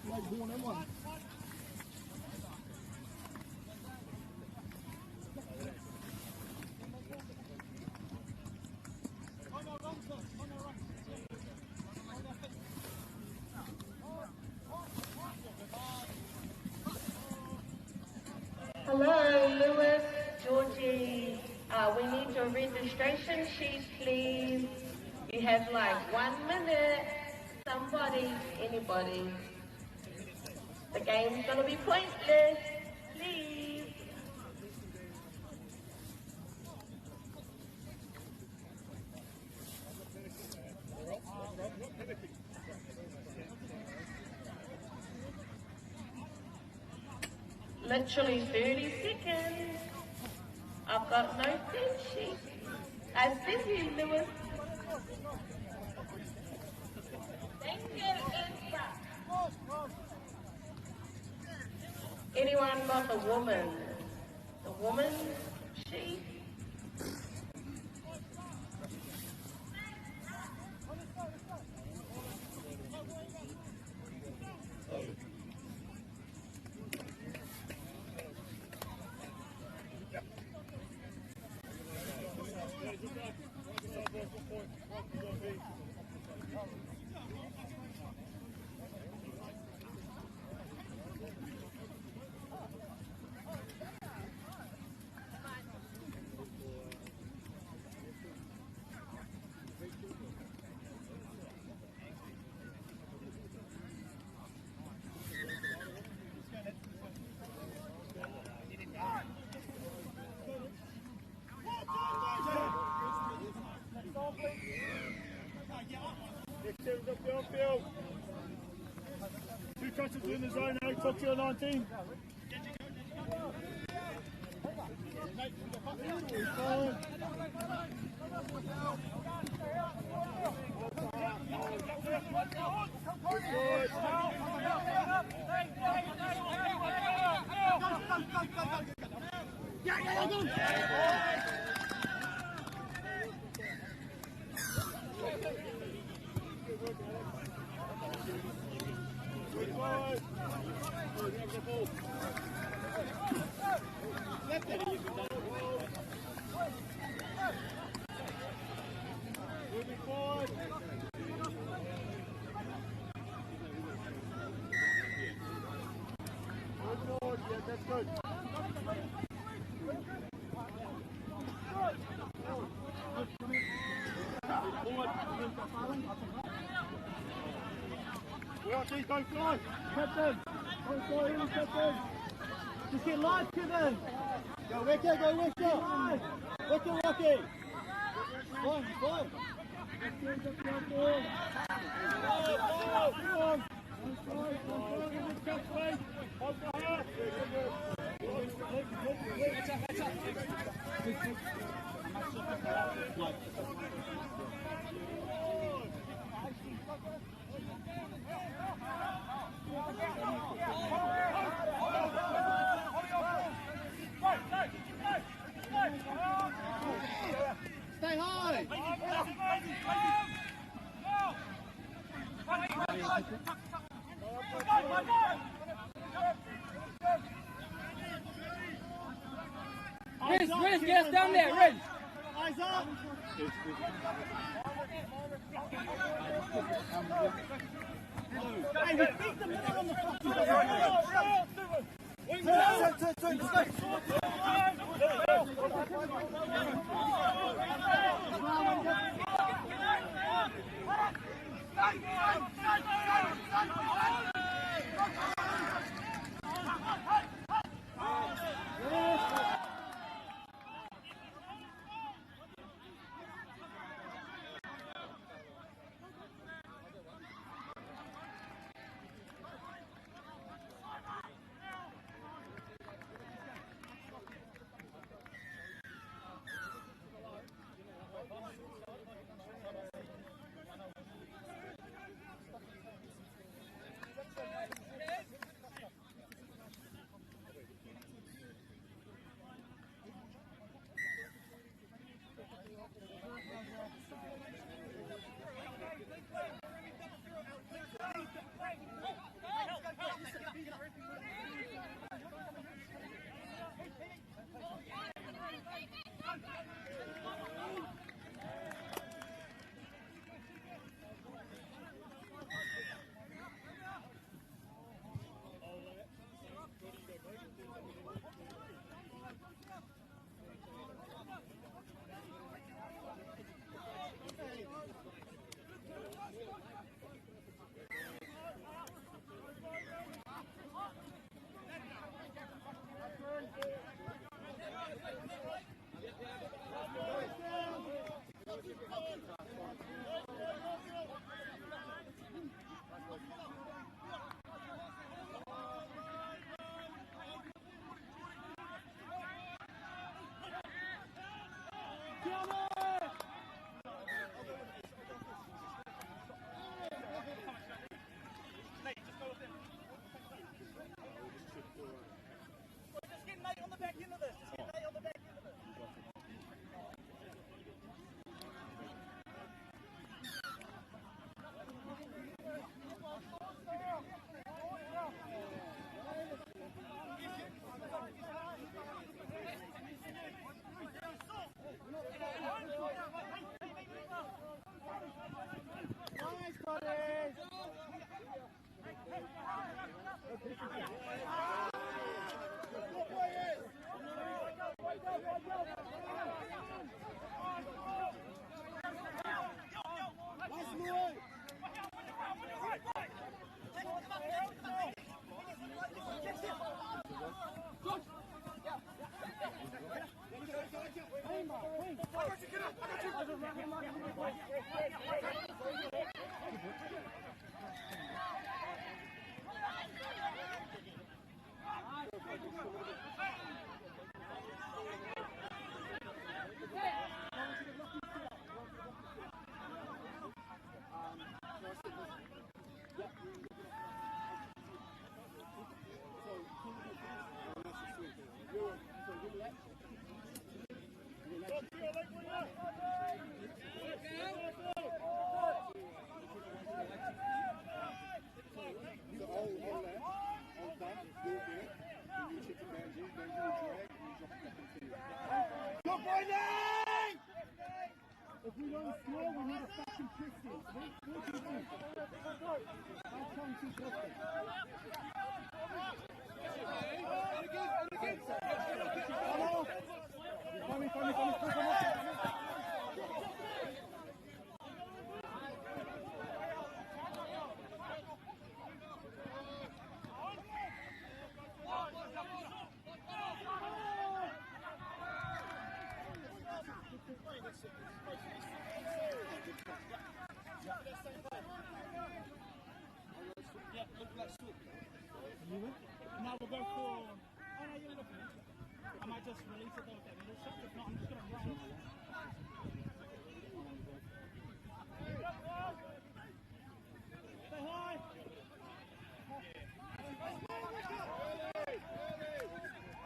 like horn in one. Hello, Lewis, Georgie. We need your registration sheet, please. You have like 1 minute. Somebody, anybody. The game's gonna be pointless. Please. Literally 30 seconds. I've got no team sheet. I see you, Lewis. Thank you, Ezra. Anyone got the woman? The woman sheet? Two touches in the zone, Alex, talk to your 19. Don't fly, Captain. Don't fly, here, Captain. Just get live, Kevin. Go, Weka, go, Weka. Weka, Rocky. Fine, fine. Stay high! Riz, Riz, get us down there, Riz! Eyes up! Hey, we beat the middle on the fucking Turn, turn, turn, let's go!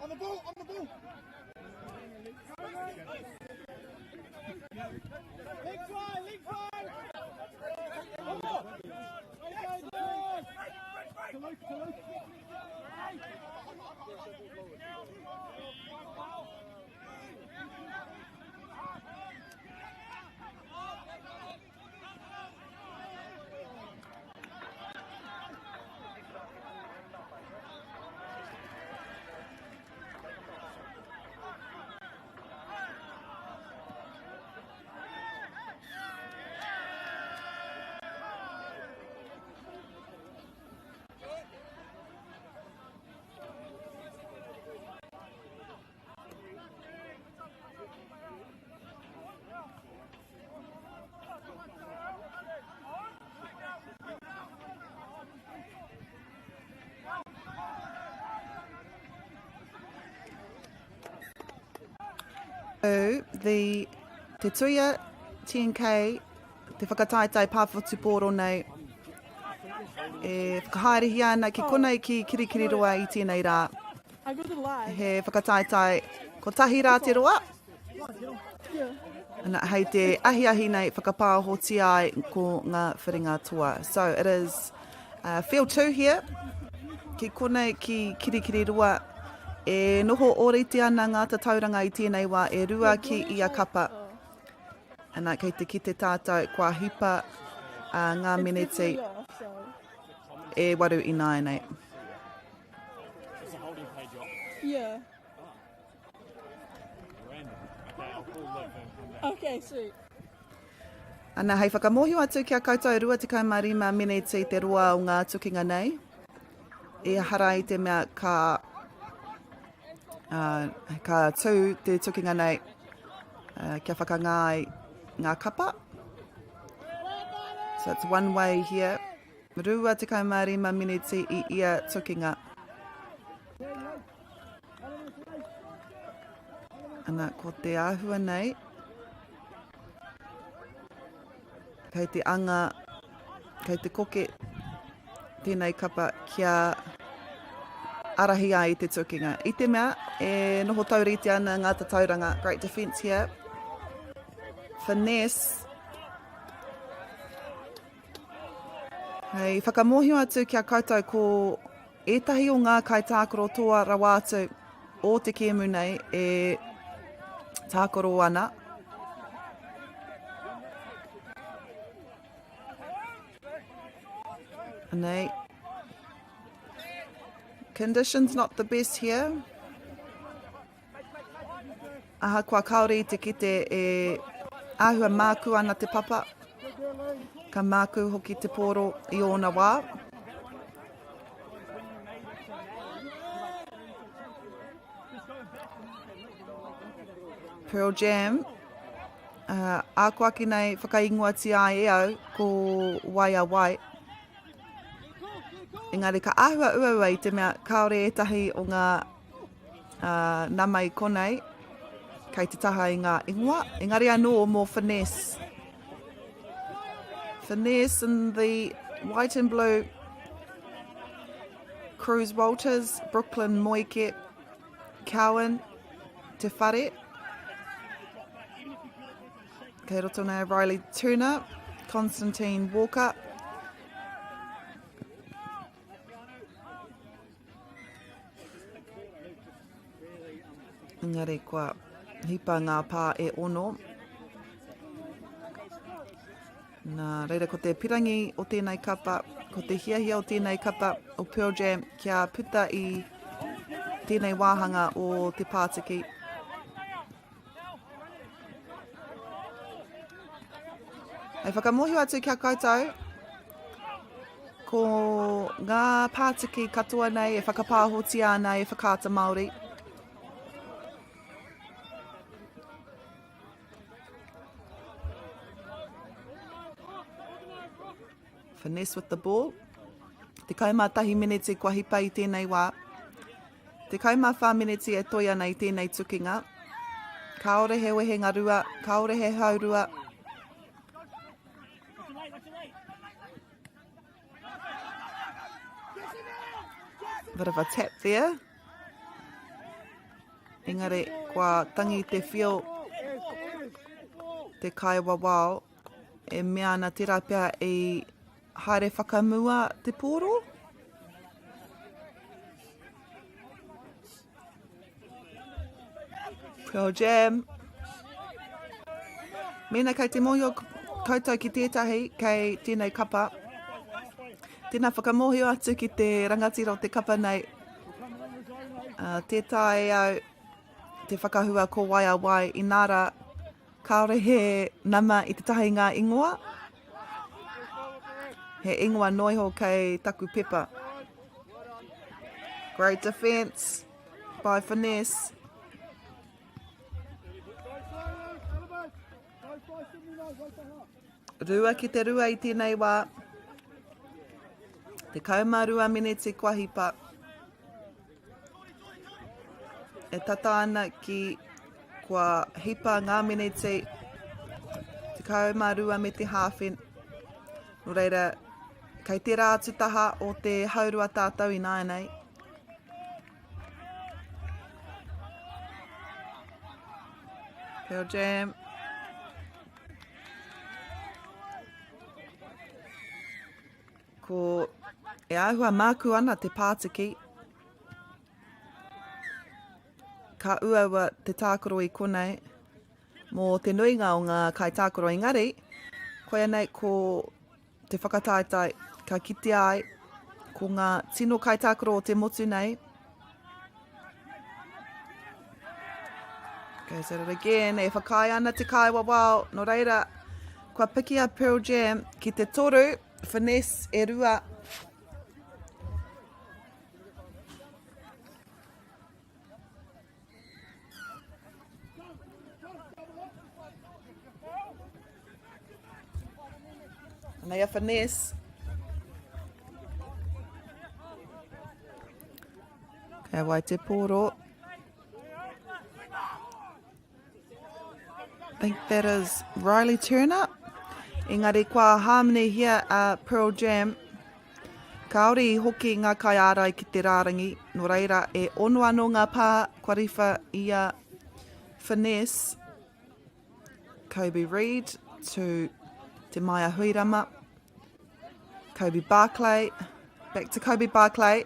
On the ball, on the ball. Leg try, leg try. To Luke, to Luke. So, the Te Tuia 10K, te whakataetae pāwhutupōro nei, e whakahaerehia ana ki konei ki Kirikiriroa i tēnei rā. He whakataetae kotahi rā te roa. Ana, hei te ahiahi nei whakapāohotia ai ko ngā whiringa toa. So it is uh, field 2 here, ki konei ki Kirikiriroa. E noho ōrite ana ngā tatauranga i tēnei wā e rua ki ia kapa. Ana, kei te kite tātou kua hipa uh, ngā meneti e waru ināianei. Yeah. Okay, sweet. Ana, hei whakamōhio atu ki a koutou 25 meneti te roa o ngā tukinga nei. Ehara i te mea ka, uh, ka tū te tukinga nei uh, kia whakangā ai ngā kapa. So it's one way here. 25 meneti i ia tukinga. Ana, ko te āhua nei, kei te anga, kei te koke tēnei kapa kia arahi ai i te tukinga. I te mea, e noho taurite ana ngā tatauranga. Great defence here. Finesse. Hei whakamōhio atu ki a koutou ko ētahi o ngā kaitākaro toa rawa atu o te kēmu nei e tākaro ana. Anei. Conditions not the best here. Ahakoa kāore i te kite e āhua mākū ana te papa, ka mākū hoki te pōro i ōna wā. Pearl Jam, uh, ākoaki nei whakaingoatia ai e au ko wai a wai. Engari ka āhua uaua i te mea kāore ētahi o ngā uh, nama i konei kei te taha i ngā ingoa. Engari anō mō Finesse. Finesse in the white and blue. Cruz Walters, Brooklyn Moike, Cowan, Te Whare. Kei roto nei Riley Turner, Constantine Walker. Engari kua hipa ngā pā e ono. Nā reira ko te pirangi o tēnei kapa, ko te hiahia o tēnei kapa o Pearl Jam kia puta i tēnei wāhanga o te pātiki. Hei whakamōhio atu ki a koutou, ko ngā pātiki katoa nei e whakapāhotia ana e Whakaata Māori. Finesse with the ball. 11 meneti kua hipa i tēnei wā. 14 meneti e toi ana i tēnei tukinga. Kāore he wehenga rua, kāore he haurua. Bit of a tap there. Engari, kua tangi te whio, te kaiwawao, e mea ana tērā pea i haere whakamua te pōro. Pearl Jam. Mēnā kei te mōhio koutou ki tētahi kei tēnei kapa, tēnā whakamōhio atu ki te rangatira o te kapa nei. Uh, tē taea e au te whakahua ko wai a wai inā rā kāore he nama i te taha i ngā ingoa. He ingoa noiho kei taku pepa. Great defence by Finesse. Rua ki te rua i tēnei wā. 12 mineti kua hipa. E tata ana ki kua hipa ngā mineti 12 me te hāwhe. Nō reira, kei tērā atu taha o te haurua tātou ināianei. Pearl Jam. Ko e āhua māku ana te pātiki. Ka uaua te tākaro i konei mō te nuinga o ngā kaitākaro engari, koia nei ko te whakataetae ka kitea ai ko ngā tino kaitākaro o te motu nei. Goes at it again, e whakaae ana te kaiwawao, nō reira, kua piki a Pearl Jam ki te toru, Finesse e rua. Anei a Finesse. Kei wai te pōro. Think that is Riley Turner. Engari kua hāmenehia a Pearl Jam. Kāore i hoki ngā kaiārai ki te rārangi, nō reira e ono anō ngā pā kua riwha i a Finesse, Kobe Reid to Te Maia Huirama, Kobe Barclay, back to Kobe Barclay.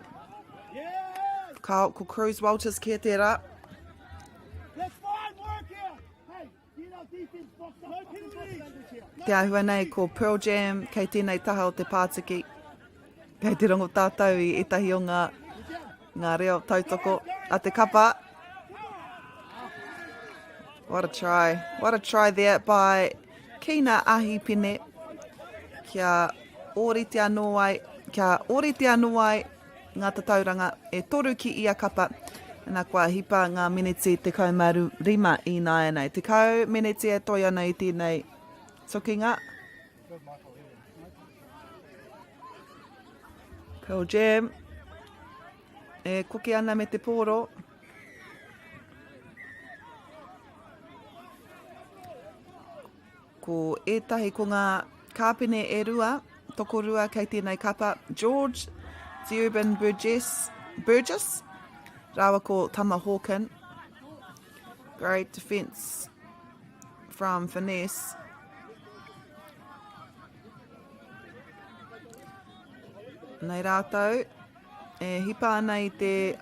Ka, ko Cruz Walters kē tērā. Te āhua nei ko Pearl Jam kei tēnei taha o te pātiki. Kei te rongo tātou i ētahi o ngā, ngā reo tautoko a te kapa. What a try. What a try there by Kina Ahipene. Kia ōrite anō ai, kia ōrite anō ai ngā tatauranga e toru ki ia kapa. Nā kua hipa ngā meneti 15 ināianei. 10 meneti e toi ana i tēnei tukinga. Pearl Jam e koke ana me te pōro. Ko ētahi ko ngā kāpene e rua, tokorua kei tēnei kapa, George Deuben Burgess, Burgess rāua ko Tama Hawken. Great defence from Finesse. Nei rātou e hipa ana i te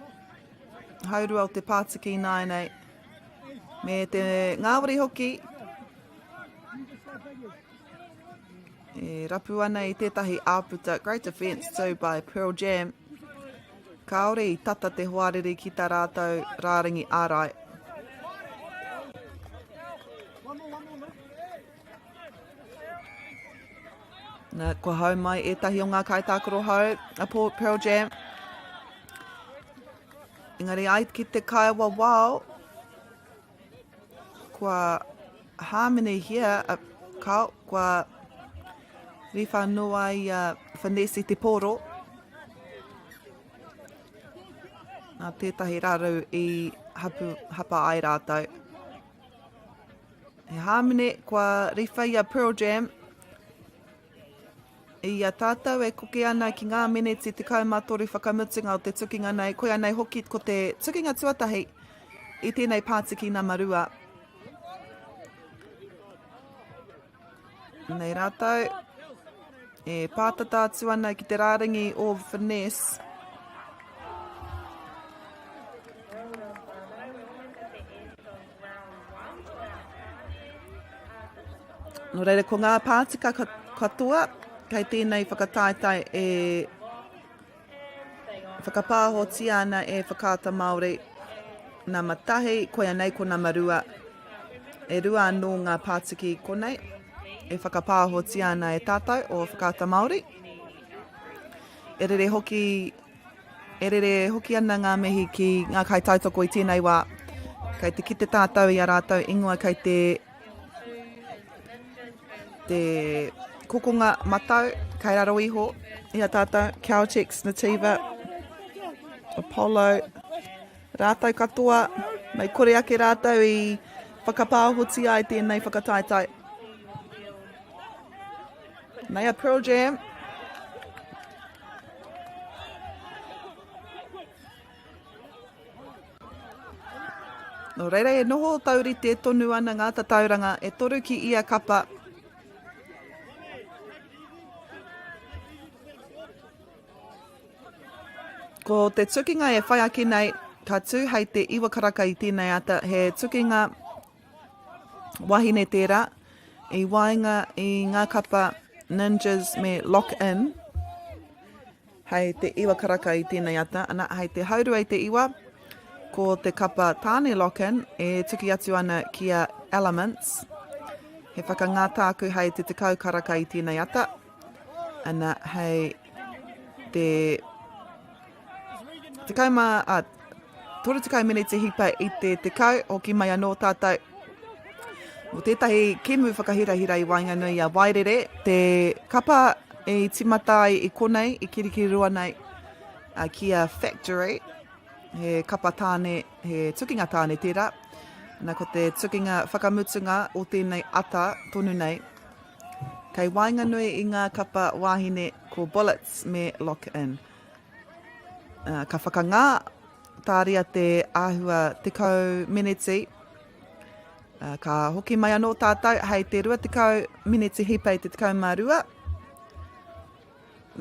haurua o te pātiki nāianei. Me te ngāwari hoki. E rapu ana i tētahi āputa. Great defence too by Pearl Jam. Kāore i tata te hoariri ki tā rātou rārangi ārai. Nā, kua hau mai ētahi o ngā kaitākaro hou a Pearl Jam. Engari ai ki te kaiwa wao, kua hāmenehia, a, kao, kua riwha noa i a Finesse te pōro. Nā tētahi raru i hapu, hapa ai rātou. He hāmene kua riwha i a Pearl Jam. I a tātou e koke ana ki ngā meneti 13 whakamutunga o te tukinga nei, koia nei hoki ko te tukinga tuatahi i tēnei pātiki nama 2. Nei rātou e pātata atu ana ki te rārangi o Finesse. Nō reira, ko ngā pātika katoa kei tēnei whakataetae e whakapāhotia ana e Whakaata Māori. Nama tahi, koia nei ko nama rua. E rua anō ngā pātiki konei e whakapāhotia ana e tātou o Whakaata Māori. E rere hoki E rere hoki ana ngā mihi ki ngā kaitautoko i tēnei wā. Kei te kite tātou i a rātou ingoa kei te te kokonga matau kei raro iho i a tātou, Caltex, Nativa, Apollo, rātou katoa, mei kore ake rātou i whakapāhotia ai tēnei whakataetae. Nei a Pearl Jam. Nō reira e noho taurite tonu ana ngā tatauranga e toru ki ia kapa. Ko te tukinga e whai ake nei, ka tū hei te iwa karaka i tēnei ata, he tukinga wahine tērā, i waenga i ngā kapa Ninjas me Lock In, hei te iwa karaka i tēnei ata, ana, hei te haurua i te iwa, ko te kapa tāne Lock In e tuki atu ana ki a Elements. He whakangā tāku hei te tekau karaka i tēnei ata, ana, hei te 10, a, 30 meneti hipa i te 10, hoki mai anō tātou. Mō tētahi kēmu whakahirahira i waenganui i a Wairere, te kapa i tīmata ai i konei, i Kirikiriroa nei, ki a Factory, he kapa tāne, he tukinga tāne tērā. Na, ko te tukinga whakamutunga o tēnei ata tonu nei, kei waenganui i ngā kapa wāhine ko Bullets me Lock In. Ka whakangā tāria te āhua 10 meneti. Ka hoki mai anō tātou hei te 20 meneti hipa i te 12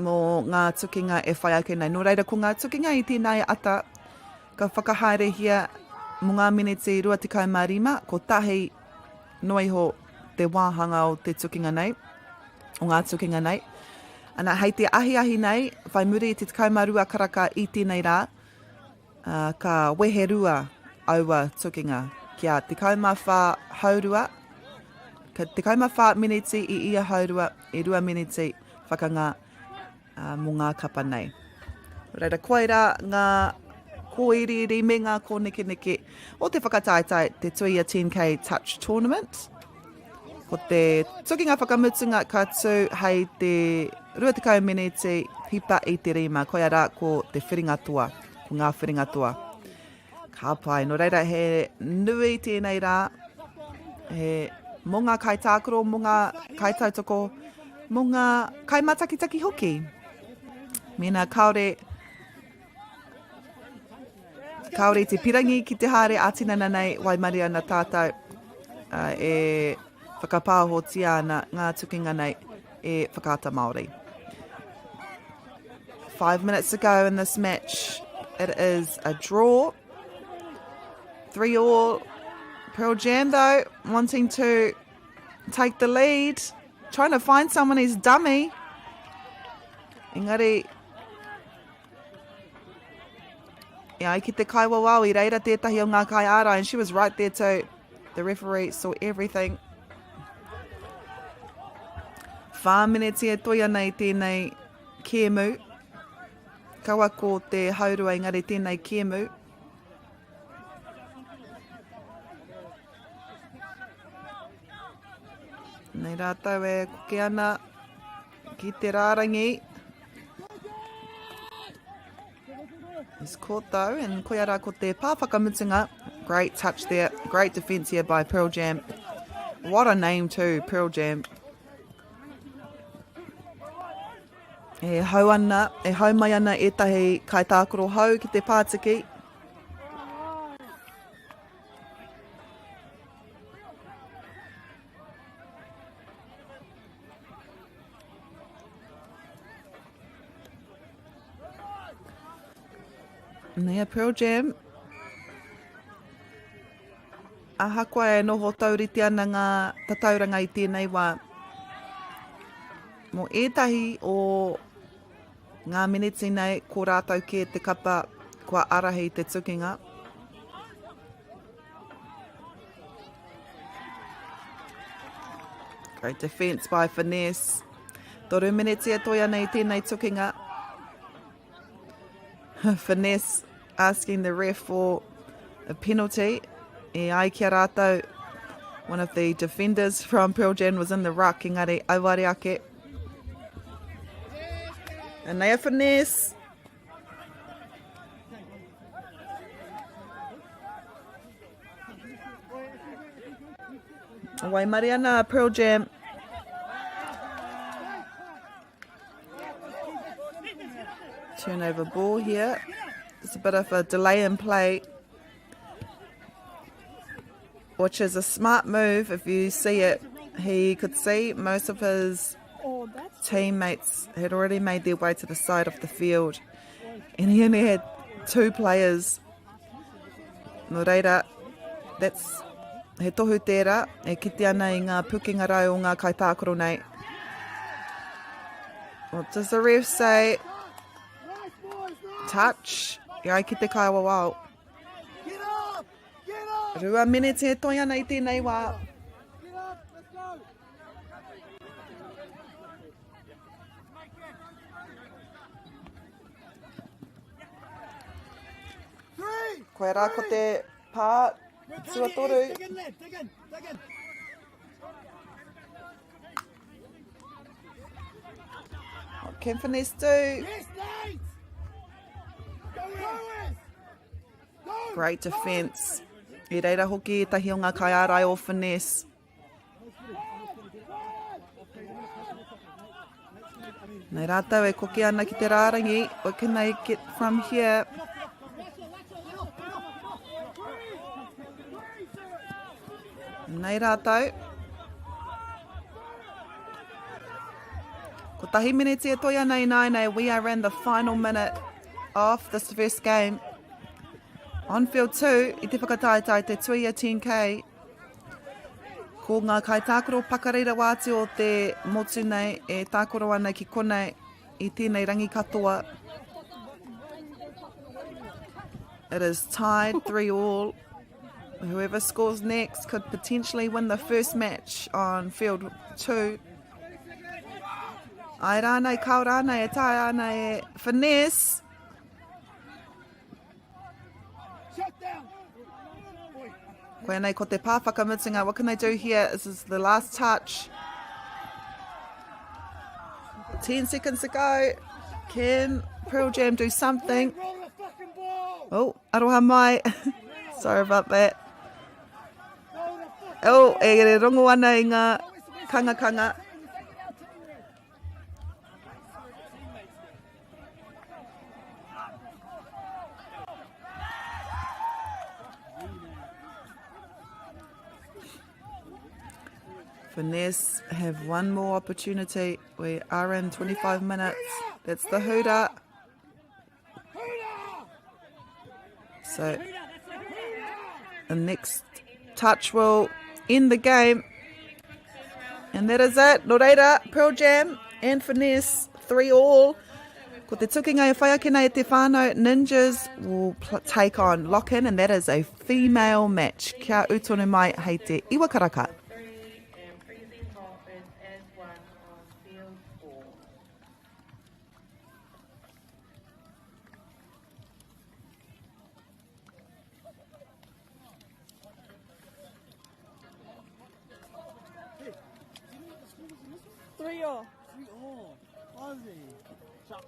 mō ngā tukinga e whai ake nei. Nō reira, ko ngā tukinga i tēnei ata ka whakahaerehia mō ngā meneti 25, kotahi noa iho te wāhanga o te tukinga nei, o ngā tukinga nei. Ana, hei te ahiahi nei, whai muri i te 12 karaka i tēnei rā, uh, ka weherua aua tukinga kia 14 haurua, ka 14 miniti i ia haurua, e rua miniti whakangā mō ngā kapa nei. Reira, koirā ngā kōiriiri me ngā kōnekeneke o te whakataetae te Tuia 10K Touch Tournament. Ko te tukinga whakamutunga ka tū hei te 20 meneti hipa i te rima. Koia rā ko te whiringa toa, ko ngā whiringa toa. Ka pai. Nō reira, he nui tēnei rā. He mō ngā kaitākaro, mō ngā kaitautoko, mō ngā kaimatakitaki hoki. Mēnā kāore kāore te pirangi ki te haere ā-tinana nei, waimarie ana tātou e whakapāhotia ana ngā tukinga nei e Whakaata Māori. 5 minutes to go in this match. It is a draw. 3 all. Pearl Jam, though, wanting to take the lead. Trying to find someone he's dummy. Engari, e ai ki te kaiwawao i reira tētahi o ngā kaiārai and she was right there too. The referee saw everything. Whā mineti e toi ana i tēnei kēmu. Kaua ko te haurua engari tēnei kēmu. Nei rātou e koke ana ki te rārangi. He's caught though, and koia rā ko te pā whakamutunga. Great touch there, great defence here by Pearl Jam. What a name too, Pearl Jam. E hau ana, e hau mai ana ētahi kaitākaro hou ki te pātiki. Nei a Pearl Jam. Ahakoa e noho taurite ana ngā tatauranga i tēnei wā, mō ētahi o ngā meneti nei ko rātou kē te kapa kua ārahi i te tukinga. Great defence by Finesse. Toru meneti e toi ana i tēnei tukinga. Finesse asking the ref for a penalty. E ai ki a rātou, one of the defenders from Pearl Jam was in the ruck, engari auare ake. Anei a Finesse. Waimarie ana a Pearl Jam. Turnover ball here. It's a bit of a delay in play, which is a smart move if you see it. He could see most of his teammates had already made their way to the side of the field, and he only had two players. Nō reira, that's, he tohu tērā e kite ana i ngā pukenga rau o ngā kaitākaro nei. What does the ref say? Touch. E ai ki te kaiawawao. Rua miniti e toi ana i tēnei wā. Koia rā ko te pā tuatoru. What can Finesse do? Great defence. I reira hoki ētahi o ngā kaiārai o Finesse. Nei rātou e koke ana ki te rārangi. What can they get from here? Nei rātou. Kotahi miniti e toi ana i nāinei. We are in the final minute of this first game. On field 2, i te whakataetae te Tuia 10K. Ko ngā kaitākaro pakari rawa atu o te motu nei e tākaro ana ki konei i tēnei rangi katoa. It is tied 3 all. Whoever scores next could potentially win the first match on field 2. Ai rānei, kao rānei, e taea ana e Finesse. Koia nei ko te pā whakamutunga. What can they do here? This is the last touch. 10 seconds to go. Can Pearl Jam do something? Oh, aroha mai. Sorry about that. Oh, e rongo ana i ngā kangakanga. Finesse have one more opportunity. We are in 25 minutes. That's the hooter. So the next touch will end the game. And that is it. Nō reira, Pearl Jam and Finesse, 3 all. Ko te tukinga e whai ake nei e te whānau, Ninjas will take on Lock-In, and that is a female match. Kia ū tonu mai hei te iwa karaka. 3-0. 3-0. Aussie. Chop.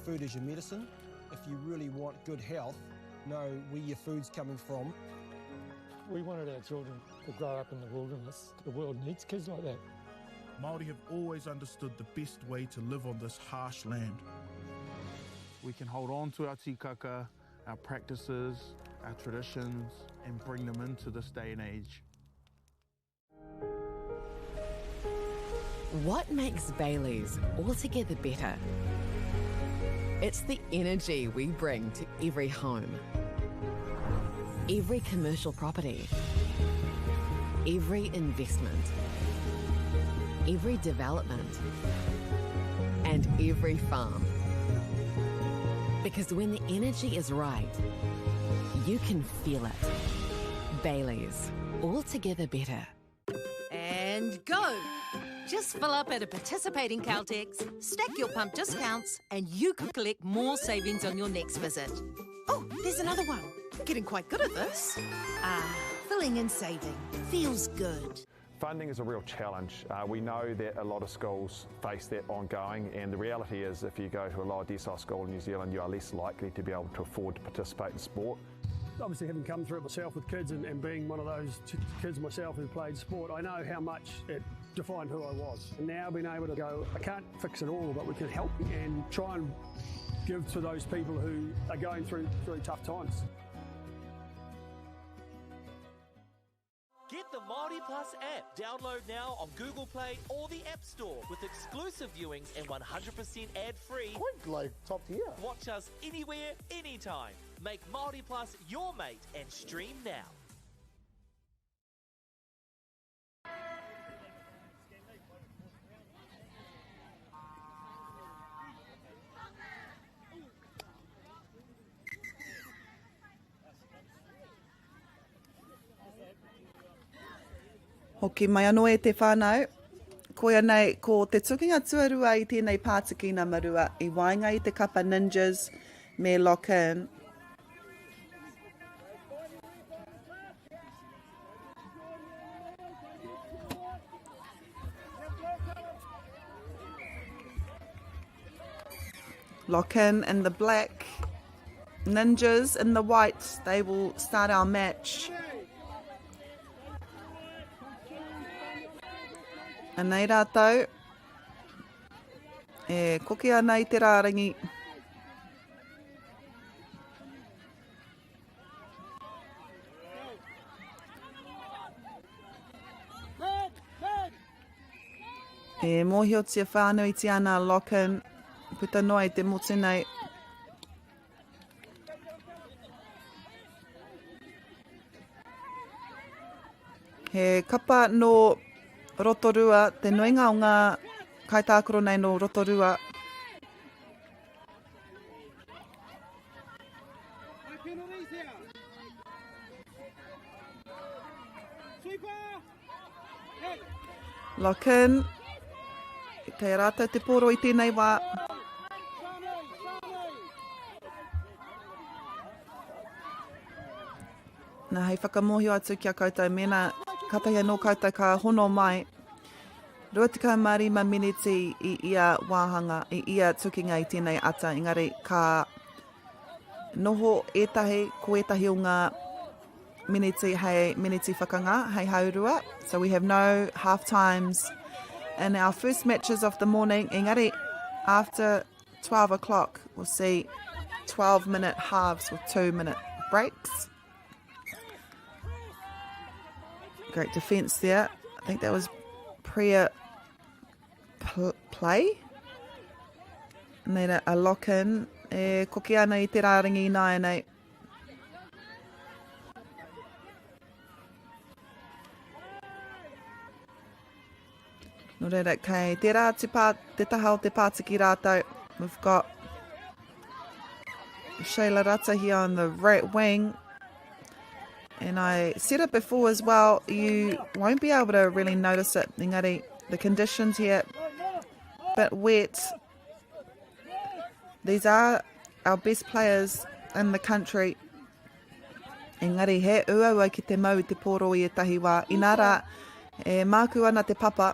Food is your medicine. If you really want good health, know where your food's coming from. We wanted our children to grow up in the wilderness. The world needs kids like that. Māori have always understood the best way to live on this harsh land. We can hold on to our tikaka, our practices, our traditions, and bring them into this day and age. What makes Bayleys altogether better? It's the energy we bring to every home, every commercial property, every investment, every development, and every farm. Because when the energy is right, you can feel it. Bayleys, altogether better. And go! Just fill up at a participating Caltex, stack your pump discounts, and you could collect more savings on your next visit. Oh, there's another one. Getting quite good at this. Ah, filling and saving. Feels good. Funding is a real challenge. Uh, we know that a lot of schools face that ongoing, and the reality is if you go to a lower decile school in New Zealand, you are less likely to be able to afford to participate in sport. Obviously, having come through it myself with kids and, and being one of those kids myself who played sport, I know how much it defined who I was. And now being able to go, I can't fix it all, but we can help and try and give to those people who are going through, through tough times. Get the Māori Plus app. Download now on Google Play or the App Store with exclusive viewings and 100% ad-free. Quite like top tier. Watch us anywhere, anytime. Make Māori Plus your mate and stream now. Hoki mai anō e te whānau. Koia nei, ko te tukinga tuarua i tēnei pātiki nama rua i waenga i te kapa Ninjas me Lock In. Lock In in the black, Ninjas in the white. They will start our match. Anei rātou e koke ana i te rārangi. E mōhiotia whānuitia ana a Lockin puta noa i te motu nei. He kapa nō Rotorua, te nuinga o ngā kaitākaro nei nō Rotorua. Lock in. Kei a rātou te pōro i tēnei wā. Nā, hei whakamōhio atu ki a koutou, mēnā katahi anō koutou ka hono mai, 25 miniti i ia wāhanga, i ia tukinga i tēnei ata, engari ka noho ētahi, ko ētahi o ngā miniti hei miniti whakangā, hei haurua. So we have no half times in our first matches of the morning, engari after 12 o'clock we'll see 12 minute halves with 2 minute breaks. Great defence there. I think that was Priya pl Play. Made a, a lock in. E koke ana i te rārangi ināianei. Nō reira, kei tērā atu pā, te taha o te pātiki rātou. We've got Shayla Rata here on the right wing. And I said it before as well, you won't be able to really notice it. Engari, the conditions here, bit wet. These are our best players in the country. Engari he uaua ki te mau i te pōro i ētahi wā. Inā rā, e māku ana te papa.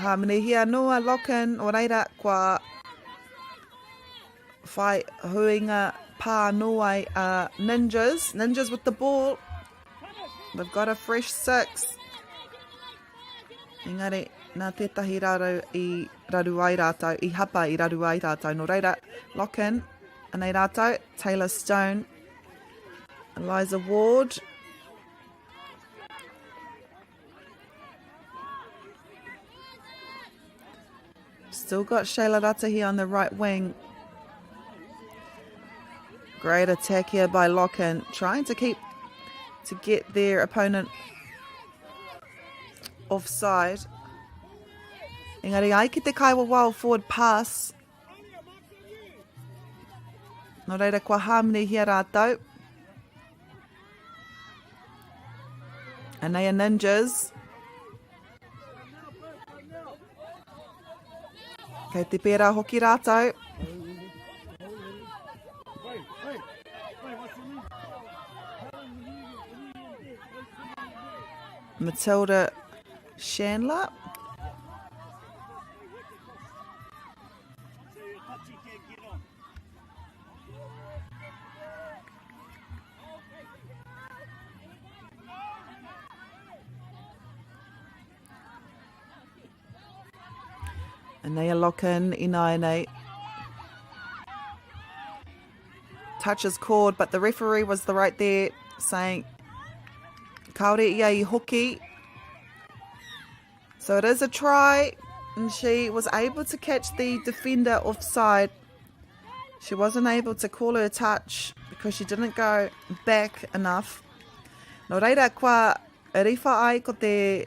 Hāmenehia anō a Locken, o reira kua whai huinga pā anō ai a Ninjas. Ninjas with the ball. They've got a fresh six. Engari, nā tētahi rarau i raru ai rātou, i hapa i raru ai rātou. Nō reira, lock in, anei rātou, Taylor Stone, Eliza Ward. Still got Shayla Ratahi on the right wing. Great attack here by Locken, trying to keep to get their opponent offside. Engari ai ki te kaiwawao forward pass. Nō reira kua hāmenehia rātou. Anei a Ninjas. Kei te pērā hoki rātou. Matilda Chandler. And they are lock in ināianei. Touch is called, but the referee was the right there saying kāore ia i hoki. So it is a try, and she was able to catch the defender offside. She wasn't able to call her touch because she didn't go back enough. Nō reira, kua riwha ai ko te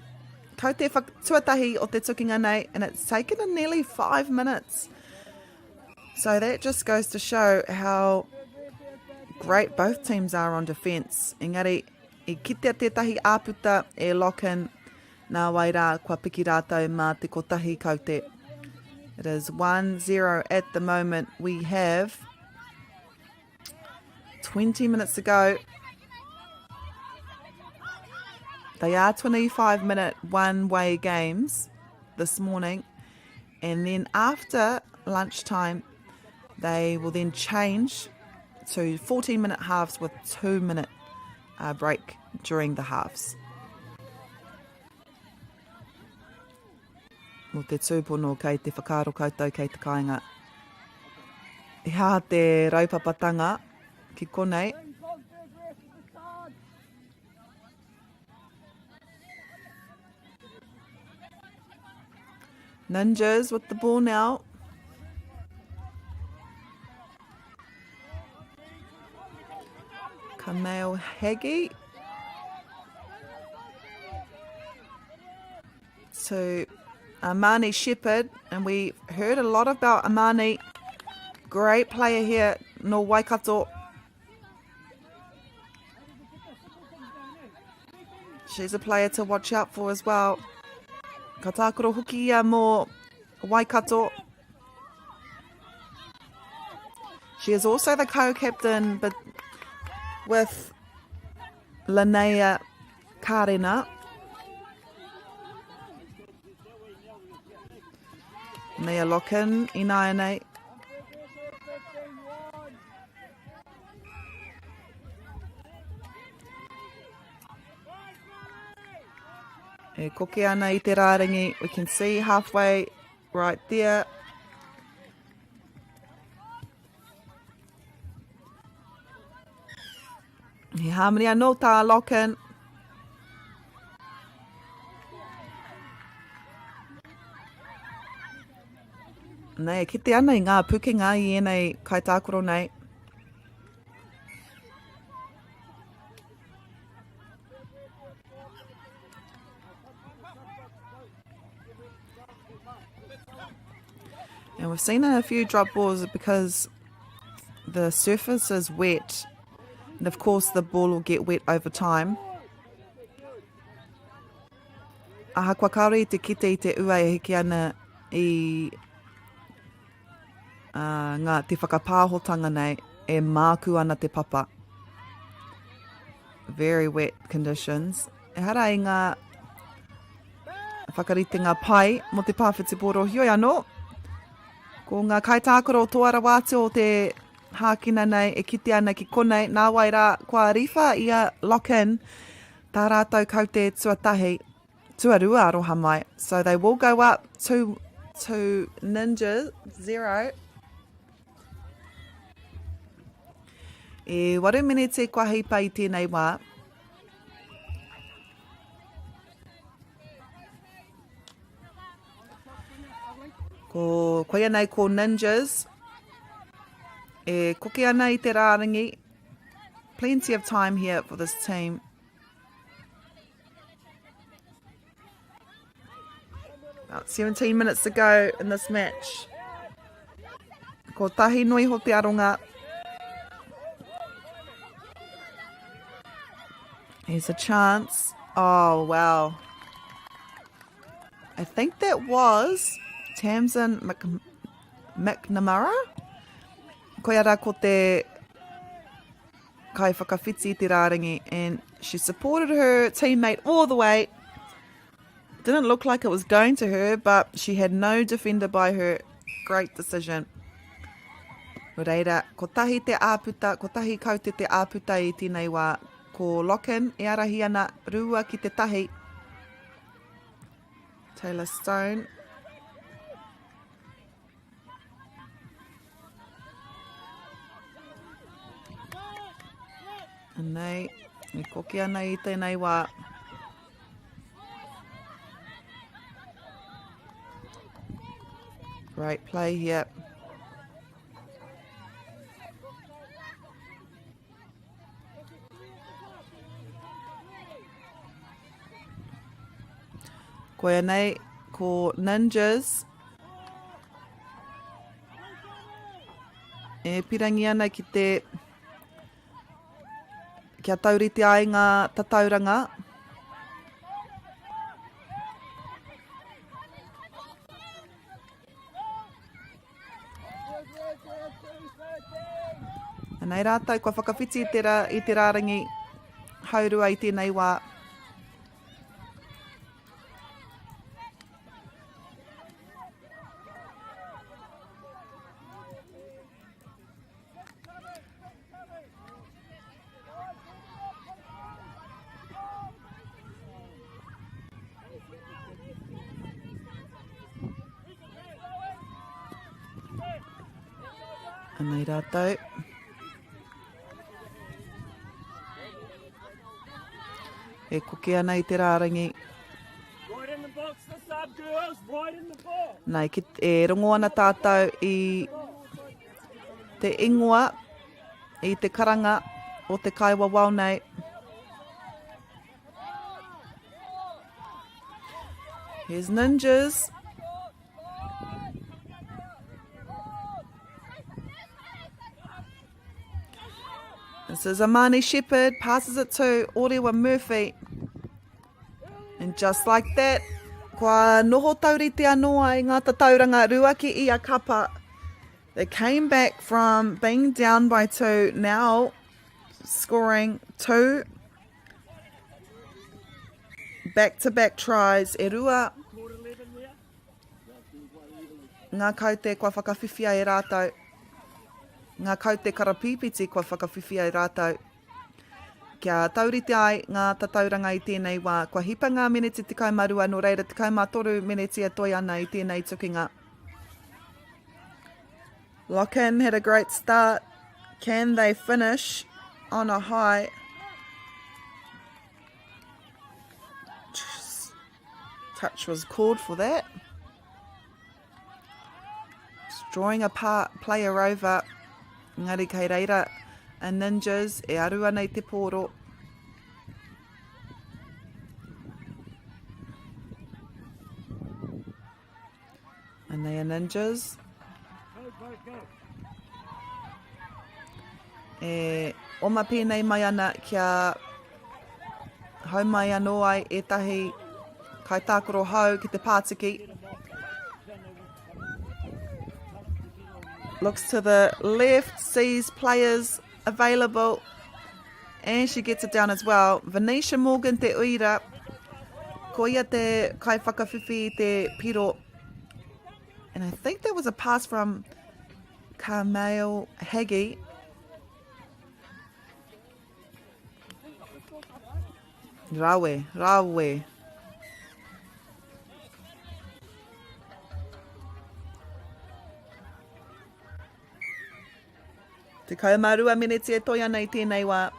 kaute tuatahi o te tukinga nei, and it's taken a nearly five minutes. So that just goes to show how great both teams are on defence. Engari, i kitea tētahi āputa e Locken, nā wai rā kua piki rātou mā te kotahi kaute. It is 1-0 at the moment. We have 20 minutes to go. They are 25 minute one way games this morning. And then after lunchtime, they will then change to 14 minute halves with two minute uh, break during the halves. Mō te tūpono kei te whakaaro koutou kei te kāinga. He aha te raupapatanga ki konei? Ninjas with the ball now. Kamel Haggy. To Amani Shepherd, and we heard a lot about Amani. Great player here, no Waikato. She's a player to watch out for as well. Ka tākaro hoki ia mō Waikato. She is also the co-captain but with Linnea Karena. Mia Lockin, ināianei. E koke ana i te rārangi. We can see halfway right there. He hāmene anō tā Lockin. Nei, e kite ana i ngā pukenga i ēnei kaitākaro nei. And we've seen a few drop balls because the surface is wet. And of course the ball will get wet over time. Ahakoa kāore i te kite i te ua e hiki ana i uh, ngā, te whakapāhotanga nei, e māku ana te papa. Very wet conditions. Ehara i ngā whakaritenga pai mō te pāwhutupōro heoi anō. Ko ngā kaitākaro toa rawa atu o te hākina nei e kite ana ki konei, nāwai rā kua riwha i a Lock-in tā rātou kaute tuatahi, tuarua aroha mai. So they will go up to Ninja 0. E waru miniti kua hipa i tēnei wā. Ko, koia nei ko Ninjas. E koke ana i te rārangi. Plenty of time here for this team. About 17 minutes to go in this match. Ko tahi noi ho te aronga. Here's a chance. Oh, wow. I think that was Tamsin Mc, McNamara. Koia rā ko te kai whakawhiti te rārangi and she supported her teammate all the way. Didn't look like it was going to her, but she had no defender by her. Great decision. Nō reira, kotahi te āputa, kotahi kaute te āputa i tēnei wā. Ko Locken e arahi ana, rua ki te tahi. Taylor Stone. Anei, e koke ana i tēnei wā. Great play here. Koia nei, ko Ninjas e pirangi ana ki te kia taurite ai ngā tatauranga. Anei rātou kua whakawhiti i te, rā, i te rārangi haurua i tēnei wā. Anei rātou. E koke ana i te rārangi. Nei, ki, e rongo ana tātou i te ingoa, i te karanga o te kaiwawao nei. Here's Ninjas. This is Amani Shepherd, passes it to Orewa Murphy. And just like that, kua noho taurite anō ai ngā tatauranga ruaki i a Kapa. They came back from being down by two, now scoring two back-to-back tries. E rua ngā kaute kua whakawhiwhia e rātou, ngā kaute karapīpiti kua whakawhiwhia e rātou. Kia taurite ai ngā tatauranga i tēnei wā, kua hipa ngā meneti 12, nō reira 13 meneti e toe ana i tēnei tukinga. Lock-in had a great start. Can they finish on a high? Touch was called for that. Just drawing a part, player over. Engari kei reira a Ninjas e aru ana i te pōro. Anei a Ninjas. E oma pēnei mai ana kia hau mai anō ai ētahi kaitākaro hou ki te pātiki. Looks to the left, sees players available, and she gets it down as well. Venetia Morgan te uira, ko ia te kaiwhakawhiwhi i te piro. And I think that was a pass from Carmel Haggy. Rawe, rawe. 12 meneti e toi ana i tēnei wā.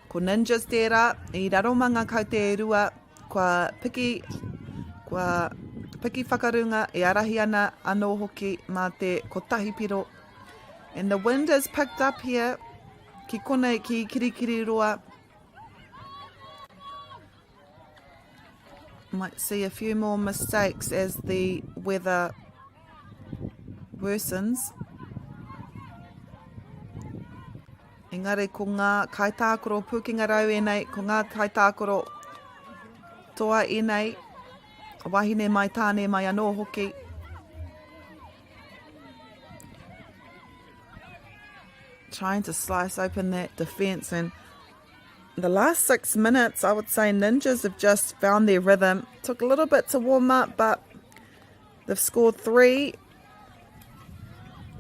Ko Ninjas tērā, i raro mā ngā kaute e rua, kua piki, kua piki whakarunga e arahi ana anō hoki mā te kotahi piro. And the wind has picked up here, ki konei ki Kirikiriroa. Might see a few more mistakes as the weather worsens. Engari ko ngā kaitākaro pūkenga rau ēnei, ko ngā kaitākaro toa ēnei, wahine mai tāne mai anō hoki. Trying to slice open that defence and the last six minutes, I would say Ninjas have just found their rhythm. Took a little bit to warm up, but they've scored three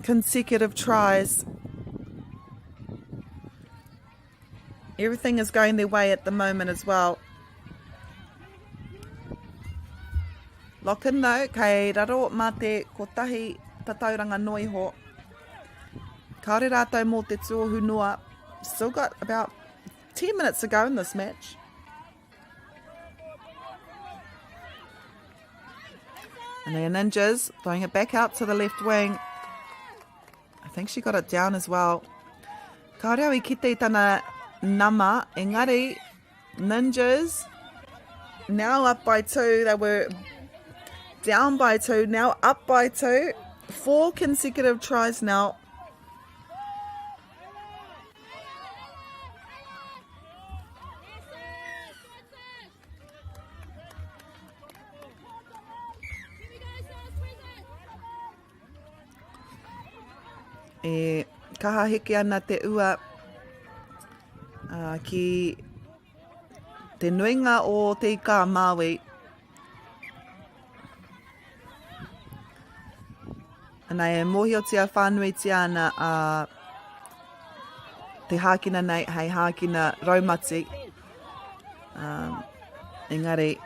consecutive tries. Everything is going their way at the moment as well. Lock in though, kei raro mā te kotahi tatauranga noa iho. Kāore rātou mō te tuohu noa. Still got about 10 minutes to go in this match. And the Ninjas throwing it back out to the left wing. I think she got it down as well. Kāore au i kite i tana nama, engari Ninjas now up by two. They were down by two, now up by two. Four consecutive tries now. E kaha heke ana te ua uh, ki te nuinga o Te Ika a Māui. Ana e mōhiotia whānuitia ana a te hākina nei hei hākina raumati. Um, engari,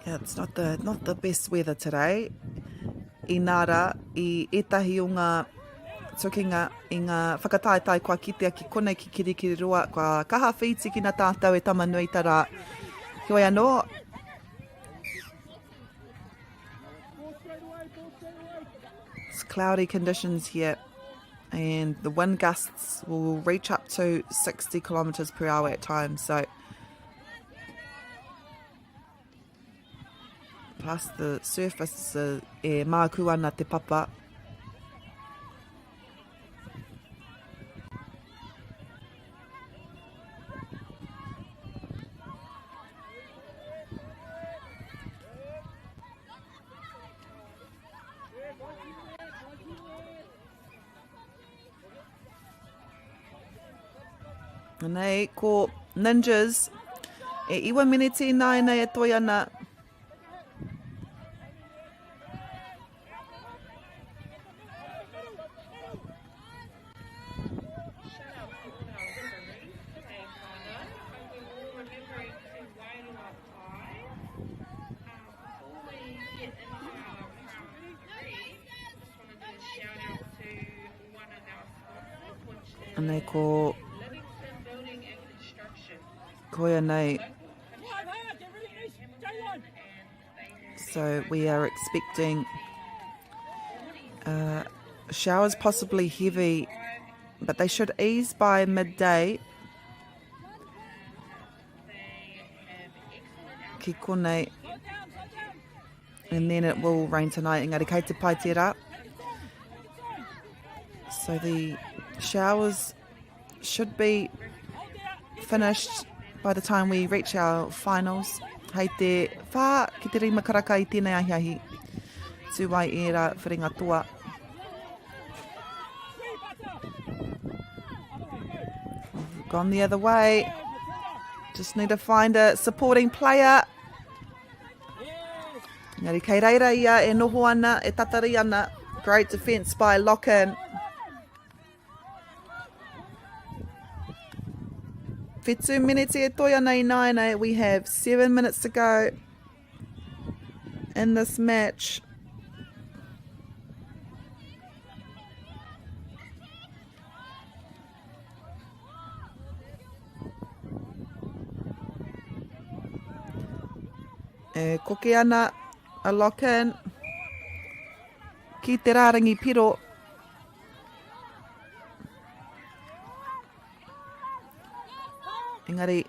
Yeah, it's not the, not the best weather today. Inā rā, i ētahi o ngā tukinga i ngā whakataetae kua kitea ki konei ki Kirikiriroa, kua kaha whītikina tātou e Tamanuiterā. Heoi anō, it's cloudy conditions here and the wind gusts will reach up to 60 kilometres per hour at times. So plus the surface e māku ana te papa. Nei, ko Ninjas e iwa miniti nāianei e toi ana. Anei ko koia nei. So we are expecting uh, showers possibly heavy, but they should ease by midday. Ki konei. And then it will rain tonight. Engari kei te pai tērā. So the showers should be finished by the time we reach our finals. Hei te whā ki te rima karaka i tēnei ahiahi. Tū ai ērā whiringa toa. Gone the other way. Just need to find a supporting player. Engari kei reira ia e noho ana, e tatari ana. Great defence by Lockin. Whitu miniti e toi ana i nāianei. We have 7 minutes to go in this match. E koke ana a Lockin ki te rārangi piro. Engari,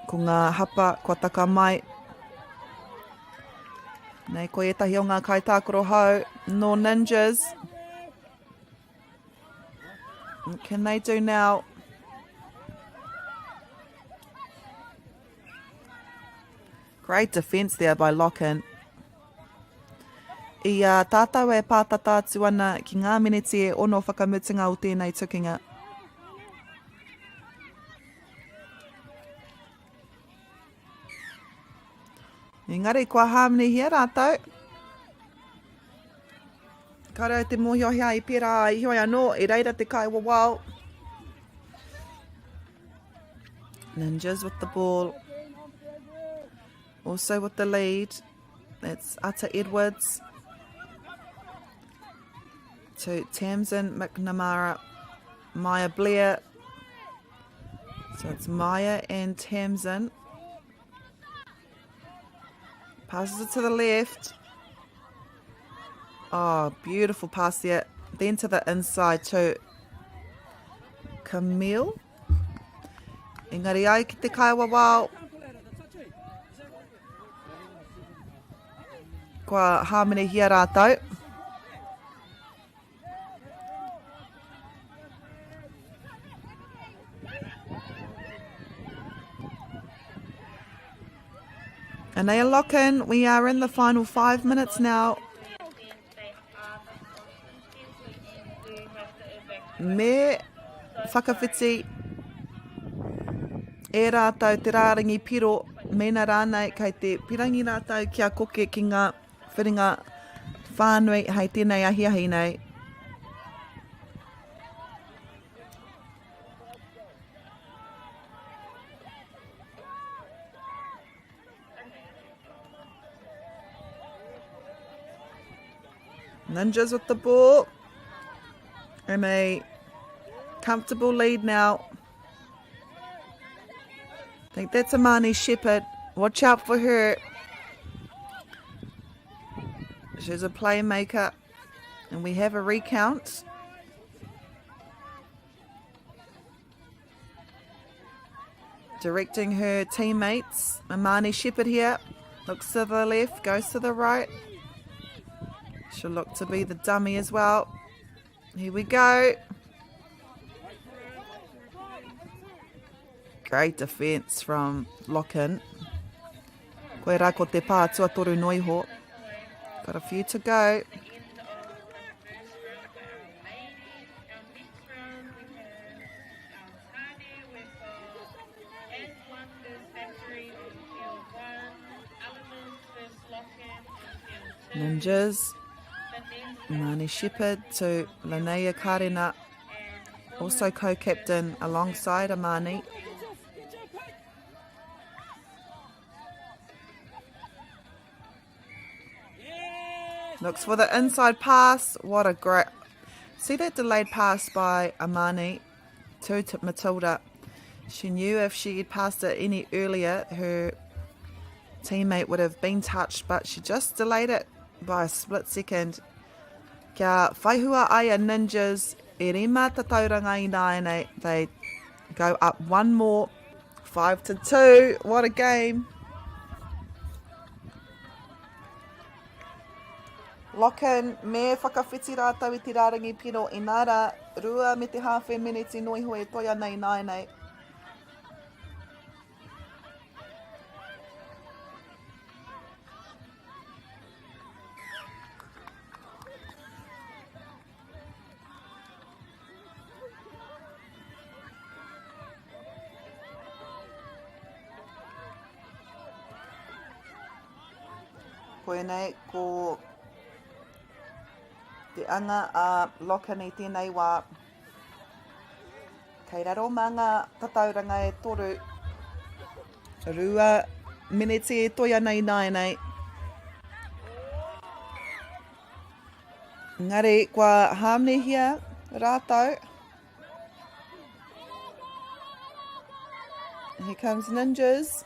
ko ngā hapa kua taka mai. Nei, ko ētahi o ngā kaitākaro hou nō Ninjas. What can they do now? Great defence there by Lockin. I a tātou e pātata atu ana ki ngā miniti e ono whakamutunga o tēnei tukinga. Engari kua hāmenehia rātou. Kāre au te mōhio hea i pērā ai, heoi anō, i reira te kaiwawao. Ninjas with the ball. Also with the lead, it's Atta Edwards to Tamsin McNamara, Maya Blair. So it's Maya and Tamsin. Passes it to the left. Oh, beautiful pass there. Then to the inside to Camille. Engari ai ki te kaiwawao. Kua hāmenehia rātou. And they are lock in. We are in the final 5 minutes now. Me whakawhiti e rātou te rārangi piro, mēnā rānei kei te pirangi rātou kia koke ki ngā whiringa whānui hei tēnei ahiahi nei. Ninjas with the ball. And a comfortable lead now. I think that's Amani Shepherd. Watch out for her. She's a playmaker. And we have a recount. Directing her teammates. Amani Shepherd here. Looks to the left, goes to the right. She'll look to be the dummy as well. Here we go. Great defence from Lockin. Koe rā ko te pā tuatoru noiho. Got a few to go. Ninjas. Marnie Shepherd to Linnea Karena, also co-captain alongside Amani. Looks for the inside pass. What a great... See that delayed pass by Amani to Matilda. She knew if she had passed it any earlier, her teammate would have been touched, but she just delayed it by a split second. Kia whaihua ai a Ninjas, e rima tatauranga ināianei. They go up one more, 5-2. What a game. Lock-in, me whakawhiti rātou i te rārangi piro inā rā, 2 me te hāwhe meneti noa iho e toe ana ināianei. Koinei ko te anga a Lochan i tēnei wā. Kei raro mā ngā tatauranga e toru. 2 meneti e toe ana ināianei. Engari kua hāmnehia rātou. Here comes Ninjas.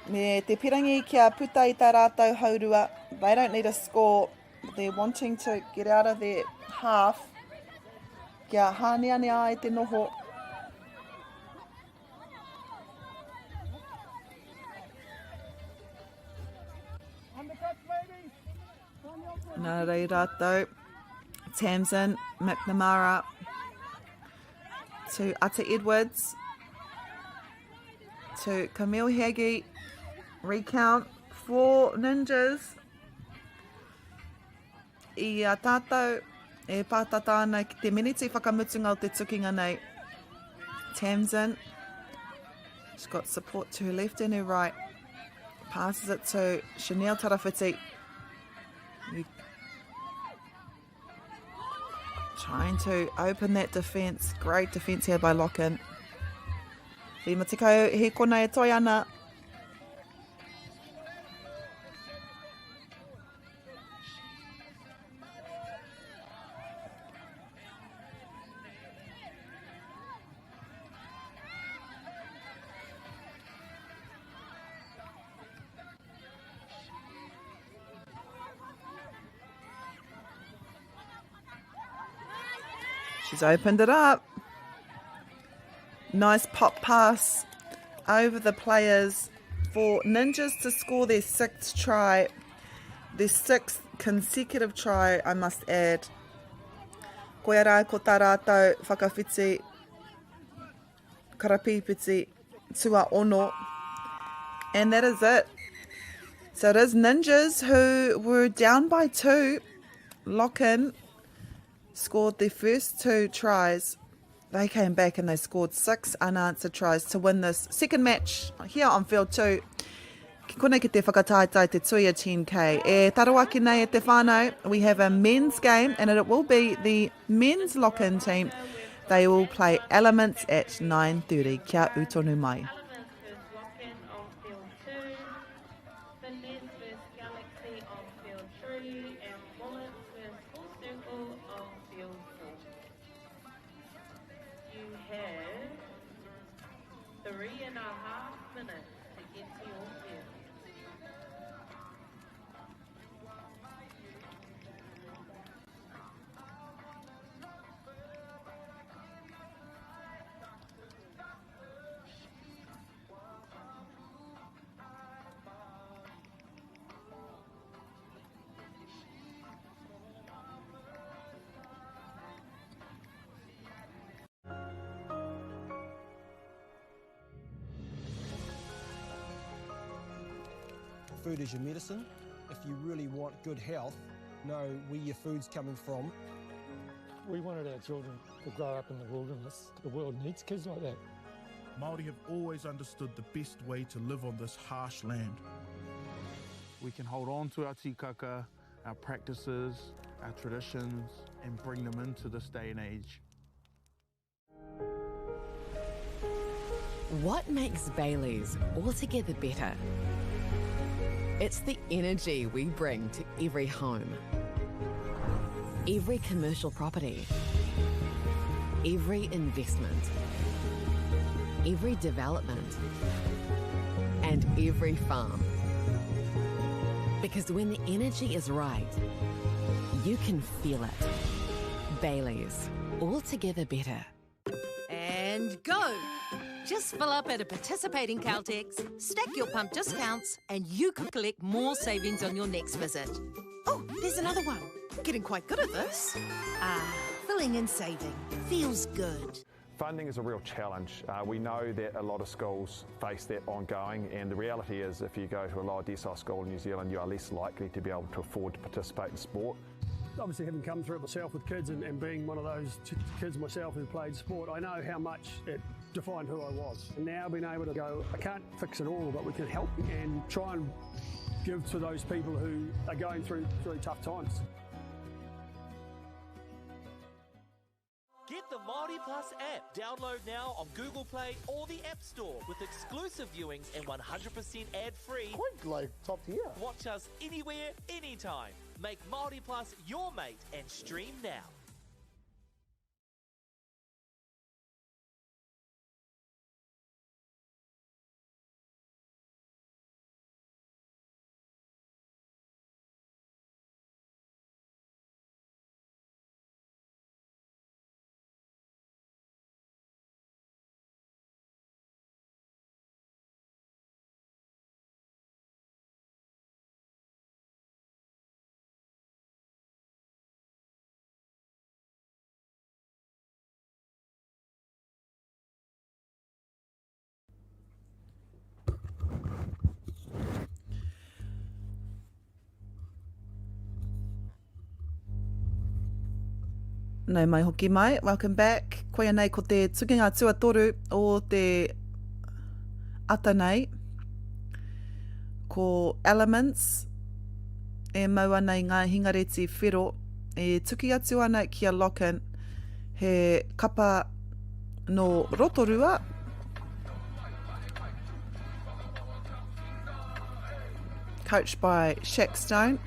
Me te pirangi kia puta i tā rātou haurua. They don't need a score. They're wanting to get out of their half. Kia hāneanea ai te noho. Nā reira rātou, Tamsin McNamara to Ata Edwards to Camille Hagee. Recount for Ninjas. I a tātou e pātata ana ki te miniti whakamutunga o te tukinga nei. Tamsin, she's got support to her left and her right. Passes it to Chanel Tarawhiti. Trying to open that defence. Great defence here by Lockin. 50 he kona e toi ana. She's opened it up. Nice pop pass over the players for Ninjas to score their 6th try. Their 6th consecutive try, I must add. Koia rā ko tā rātou whakawhiti karapīpiti tuaono. And that is it. So it is Ninjas who were down by 2. Lock-in scored their first 2 tries. They came back and they scored 6 unanswered tries to win this second match here on field 2. Ki konei ki te whakataetae te Tuia 10K. E taro ake nei e te whānau, we have a men's game and it will be the men's lock-in team. They will play Elements at 9:30. Kia ū tonu mai. Finesse versus Galaxy on field 3 and Bullets versus Full Circle on field 4. You have 3.5 minutes to get to your field. Food is your medicine. If you really want good health, know where your food's coming from. We wanted our children to grow up in the wilderness. The world needs kids like that. Māori have always understood the best way to live on this harsh land. We can hold on to our tikaka, our practices, our traditions, and bring them into this day and age. What makes Bailey's altogether better? It's the energy we bring to every home, every commercial property, every investment, every development, and every farm. Because when the energy is right, you can feel it. Bailey's, altogether better. And go! Just fill up at a participating Caltex, stack your pump discounts, and you could collect more savings on your next visit. Oh, there's another one. Getting quite good at this. Ah, filling and saving. Feels good. Funding is a real challenge. Uh, we know that a lot of schools face that ongoing, and the reality is if you go to a lower decile school in New Zealand, you are less likely to be able to afford to participate in sport. Obviously, having come through it myself with kids and, and being one of those kids myself who played sport, I know how much it defined who I was. And now being able to go, I can't fix it all, but we can help and try and give to those people who are going through, through tough times. Get the Māori Plus app. Download now on Google Play or the App Store with exclusive viewings and 100% ad-free. Quite like top tier. Watch us anywhere, anytime. Make Māori Plus your mate and stream now. Nau mai hoki mai, welcome back. Koia nei ko te tukinga tuatoru o te ata nei. Ko Elements e mau ana i ngā hingareti whero e tuki atu ana ki a Lockin he kapa nō Rotorua. Coached by Shaq Stone.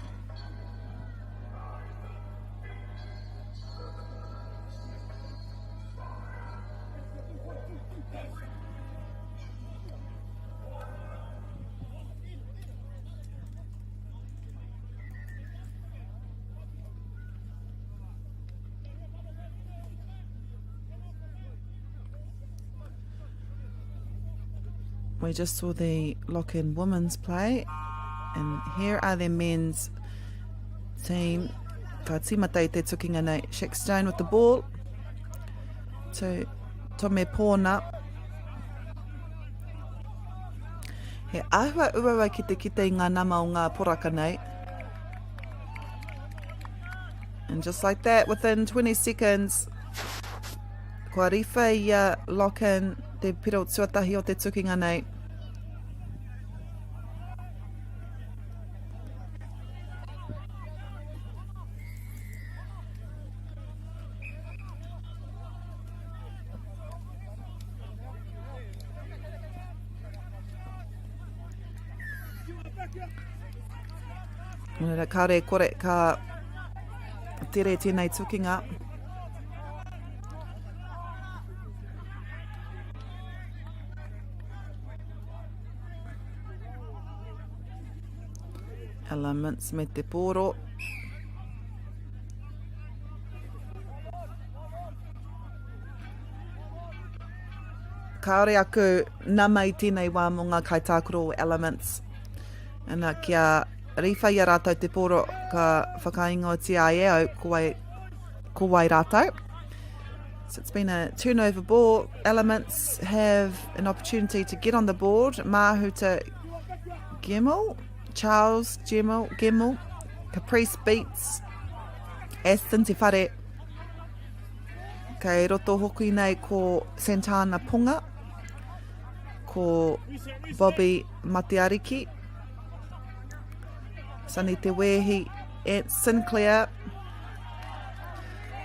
We just saw the lock-in women's play, and here are the men's team. Ka tīmata i te tukinga nei. Shaq Stone with the ball to Tome Pōna. He āhua uaua ki te kite i ngā nama o ngā poraka nei. And just like that, within 20 seconds, kua riwha i a Lockin te piro tuatahi o te tukinga nei. Nō reira, kāre kore ka tere tēnei tukinga. Elements me te pōro. Kāore aku nama i tēnei wā mō ngā kaitākaro o Elements. Ana, kia riwha i a rātou te pōro ka whakaingoatia ai e au ko wai, ko wai rātou. So it's been a turnover ball. Elements have an opportunity to get on the board. Mahuta Gemmell, Charles Gemmell, Gemmell, Caprice Beats, Aston Te Whare, Kei roto hoki nei ko Santana Ponga, ko Bobby Mateariki. Sonny Te Weehi and Sinclair.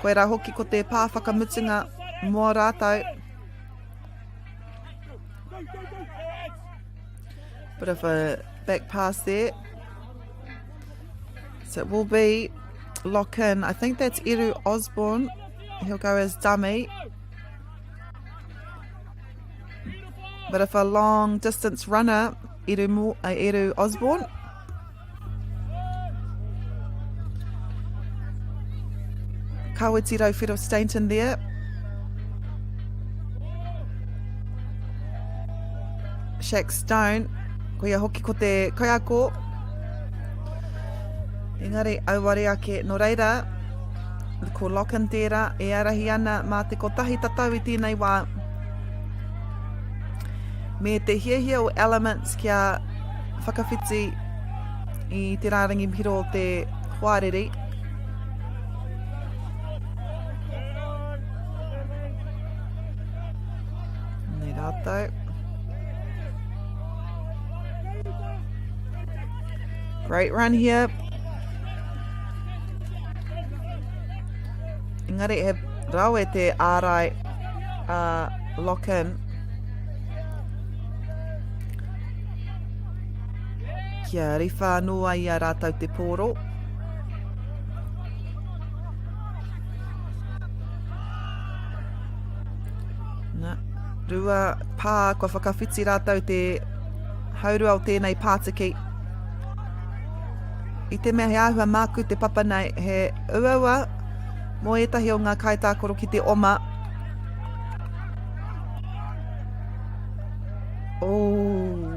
Koirā hoki ko te pā whakamutunga mō rātou. Bit of a back pass there. So it will be lock in. I think that's Eru Osborne. He'll go as dummy. But if a long distance runner, Eru, Eru Osborne. Kawiti Rauwhero Stainton there. Shaq Stone, ko ia hoki ko te kaiako. Engari, auare ake, no reira, ko Lockin tērā e arahi ana mā te kotahi tatau i tēnei wā. Me te hiahia o Elements kia whakawhiti i te rārangi piro o te hoariri. Nei rātou. Great run here. Engari he rawe te ārai a lock-in. Kia riwha anō ai i a rātou te pōro. Na, rua pā, kua whakawhiti rātou te haurua o tēnei pātiki. I te mea he āhua māku te papa nei, he uaua mō ētahi o ngā kaitākaro ki te oma. Oh.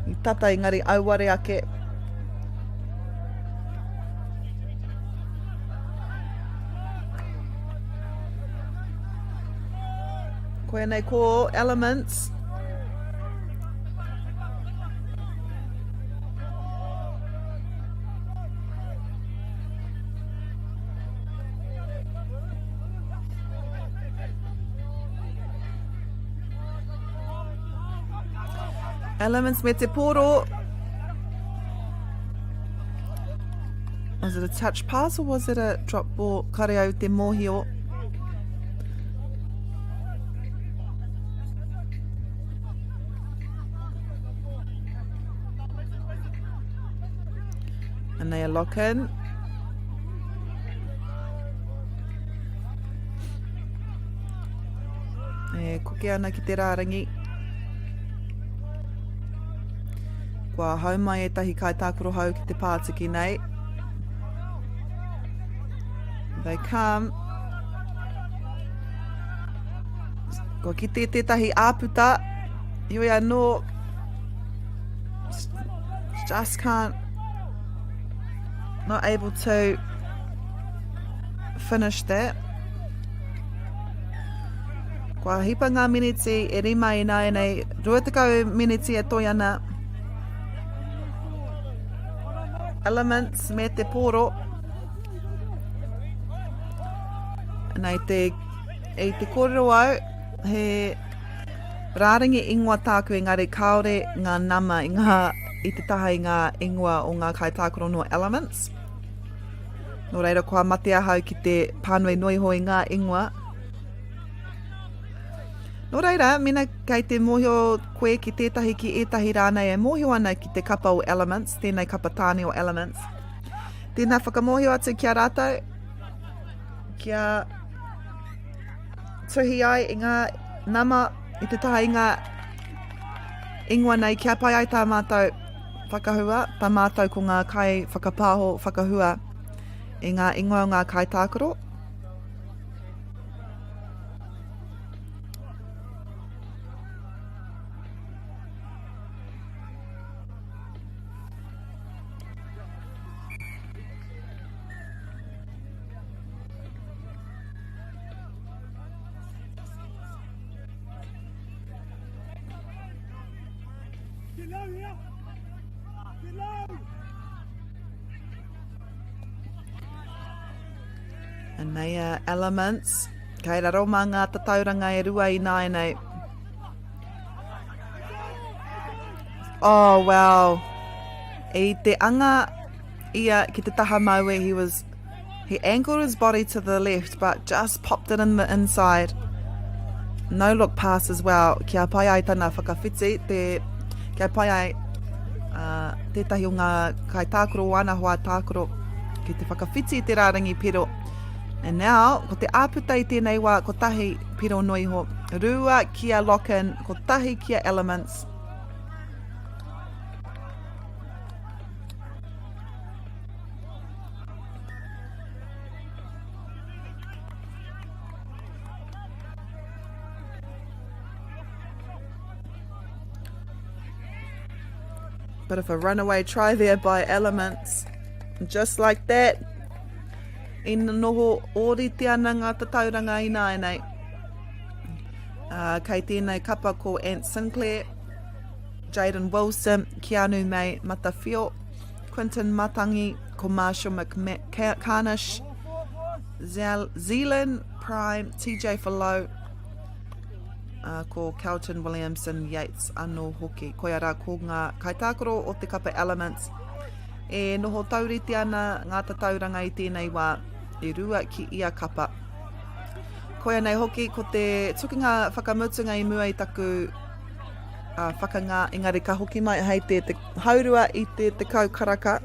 I tata engari auare ake. Koinei ko Elements. Elements me te poro. Was it a touch pass or was it a drop ball? Kare au te mōhio. And they are lock in. E koke ana ki te rārangi. Kua hau mai ētahi kaitākaro hou ki te pātiki nei. They come. Kua kite tētahi āputa. Heoi anō, just can't, not able to finish that. Kua hipa ngā miniti e rima ināianei, 20 miniti e toi ana. Elements me te pōro. Nei te, i te kōrero au, he rārangi ingoa tāku engari kāore ngā nama i, ngā, i te taha i ngā ingoa o ngā kaitākaro no Elements. Nō reira kua mate ahau ki te pānui noa iho i ngā ingoa. Nō reira, mena kei te mōhio koe ki tētahi ki ētahi rānei e mōhio ana ki te kapa o Elements, tēnei kapa tāne o Elements, tēnā whakamōhio atu ki a rātou, kia tuhi ai i ngā nama i te taha i ngā ingoa nei kia pai ai tā mātou whakahua, tā mātou ko ngā kai whakapāho whakahua i ngā ingoa o ngā kaitākaro. Anei elements. Kei raro mā ngā tatauranga e rua i nāianei. Oh, wow. I te anga ia ki te taha maui, he was he angled his body to the left but just popped it in the inside. No look pass as well. Kia pai ai tana whakawhiti, te, kia pai ai uh, tētahi o ngā kaitākaro o ana hoa tākaro ki te whakawhiti i te rārangi piro. And now, ko te āputa i tēnei wā, kotahi piro noa iho. Rua kia Lock-in, kotahi kia Elements. Bit of a runaway try there by Elements. Just like that, i noho ōrite ana ngā tatauranga ināianei. Uh, kei tēnei kapa ko Ant Sinclair, Jaden Wilson, Keanu May Matawhio, Quinton Matangi, ko Marshall McCarnish, Zealand Prime, TJ Falau, uh, ko Kelton Williamson Yates anō hoki. Koia rā ko ngā kaitākaro o te kapa Elements e noho taurite ana ngā tatauranga i tēnei wā e rua ki ia kapa. Koia nei hoki ko te tukinga whakamutunga i mua i taku uh, whakangā, engari ka hoki mai hei te, te haurua i te tekau karaka.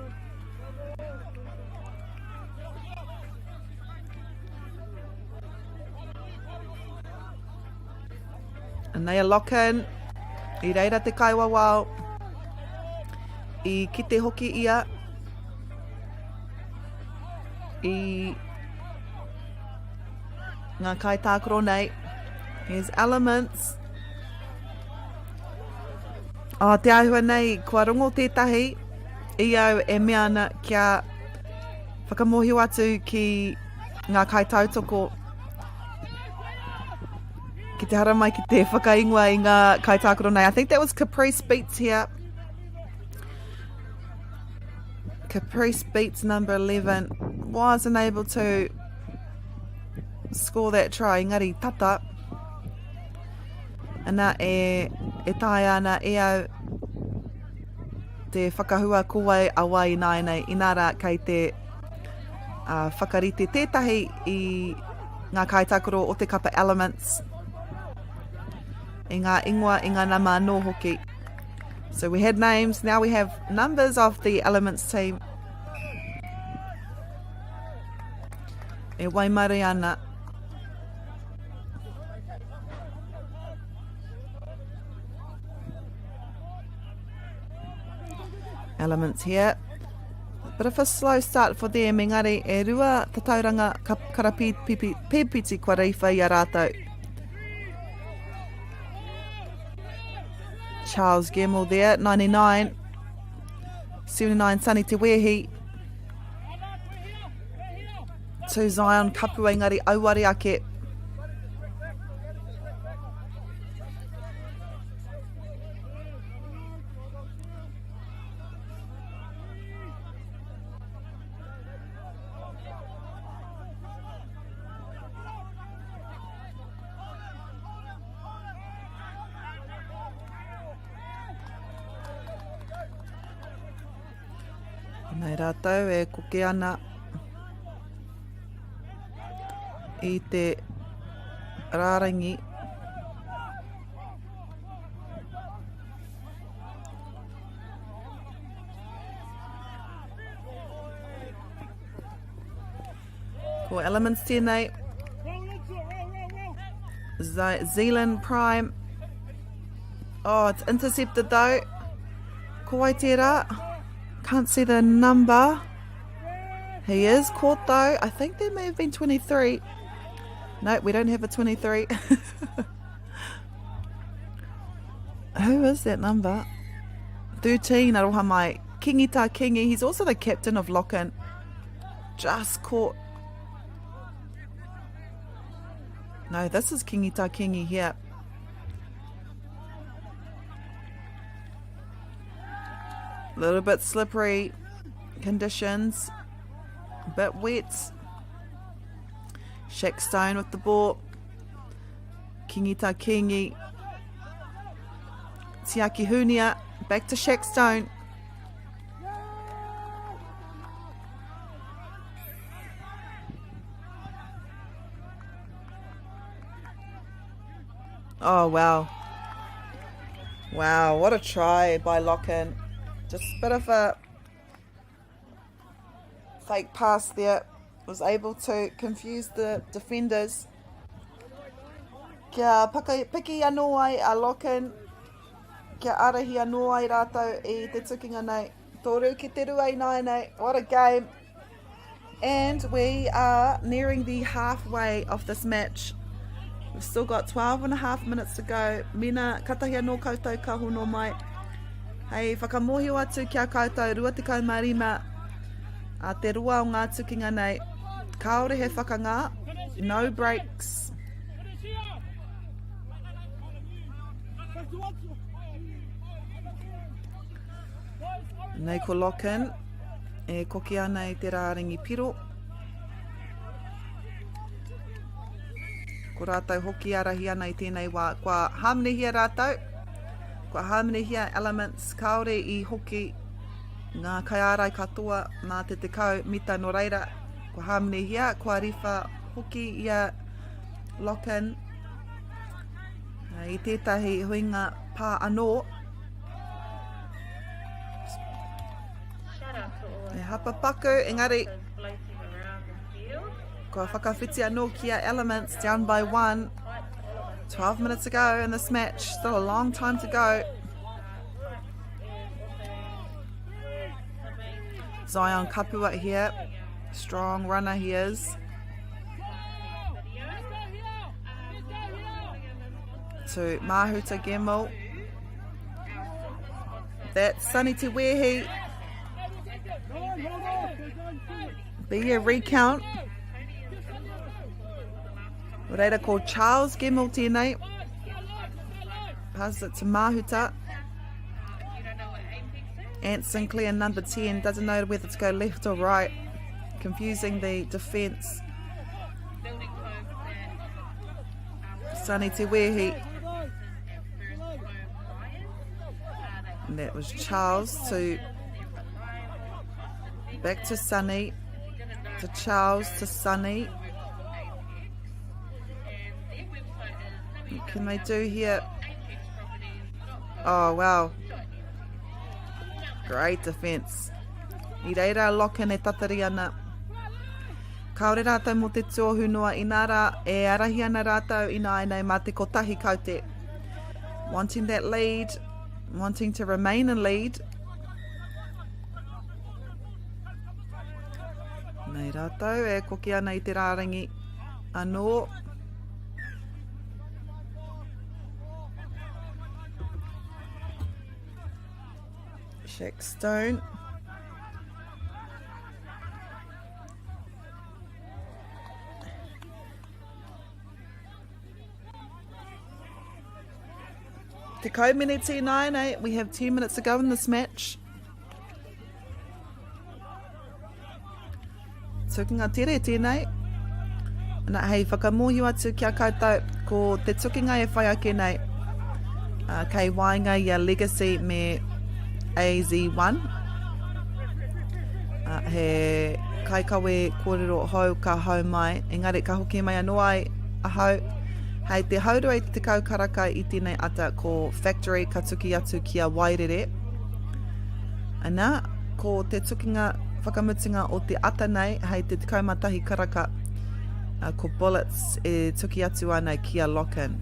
Anei a Lockin, i reira te kaiwawao, i kite hoki ia i ngā kaitākaro nei. Here's Elements. Oh, te āhua nei, kua rongo tētahi i au e mea ana kia whakamōhio atu ki ngā kaitautoko ki te haramai ki te whakaingoa i ngā kaitākaro nei. I think that was Caprice Beats here. Caprice Beats number 11 wasn't able to score that try, engari tata. Ana e, e taea ana e au te whakahua ko wai a wai ināianei, inā rā kei te uh, whakarite tētahi i ngā kaitākaro o te kapa Elements, i ngā ingoa, i ngā nama anō hoki. So we had names, now we have numbers of the Elements team. E waimare ana. Elements here. Bit of a slow start for them, engari e rua tatauranga karapīpipi pēpiti kua reiwha i a rātou. Charles Gemmell there, 99. 79 Sonny Te Wehi. To Zion Kapu engari auare ake. Nei rātou e koke ana i te rārangi. Ko Elements tēnei. Zealand Prime. Oh, it's intercepted though. Ko wai tērā? Can't see the number. He is caught though. I think there may have been 23. No, we don't have a 23. Who is that number? 13, aroha mai. Kingi Tā Kingi. He's also the captain of Lockin. Just caught. No, this is Kingi Tā Kingi here. A little bit slippery conditions. A bit wet. Shaq Stone with the ball. Kingi Tā Kingi. Tiaki Hunia. Back to Shaq Stone. Oh, wow. Wow, what a try by Locken. Just a bit of a fake pass there. Was able to confuse the defenders. Kia paka, piki anō ai a Locken. Kia arahi anō ai rātou i te tukinga nei. Toru ki te rua ināianei. What a game. And we are nearing the halfway of this match. We've still got 12 and a half minutes to go. Mena, katahi anō koutou ka hono mai. Hei whakamōhio atu ki a koutou 25 a te roa o ngā tukinga nei. Kāore he whakangā, no breaks. Nei ko Lockin e koki ana i te rārangi piro. Ko rātou hoki arahi ana i tēnei wā. Kua hāmenehia rātou, kua hāmenehia Elements, kāore i hoki ngā kaiārai katoa mā te 10 mita nō reira, kua hāmenehia, kua riwha hoki i a Lockin i tētahi huinga pā anō. E hapa paku, engari kua whakawhiti anō ki a Elements, down by one. 12 minutes to go in this match, still a long time to go. Zion Kapua here, strong runner he is. To Mahuta Gemmell. That's Sonny Te Wehi. Be a recount. Reira ko Charles Gemmell tēnei. Pass it to Mahuta. Ant Sinclair, number 10, doesn't know whether to go left or right. Confusing the defence. Sonny Te Wehi. And that was Charles to back to Sonny, to Charles, to Sonny. What can they do here? Oh, wow. Great defense. I reira Lockin e tatari ana. Kāore rātou mō te tuohu noa inā rā, e arahi ana rātou ināianei mā te kotahi kaute. Wanting that lead, wanting to remain in lead. Nei rātou e koki ana i te rārangi anō. Shaq Stone. Tekau miniti 9, we have 10 minutes to go in this match. Tukinga tere tēnei. Na, hei whakamōhio atu ki a koutou, ko te tukinga e whai ake nei, uh, kei waenga i a Legacy me AZ1. Uh, he kaikawe kōrero hou ka hou mai, engari ka hoki mai anō ai ahau. Hei te haurua i te 10 karaka i tēnei ata ko Factory ka tuki atu ki a Wairere. Ana, ko te tukinga whakamutunga o te ata nei hei te 11 karaka ko Bullets e tuki atu ana ki a Lockin.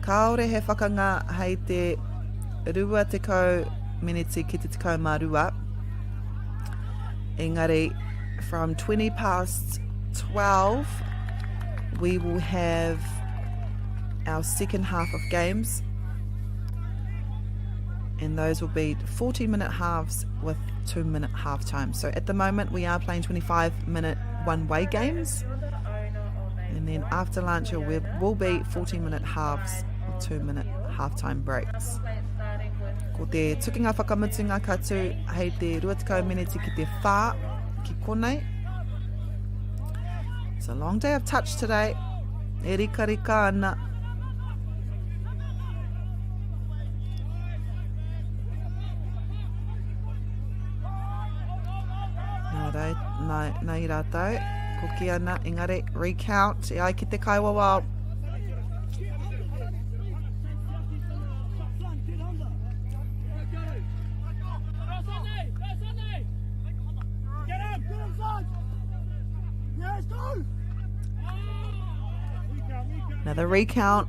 Kāore he whakangā hei te 20 meneti ki te 12. Engari, from 20 past 12, we will have our second half of games. And those will be 40 minute halves with 2 minute half time. So at the moment, we are playing 25 minute one way games. And then after lunch, it will be 40 minute halves with 2 minute half time breaks. Ko te tukinga whakamutunga ka tū hei te 20 meneti ki te 4 ki konei. It's a long day of touch today. E rika rika ana. Nā, rei, nā, nā i rātou, koki ana, engari, recount, e ai ki te kaiwawao. Another recount.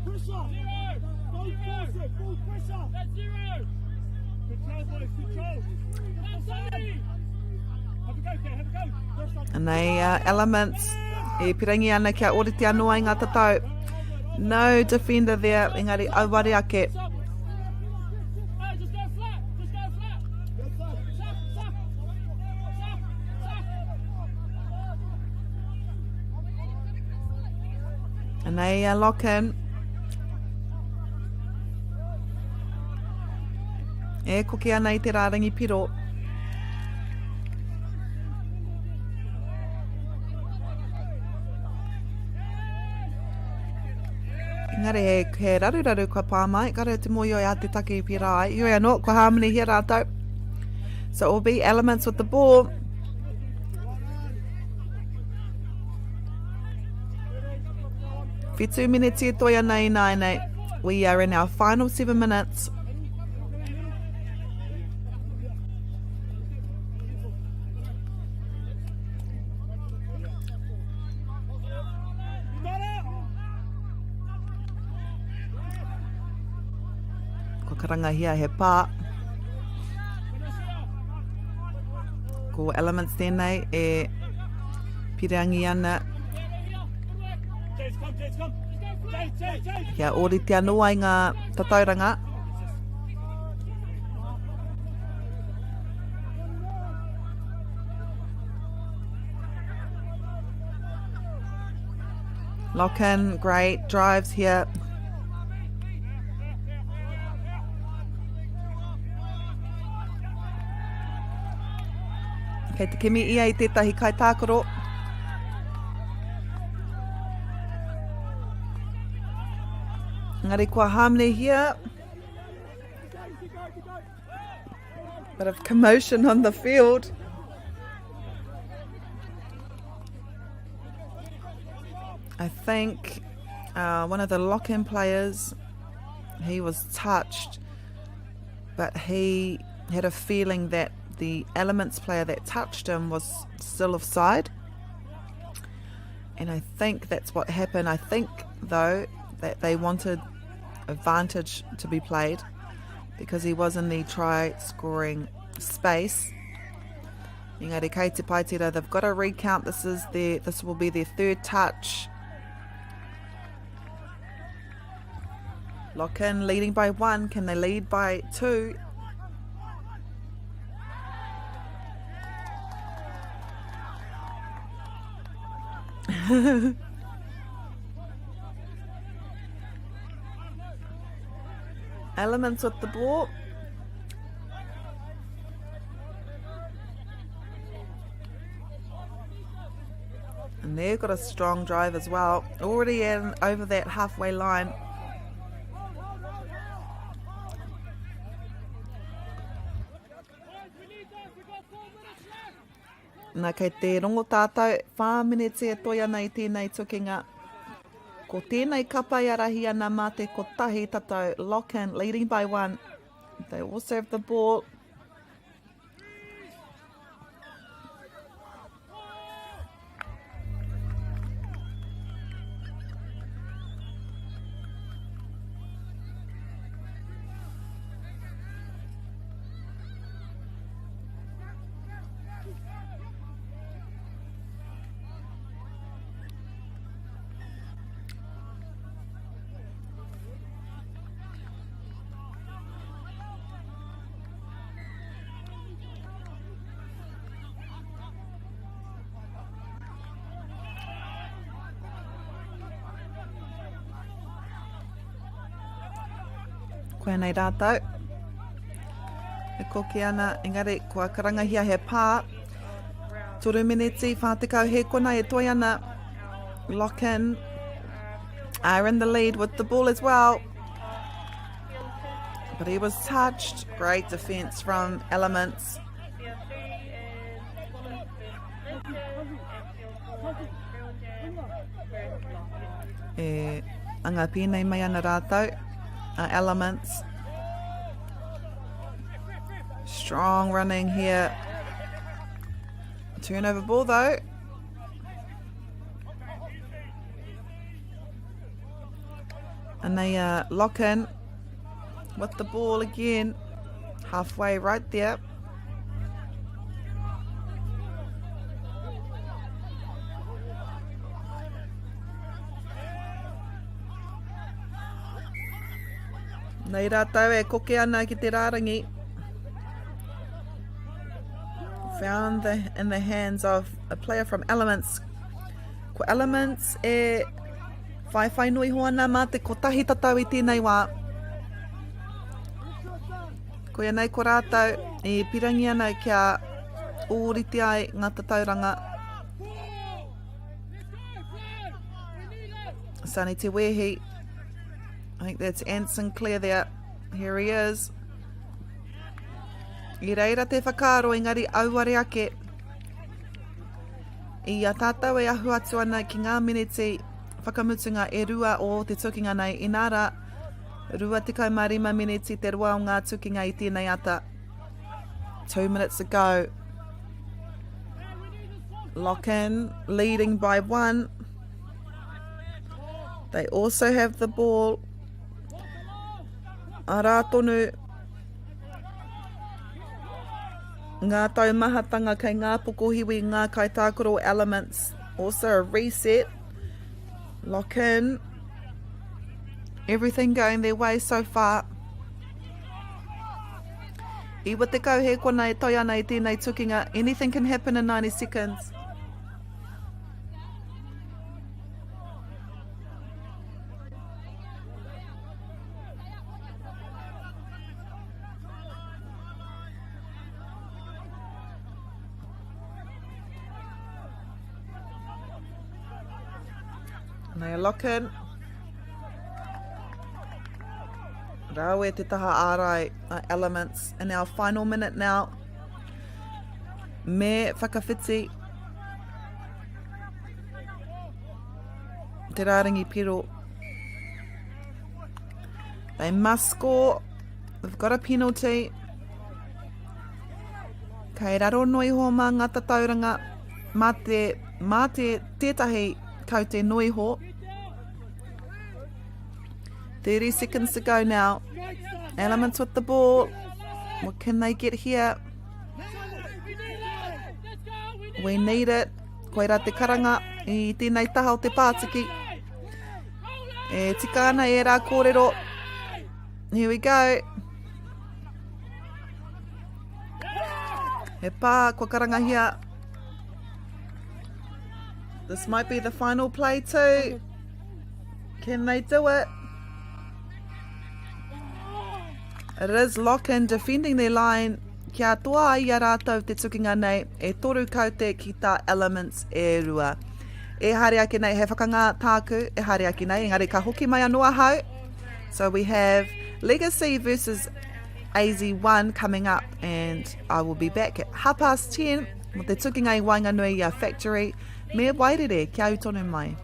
And they uh, elements e pirangi ana kia orite anō ai ngā tatau. No defender there, engari auare ake. And they uh, lock in. E koke ana i te rārangi piro. Engari he, he raruraru kua pā mai, ka rau te mōio i a te take i pērā ai. Heoi anō, kua hāmenehia rātou. So it will be elements with the ball. Whitu mineti e toi ana i nāianei. We are in our final 7 minutes. Kua karangahia he pā. Ko Elements tēnei e pirangi ana kia ōrite anō ai ngā tatauranga. Lock in, great, drives here. Kei te kimi ia i tētahi kaitākaro. Engari kua hāmenehia. Bit of commotion on the field. I think uh, one of the lock-in players, he was touched, but he had a feeling that the elements player that touched him was still offside. And I think that's what happened. I think, though, that they wanted advantage to be played because he was in the try scoring space. Engari kei te paetira, they've got to recount. This is their, this will be their third touch. Lock in, leading by one. Can they lead by two? Elements with the ball. And they've got a strong drive as well. Already in over that halfway line. Nā, kei te rongo tātou, whā mineti e toi ana i tēnei tukinga. Ko tēnei kapa e arahi ana mā te kotahi tatau, lock in, leading by one. They all serve the ball. Koinei rātou. E koke ana, engari kua karangahia he pā. Toru mineti, 40 hēkona e toi ana. Lock in. Are in the lead with the ball as well. But he was touched. Great defence from Elements. E anga pēnei mai ana rātou, a Elements. Strong running here. Turnover ball though. And they lock in with the ball again. Halfway right there. Nei rātou e koke ana ki te rārangi. Found the, in the hands of a player from Elements. Ko Elements e whaiwhai nui ho ana mā te kotahi tatau i tēnei wā. Koia nei ko rātou e pirangi ana kia ōrite ai ngā tatauranga. Sonny Te Wehi. I think that's Anson Clare there. Here he is. I reira te whakaaro engari auare ake. I a tātou e ahu atu ana ki ngā miniti whakamutunga e rua o te tukinga nei, inā rā, 25 miniti te roa o ngā tukinga i tēnei ata. 2 minutes ago. Lock in, leading by one. They also have the ball. Arā tonu ngā taumahatanga kei ngā pokohiwi, ngā kaitākaro elements. Also a reset. Lock in. Everything going their way so far. 90 he kona e toi ana i tēnei tukinga. Anything can happen in 90 seconds. And they are locking. Rawe te taha ārai elements in our final minute now. Me whakawhiti te rārangi piro. They must score. They've got a penalty. Kei raro noa iho mā ngā tatauranga, mā te, mā te tētahi kaute noa iho. 30 seconds to go now. Elements with the ball. What can they get here? We need it. Koira te karanga i tēnei taha o te pātiki. E tika ana ērā kōrero. Here we go. He pā, kua karangahia. This might be the final play too. Can they do it? It is Locken defending their line. Kia toa ai i a rātou te tukinga nei, e toru kaute ki tā Elements e rua. E haere ake nei, he whakangā tāku, e haere ake nei, engari ka hoki mai anō ahau. So we have Legacy versus AZ1 coming up and I will be back at 10:30 mo te tukinga i waenganui i a Factory me Wairere. Kia ū tonu mai.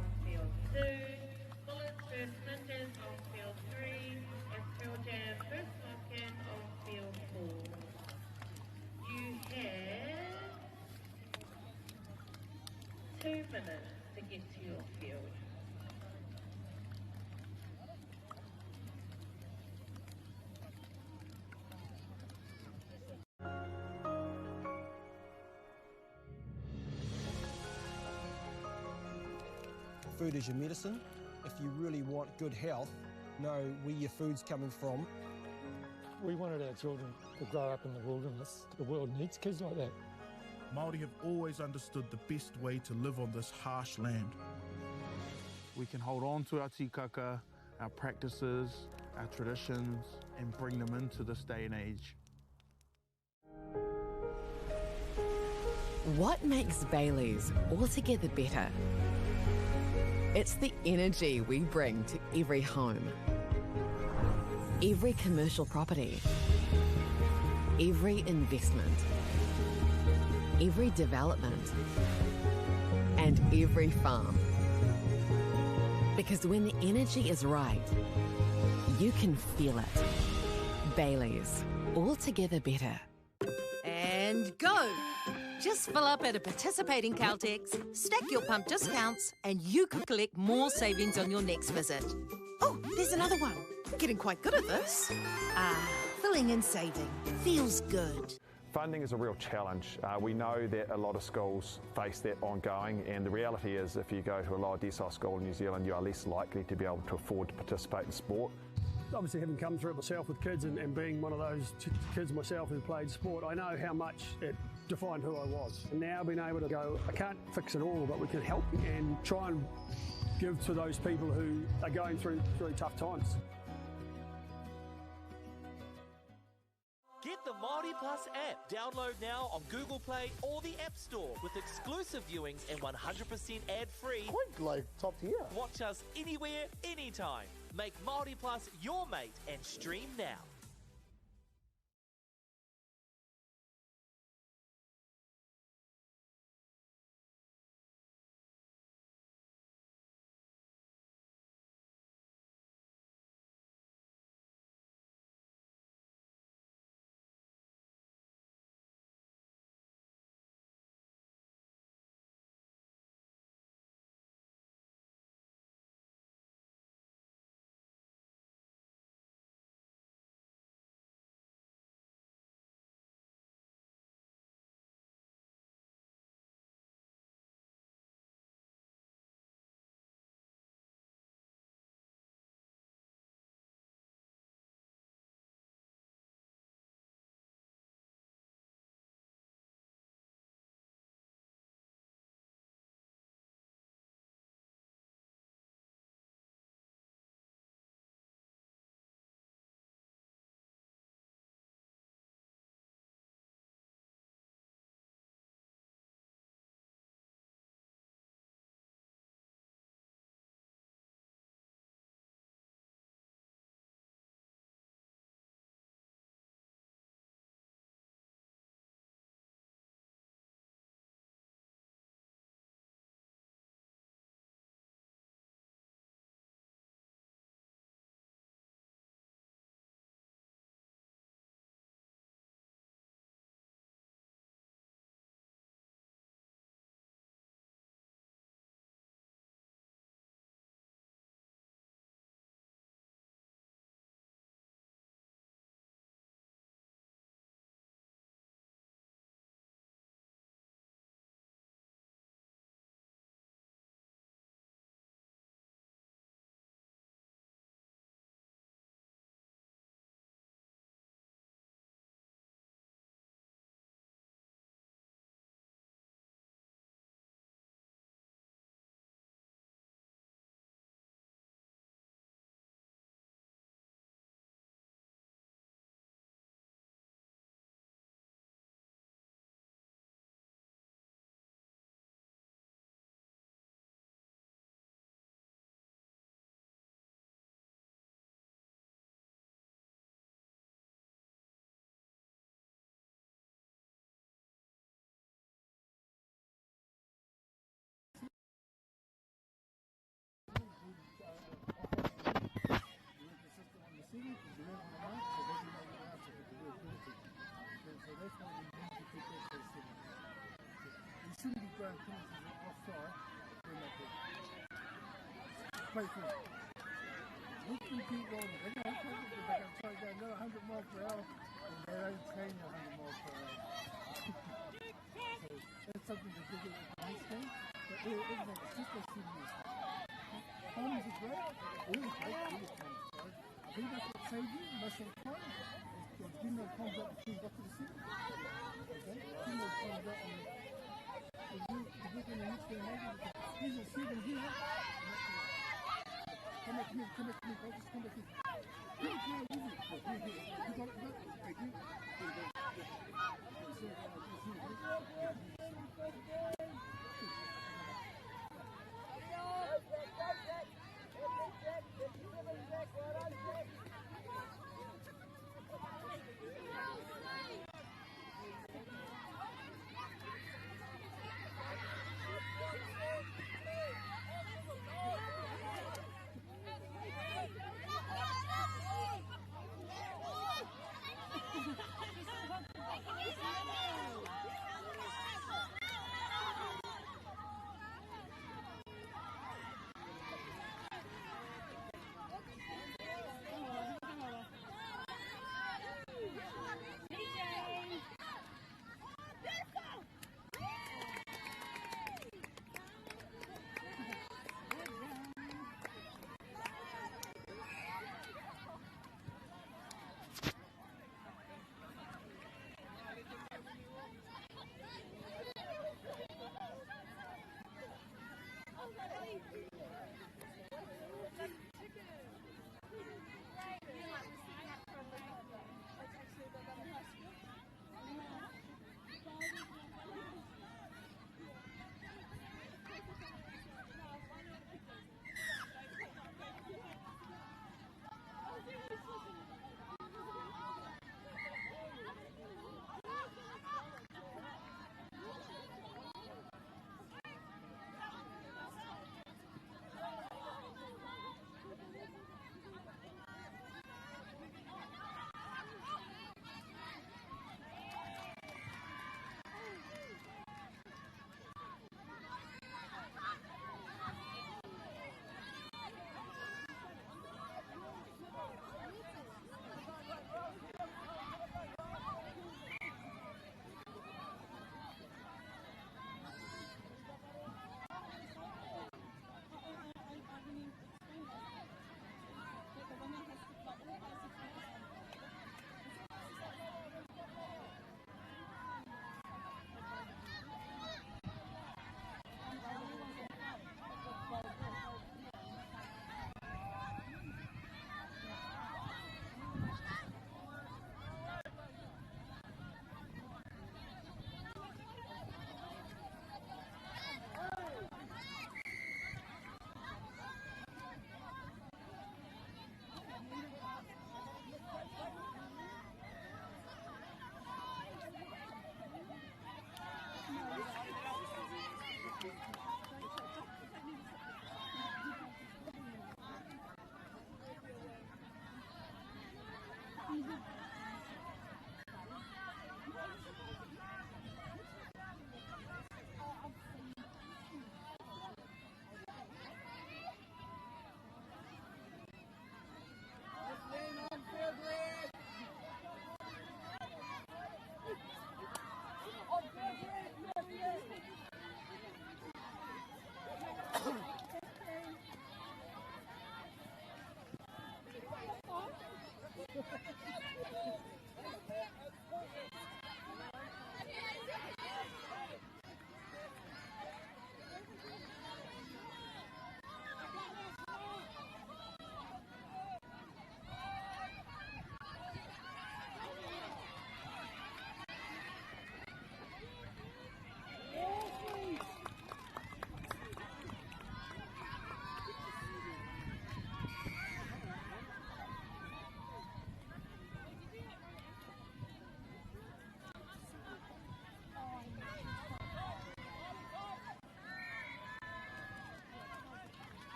Food is your medicine. If you really want good health, know where your food's coming from. We wanted our children to grow up in the wilderness. The world needs kids like that. Māori have always understood the best way to live on this harsh land. We can hold on to our tikaka, our practices, our traditions, and bring them into this day and age. What makes Bailey's altogether better? It's the energy we bring to every home, every commercial property, every investment, every development, and every farm. Because when the energy is right, you can feel it. Bailey's, altogether better. And go! Just fill up at a participating Caltex, stack your pump discounts, and you could collect more savings on your next visit. Oh, there's another one. Getting quite good at this. Ah, filling and saving. Feels good. Funding is a real challenge. We know that a lot of schools face that ongoing, and the reality is if you go to a lower decile school in New Zealand, you are less likely to be able to afford to participate in sport. Obviously, having come through it myself with kids and being one of those kids myself who played sport, I know how much it defined who I was. And now being able to go, I can't fix it all, but we can help and try and give to those people who are going through really tough times. Get the Māori Plus app. Download now on Google Play or the App Store with exclusive viewings and 100% ad-free. Quite like top tier. Watch us anywhere, anytime. Make Māori Plus your mate and stream now. Shouldn't be going penalties offside when they play. Play through. We can keep going. They're going to they're going to try to go another 100 miles per hour, and they don't train 100 miles per hour. So that's something to think about the next game. But everything, it's just a serious. Comms are great. All great, all the comms, right? I think that's what saved you most of the time. Is getting those comms out before you got to the city. Okay? Getting those comms out and he's a 7 here. Come back here, come back here, just come back here. Here, here, here, here. You got it, you got it. Thank you. There you go.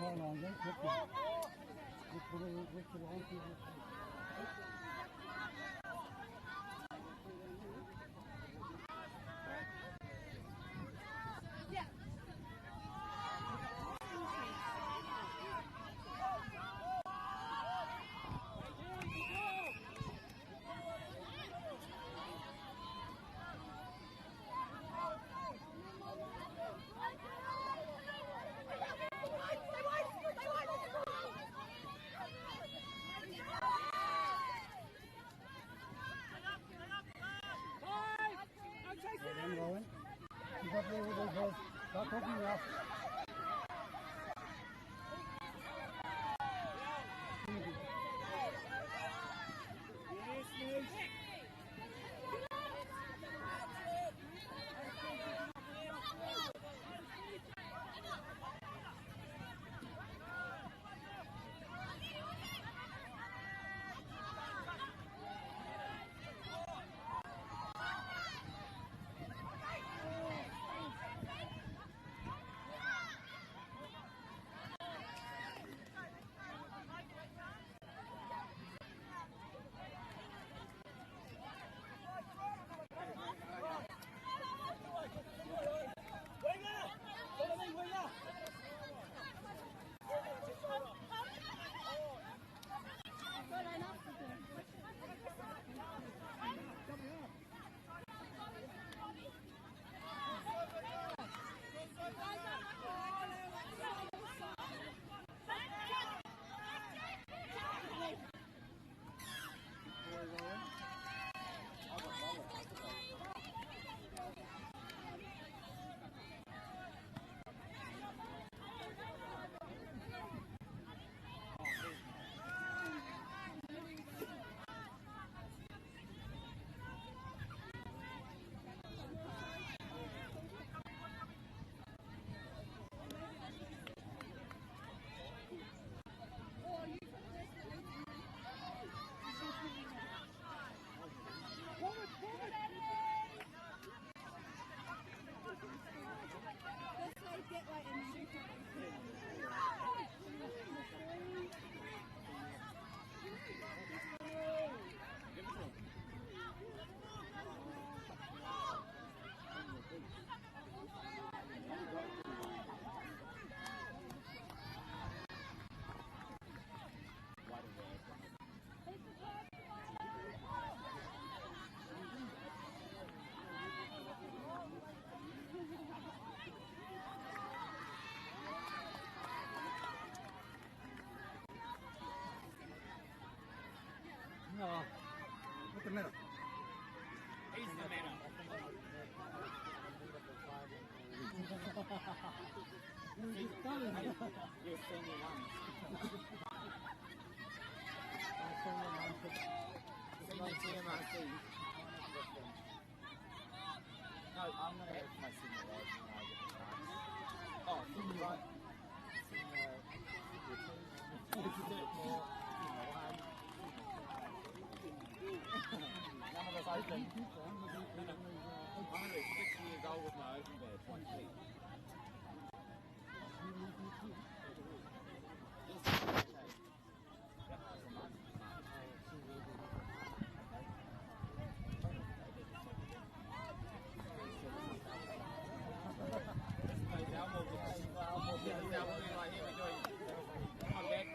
try line, don't click them. Just put it, just put it onto the... Keep up there with those guys. Start talking now. Yes, Nish. No. What's the matter? He's the matter. You're senior one. Senior TMRC. No, I'm going to go for my senior badge when I get the chance. Oh, senior one. Senior 2. Senior 4. Senior 1. None of us open. I'm going to be 6 years old with my open badge, watch me. Yes, okay. Yep, that's a month. Come on, Dad.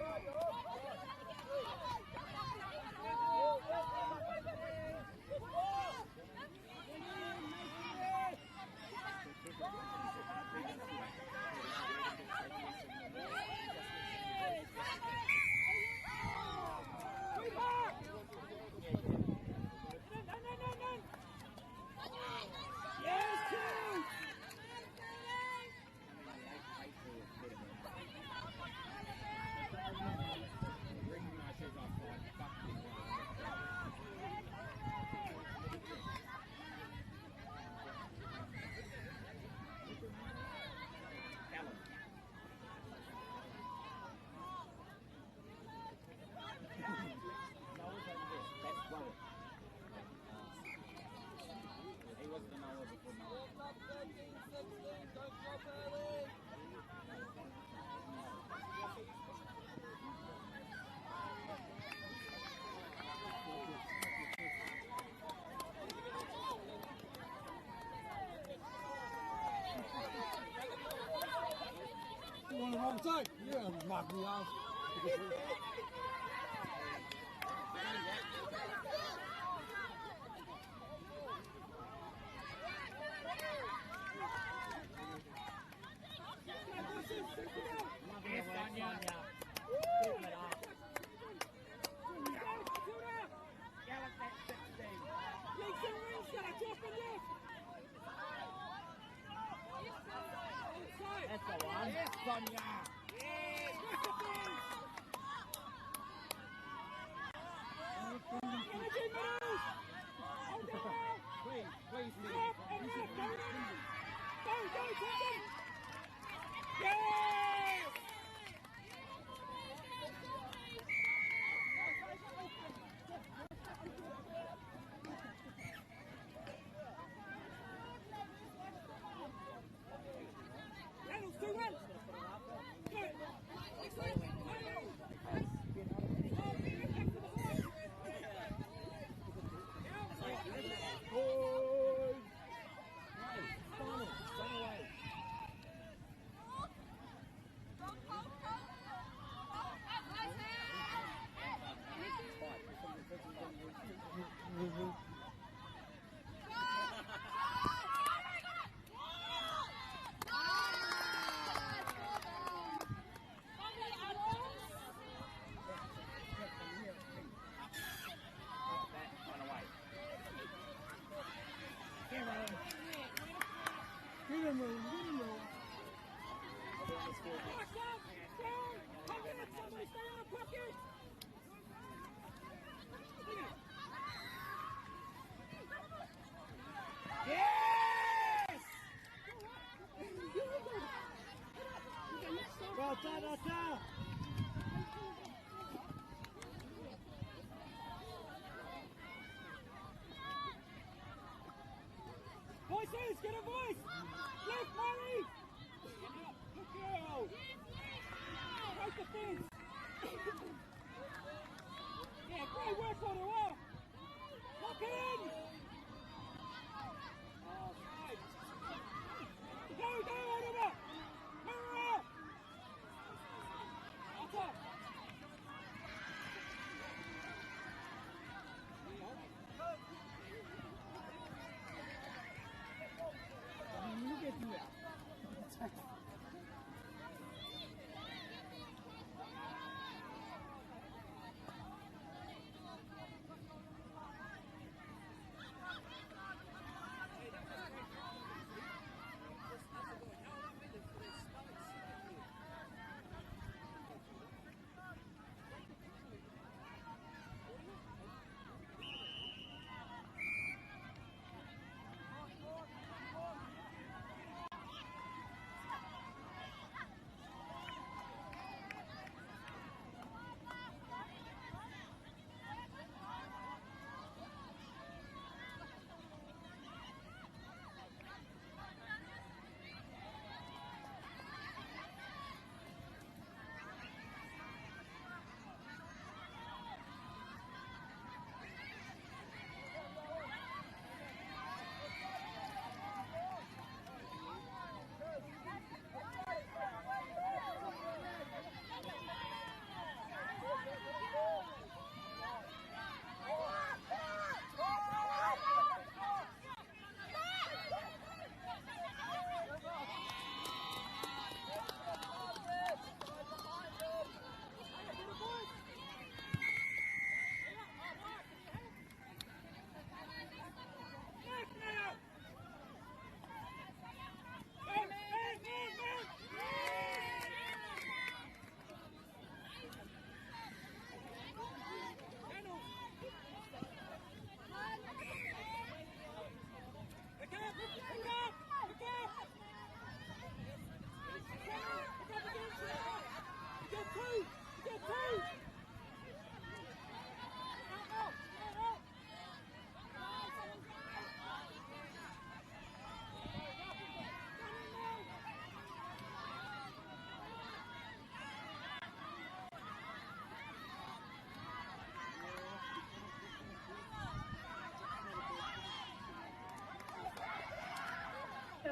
the wrong side. Yeah, knock me off. Yes, Sonia. Keep it up. Gallop that 16. That's the one. Yes, Sonia. Please, please, please. Get him, William, get him, William. Yes! Well done, Atta. Voices, get a voice! Left, Murray! Good girl! Break the fence! Yeah, great work on her! Lock it in! Oh, side. Go, go, Oliver! Murray!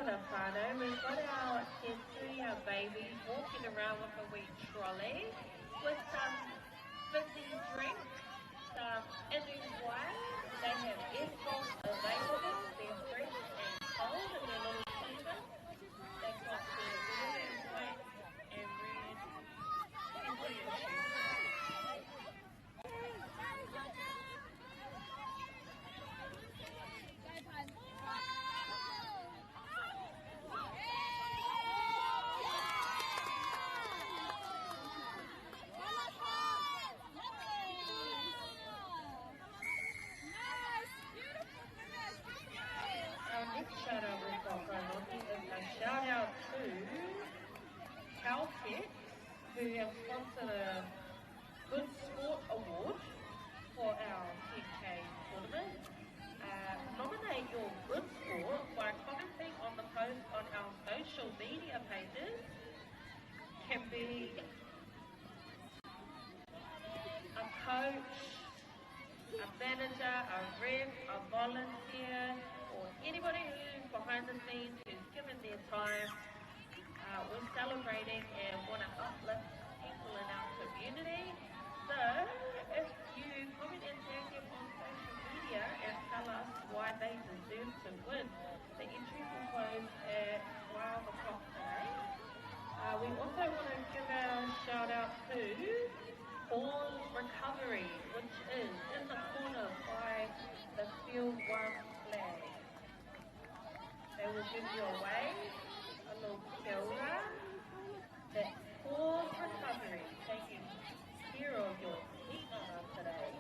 ora whānau. We've got our Te Tuia babies walking around with a wee trolley with some fizzy drink, some inu wine. They have Eskos available. They're fresh and cold in their little cooler. They've got their blue and white and red Te Tuia shoes. Our next shout out we've got going on here is a shout out to Caltex, who have sponsored a Good Sport Award for our 10K tournament. Nominate your good sport by commenting on the post on our social media pages. Can be a coach, a manager, a ref, a volunteer, or anybody who's behind the scenes who's given their time. We're celebrating and want to uplift people in our community. So if you comment and tag them on social media and tell us why they deserve to win, the entries will close at 12 o'clock today. We also want to give a shout out to Paws Recovery, which is in the corner by the Field 1 flag. They will give you away a little kia ora. That's Paws Recovery, taking care of your tikanga today.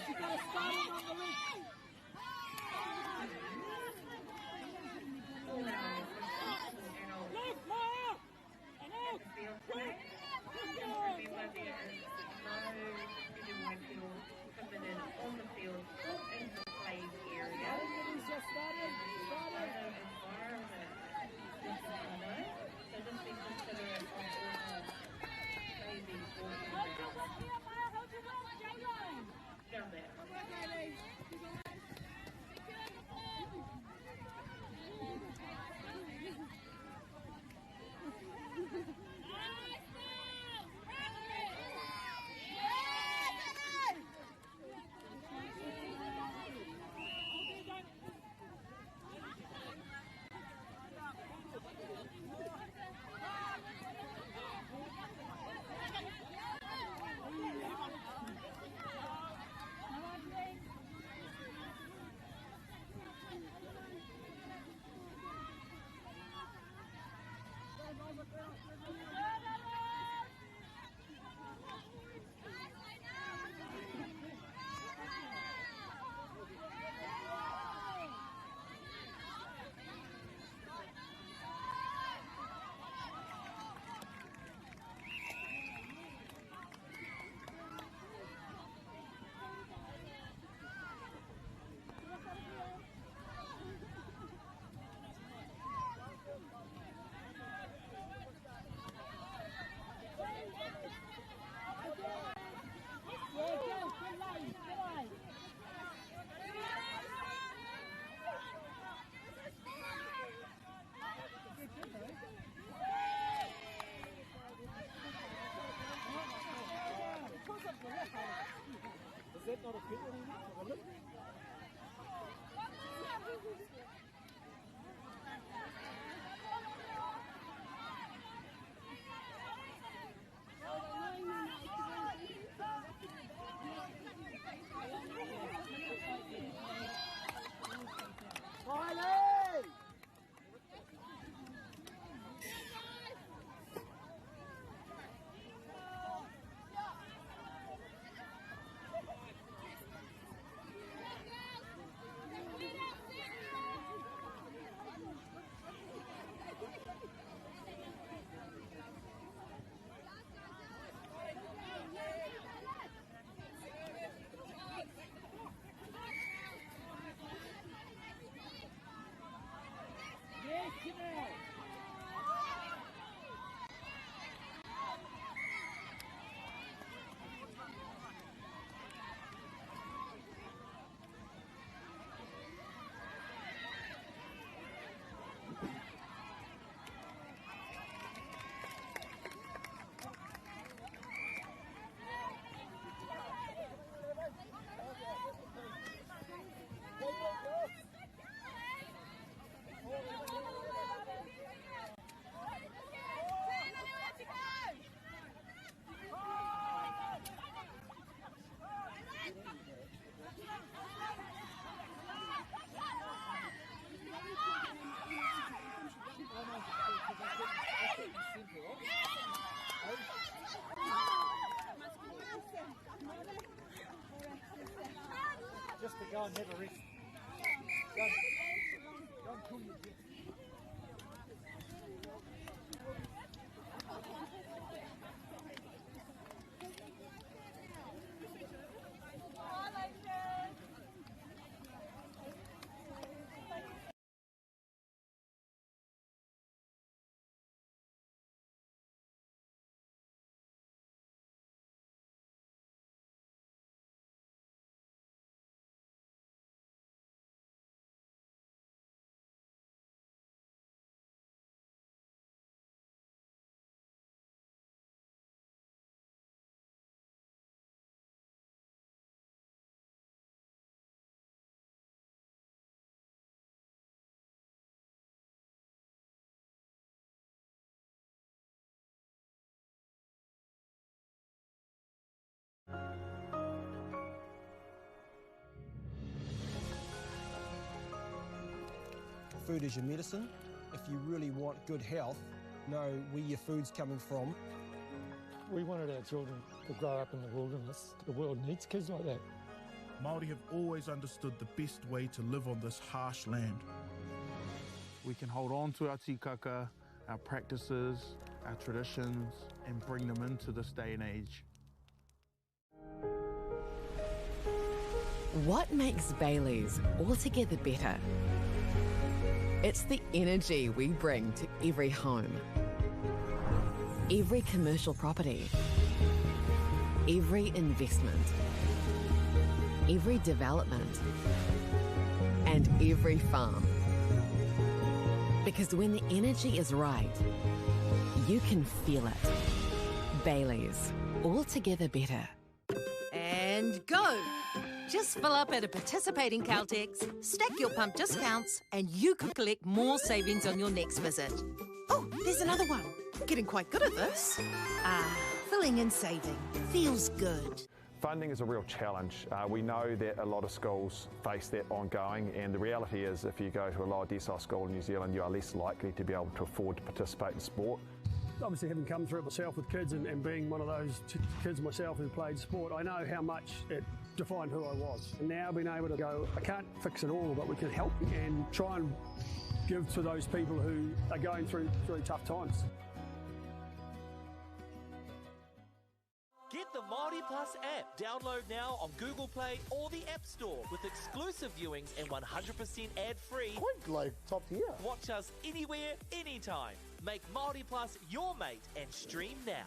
You gotta start him on the left. All our officials and Left, adults Maya! And at out! the field Quick! today. Quick Just down! remember there is no whitefield permitted on the field or in the play area. Alicia, start him! Start No him! environment is no, so just be considerate of all babies walking Hold your around. work here, Maya! Hold your work, J-line! Down there. Yeah, go! Good line! Good line! Is that not a penalty? Have a look. Riley! Yes, Janelle! Just to go and have a rest. Go and, go and cool your jets. Food is your medicine. If you really want good health, know where your food's coming from. We wanted our children to grow up in the wilderness. The world needs kids like that. Māori have always understood the best way to live on this harsh land. We can hold on to our tikaka, our practices, our traditions, and bring them into this day and age. What makes Bailey's altogether better? It's the energy we bring to every home, every commercial property, every investment, every development, and every farm. Because when the energy is right, you can feel it. Bailey's, altogether better. And go! Just fill up at a participating Caltex, stack your pump discounts, and you could collect more savings on your next visit. Oh, there's another one. Getting quite good at this. Ah, filling and saving. Feels good. Funding is a real challenge. Uh, we know that a lot of schools face that ongoing, and the reality is if you go to a lower decile school in New Zealand, you are less likely to be able to afford to participate in sport. Obviously, having come through it myself with kids and, and being one of those kids myself who played sport, I know how much it defined who I was. And now being able to go, I can't fix it all, but we can help and try and give to those people who are going through, through tough times. Get the Māori Plus app. Download now on Google Play or the App Store with exclusive viewings and 100% ad-free. Quite like top tier. Watch us anywhere, anytime. Make Māori Plus your mate and stream now.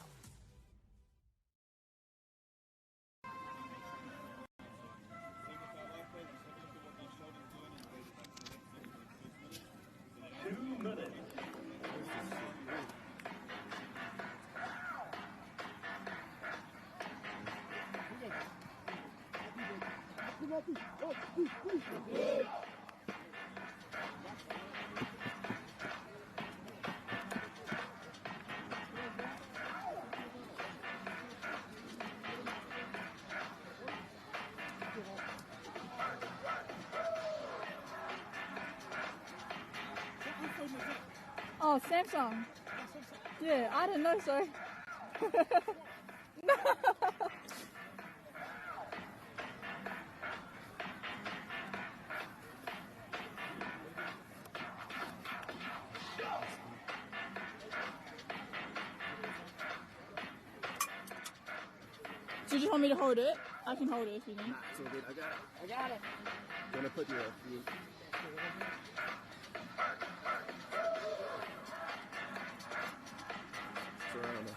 Oh, Samsung. Yeah, I didn't know, sorry. Do you just want me to hold it? I can hold it if you need. It's all good. I got it. I got it. Gonna put your, your Geronimo.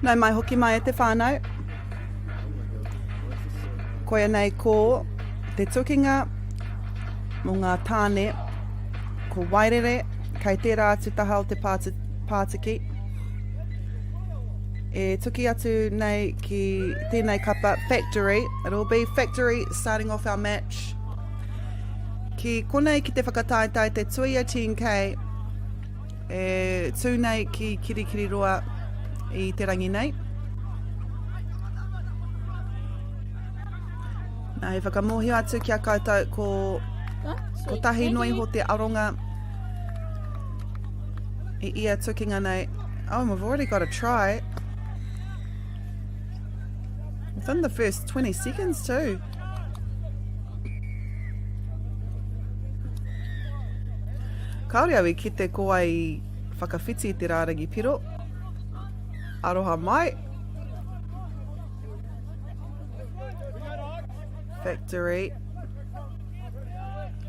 Nau mai hoki mai e te whānau. Koia nei ko te tukinga mō ngā tāne, ko Wairere, kei tērā atu taha o te pātiki. E tuki atu nei ki tēnei kapa Factory. It'll be Factory starting off our match. Ki konei ki te whakataetae te Tuia 10K e tū nei ki Kirikiriroa i te rangi nei. Nā, he whakamōhio atu ki a koutou ko kotahi noa iho te aronga i ia tukinga nei. Oh, we've already got a try. Within the first 20 seconds too. Kāore au i kite ko wai i whakawhiti i te rārangi piro. Aroha mai. Factory.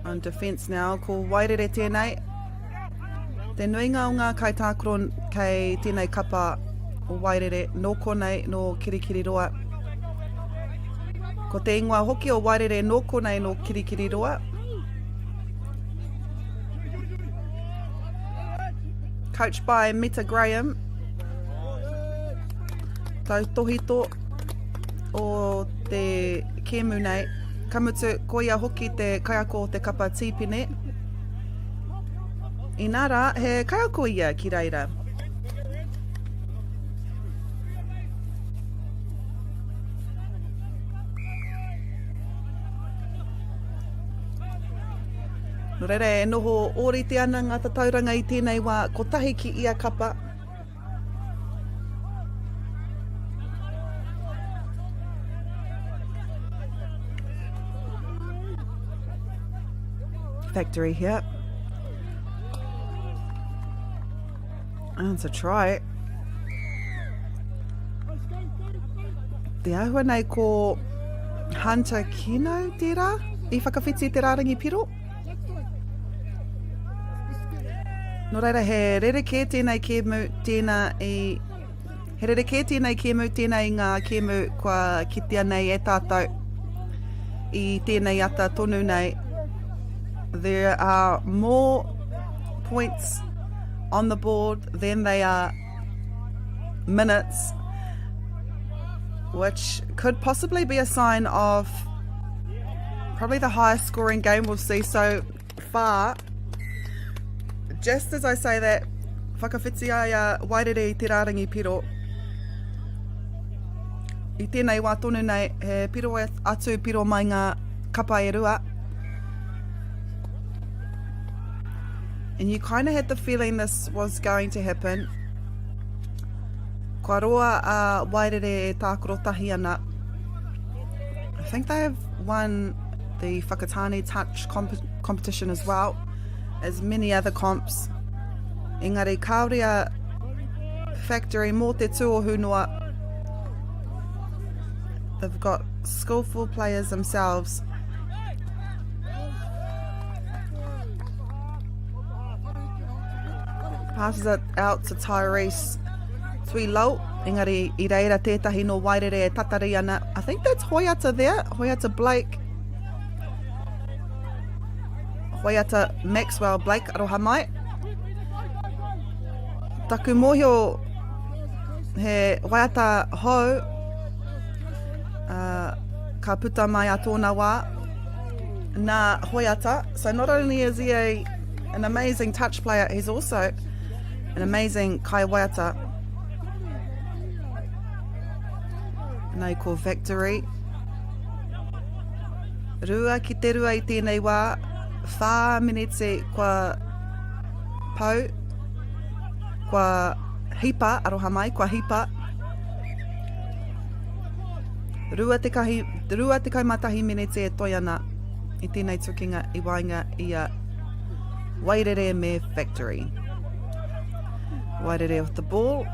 On defence now, ko Wairere tēnei. Te nuinga o ngā kaitākaro kei tēnei kapa o Wairere, nō konei, nō Kirikiriroa. Ko te ingoa hoki o Wairere nō konei, nō Kirikiriroa. Coached by Mita Graham. Tautohito o te kēmu nei. Ka mutu, ko ia hoki te kaiako o te kapa tīpene. Inā rā, he kaiako ia ki reira. Nō reira, e noho ōrite ana ngā tatauranga i tēnei wā, kotahi ki ia kapa. Factory here. And it's a try. Te āhua nei ko Hunter Kino tērā i whakawhiti te rārangi piro. Nō reira, he rerekē tēnei kēmu, tēnā i... He rerekē tēnei kēmu, tēnā i ngā kēmu kua kitea nei e tātou i tēnei ata tonu nei. There are more points on the board than they are minutes, which could possibly be a sign of probably the highest scoring game we'll see so far. Just as I say that, whakawhiti ai a Wairere i te rārangi piro. I tēnei wā tonu nei, he piro atu, piro mai ngā kapa e rua. And you kind of had the feeling this was going to happen. Kua roa a Wairere e tākaro tahi ana. I think they have won the Whakatane Touch comp competition as well as many other comps. Engari kāore a Factory mō te tūohu noa. They've got skillful players themselves. Passes it out to Tyrese Tuilau. Engari i reira tētahi no Wairere e tatari ana. I think that's Hoiata there. Hoiata Blake. Hoiata Maxwell Blake, aroha mai. Taku mōhio he waiata hou uh, ka puta mai a tōna wā nā Hoiata. So not only is he a, an amazing touch player, he's also an amazing kai waiata. Nei ko Victory. Rua ki te rua i tēnei wā, whā miniti kua pau, kua hipa, aroha mai, kua hipa. 21 miniti e toi ana i tēnei tukinga i waenga i a Wairere me Factory. Wairere with the ball.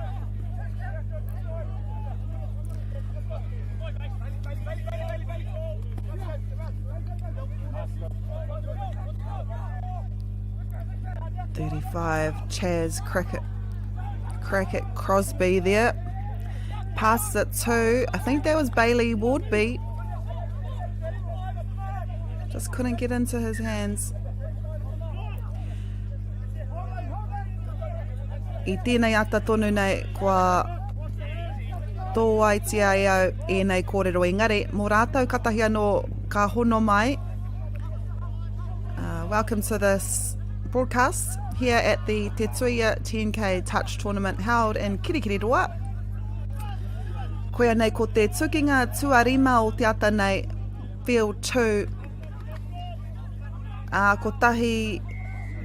35, Chaz Cricket, Cricket Crosby there. Passes it to, I think that was Bailey Wardby. Just couldn't get into his hands. I tēnei ata tonu nei, kua tōaitia e au ēnei kōrero engari, mō rātou katahi anō ka hono mai. Uh, welcome to this broadcast here at the Te Tuia 10K Touch Tournament held in Kirikiriroa. Koia nei ko te tukinga tuarima o te ata nei, Field 2, Ā, kotahi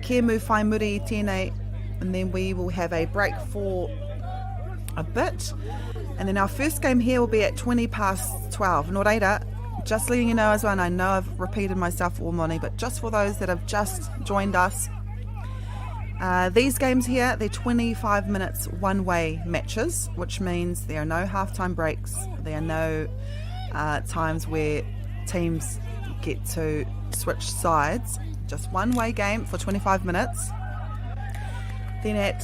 kēmu whai muri i tēnei, and then we will have a break for a bit. And then our first game here will be at 20 past 12. Nō reira, just letting you know as well, and I know I've repeated myself all morning, but just for those that have just joined us, uh, these games here, they're 25 minutes one-way matches, which means there are no halftime breaks, there are no uh, times where teams get to switch sides. Just one way game for 25 minutes. Then at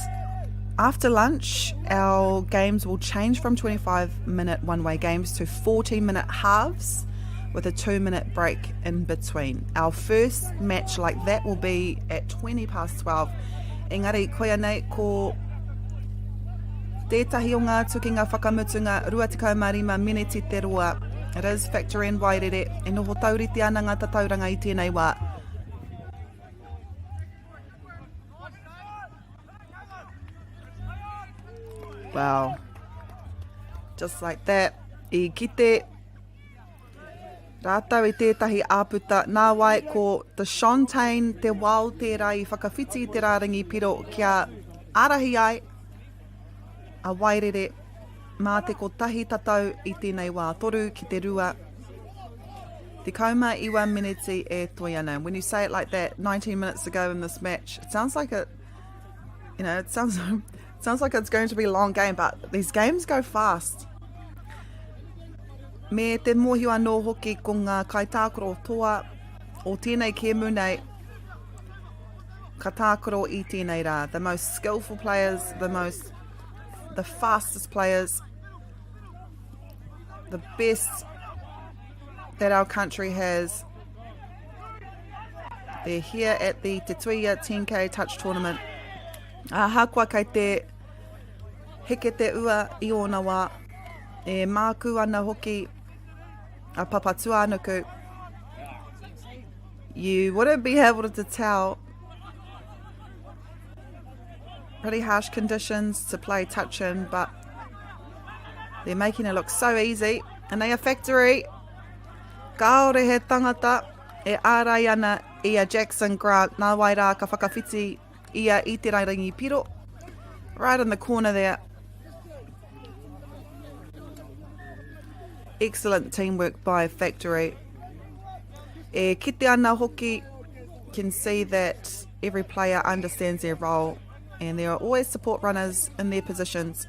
after lunch, our games will change from 25 minute one way games to 40 minute halves with a two minute break in between. Our first match like that will be at 20 past 12. Engari, koia nei ko Tētahi o ngā tukinga whakamutunga 25 meneti te roa. It is Factory and Wairere e noho taurite ana ngā tatauranga i tēnei wā. Wow. Just like that. I kite rātou i tētahi āputa nāwai ko Deshauntain Te Wao tērā i whakawhiti i te rārangi piro kia ārahi ai a Wairere mā te kotahi tatau i tēnei wā, toru ki te rua. 19 miniti e toi ana. When you say it like that, 19 minutes to go in this match, it sounds like it, you know, it sounds, it sounds like it's going to be a long game, but these games go fast. Me te mōhio anō hoki ko ngā kaitākaro toa o tēnei kēmu nei, ka tākaro i tēnei rā. The most skillful players, the most, the fastest players, the best that our country has. They're here at the Te Tuia 10K Touch Tournament. Ahakoa kei te heke te ua i ōna wā, e mākū ana hoki a Papatūānuku. You wouldn't be able to tell. Pretty harsh conditions to play touch in, but they're making it look so easy. And they are factory. Kāore he tangata e ārai ana i a Jackson Grant. Nā wai rā ka whakawhiti ia i te rairangi piro. Right in the corner there. Excellent teamwork by Factory. E kite ana hoki, can see that every player understands their role and there are always support runners in their positions.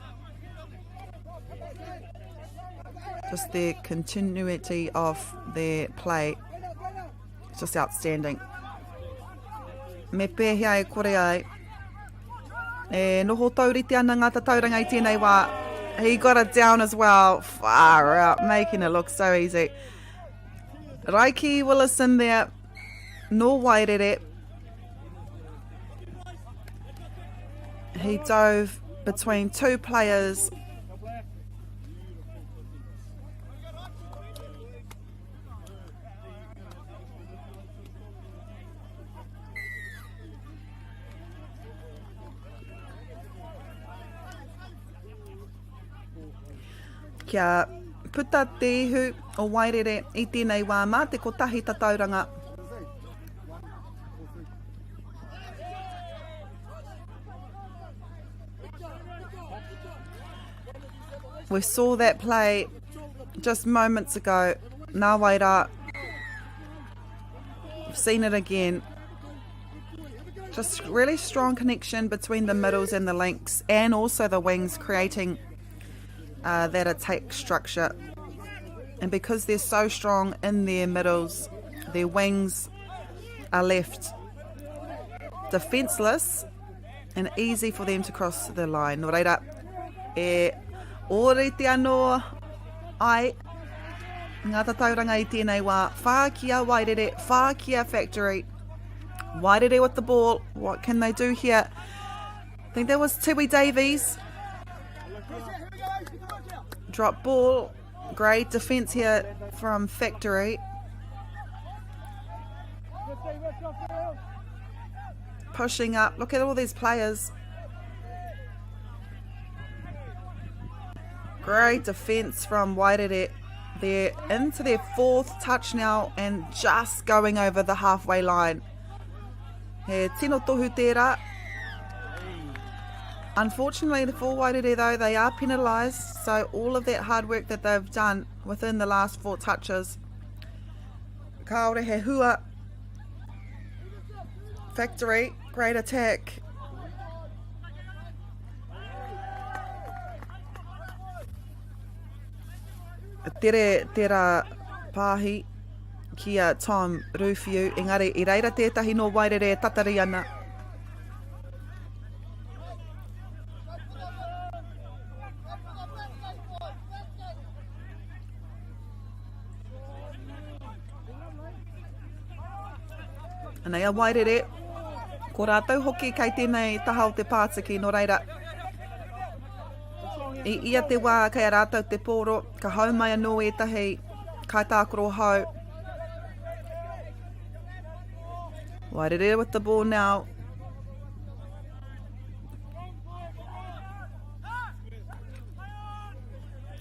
Just their continuity of their play. It's just outstanding. Me pēhea e kore ai. E noho taurite ana ngā tatauranga i tēnei wā. He got it down as well. Far out, making it look so easy. Raiki Willison there. No Wairere. He dove between two players. Kia puta te ihu o Wairere i tēnei wā mā te kotahi tatauranga. We saw that play just moments ago. Nā wai rā. Seen it again. Just really strong connection between the middles and the links and also the wings creating uh, that attack structure. And because they're so strong in their middles, their wings are left defenseless and easy for them to cross the line. Nō reira, e ōrite anō ai ngā tatauranga i tēnei wā. Whākia Wairere, Whākia Factory. Wairere with the ball. What can they do here? I think that was Tiwi Davies. Drop ball. Great defence here from Factory. Pushing up. Look at all these players. Great defence from Wairere. They're into their fourth touch now and just going over the halfway line. He tino tohu tērā. Unfortunately for Wairere though, they are penalised. So all of that hard work that they've done within the last four touches, kāore he hua. Factory, great attack. Tere tērā pāhi ki a Tom Rūwhiu, engari i reira tētahi nō Wairere e tatari ana. Anei a Wairere, ko rātou hoki kei tēnei taha o te pātiki, nō reira, I ia te wā kei a rātou te pōro, ka hau mai anō ētahi kaitākaro hou. Wairere with the ball now.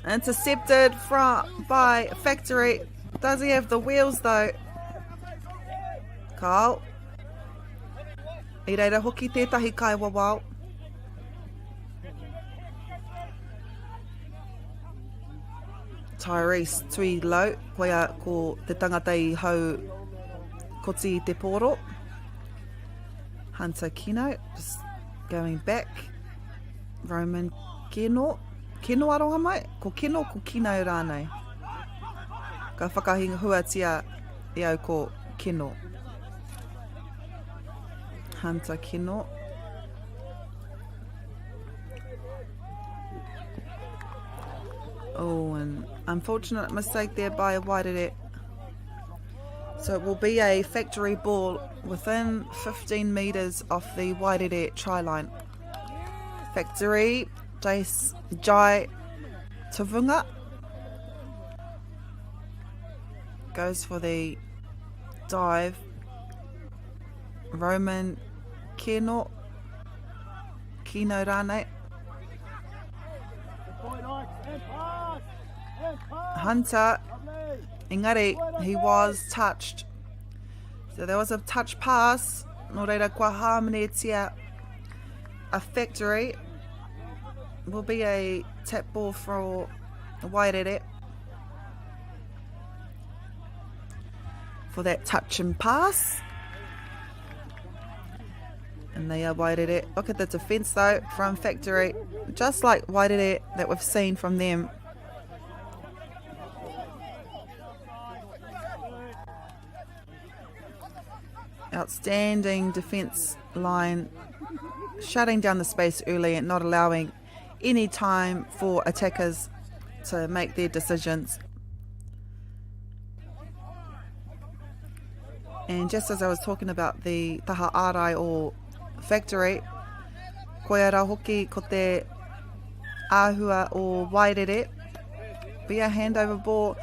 Intercepted from by Factory. Does he have the wheels though? Carl. I reira hoki tētahi kaiwawao. Tyrese Tuilau, koia ko te tangata i hau koti i te pōro. Hunter Kino, just going back. Roman Keno, Keno aroha mai? Ko Keno, ko Kino rānei. Ka whakahingahuatia e au ko Keno. Hunter Keno. Oh, an unfortunate mistake there by Wairere. So it will be a factory ball within 15 metres of the Wairere try line. Factory, Jace, Jai Tavunga goes for the dive. Roman Keno, Kino Rane. Hunter, engari, he was touched. So there was a touch pass. Nō reira kua hāmenetia a factory. Will be a tap ball for Wairere. For that touch and pass. And they are Wairere. Look at the defence though from Factory. Just like Wairere that we've seen from them. Outstanding defence line, shutting down the space early and not allowing any time for attackers to make their decisions. And just as I was talking about the taha ārai o factory, koia rā hoki ko te āhua o Wairere. Be a handover ball.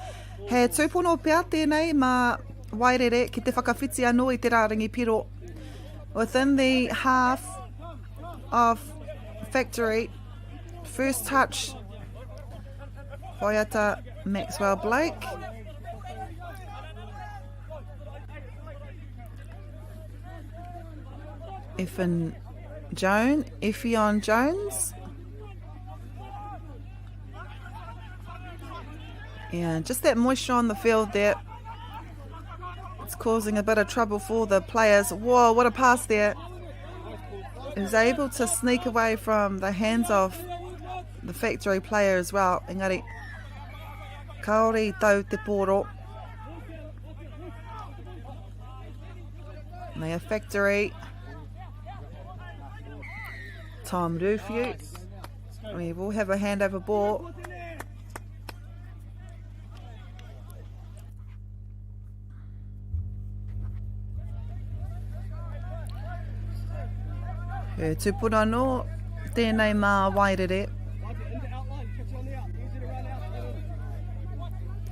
He tūpono pea tēnei mā Wairere ki te whakawhiti anō i te rārangi piro. Within the half of factory, first touch, Waiata Maxwell Blake. Efan Jones, Effion Jones. And just that moisture on the field there. It's causing a bit of trouble for the players. Whoa, what a pass there. He was able to sneak away from the hands of the factory player as well. Engari, kaore i tau te pōro. They are factory. Tom Ruwhiu. We will have a handover ball. He tupuna anō tēnei mā Wairere.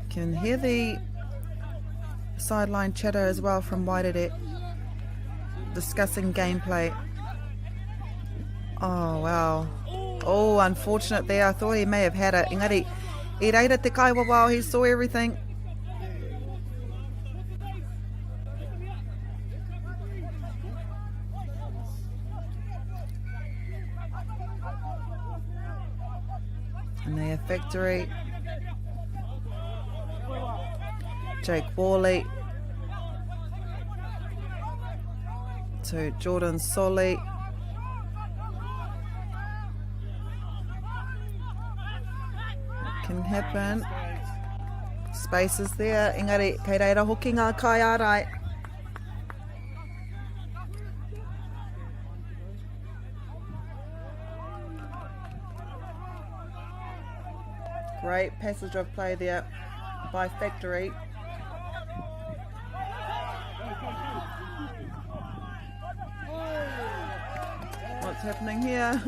Can hear the sideline chatter as well from Wairere discussing gameplay. Oh, wow. Oh, unfortunate there. I thought he may have had it. Engari, i reira te kaiwawao, he saw everything. And they are factory. Jake Worley to Jordan Solly. Can happen. Space is there. Engari, kei reira hoki ngā kaiārai. Great passage of play there by Factory. What's happening here?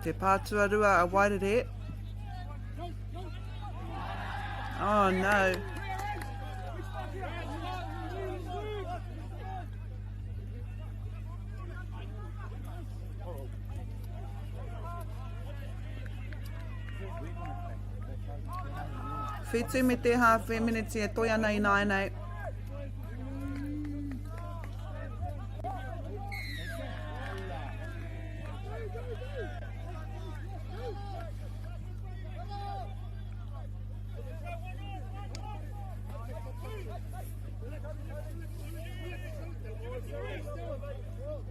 Te pātuarua a Wairere. Oh no. Whitu me te hāwhe miniti e toi ana ināianei.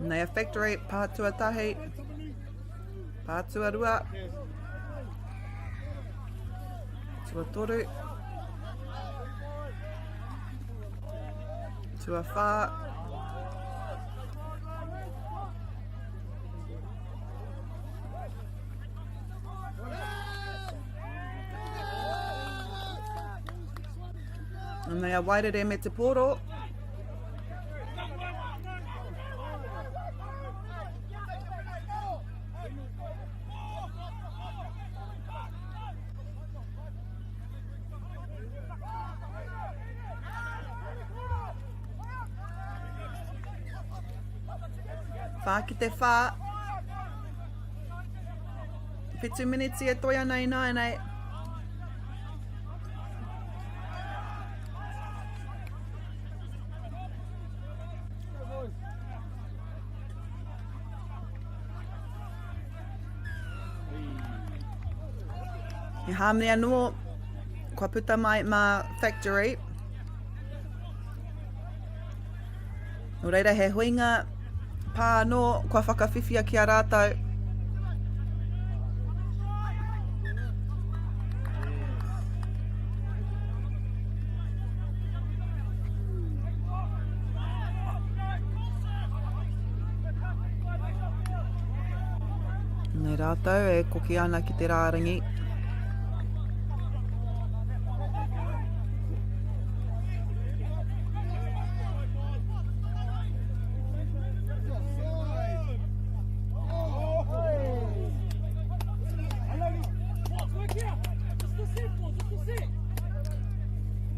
Nei a Factory, pā tuatahi, pā tuarua, tuatoru, tuawhā, Nei a Wairere me te pōro. Whā ki te whā. Whitu miniti e toi ana ināianei. He hāmene anō, kua puta mai mā Factory. Nō reira he huinga pā anō kua whakawhiwhia ki a rātou. Nei rātou e koki ana ki te rārangi.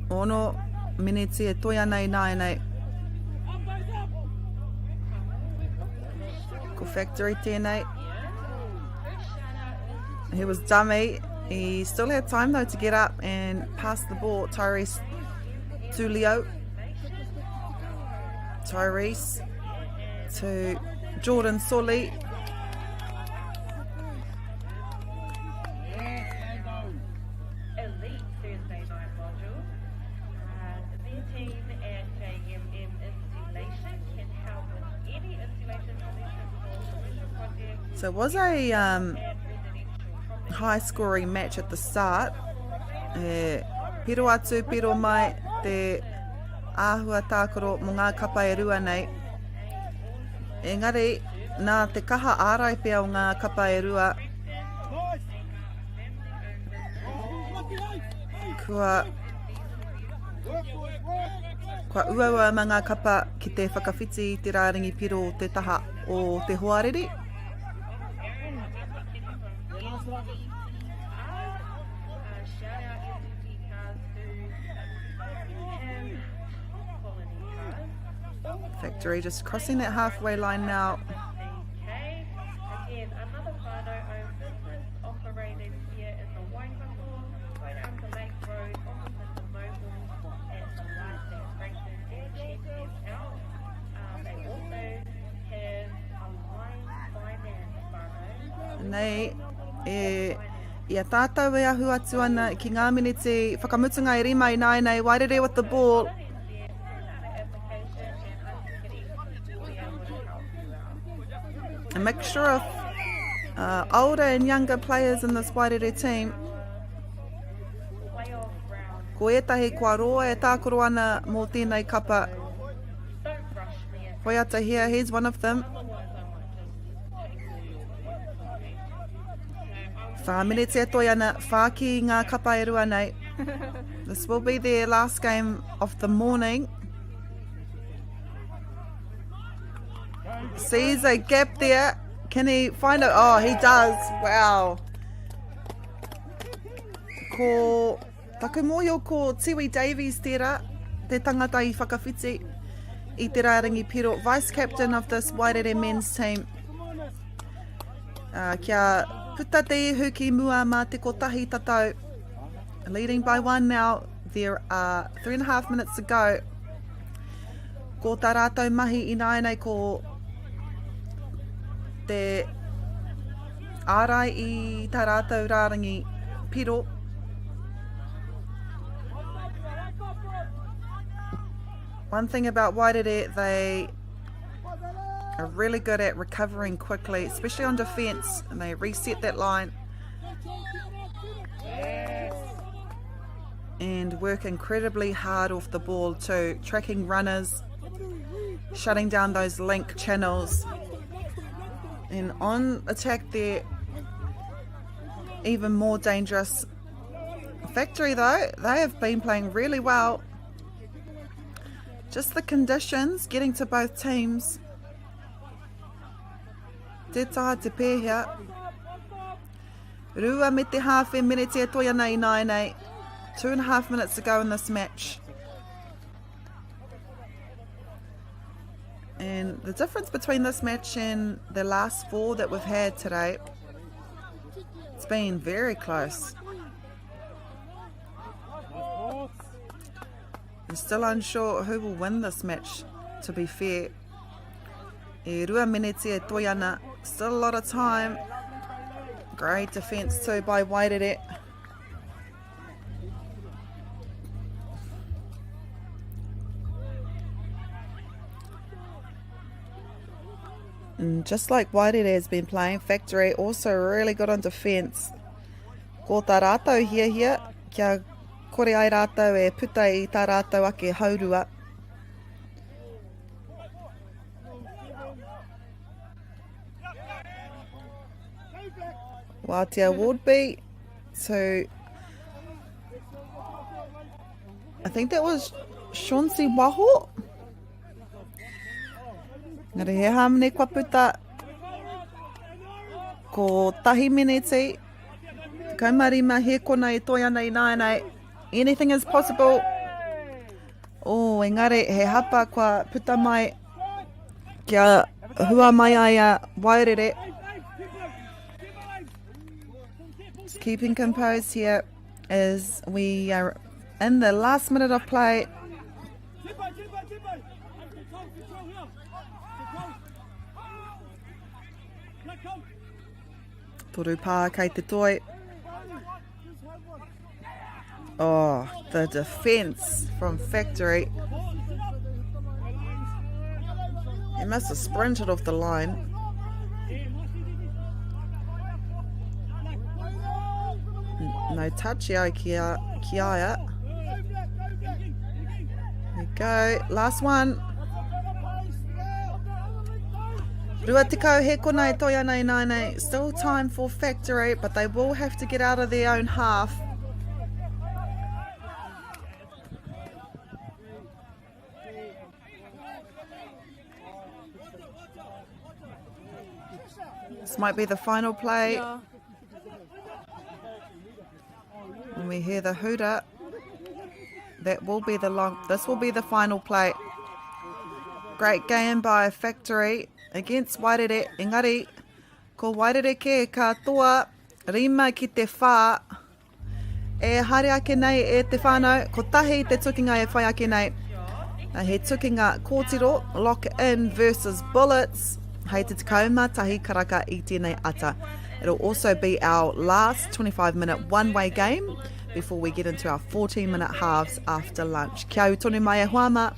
Ono miniti e toi ana i nāianei. Ko Factory tēnei. He was dummy. He still had time though to get up and pass the ball. Tyrese Tulio. Tyrese to Jordan Solly. Elite Thursday night module. Uh, their team at JMM Insulation can help with any insulation solution for commercial projects. So it was a um, high scoring match at the start. E, piro atu, piro mai te āhua tākaro mō ngā kapa e rua nei. Engari, nā te kaha ārai pea o ngā kapa e rua, kua, kua uaua mā ngā kapa ki te whakawhiti i te rārangi piro o te taha o te hoariri. Factory just crossing that halfway line now. Nei, e, i a tātou e ahu atu ana ki ngā miniti whakamutunga e rima ināianei, Wairere with the ball. A mixture of uh, older and younger players in this Wairere team. Ko ētahi kua roa e tākaro ana mō tēnei kapa. Hoiata here, he's one of them. Whā miniti e toi ana, whā ki ngā kapa e rua nei. This will be their last game of the morning. Sees a gap there. Can he find it? Oh, he does. Wow. Ko taku mōhio ko Tiwi Davies tērā, te tangata i whakawhiti i te rārangi piro, vice captain of this Wairere men's team. Uh, kia puta te ihu ki mua mā te kotahi tatau. Leading by one now. There are 3.5 minutes to go. Ko tā rātou mahi ināianei ko te ārai i tā rātou rārangi piro. One thing about Wairere, they are really good at recovering quickly, especially on defence, and they reset that line and work incredibly hard off the ball too, tracking runners, shutting down those link channels. And on attack they're even more dangerous. Factory though, they have been playing really well. Just the conditions getting to both teams. Te taha te pēhea. Rua me te hāwhe meneti e toi ana ināianei. 2.5 minutes to go in this match. And the difference between this match and the last 4 that we've had today, it's been very close. I'm still unsure who will win this match, to be fair. E rua meneti e toi ana. Still a lot of time. Great defence too by Wairere. And just like Wairere has been playing, Factory also really good on defence. Ko tā rātou hiahia kia kore ai rātou e puta i tā rātou ake haurua. Wātea Wardby to, I think that was Chauncey Waho. Ngari he hāmene kua puta. Ko tahi meneti. 15 he kona e toi ana i nāianei. Anything is possible. Oh, engari he hapa kua puta mai kia hua mai ai a Wairere. Just keeping composed here as we are in the last minute of play. Toru pā kei te toi. Oh, the defence from Factory. He must have sprinted off the line. No touch here, Kiaya. There we go. Last one. Rua tekau he kona e toi ana i nāianei. Still time for Factory, but they will have to get out of their own half. This might be the final play. Yeah. When we hear the hooter, that will be the long, this will be the final play. Great game by Factory against Wairere. Engari, ko Wairere ke ka toa, rima ki te whā. E haere ake nei e te whānau, kotahi te tukinga e whai ake nei. He tukinga kōtiro, lock in versus bullets, hei te 11 karaka i tēnei ata. It'll also be our last 25-minute one-way game before we get into our 14-minute halves after lunch. Kia ū tonu mai e hoa mā.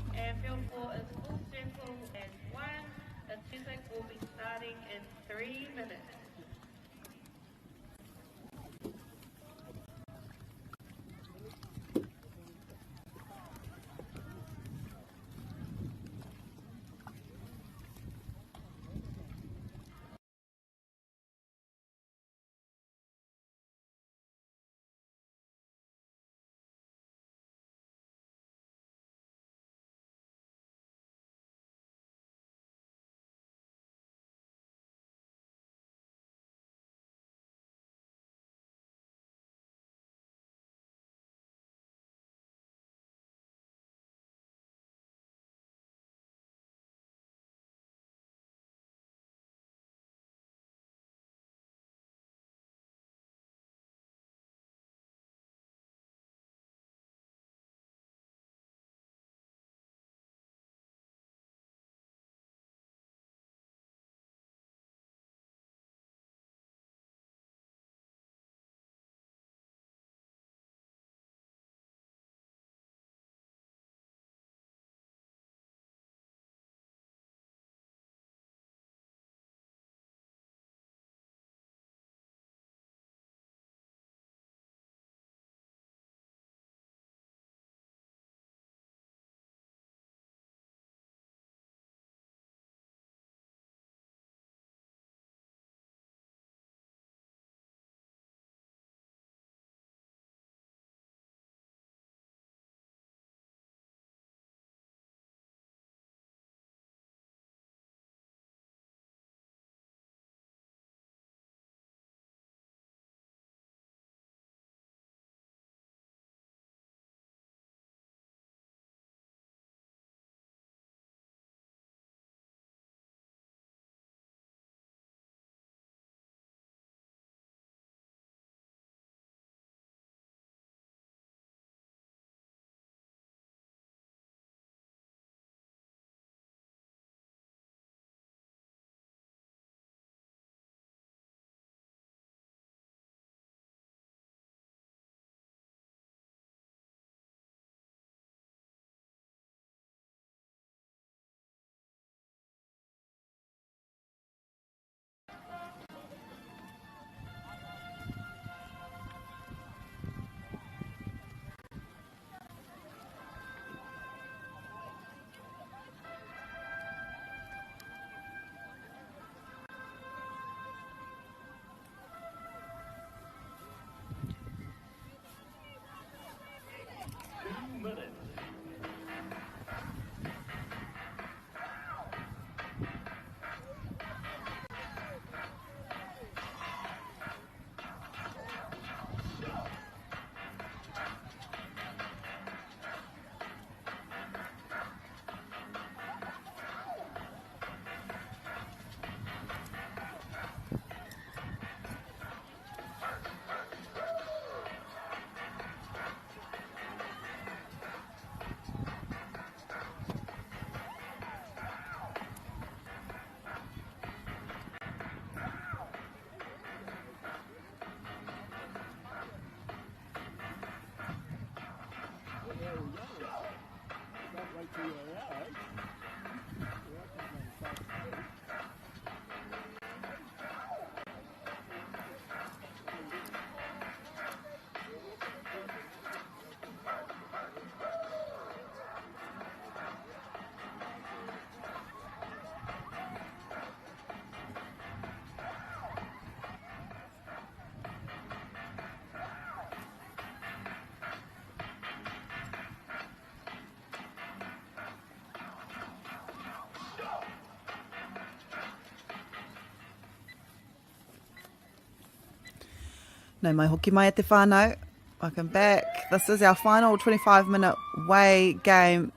Nau mai hoki mai e te whānau. Welcome back. This is our final 25 minute way game.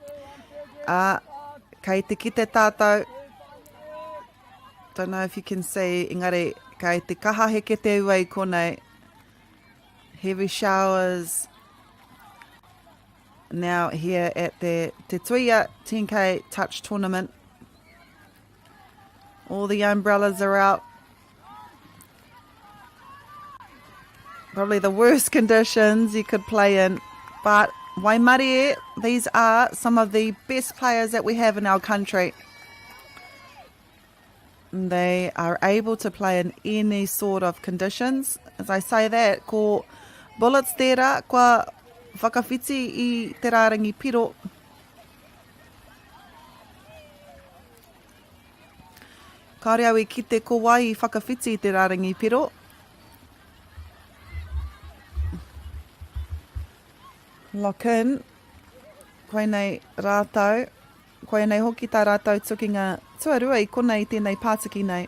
Uh, kei te kite tātou. Don't know if you can see, engari kei te kaha heke te ua i konei. Heavy showers now here at the Te Tuia 10K Touch Tournament. All the umbrellas are out. Probably the worst conditions you could play in. But Waimarie, these are some of the best players that we have in our country. They are able to play in any sort of conditions. As I say that, ko Bullets tērā, kua whakawhiti i te rārangi piro. Kāore au i kite ko wai i whakawhiti i te rārangi piro. Lock in. Koinei rātou. Koinei hoki tā rātou tukinga tuarua i konei i tēnei pātiki nei.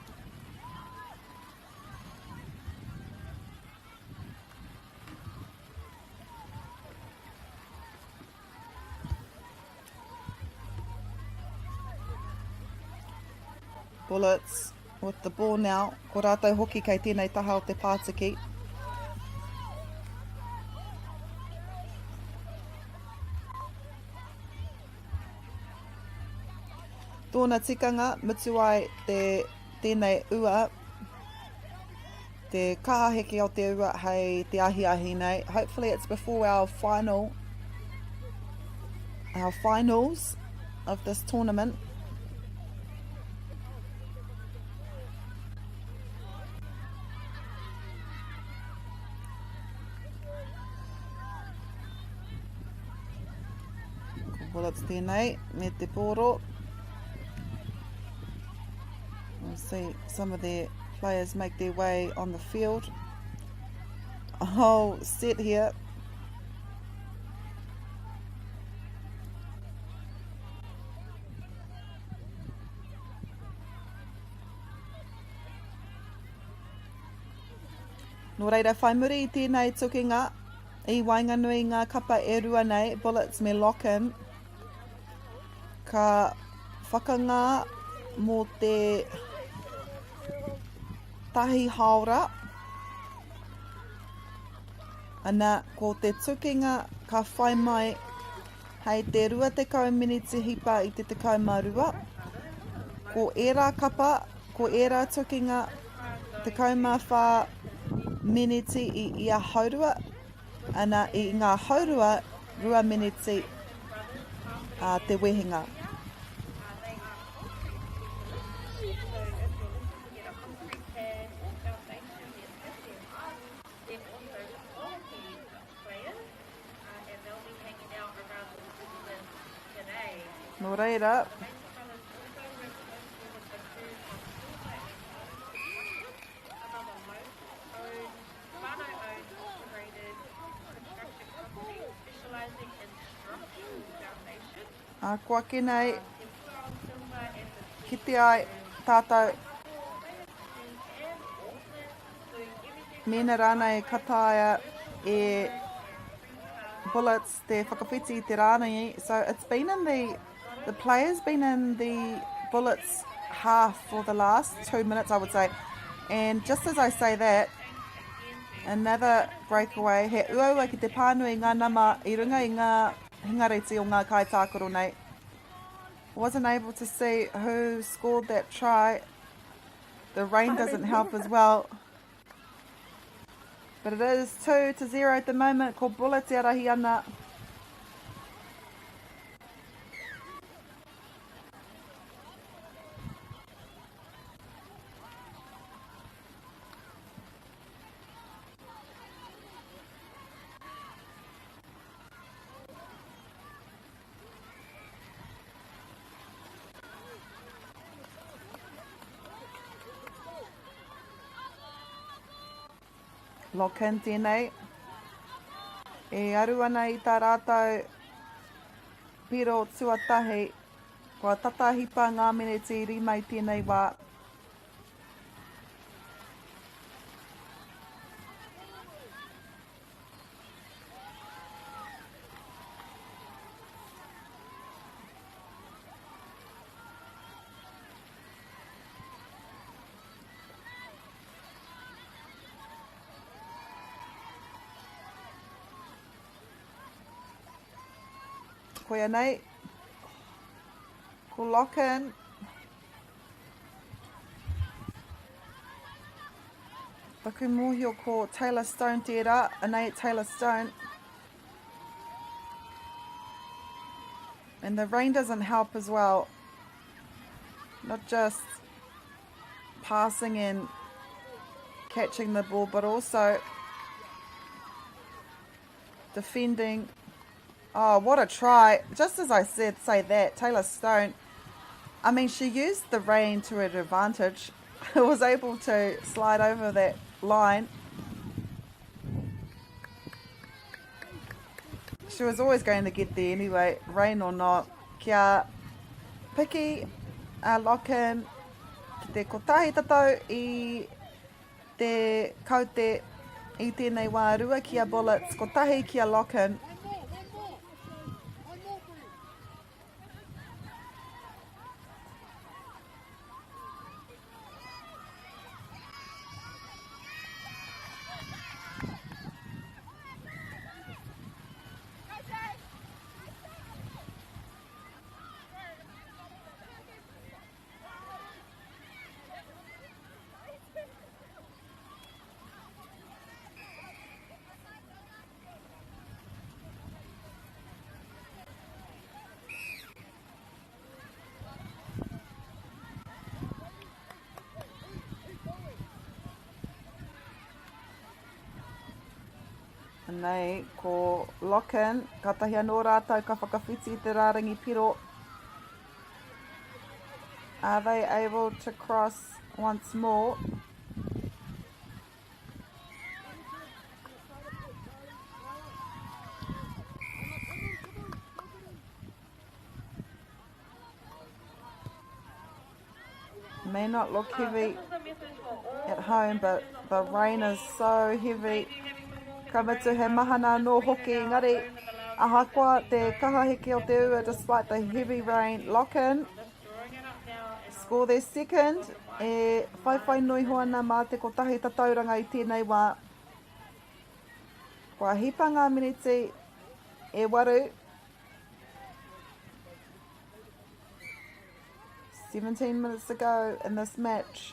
Bullets with the ball now. Ko rātou hoki kei tēnei taha o te pātiki. Tōna tikanga, mutu ai te, tēnei ua, te kaha heke o te ua hei te ahiahi nei. Hopefully it's before our final, our finals of this tournament. Ko Bullets tēnei, me te pōro. We'll see some of their players make their way on the field. A whole set here. Nō reira, whai muri i tēnei tukinga, i waenganui i ngā kapa e rua nei, Bullets me Lock-In, ka whakangā mō te tahi hāora. Ana, ko te tukinga ka whai mai hei te 20 miniti hipa i te 12. Ko ērā kapa, ko ērā tukinga 14 meneti i ia haurua, ana i ngā haurua 2 meneti a te wehenga. Nō reira, Ā, ko ake nei, kite ai tātou mēnā rānei ka taea e Bullets te whakawhiti i te rārangi. So it's been in the, the players been in the Bullets half for the last two minutes, I would say. And just as I say that, another breakaway. He uaua ki te pānui ngā nama i runga i ngā hingareti o ngā kaitākaro nei. Wasn't able to see who scored that try. The rain doesn't help as well. But it is 2 to 0 at the moment. Ko Bullets e rahi ana. Lock-in tēnei. E aru ana i tā rātou piro tuatahi. Kua tata hipa ngā meneti rima i tēnei wā. Koia nei, ko Locken. Taku mōhio ko Taylor Stone tērā, anei Taylor Stone. And the rain doesn't help as well. Not just passing and catching the ball, but also defending. Oh, what a try. Just as I said, say that, Taylor Stone, I mean, she used the rain to her advantage. was able to slide over that line. She was always going to get there anyway, rain or not. Kia piki a Locken ki te kotahi tatau i te kaute i tēnei wā rua ki a Bullets, kotahi ki a Locken. Nei, ko Locken, kātahi anō rātou ka whakawhiti i te rārangi piro. Are they able to cross once more? May not look heavy at home, but the rain is so heavy. Ka mutu he mahana anō hoki, engari ahakoa te kaha heke o te ua despite the heavy rain, lock in, score their second, e whaiwhai nui ho ana mā te kotahi tatauranga i tēnei wā. Kua hipa ngā miniti e waru. 17 minutes to go in this match.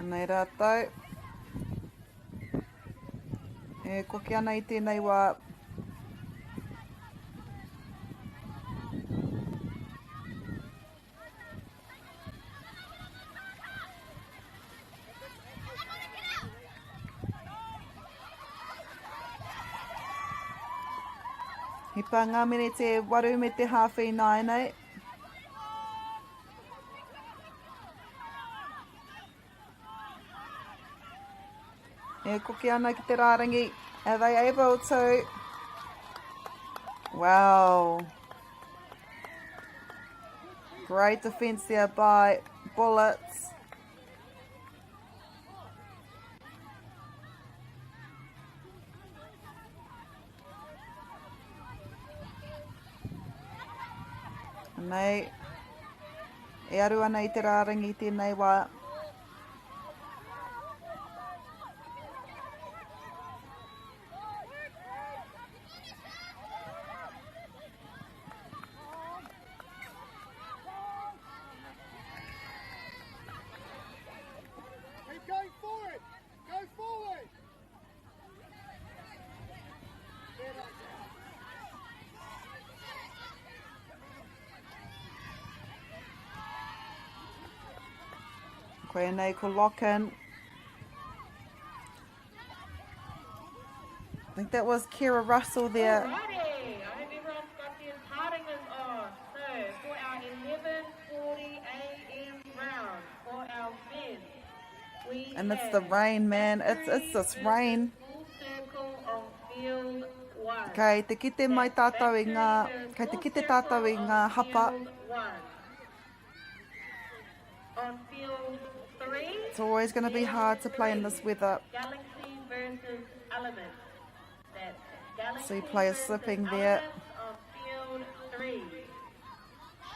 Anei rātou. E koke ana i tēnei wā. Hipa ngā meneti e waru me te hāwhi nāianei. E koke ana ki te rārangi. Are they able to? Wow. Great defence there by Bullets. Nei, e aru ana i te rārangi tēnei wā. Koia nei ko Locken. I think that was Kira Russell there. Alrighty, I hope everyone's got their partingers on. So, for our 11.40 a.m. round, for our men, we And it's the rain, man. It's, it's this rain. Full circle on field one. Kei te kite mai tātou i ngā, kei te kite tātou i ngā hapa. On field 3, It's always going to be hard to play in this weather. Galaxy versus Element. That's Galaxy See players versus slipping there. Elements on field 3.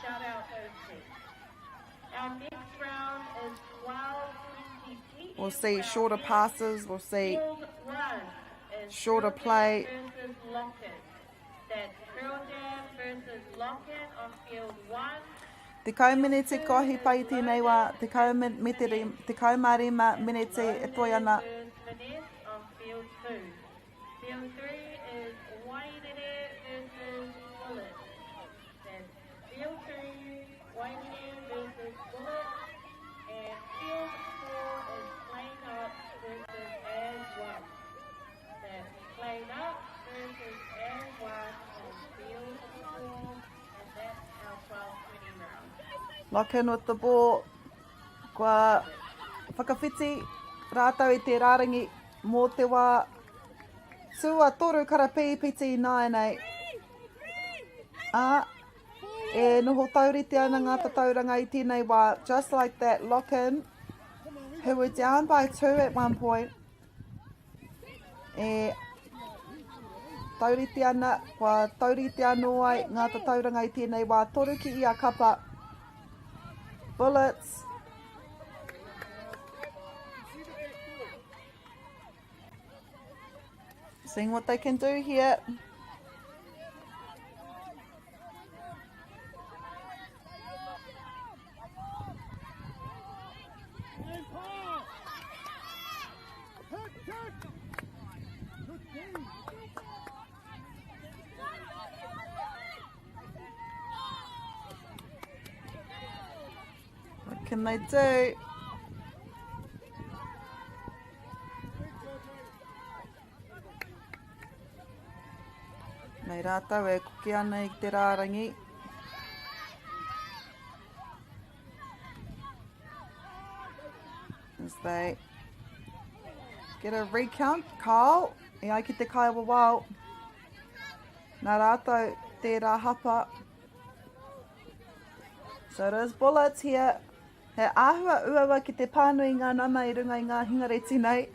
Shout out those teams. Our next round is 12:20 p.m. We'll see shorter passes. We'll see Field 1 is shorter Pearl Jam play. versus Locken. That's Pearl Jam versus Locken on field 1. Tekau miniti kua hipa i tēnei wā, tekau, me te, 15 miniti e toe ana. Versus Finesse on field 2. Field 3 is Wairere versus Bullet. That's field 3, Wairere versus Bullet. And field 4 is Playing Up versus As One. That's Playing Up versus As One on field 4. And that's our 12.20 round. Lock in with the ball. Kua whakawhiti rātou i te rārangi mō te wā tuatoru karapīpiti ināianei. Ā, e noho taurite ana ngā tatauranga i tēnei wā. Just like that, lock in, who were down by two at one point. E taurite ana, kua taurite anō ai ngā tatauranga i tēnei wā. Toru ki ia kapa. Bullets. Seeing what they can do here. What can they do? Nei rātou e koke ana i te rārangi. As they get a recount, Carl, e ai ki te kaiwawao. Nā rātou tērā hapa. So it is Bullets here. He āhua uaua ki te pānui ngā nama i runga i ngā hingareti nei.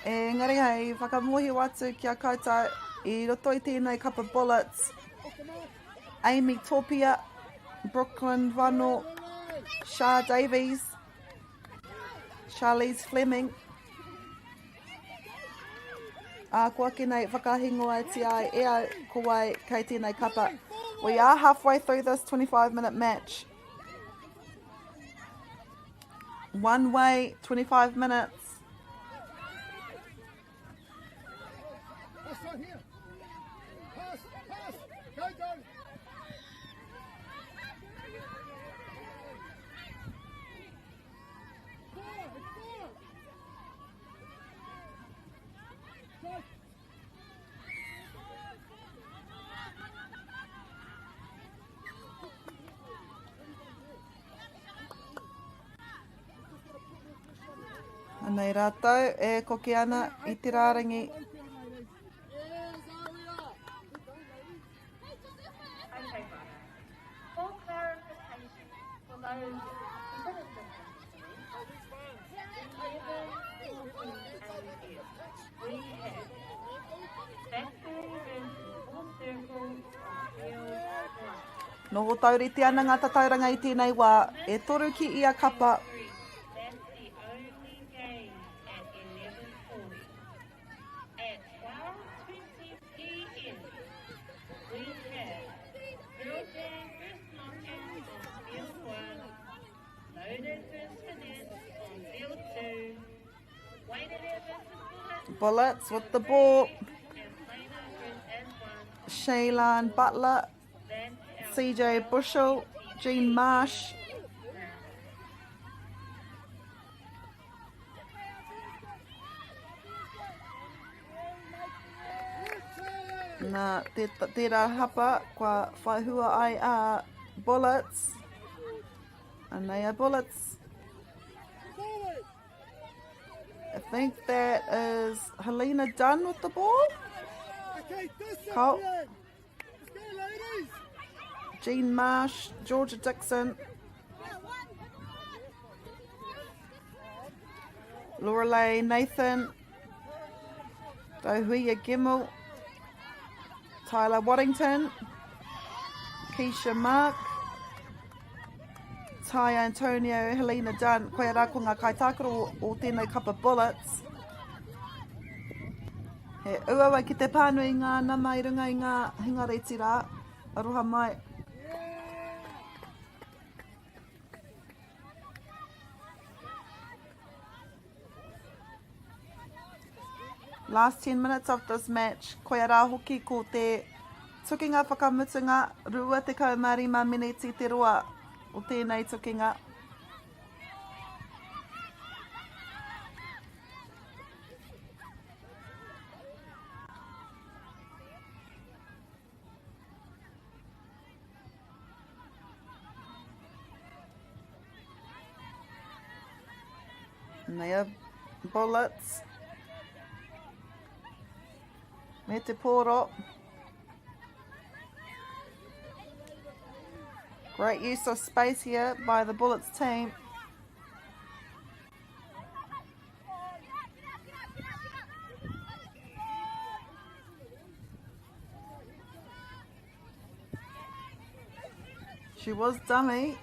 Engari hei whakamōhio atu ki a koutou i roto i tēnei kapa Bullets, Amy Topia, Brooklyn Vano, Shah Davies, Charlize Fleming, Ā, ko ake nei whakahingoatia ai e au ko wai kei tēnei kapa. We are halfway through this 25 minute match. One way, 25 minutes. Pass, pass, go, go. Anei rātou e koke ana i te rārangi. Okay, Mara. For clarification, for those who didn't listen to me, 11.40 a.m. we have Factory versus Full Circle on field 1. Noho taurite ana ngā tatauranga i tēnei wā, e toru ki ia kapa. That's the only game at 11.40. At 12.20 p.m., we have Pearl Jam versus Locken on field 1, Loaded versus Finesse on field 2, Wainere versus Bullets, Bullets with the ball. and Plano versus S1. Shaylan Butler, CJ Bushell, Jean Marsh. Nā, te, tērā hapa kua whai hua ai a Bullets. Anei a Bullets. I think that is Helena Dunn with the ball. Okay, Cole. Jean Marsh, Georgia Dixon. Lorelei Nathan, Tauhuia Gemmell, Tyler Waddington, Keisha Mark, Tai Antonio, Helena Dunn, koia rā ko ngā kaitākaro o tēnei kapa Bullets. He uaua ki te pānui ngā nama i runga i ngā hingareti rā. Aroha mai. Last 10 minutes of this match, koia rā hoki ko te tukinga whakamutunga 25 miniti te roa o tēnei tukinga. And they are bullets. Me te pōro. Great use of space here by the Bullets team. She was dummy.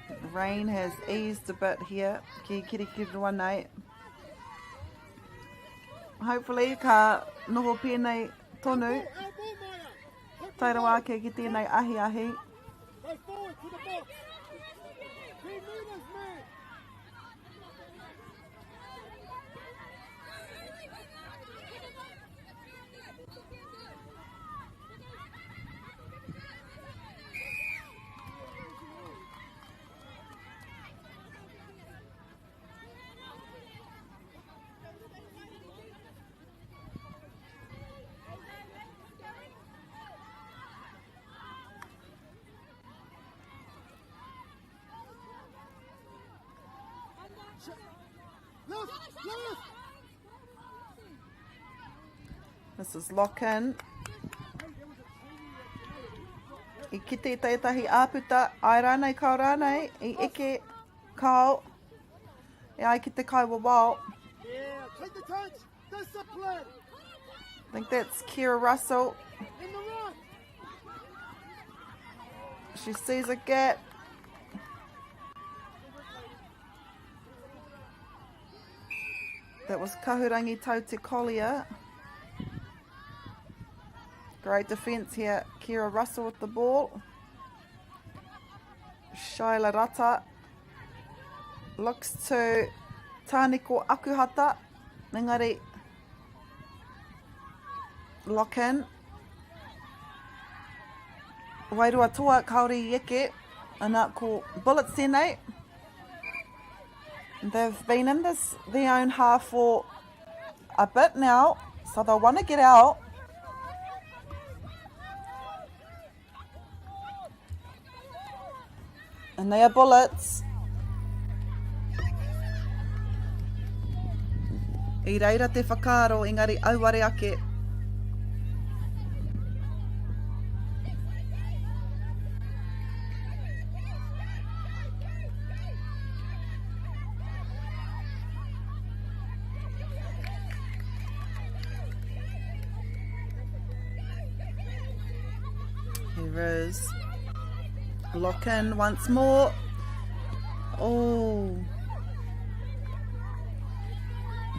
The rain has eased a bit here. Ki Kirikiriroa nei. Hopefully ka noho pēnei tonu. Tae rawa ake ki tēnei ahiahi. Go forward to the box. 10 metres, man. This is Lockin. I kite i tētahi āputa, ai rānei, kao rānei, i eke, kao, e ai ki te kaiwawao. Yeah, take the touch. Discipline. I think that's Kira Russell. In the ruck. She sees a gap. That was Kahurangi Taute Collier. Great defence here. Kira Russell with the ball. Shyla Rata looks to Tāniko Akuhata. Engari, lock in. Wairua toa, kāore i eke. Ana ko Bullets tēnei. They've been in this their own half for a bit now, so they'll want to get out. And they are Bullets. I reira te whakaaro, engari auare ake. Here is lock in once more. Oh.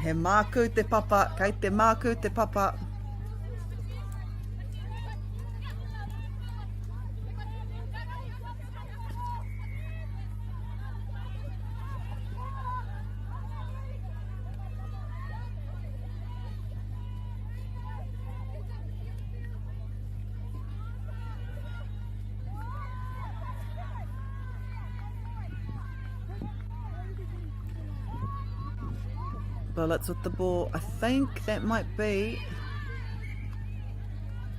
He māku te papa, kei te māku te papa. Bullets with the ball. I think that might be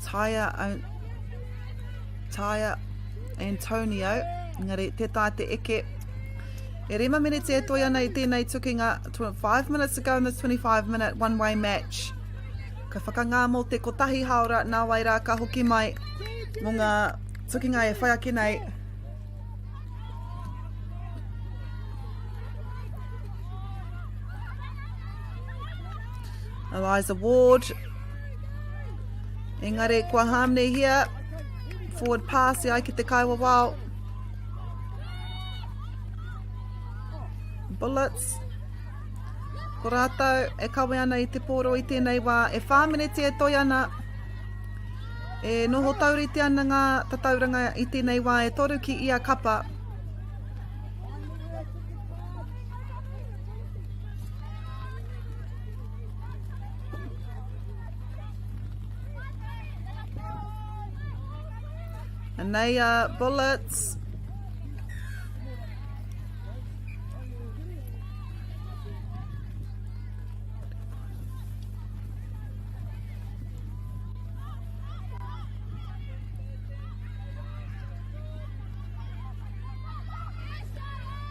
Taya, Taya Antonio. Engari, te tae te eke. E rima miniti e toi ana i tēnei tukinga. 5 minutes to go in this 25 minute one way match. Ka whakangā mō te kotahi haora, nā wai rā ka hoki mai mō ngā tukinga e whai ake nei. Eliza Ward. Engari kua hāmnehia. Forward pass e ai ki te kaiwawao. Bullets. Ko rātou e kawe ana i te pōro i tēnei wā. E whā miniti e toi ana. E noho taurite ana ngā tatauranga i tēnei wā e toru ki ia kapa. Anei a Bullets.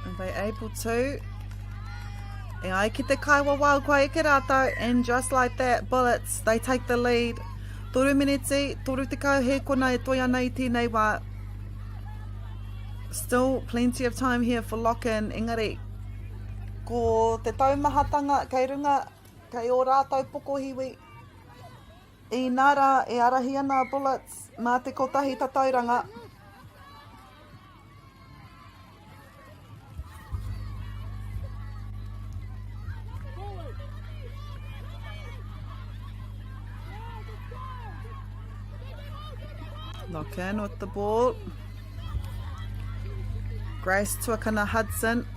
Are they able to? E ai ki te kaiwawao kua eke rātou and just like that, Bullets, they take the lead. Toru miniti, 30 hēkona e toi ana i tēnei wā. Still plenty of time here for lock-in, engari ko te taumahatanga kei runga, kei ō rātou pokohiwi. Inā rā e arahi ana a Bullets mā te kotahi tatauranga. Lock in with the ball. Grace Tuakana Hudson.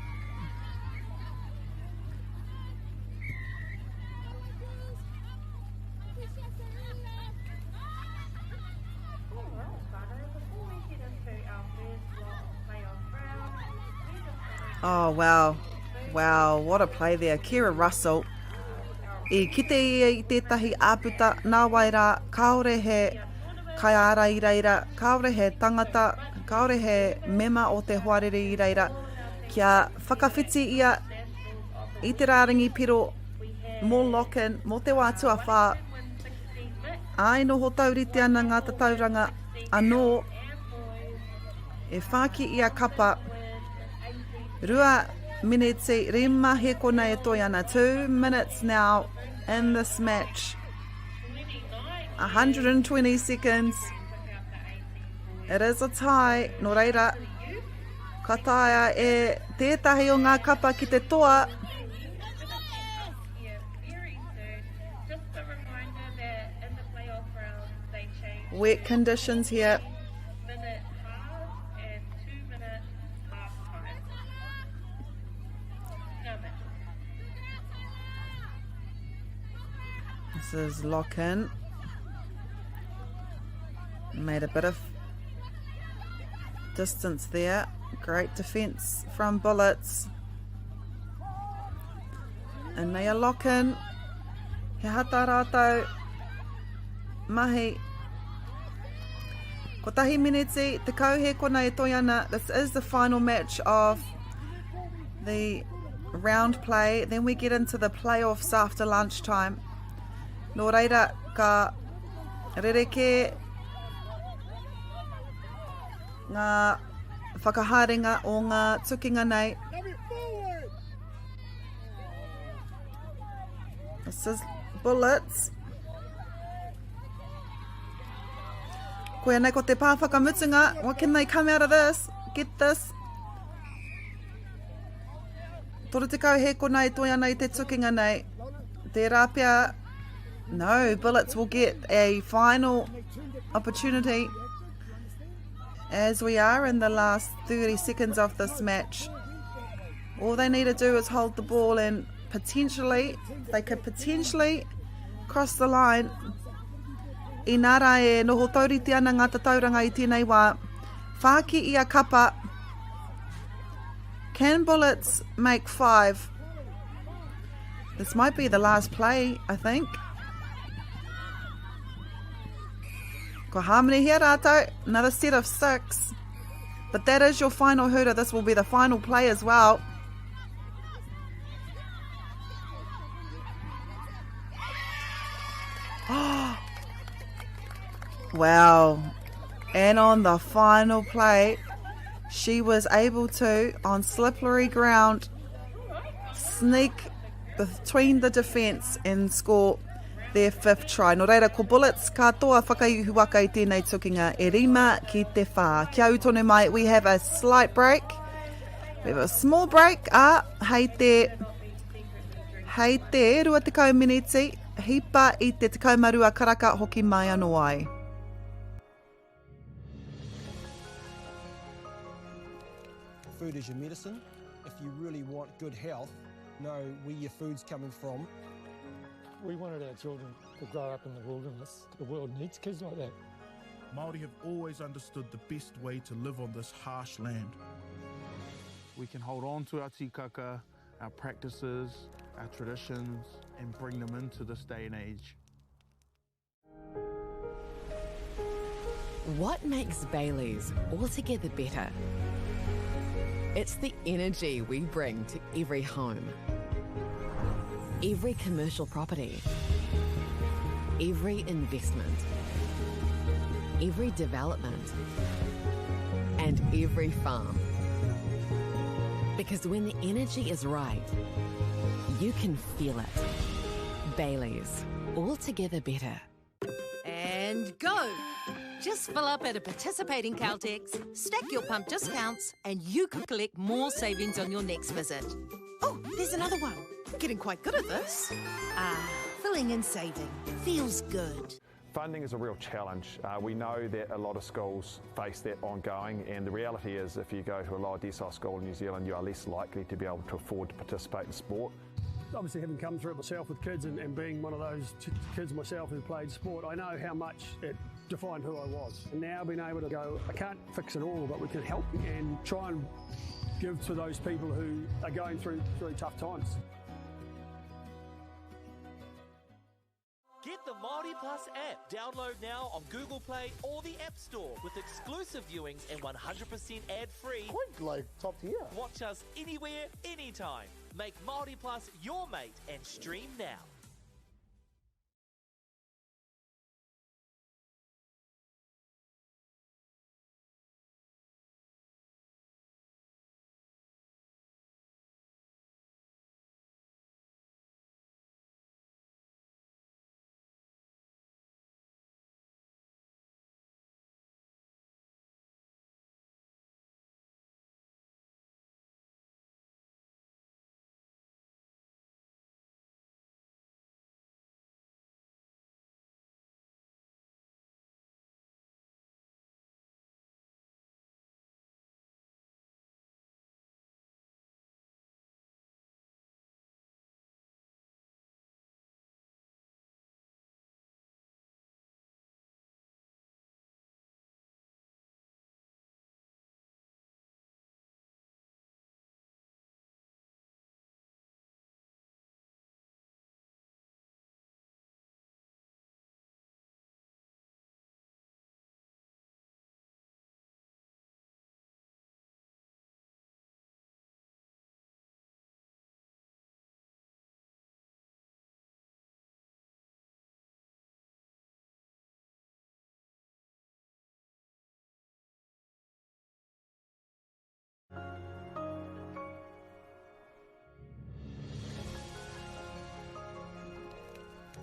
Oh, wow. Wow, what a play there. Kira Russell. I kite ia i tētahi āputa, nā wai rā, kāore he kaiārai i reira, kāore he tangata, kāore he mema o te hoariri i reira, kia whakawhiti ia i te rārangi piro mō Lock-in, mō te wā tuawhā, ā, e noho taurite ana ngā tatauranga anō e whāki ia kapa. Rua miniti, rima hekona e toi ana. Two minutes now in this match. 120 seconds. It is a tie, nō reira, ka taea e tētahi o ngā kapa ki te toa. Wet conditions here. This is lock in. Made a bit of distance there. Great defense from Bullets. And they are lock in. He hata rātou mahi. Kotahi miniti, te kauhe kona e toi ana. This is the final match of the round play. Then we get into the playoffs after lunchtime. Nō reira, ka rerekē ngā whakahaerenga o ngā tukinga nei. This is Bullets. Koia nei ko te pā whakamutunga. What can they come out of this? Get this. 30 hēkona e toi ana i te tukinga nei. Tērā pea, no, Bullets will get a final opportunity as we are in the last 30 seconds of this match. All they need to do is hold the ball and potentially, they could potentially cross the line. Inā rā e noho taurite ana ngā tatauranga i tēnei wā. Whāki i a kapa. Can Bullets make five? This might be the last play, I think. Ko hāmenehia rātou, another set of six. But that is your final hooter. This will be the final play as well. Wow. And on the final play, she was able to, on slippery ground, sneak between the defence and score their fifth try. Nō reira, ko Bullets katoa whakaihuwaka i tēnei tukinga e rima ki te whā. Kia ū tonu mai, we have a slight break. We have a small break, ā, hei te, hei te 20 miniti, hipa i te 12 karaka hoki mai anō ai. Food is your medicine. If you really want good health, know where your food's coming from. We wanted our children to grow up in the wilderness. The world needs kids like that. Māori have always understood the best way to live on this harsh land. We can hold on to our tikaka, our practices, our traditions, and bring them into this day and age. What makes Bailey's altogether better? It's the energy we bring to every home, every commercial property, every investment, every development, and every farm. Because when the energy is right, you can feel it. Bailey's, altogether better. And go! Just fill up at a participating Caltex, stack your pump discounts, and you could collect more savings on your next visit. Oh, there's another one. Getting quite good at this. Ah, filling and saving. Feels good. Funding is a real challenge. Uh, we know that a lot of schools face that ongoing, and the reality is if you go to a lower decile school in New Zealand, you are less likely to be able to afford to participate in sport. Obviously, having come through it myself with kids and, and being one of those kids myself who played sport, I know how much it defined who I was. And now being able to go, I can't fix it all, but we can help and try and give to those people who are going through, through tough times. Get the Māori Plus app. Download now on Google Play or the App Store with exclusive viewings and 100% ad-free. Quite like top tier. Watch us anywhere, anytime. Make Māori Plus your mate and stream now.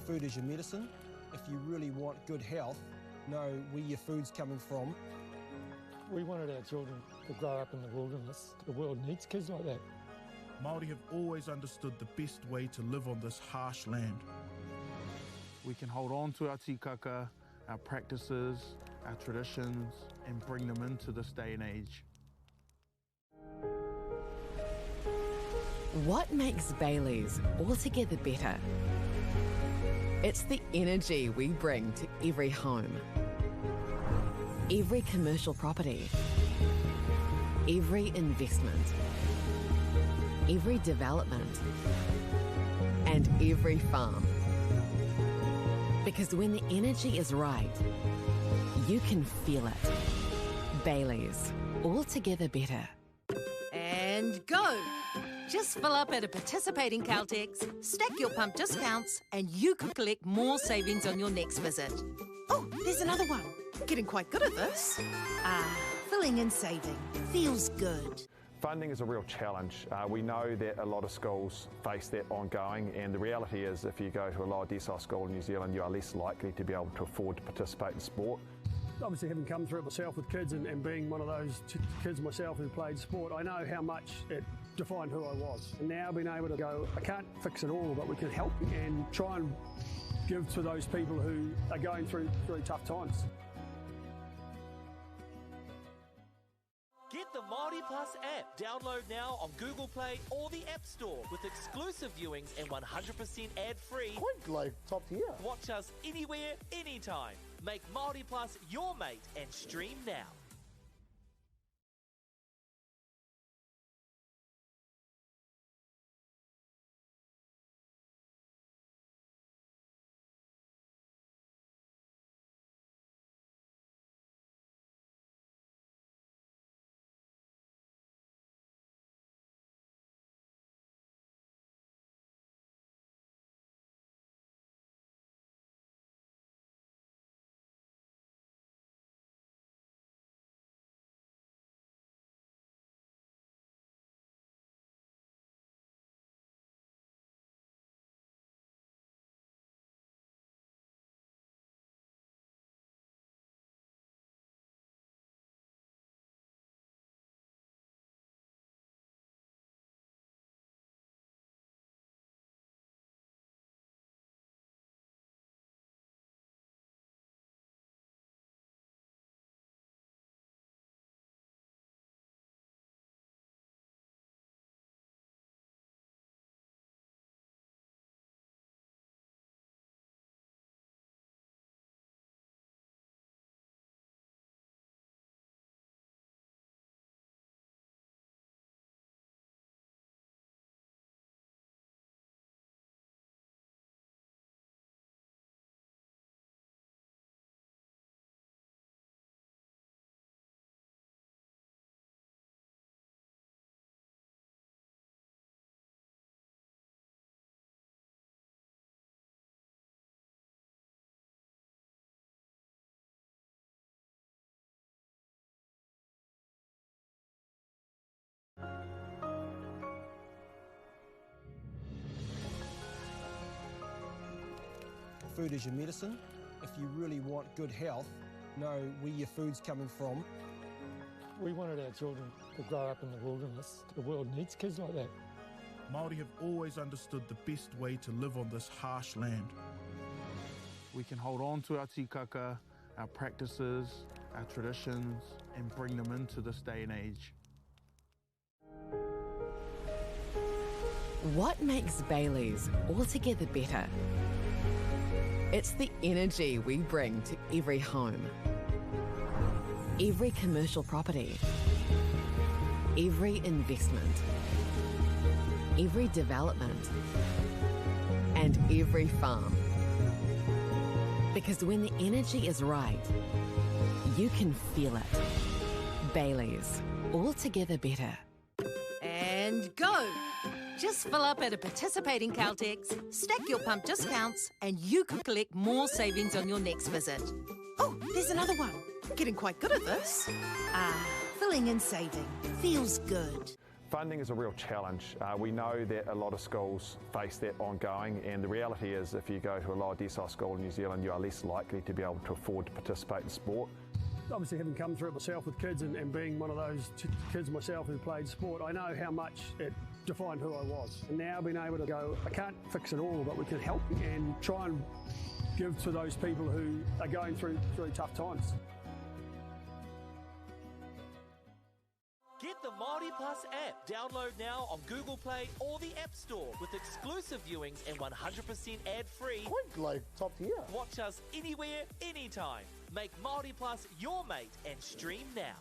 Food is your medicine. If you really want good health, know where your food's coming from. We wanted our children to grow up in the wilderness. The world needs kids like that. Māori have always understood the best way to live on this harsh land. We can hold on to our tikaka, our practices, our traditions, and bring them into this day and age. What makes Bailey's altogether better? It's the energy we bring to every home, every commercial property, every investment, every development, And every farm. Because when the energy is right, you can feel it. Bayleys, all together better. And go! Just fill up at a participating Caltex, stack your pump discounts, and you could collect more savings on your next visit. Oh, there's another one. Getting quite good at this. Ah, filling and saving. Feels good. Funding is a real challenge. We know that a lot of schools face that ongoing, and the reality is if you go to a lower decile school in New Zealand, you are less likely to be able to afford to participate in sport. Obviously, having come through it myself with kids and being one of those kids myself who played sport, I know how much it defined who I was. And now being able to go, I can't fix it all, but we can help and try and give to those people who are going through tough times. Get the Māori Plus app. Download now on Google Play or the App Store with exclusive viewings and 100% ad-free. Quite like top tier. Watch us anywhere, anytime. Make Māori Plus your mate and stream now. Food is your medicine. If you really want good health, know where your food's coming from. We wanted our children to grow up in the wilderness. The world needs kids like that. Māori have always understood the best way to live on this harsh land. We can hold on to our tikaka, our practices, our traditions, and bring them into this day and age. What makes Bayleys altogether better? It's the energy we bring to every home, every commercial property, every investment, every development, and every farm. Because when the energy is right, you can feel it. Bayleys, altogether better. And go! Just fill up at a participating Caltex, stack your pump discounts, and you could collect more savings on your next visit. Oh, there's another one. Getting quite good at this. Ah, filling and saving. Feels good. Funding is a real challenge. We know that a lot of schools face that ongoing, and the reality is if you go to a lower decile school in New Zealand, you are less likely to be able to afford to participate in sport. Obviously, having come through it myself with kids and being one of those kids myself who played sport, I know how much it defined who I was. And now being able to go, I can't fix it all, but we can help and try and give to those people who are going through tough times. Get the Māori Plus app. Download now on Google Play or the App Store with exclusive viewings and 100% ad-free. Quite like top tier. Watch us anywhere, anytime. Make Māori Plus your mate and stream now.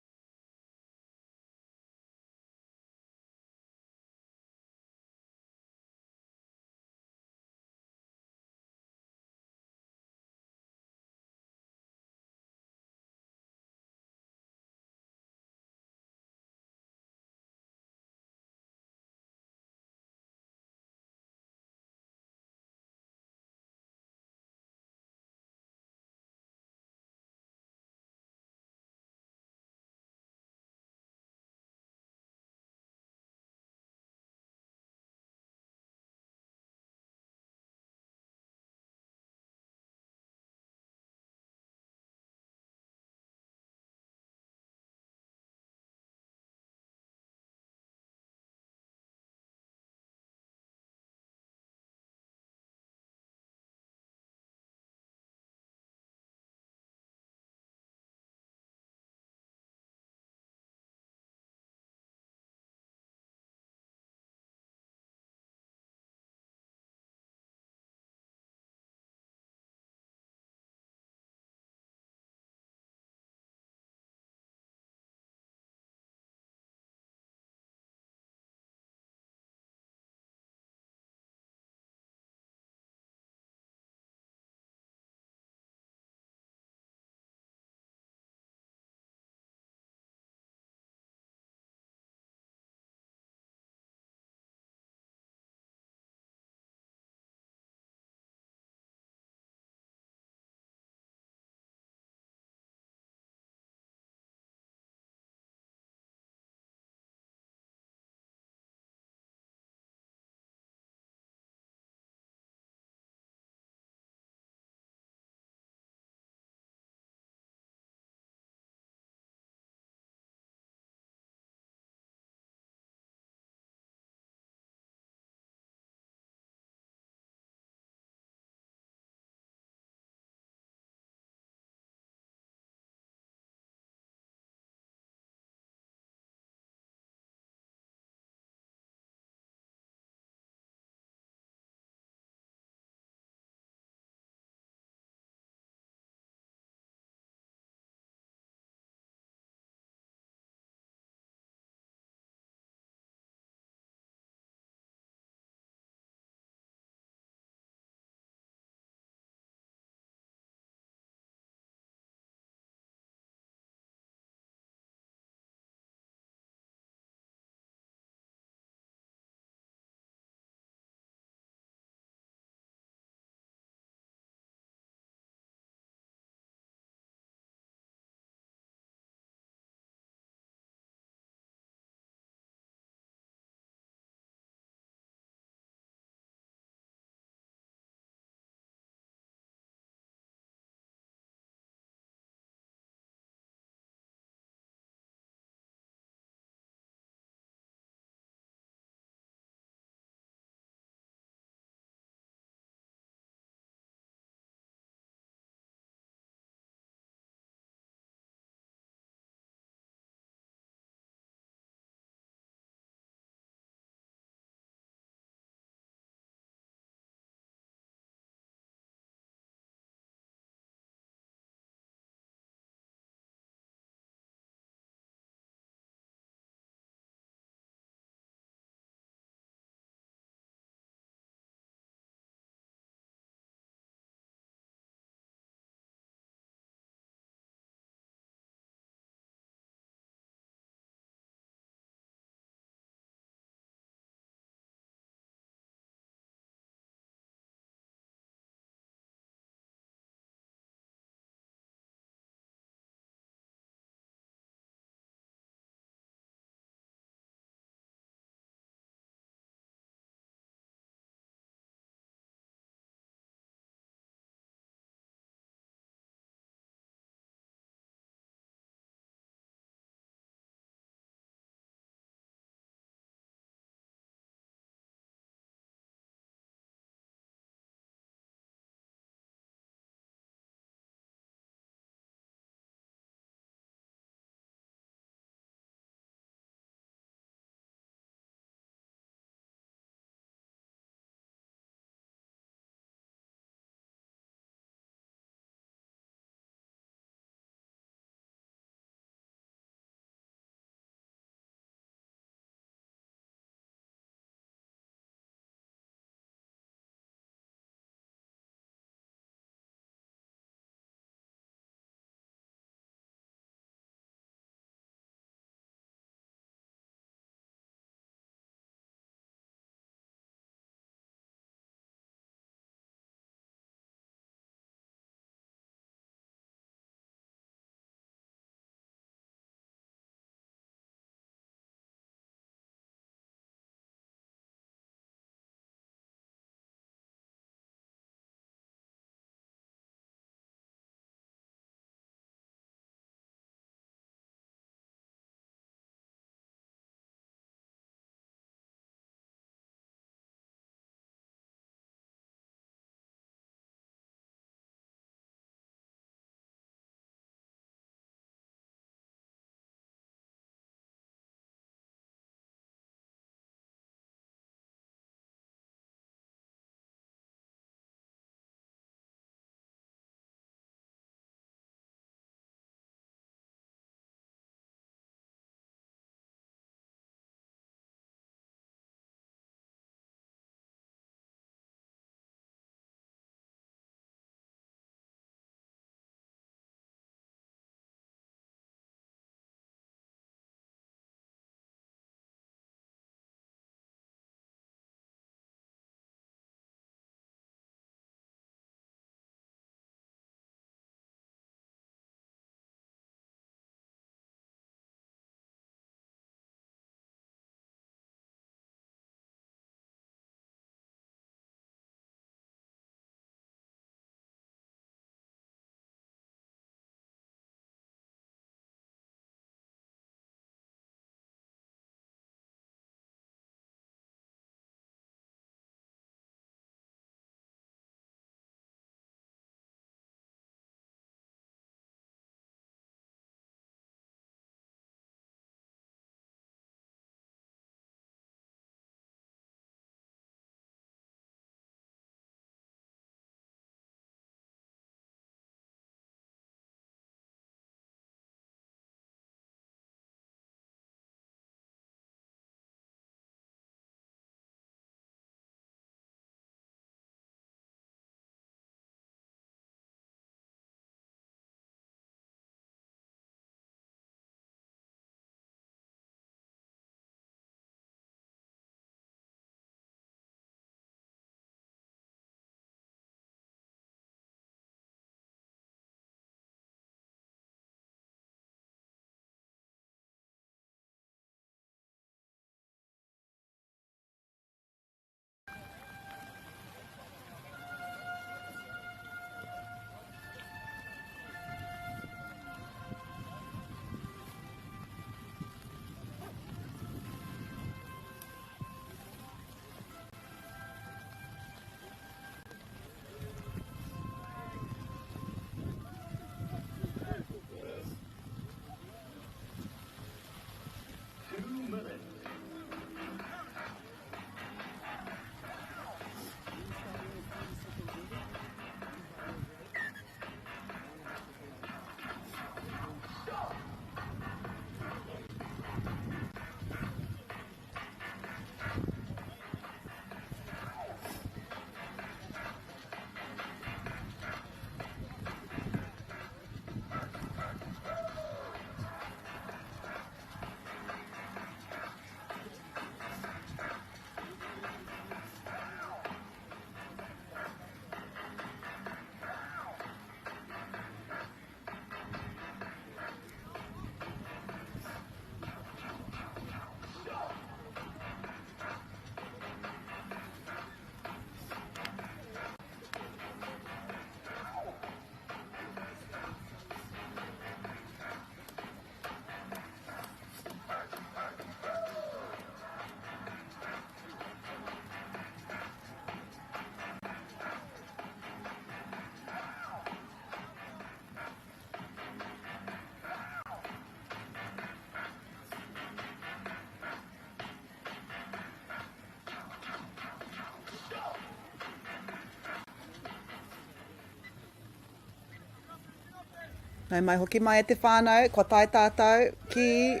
Nau mai hoki mai e te whānau, kua tae tātou ki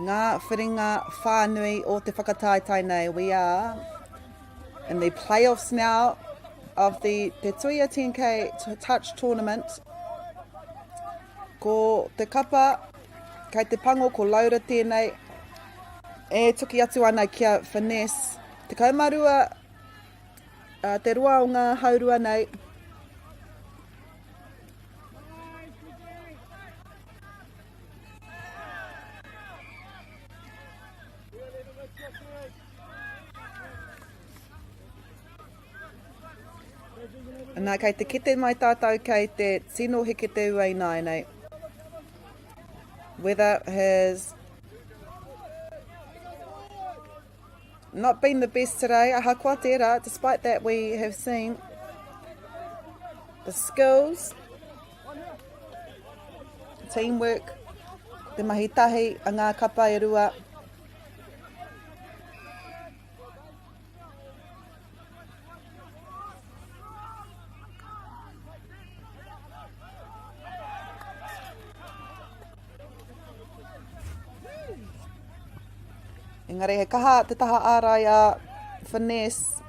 ngā whiringa whānui o te whakataetae nei. We are in the playoffs now of the Te Tuia 10K Touch Tournament. Ko te kapa kei te pango ko Laura tēnei e tuki atu ana ki a Finesse. 12 te roa o ngā haurua nei. Nā, kei te kite mai tātou kei te tino heke te ua ināianei. Weather has not been the best today. Ahakoa tērā, despite that we have seen the skills, teamwork, te mahi tahi a ngā kapa e rua. Engari he kaha te taha ārai a Finesse.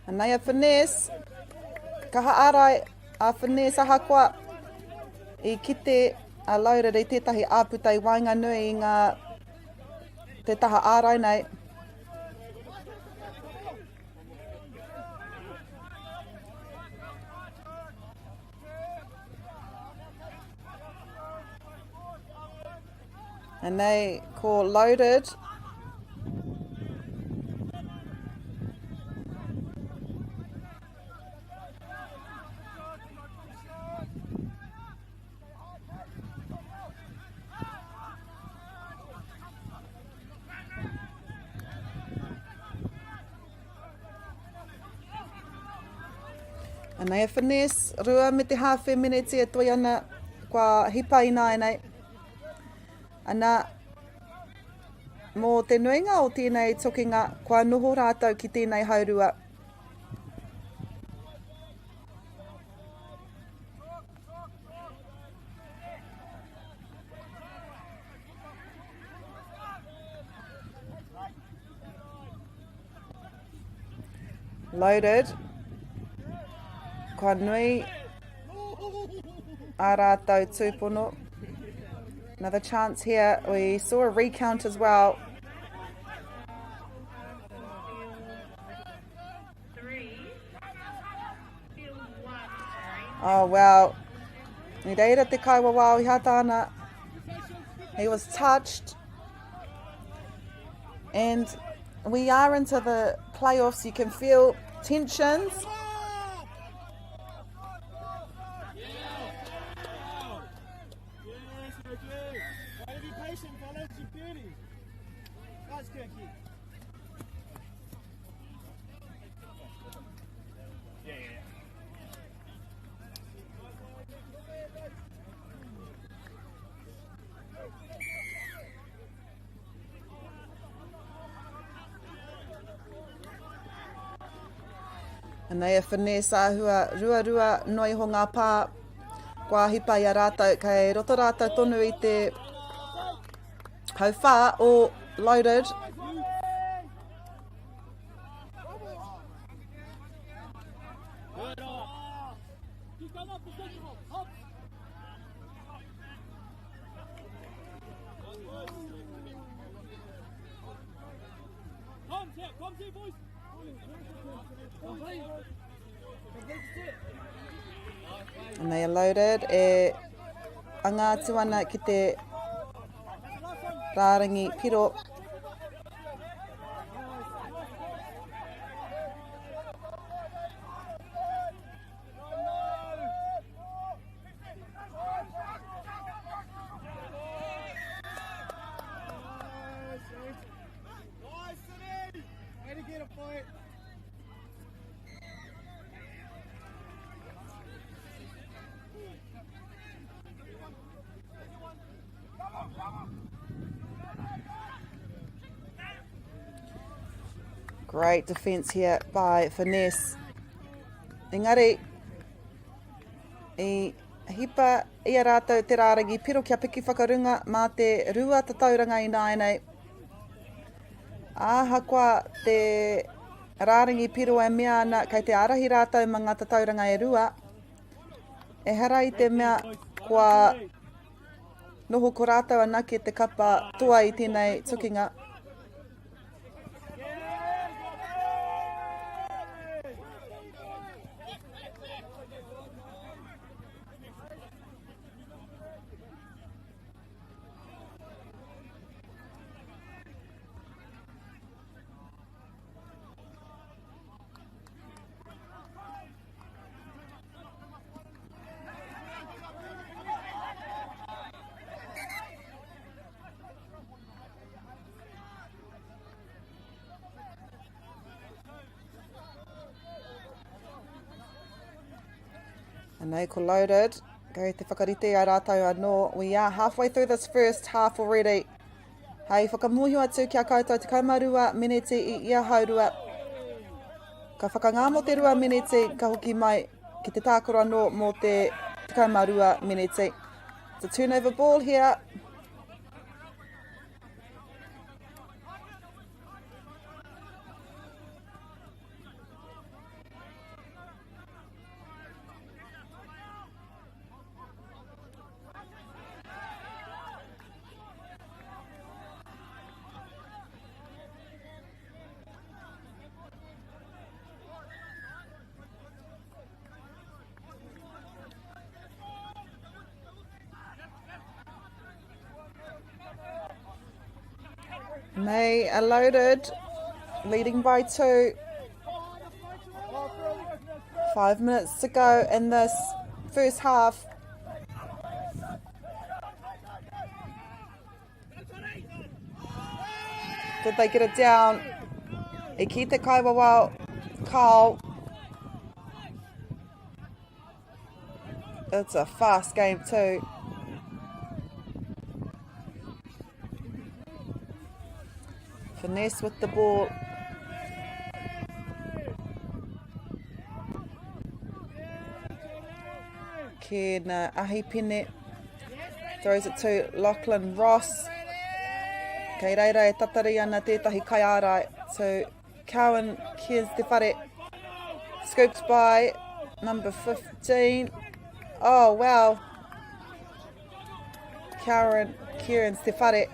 Anei a Finesse. Kaha ārai a Finesse ahakoa i kite a Laura i tētahi āputa i waenganui i ngā te taha ārai nei. Anei ko Loaded. Anei a Finesse, rua me te hāwhe meneti e toi ana, kua hipa ināianei. Ana, mō te nuinga o tēnei tukinga, kua noho rātou ki tēnei haurua. Loaded. Kua nui a rātou tūpono. Another chance here. We saw a recount as well. Oh, well. I reira te kaiwawao i Hātāna. He was touched. And we are into the playoffs. You can feel tensions. Anei a Finesse āhua ruarua noa iho ngā pā kua hipa i a rātou, kei roto rātou tonu i te hauwhā o Loaded. Anei a Loaded e anga atu ana ki te rārangi piro. Great defence here by Finesse. Engari, i hipa i a rātou te rārangi piro kia piki whakarunga mā te rua tatauranga ināianei. Ahakoa te rārangi piro e mea ana kei te ārahi rātou mā ngā tatauranga e rua, ehara i te mea kua noho ko rātou anake te kapa toa i tēnei tukinga. Anei ko Loaded. Kei te whakarite i a rātou anō. We are halfway through this first half already. Hei whakamōhio atu ki a koutou 12 meneti i ia haurua. Ka whakangā mō te 2 meneti, ka hoki mai ki te tākaro anō mō te 12 meneti. It's a turnover ball here. May are loaded, leading by two. 5 minutes to go in this first half. Did they get it down? E ki te kaiwawao, Carl. It's a fast game too. Finesse with the ball. Ken Ahipene throws it to Lachlan Ross. Kei reira e tatari ana tētahi kaiārai to Cowan Cairns Te Whare. Scooped by number 15. Oh, wow. Karen Cairns Te Whare.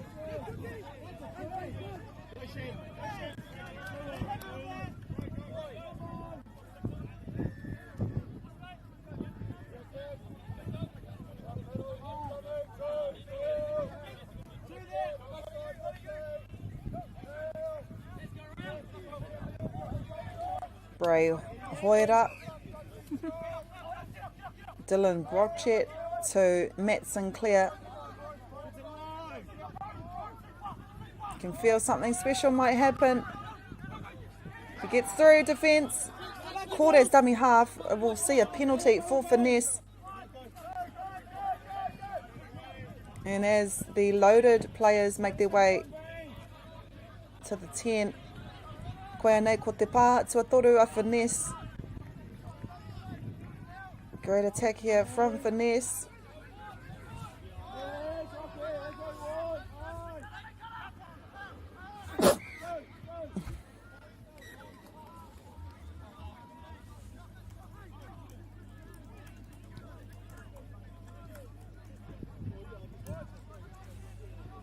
Bray Hoera, Dylan Brochet to Matt Sinclair. You can feel something special might happen. He gets through defence. Caught as dummy half. We'll see a penalty for Finesse. And as the loaded players make their way to the 10, koia nei ko te pā tuatoru a Finesse. Great attack here from Finesse.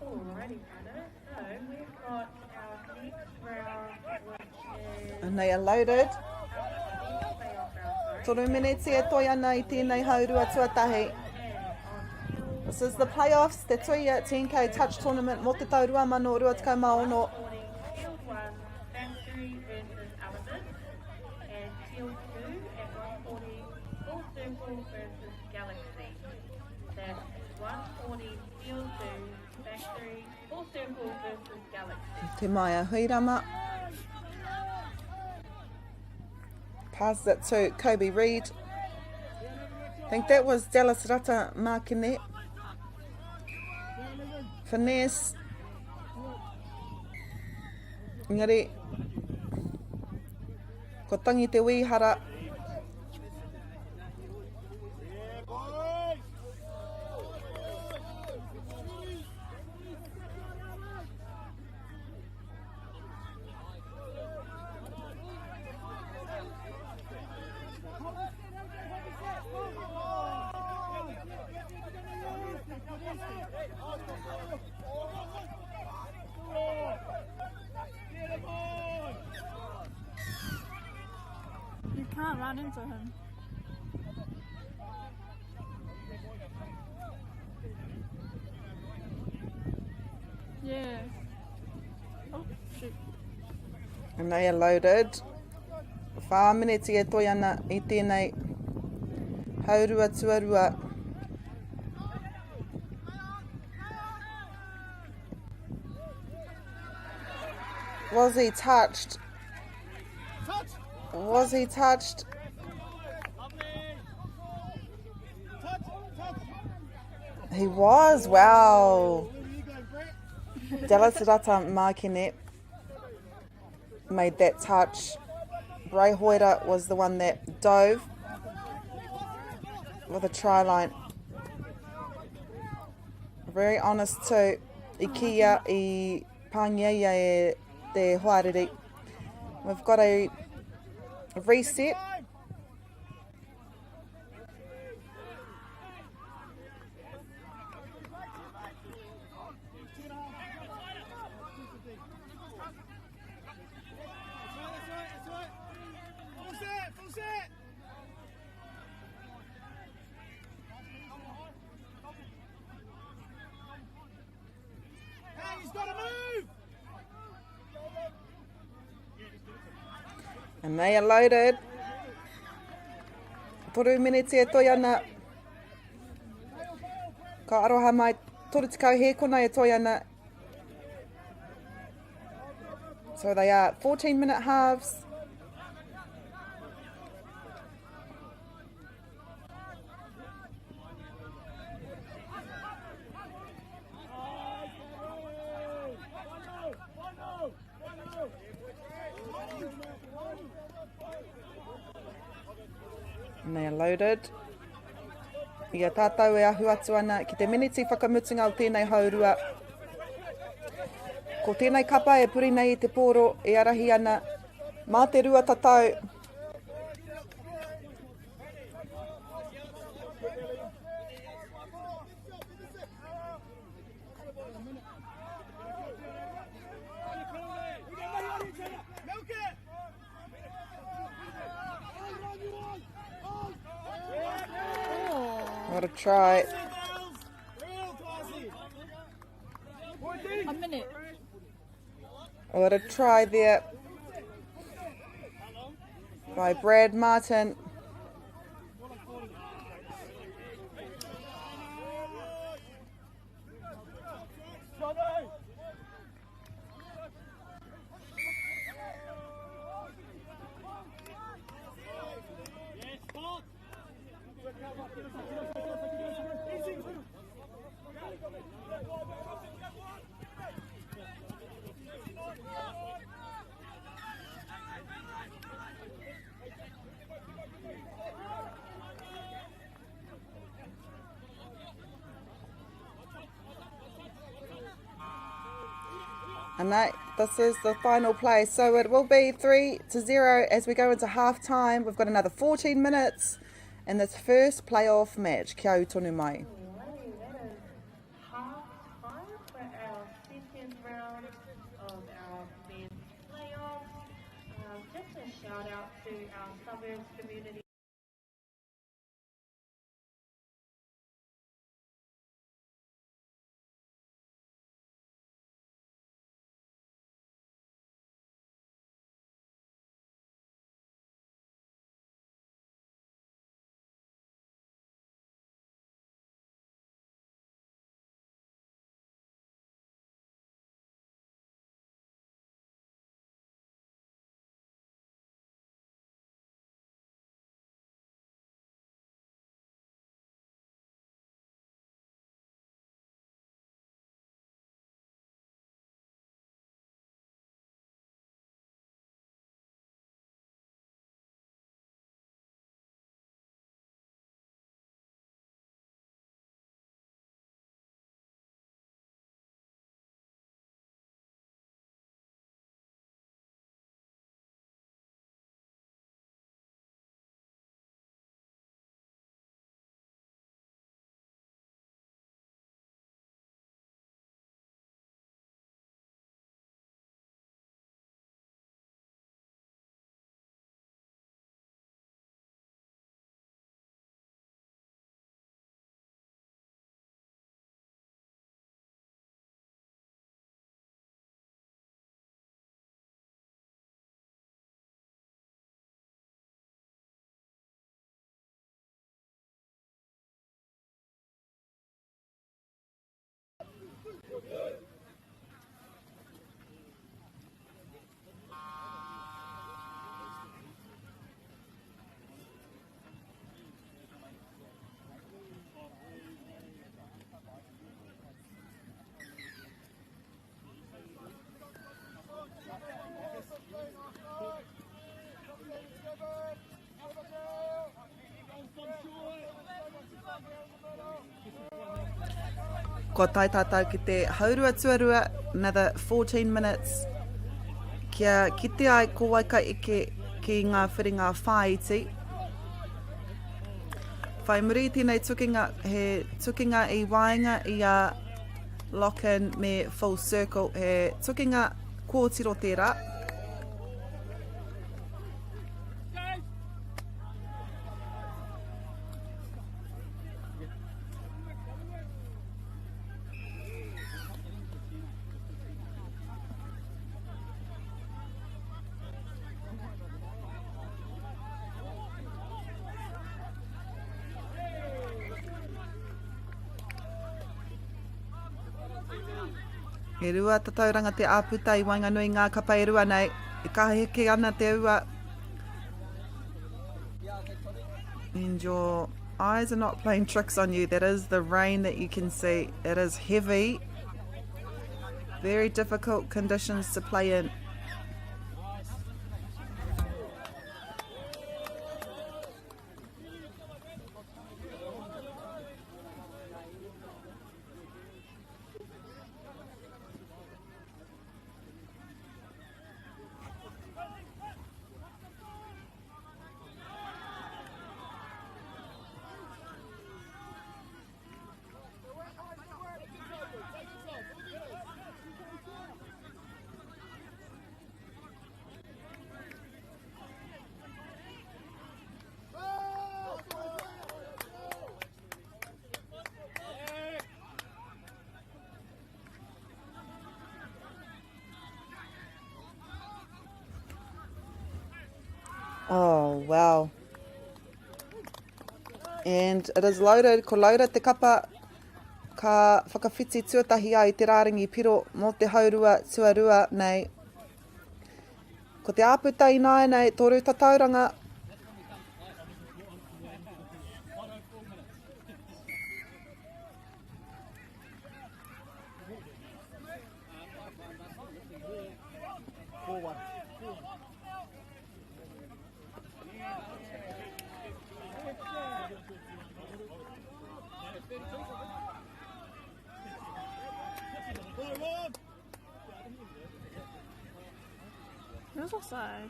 Alrighty, Hannah. So we've got our next round, which is And they are loaded. Toru mineti e toi ana i tēnei haurua tuatahi. This is the playoffs, te Tuia 10K Touch Tournament mō te tau 2026. Field 1, Factory versus Element, and Field 2 at 140, Full Circle versus Galaxy. That's 140, Field 2, Factory, Full Circle versus Galaxy. Te Maia Huirama. Passes it to Kobe Reid. I think that was Dallas Rata Makene. Finesse. Engari, ko tangi te wīhara. You can't run into him. Yeah. Oh, shoot. And they are loaded. Whā mineti e toi ana i tēnei haurua tuarua. Was he touched? Was he touched? He was, wow. Dallas Rata Makene made that touch. Bray Hoira was the one that dove with a try line. Very honest too. I kia i pāngia ia e te hoariri. We've got a reset. And they are loaded. Toru miniti e toi ana. Ka aroha mai 30 hēkona e toi ana. So they are 14 minute halves. And they are loaded. I a tātou e ahu atu ana ki te miniti whakamutunga o tēnei haurua. Ko tēnei kapa e puri nei i te pōro e arahi ana mā te rua tatau. What a try. A minute. What a try there by Brad Martin. And that this is the final play. So it will be 3-0 as we go into half time. We've got another 14 minutes in this first playoff match. Kia ū tonu mai. Alrighty, that is half time for our second round of our men's playoffs. Just a shout out to our suburbs community. Kua tae tātou ki te haurua tuarua, another 14 minutes, kia kite ai ko wai ka eke ki ngā whiringa whāiti. Whai muri i tēnei tukinga, he tukinga i waenga i a Lock-in me Full Circle, he tukinga kōtiro tērā. E rua tatauranga te āputa i waenganui i ngā kapa e rua nei. E kaha heke ana te ua. And your eyes are not playing tricks on you. That is the rain that you can see. It is heavy. Very difficult conditions to play in. Oh, wow. And it is loaded. Ko Laura te kapa ka whakawhiti tuatahi ai te rārangi piro mō te haurua tuarua nei. Ko te āputa ināianei, toru tatauranga. Who's offside?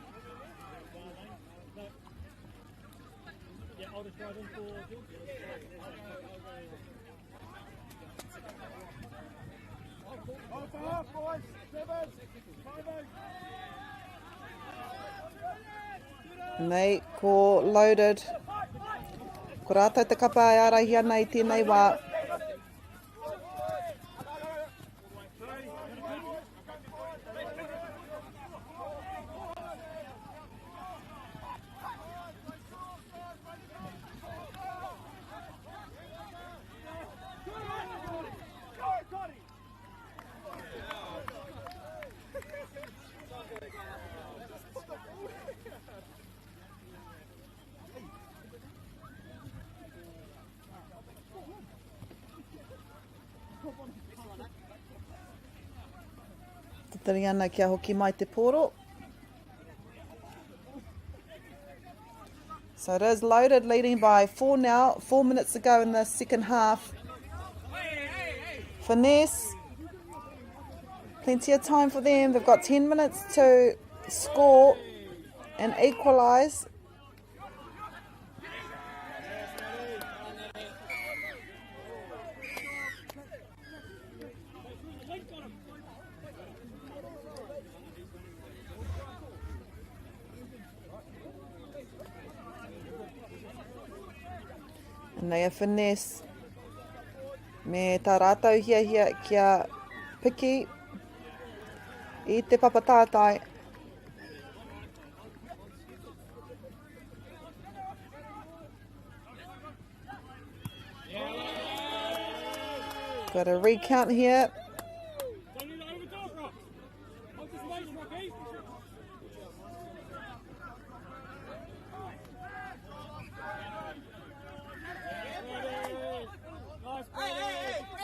Nei, ko loaded. Ko rātou te kapa e ārahi ana i tēnei wā. Tatari ana kia hoki mai te pōro. So it is loaded, leading by four now. Four minutes to go in the second half. Finesse. Plenty of time for them. They've got 10 minutes to score and equalise. Nei a Finesse me tā rātou hiahia kia piki i te papa tātai. Got a recount here.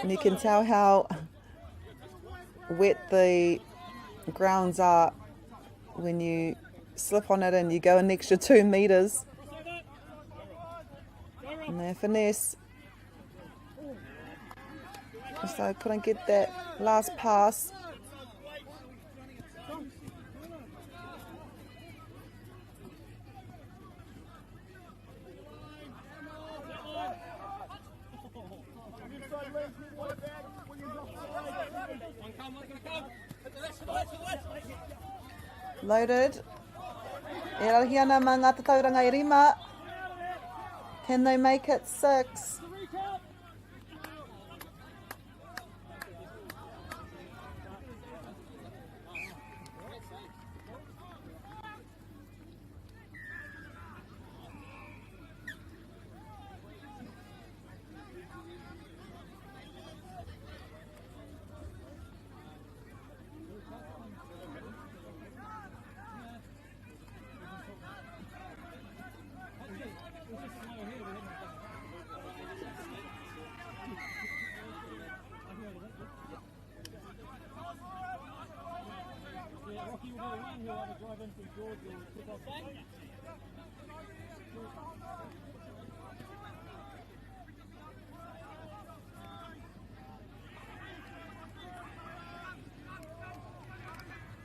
And you can tell how wet the grounds are when you slip on it and you go an extra two meters. And their finesse. So couldn't get that last pass. Loaded. E rahi ana mā ngā tatauranga e rima. Can they make it six?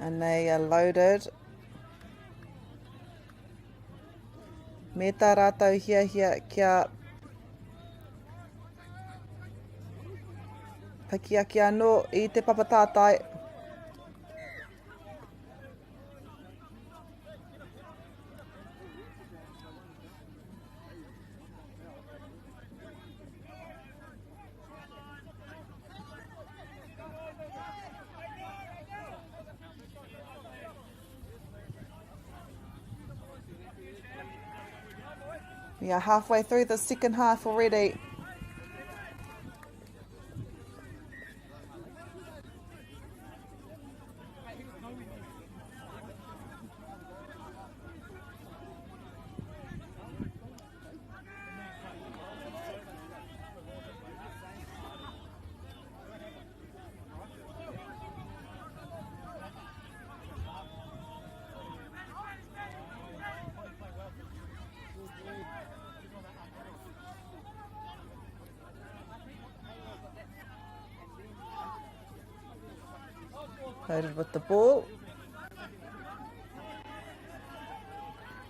And they are loaded. Me tā rātou hiahia kia piki ake anō i te papa tātai. We are halfway through the second half already. Loaded with the ball.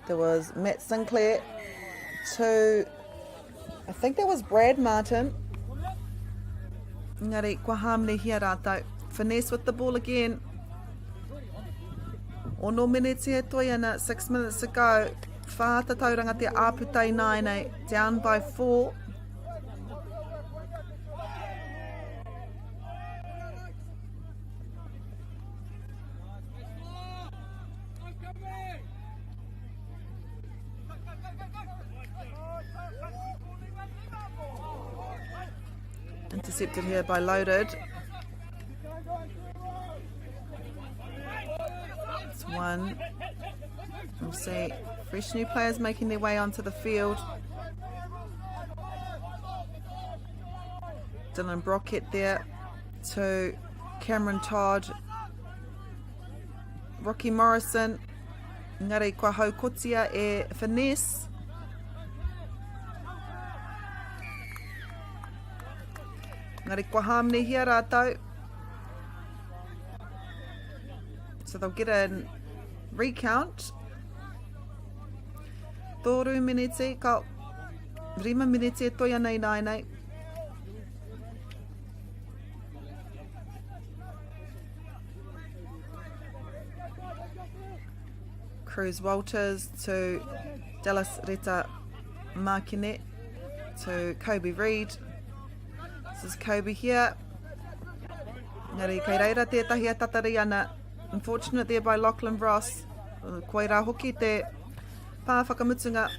There was Matt Sinclair to, I think that was Brad Martin. Engari, kua hāmenehia rātou. Finesse with the ball again. Ono mineti e toi ana, 6 minutes to go. Whā tatauranga te āputa i nāianei, down by 4. Intercepted here by Loaded. It's one. We'll see fresh new players making their way onto the field. Dylan Brockett there to Cameron Todd. Rocky Morrison. Ngari kua haukotia e Finesse. Ngari kua hāmenehia rātou. So they'll get a recount. Tōru miniti, ka rima miniti e toi ana i nāianei. Cruz Walters to Dallas Reta Markinet to Kobe Reid. This is Kobe here. Ngari kei reira tētahi a tatari ana. Unfortunate there by Lachlan Ross. Koirā hoki te pā whakamutunga.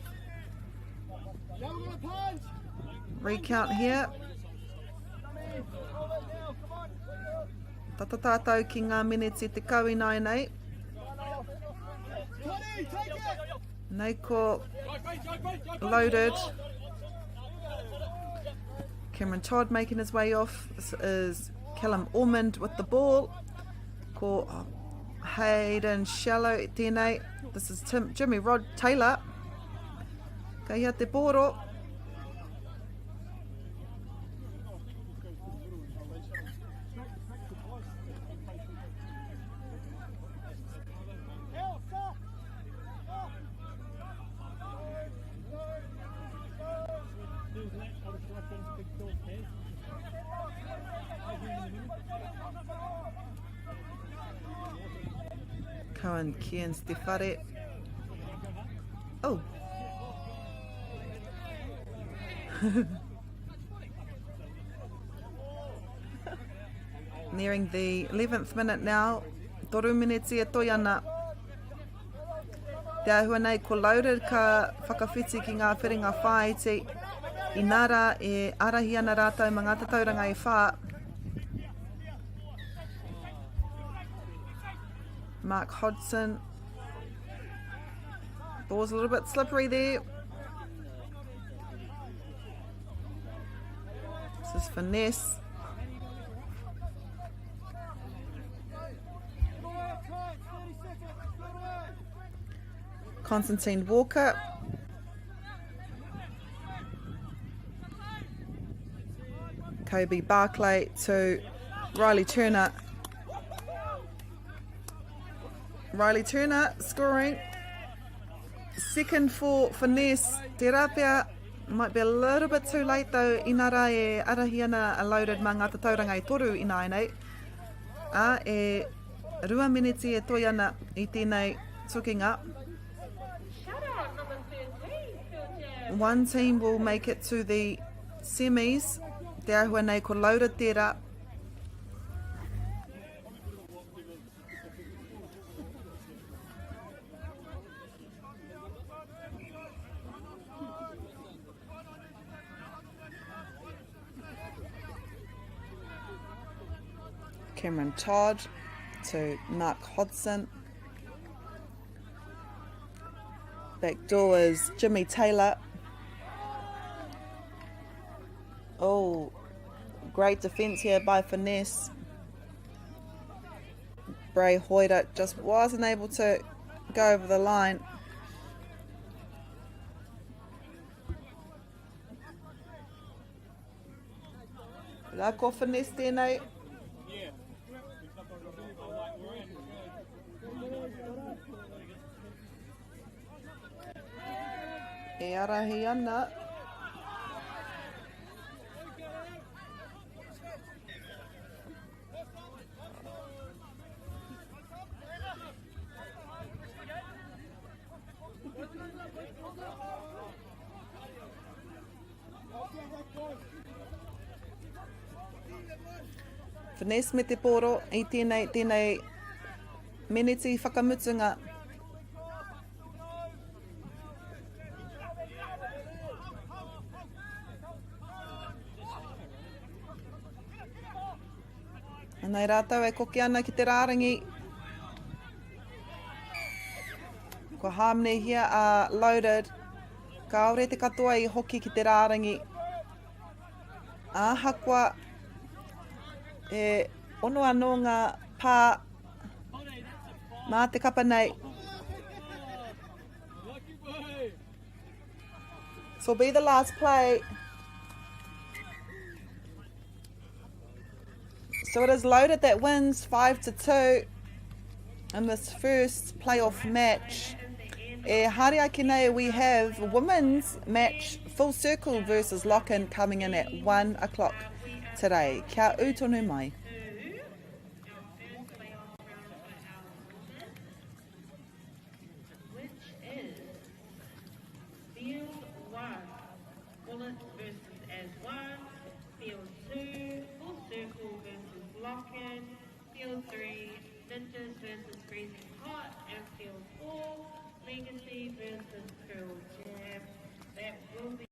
Recount here. Tata tātou ki ngā miniti 10 ināianei. Nei ko loaded. Cameron Todd making his way off. This is Callum Ormond with the ball. Ko Hayden Shallow tēnei. This is Tim, Jimmy Rod Taylor. Kei hea te pōro. Cohen Cairns te whare. Oh. Nearing the 11th minute now. Toru mineti e toi ana. Te āhua nei ko Loaded ka whakawhiti ki ngā whiringa whāiti. Inā rā e ārahi ana rātou ma ngā tatauranga e whā. Mark Hodgson. Ball's a little bit slippery there. This is finesse. Constantine Walker. Kobe Barclay to Riley Turner. Riley Turner scoring. Second for Finesse. Tērā pea might be a little bit too late though. Inā rā e arahi ana a Loaded mā ngā tatauranga e toru ināianei. Ā, e rua meneti e toi ana i tēnei tukinga. One team will make it to the semis. Te āhua nei ko Loaded tērā. Cameron Todd to Mark Hodson. Back door is Jimmy Taylor. Oh, great defence here by Finesse. Bray Hoida just wasn't able to go over the line. La ko Finesse tēnei. E arahi ana. Finesse me te pōro i tēnei, tēnei meneti whakamutunga. Anei rātou e koke ana ki te rārangi. Kua hāmnehia a Loaded. Kāore te katoa i hoki ki te rārangi. Ahakoa e ono anō ngā pā mā te kapa nei. This will be the last play. So it is Loaded that wins 5-2 in this first playoff match. E haere ake nei, we have women's match Full Circle versus Locken coming in at 1 o'clock today. Kia ū tonu mai. Which is Field 1, Bullets versus As One, Field 2, Full Circle versus Locken, Field 3, Ninjas versus Freezing Hot, and Field 4, Legacy versus Pearl Jam. That will be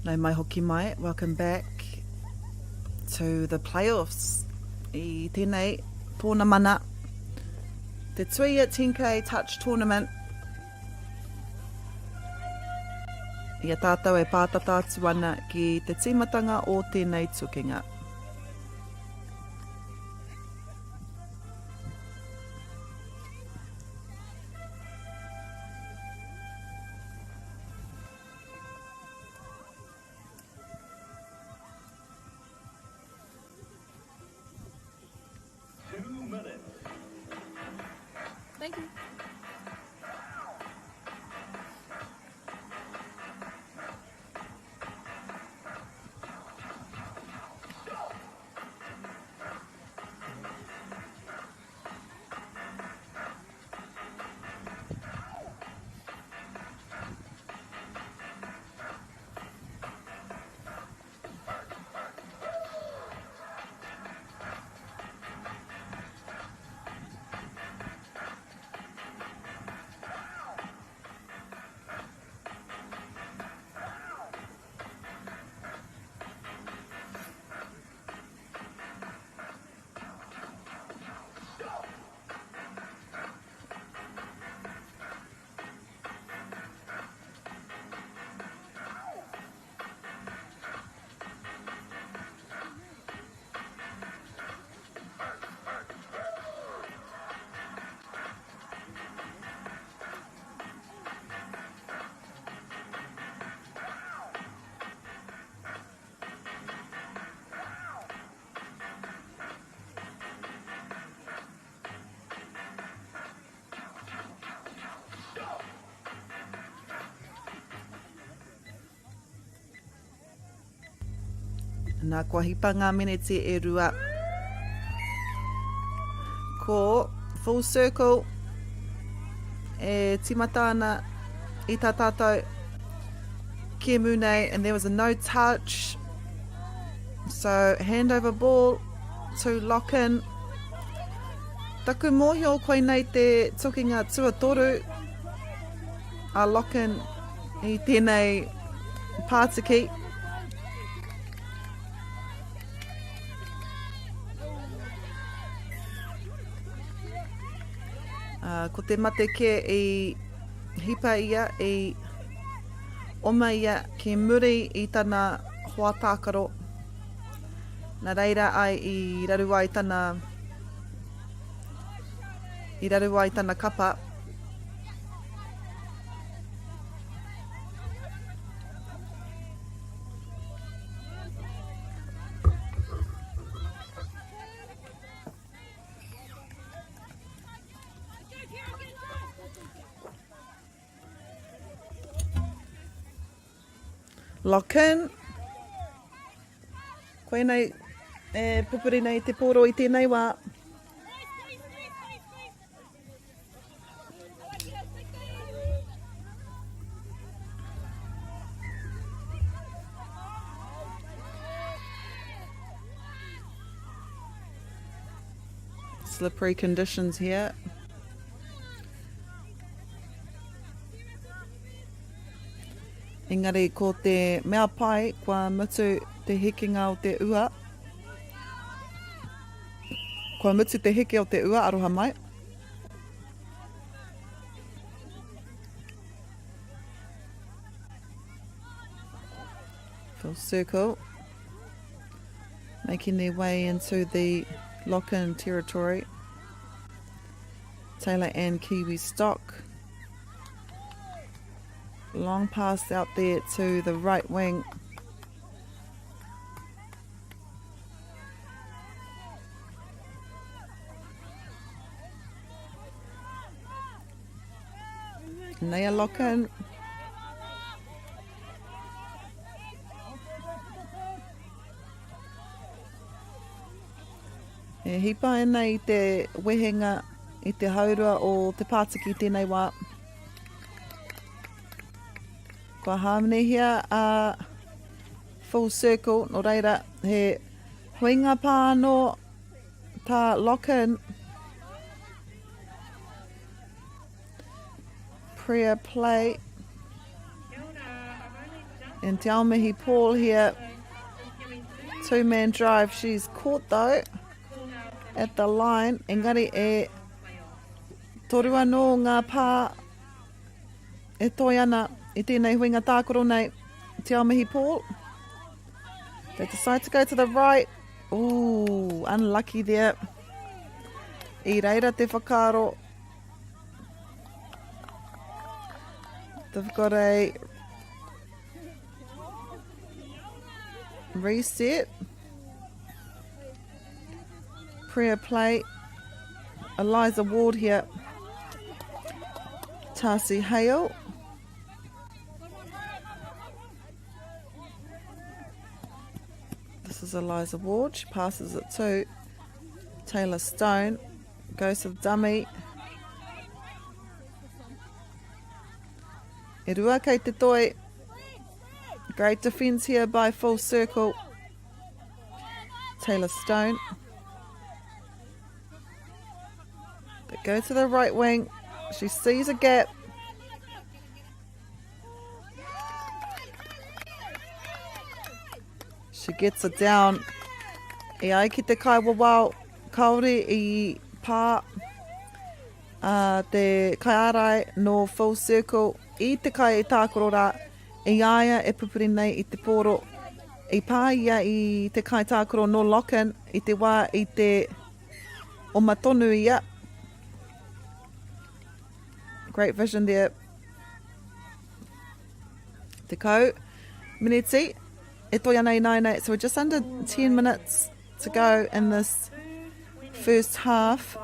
Nau mai hoki mai, welcome back to the playoffs. I tēnei tōnamana, te Tuia 10K Touch Tournament. I a tātou e pātata atu ana ki te tīmatanga o tēnei tukinga. Thank you. Nā, kua hipa ngā meneti e rua. Ko Full Circle e tīmata ana i tā tātou kēmu nei, and there was a no touch. So, handover ball to Locken. Taku mōhio koinei te tukinga tuatoru a Locken i tēnei pātiki. Uh, ko te mate kē i hipa ia, i oma ia ki muri i tana hoa tākaro. Nā reira ai i raru ai tana i raru ai tana kapa. Lock in. Koinei e pupuri nei te pōro i tēnei wā. Slippery conditions here. Engari ko te mea pai kua mutu te hekenga o te ua. Kua mutu te heke o te ua, aroha mai. Full circle. Making their way into the lock-in territory. Taylor and Kiwi Stock. Long pass out there to the right wing. And they are locking. E hipa ana i te wehenga i te haurua o te pātiki tēnei wā. Kua hāmenehia a Full Circle, nō reira, he huinga pā anō tā Lock-In. Prayer play. And Te Aomihi Paul here. Two-man drive. She's caught though at the line. Engari e toru anō ngā pā e toi ana i tēnei huinga tākaro nei. Te Aomihi Paul. They decide to go to the right. Ooh, unlucky there. I reira te whakaaro. They've got a reset. Prayer play. Eliza Ward here. Tarsi Hale. This is Eliza Ward. She passes it to Taylor Stone. Goes to the dummy. E rua kei te toi. Great defence here by Full Circle. Taylor Stone. But go to the right wing. She sees a gap. She gets it down. E ai ki te kaiwawao, kāore i pā a te kaiārai nō Full Circle i te kai i tākaro rā, i a ia e pupuri nei i te pōro. I pā ia i te kaitākaro nō Locken i te wā i te oma tonu ia. Great vision there. Tekau mineti e toi ana ināianei. So we're just under 10 minutes to go in this first half.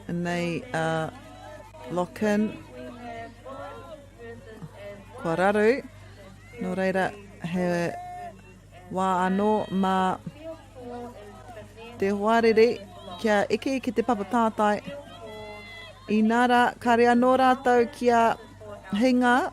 And they uh, lock in. Kua raru. Nō reira, he wā anō mā te hoariri kia eke ki te papa tātai. Inā rā, kāre anō rātou kia hinga.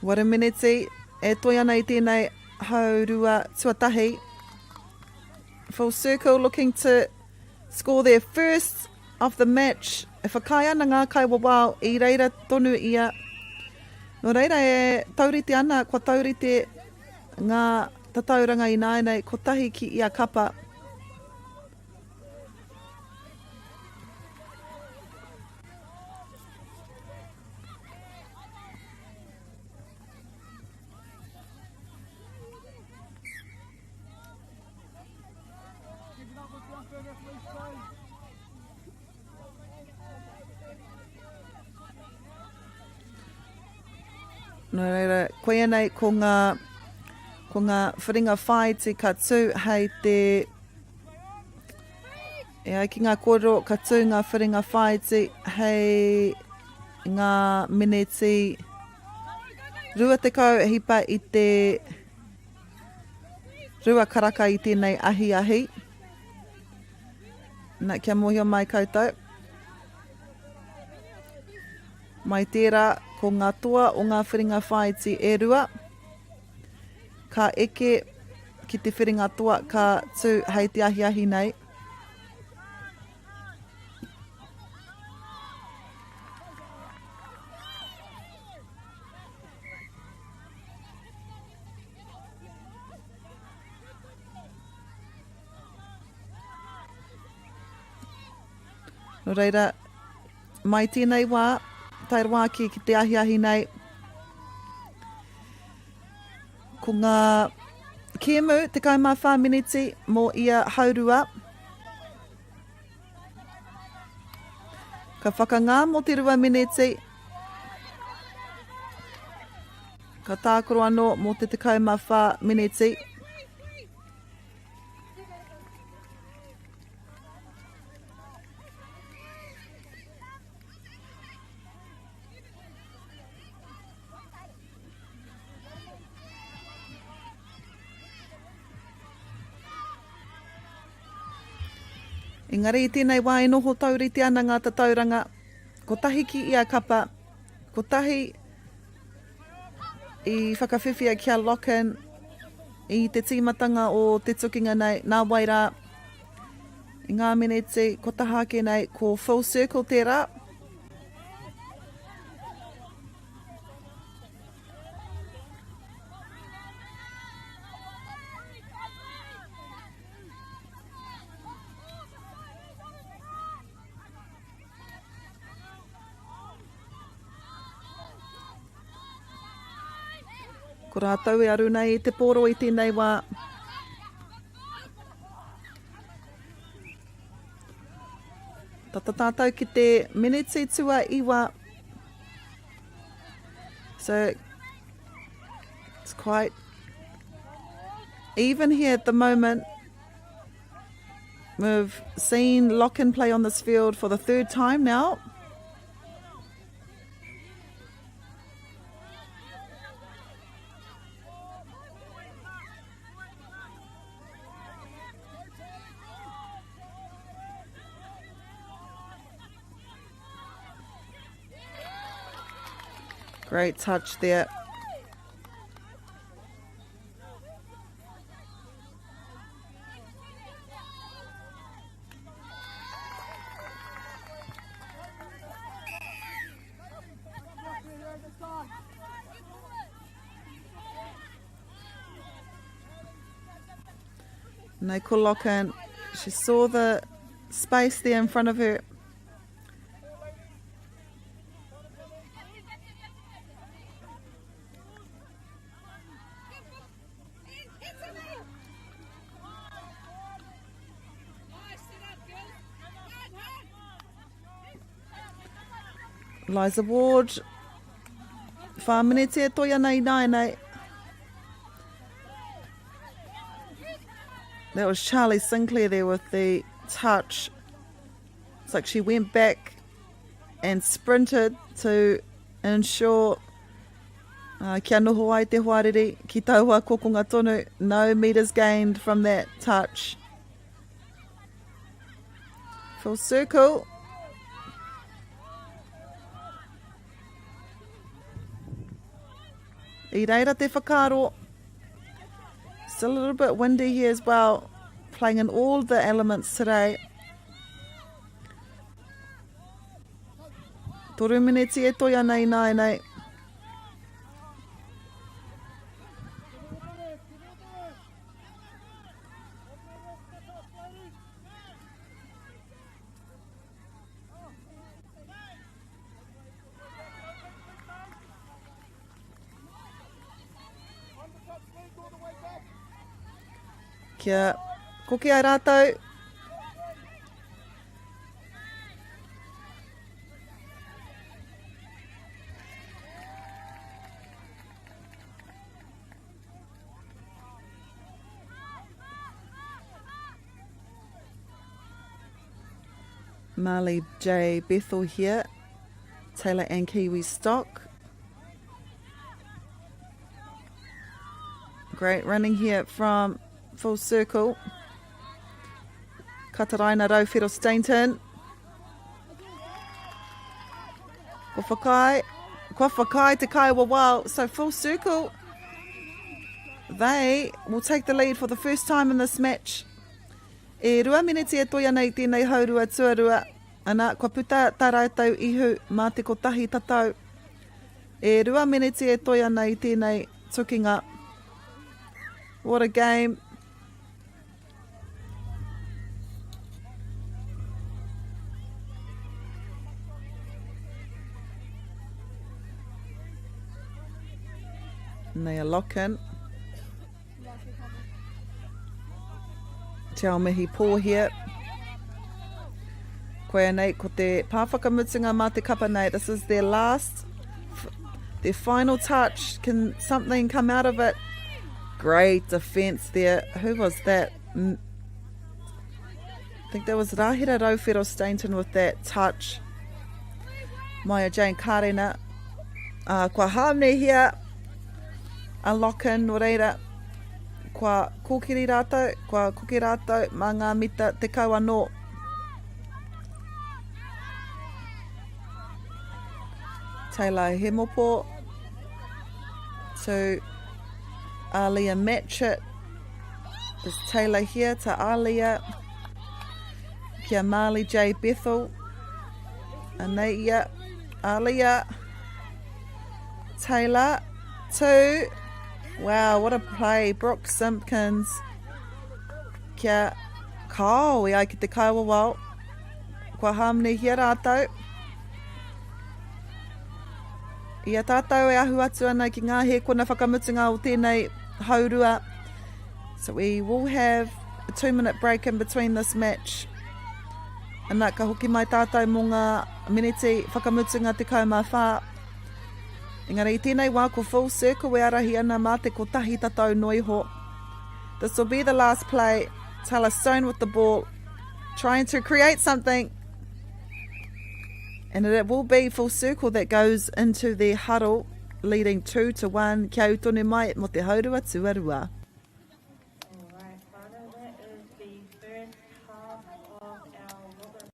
Waru miniti e toi ana i tēnei haurua tuatahi. Full circle looking to score their first of the match. E whakaae ana ngā kaiwawao i reira tonu ia. Nō reira e taurite ana, kua taurite ngā tatauranga ināianei, kotahi ki ia kapa. Nō reira, koia nei ko ngā, ko ngā whiringa whāiti ka tū hei te E ai ki ngā kōrero, ka tū ngā whiringa whāiti hei ngā meneti 20 hipa i te rua karaka i tēnei ahiahi. Na, kia mōhio mai koutou. Mai tērā, ko ngā toa o ngā whiringa whāiti e rua, ka eke ki te whiringa toa ka tū hei te ahiahi nei. Nō reira, mai tēnei wā, tae rawa ake ki te ahiahi nei, ko ngā kēmu 14 miniti mō ia haurua. Ka whakangā mō te rua miniti. Ka tākaro anō mō te 14 miniti. Engari i tēnei wā e noho taurite ana ngā tatauranga, kotahi ki ia kapa, kotahi i whakawhiwhia kia Locken i te tīmatanga o te tukinga nei, nā wai rā, i ngā meneti kua taha ake nei, ko Full Circle tērā. Ko rātou e aru nei i te pōro i tēnei wā. Tata tātou ki te meneti tuaiwa. So, it's quite even here at the moment. We've seen Locken play on this field for the third time now. Great touch there. Nicole Locken, she saw the space there in front of her. Liza Ward, whā mineti e toi ana i nāianei. That was Charlie Sinclair there with the touch. It's like she went back and sprinted to ensure uh, kia noho ai te hoariri ki taua kokonga tonu. No meters gained from that touch. Full circle. I reira te whakaaro. Still a little bit windy here as well. Playing in all the elements today. Toru mineti e toi ana i nāianei. Kia koke ai rātou. Marley J. Bethel here, Taylor and Kiwi stock. Great running here from full circle. Kataraina Rauwhero Stainton. Ko whakai, kua whakai te kai wawao. So full circle. They will take the lead for the first time in this match. E rua miniti e toi ana i tēnei haurua tuarua, ana, kua puta tā rātou ihu mā te kotahi tatau. E rua miniti e toi ana i tēnei tukinga. What a game. Nea Locken. Te Aomihi Pōhia. Koia nei, ko te pā whakamutunga mā te kapa nei. This is their last, their final touch. Can something come out of it? Great defence there. Who was that? I think that was Rahira Rauwhero Stainton with that touch. Maya Jane Karena. Uh, kua hāmnehia a Locken, nō reira, kua kōkiri rātou, kua koke rātou mā ngā mita 10 anō. Taylor Hemopo to Alia Matchett. There's Taylor here to Alia. Kia Marley J. Bethel. Anei ia. Alia. Taylor. Two. Wow, what a play. Brooke Simpkins. Kia kao e ai ki te kaiwawao. Kua hāmenehia rātou. I a tātou e ahu atu ana ki ngā hēkona whakamutunga o tēnei haurua. So we will have a 2 minute break in between this match. Ana, ka hoki mai tātou mō ngā miniti whakamutunga 14. Engari i tēnei wā ko Full Circle e arahi ana mā te kotahi tatau noa iho. This will be the last play. Tala Stone with the ball, trying to create something. And it will be Full Circle that goes into the huddle, leading 2-1. Kia ū tonu mai mō te haurua tuarua. Alright, whānau, that is the first half of our Robin.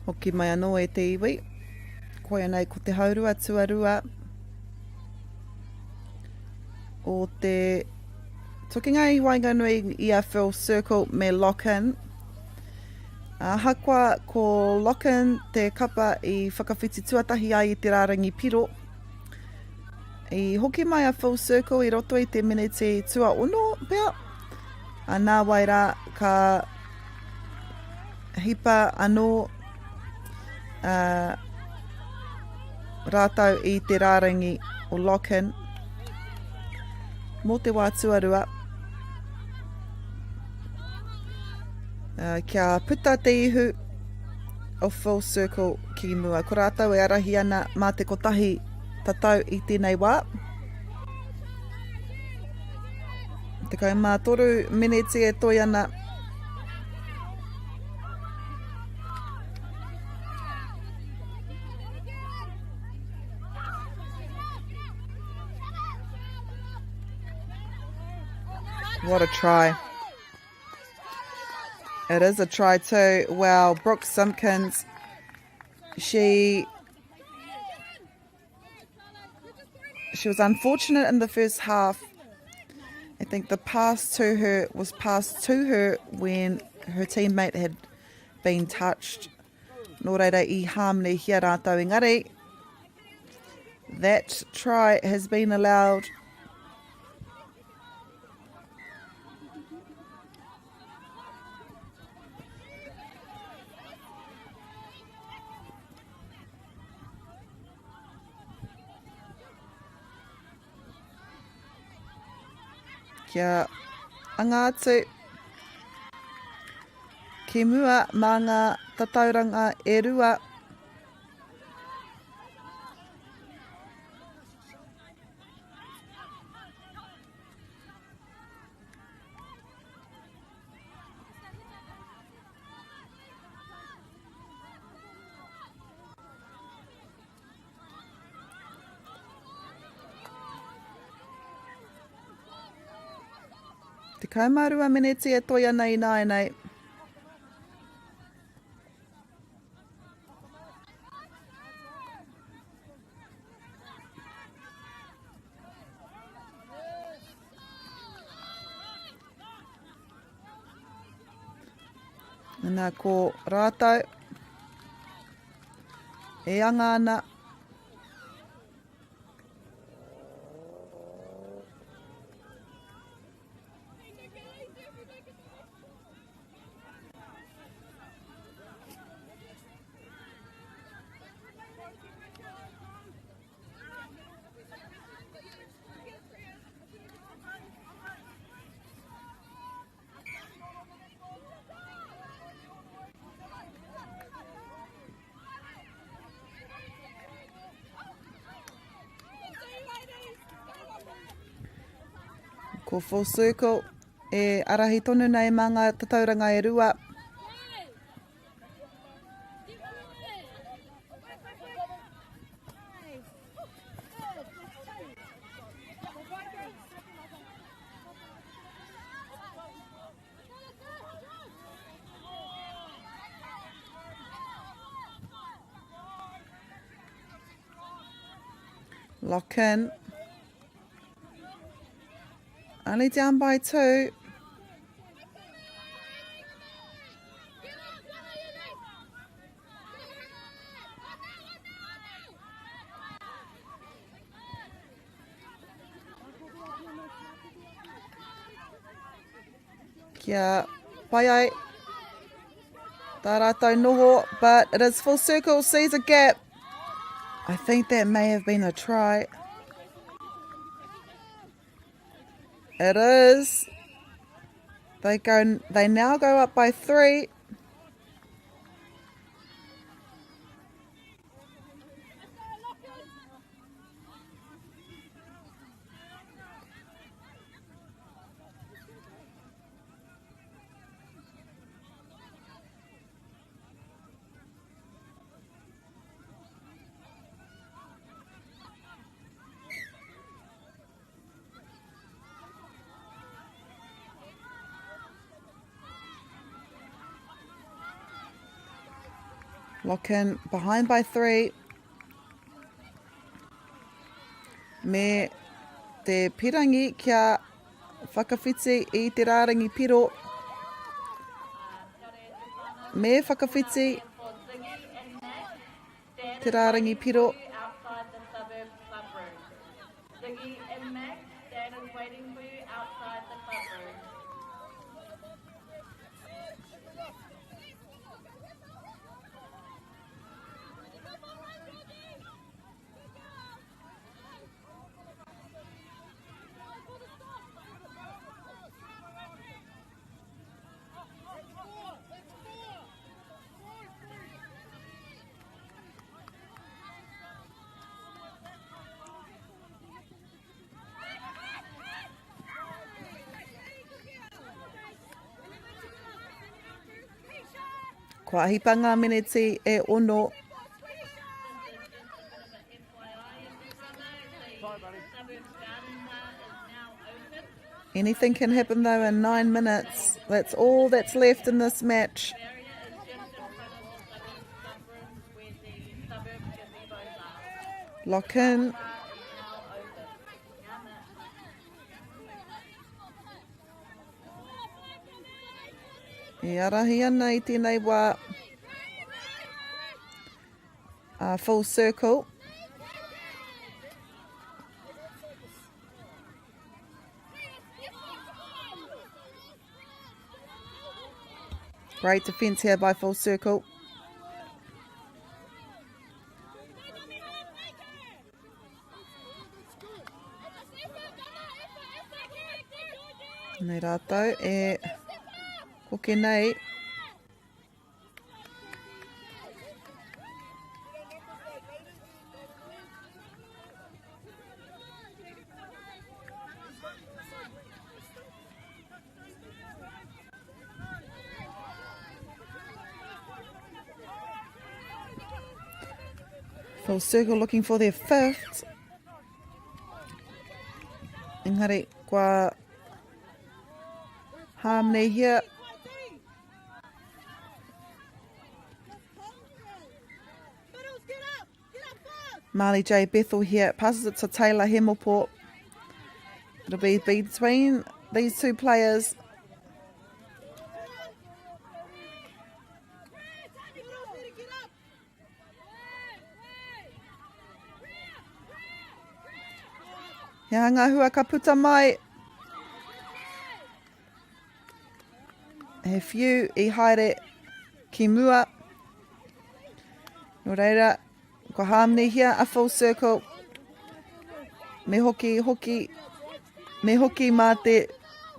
Hoki mai anō e te iwi. Koia nei ko te haurua tuarua o te tukinga i waenganui i a Full Circle me Lock-In. Ahakoa ko Lock-In te kapa i whakawhiti tuatahi ai i te rārangi piro, i hoki mai a Full Circle i roto i te miniti tuaono pea, a nāwai rā ka hipa anō rātou i te rārangi o Lock-In mō te wā tuarua. Kia puta te ihu o Full Circle ki mua. Ko rātou e arahi ana mā te kotahi tatau i tēnei wā. 13 meneti e toi ana. What a try. It is a try too. Wow, Brooke Simpkins, she was unfortunate in the first half. I think the pass to her was passed to her when her teammate had been touched. Nō reira i hāmenehia rātou engari. That try has been allowed. Kia anga atu ki mua mā ngā tatauranga e rua. 12 meneti e toi ana ināianei. Nā, ko rātou e anga ana. Ko Full Circle e arahi tonu nei mā ngā tatauranga e rua. Lock in. Only down by two. Kia pai ai tā rātou noho, but it is full circle, sees a gap. I think that may have been a try. It is. They go. They now go up by three. Lock in behind by three. Me te pirangi kia whakawhiti i te rārangi piro. Me whakawhiti te rārangi piro. Ziggy and Max, Dad is waiting for you outside the club room. Kua hipa ngā meneti e ono. Anything can happen though in nine minutes. That's all that's left in this match. Lock in. E arahi ana i tēnei wā. Uh, full circle. Great defence here by Full Circle. Nei rātou e koke nei. Full circle looking for their fifth. Engari, kua hāmnehia. Marley J. Bethel here passes it to Taylor Hemopo. It'll be between these two players. He aha ngā hua ka puta mai. He whiu i haere ki mua. Nō reira, kua hāmnehia a full circle. Me hoki, hoki, me hoki mā te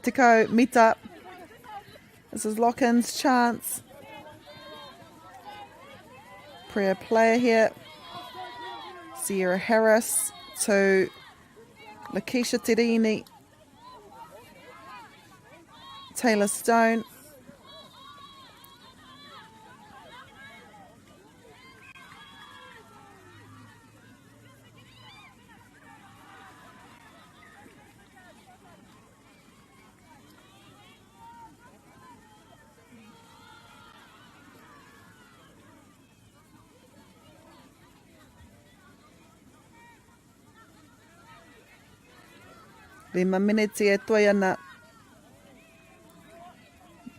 10 mita. This is Lockin's chance. Prayer player here. Sierra Harris to Lakeisha Terini. Taylor Stone. Rima miniti e toe ana.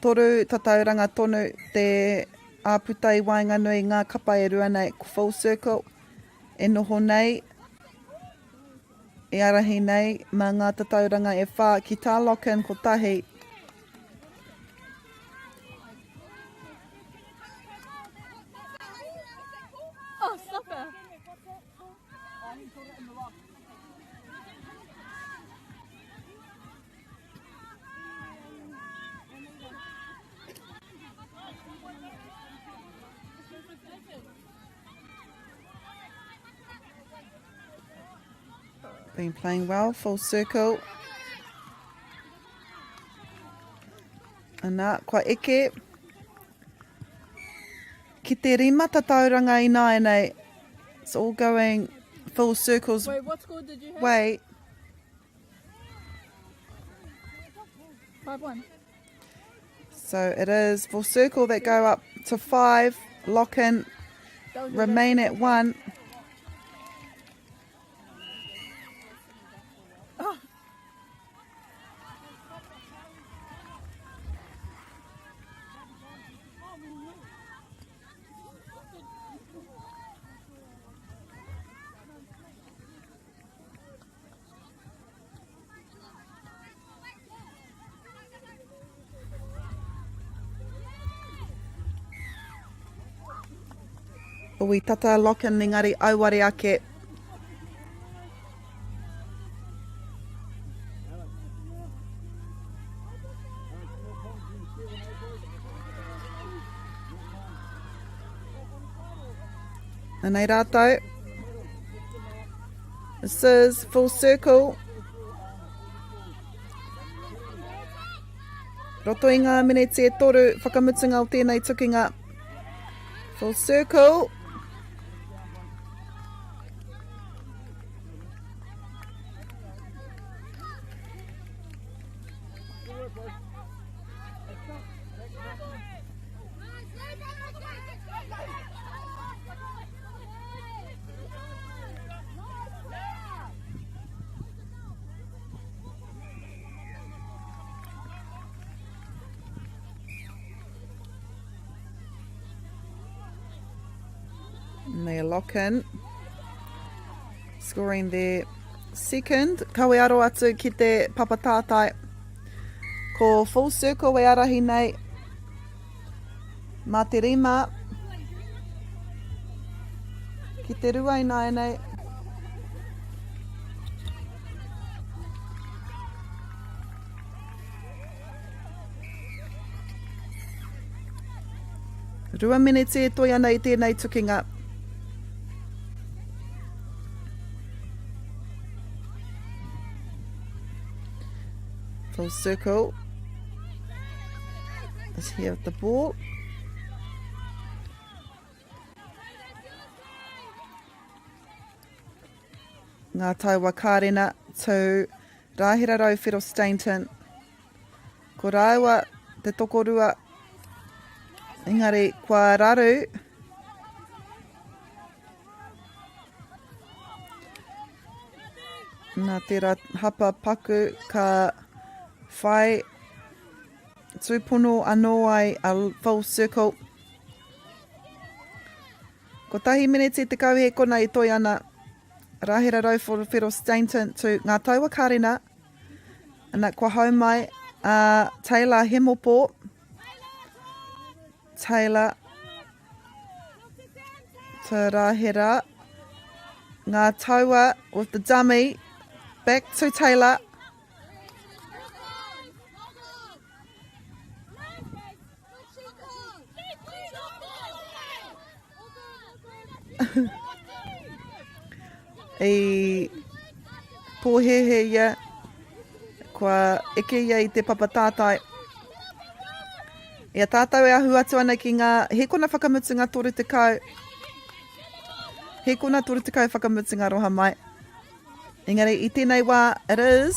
Toru tatauranga tonu te āputa i waenganui ngā kapa e rua nei ko Full Circle e noho nei E ārahi nei mā ngā tatauranga e whā ki tā Locken kotahi. Oh, stop it. Been playing well, full circle. Ana, kua eke. Ki te rima tatauranga ināianei. It's all going full circles. Wait, what score did you have? Wait. 5-1. So it is full circle that go up to 5. Lock in, remain at 1. Ui tata Locken engari auare ake. Anei rātou. This is full circle. Roto i ngā mineti e toru whakamutunga o tēnei tukinga. Full circle. And they lock in. Scoring their second. Kawe aro atu ki te papatātai. Ko full circle e arahi nei. Mā te rima. Ki te rua ināianei. Rua meneti e toi ana i tēnei tukinga. Full circle is here with the ball. Ngā Taua Kārena to Rāhera Rauwhero Stainton. Ko rāua te tokorua, engari kua raru. Nā tērā hapa paku ka whai tūpono anō ai a Full Circle. Kotahi meneti 10 hēkona e toi ana. Rahera Rauwhero Stainton to Ngā Taua Karena. Ana, kua hau mai a Taylor Hemopo. Taylor to Rahera. Ngā Taua with the dummy. Back to Taylor. I pōhēhē ia, kua eke ia i te papa tātai. I a tātou e ahu atu ana ki ngā hēkona whakamutunga 30, hēkona 30 whakamutunga roha mai. Engari i tēnei wā, it is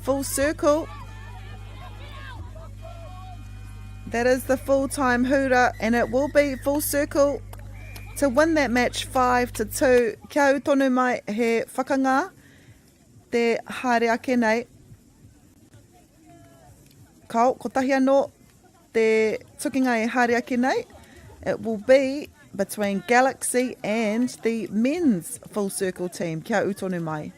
full circle. That is the full-time hura and it will be full circle to win that match 5 to 2. Kia ū tonu mai he whakangā te haere ake nei. Kao, kotahi anō Te tukinga e haere ake nei, it will be between Galaxy and the men's full circle team. Kia ū tonu mai.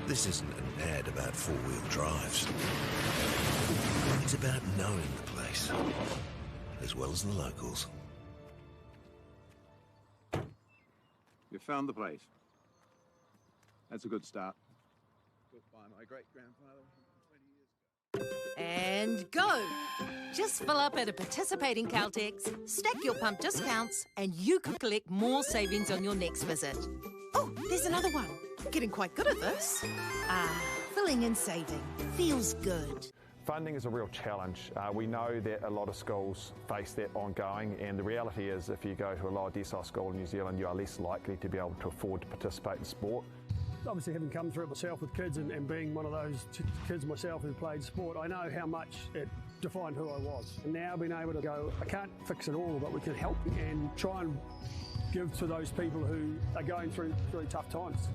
This isn't an ad about four-wheel drives. It's about knowing the place, as well as the locals. You found the place. That's a good start. Built by my great-grandfather 20 years ago. And go! Just fill up at a participating Caltex, stack your pump discounts, and you could collect more savings on your next visit. Oh, there's another one. I'm getting quite good at this. Ah, filling and saving. Feels good. Funding is a real challenge. Uh, we know that a lot of schools face that ongoing, and the reality is if you go to a lower decile school in New Zealand, you are less likely to be able to afford to participate in sport. Obviously, having come through it myself with kids and, and being one of those kids myself who played sport, I know how much it defined who I was. And now being able to go, I can't fix it all, but we can help and try and give to those people who are going through, through tough times.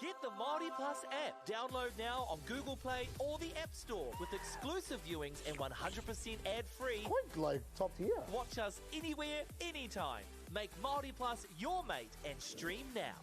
Get the Māori Plus app. Download now on Google Play or the App Store with exclusive viewings and 100% ad-free. Quite like top tier. Watch us anywhere, anytime. Make Māori Plus your mate and stream now.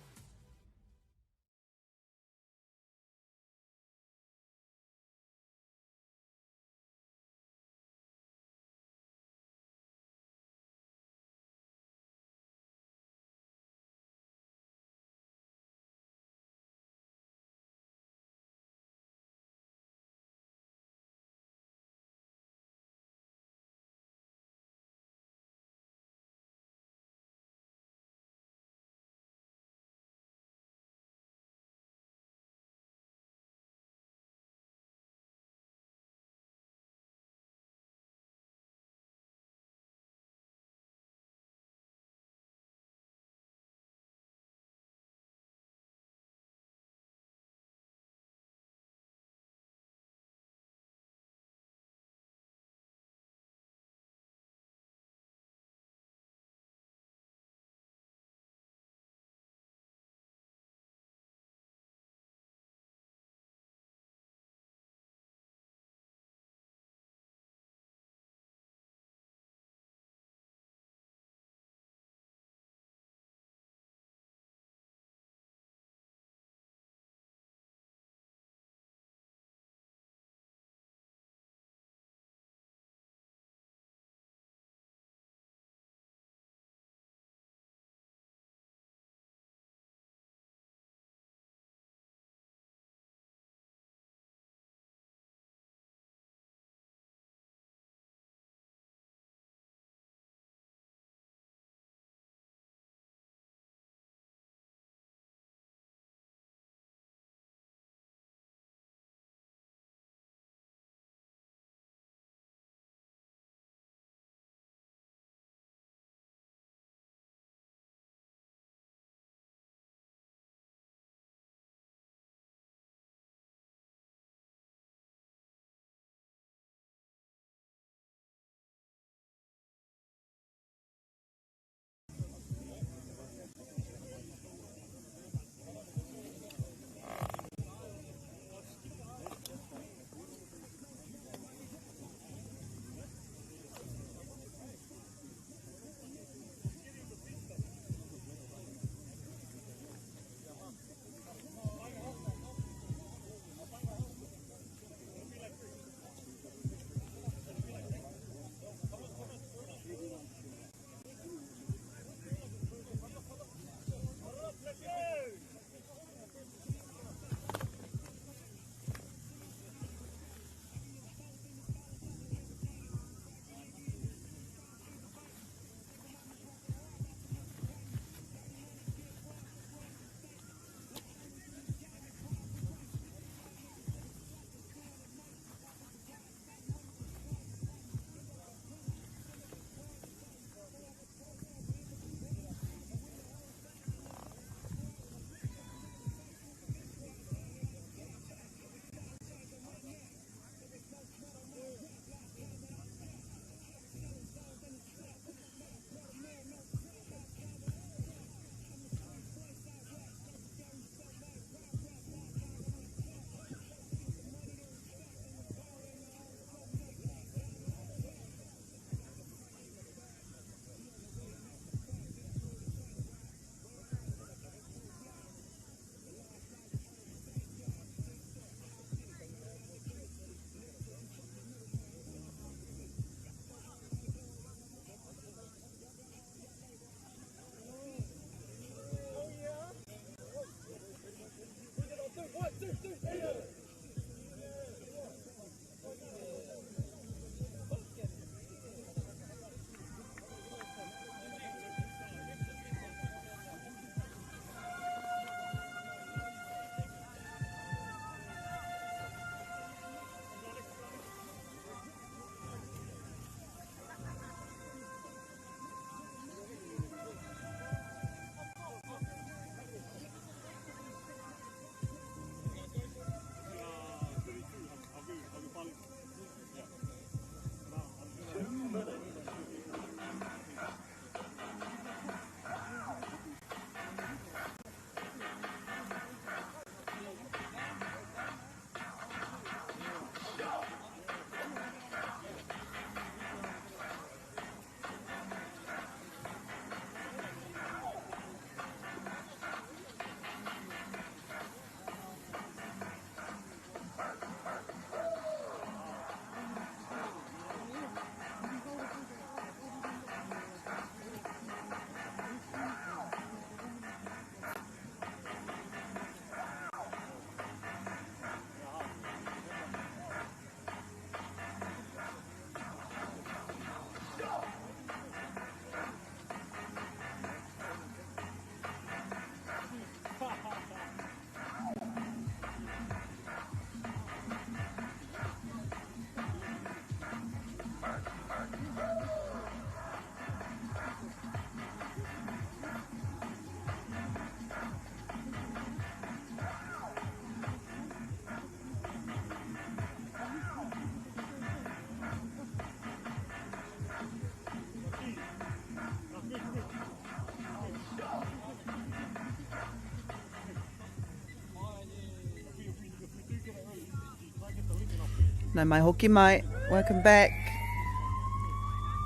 Nau mai hoki mai, welcome back.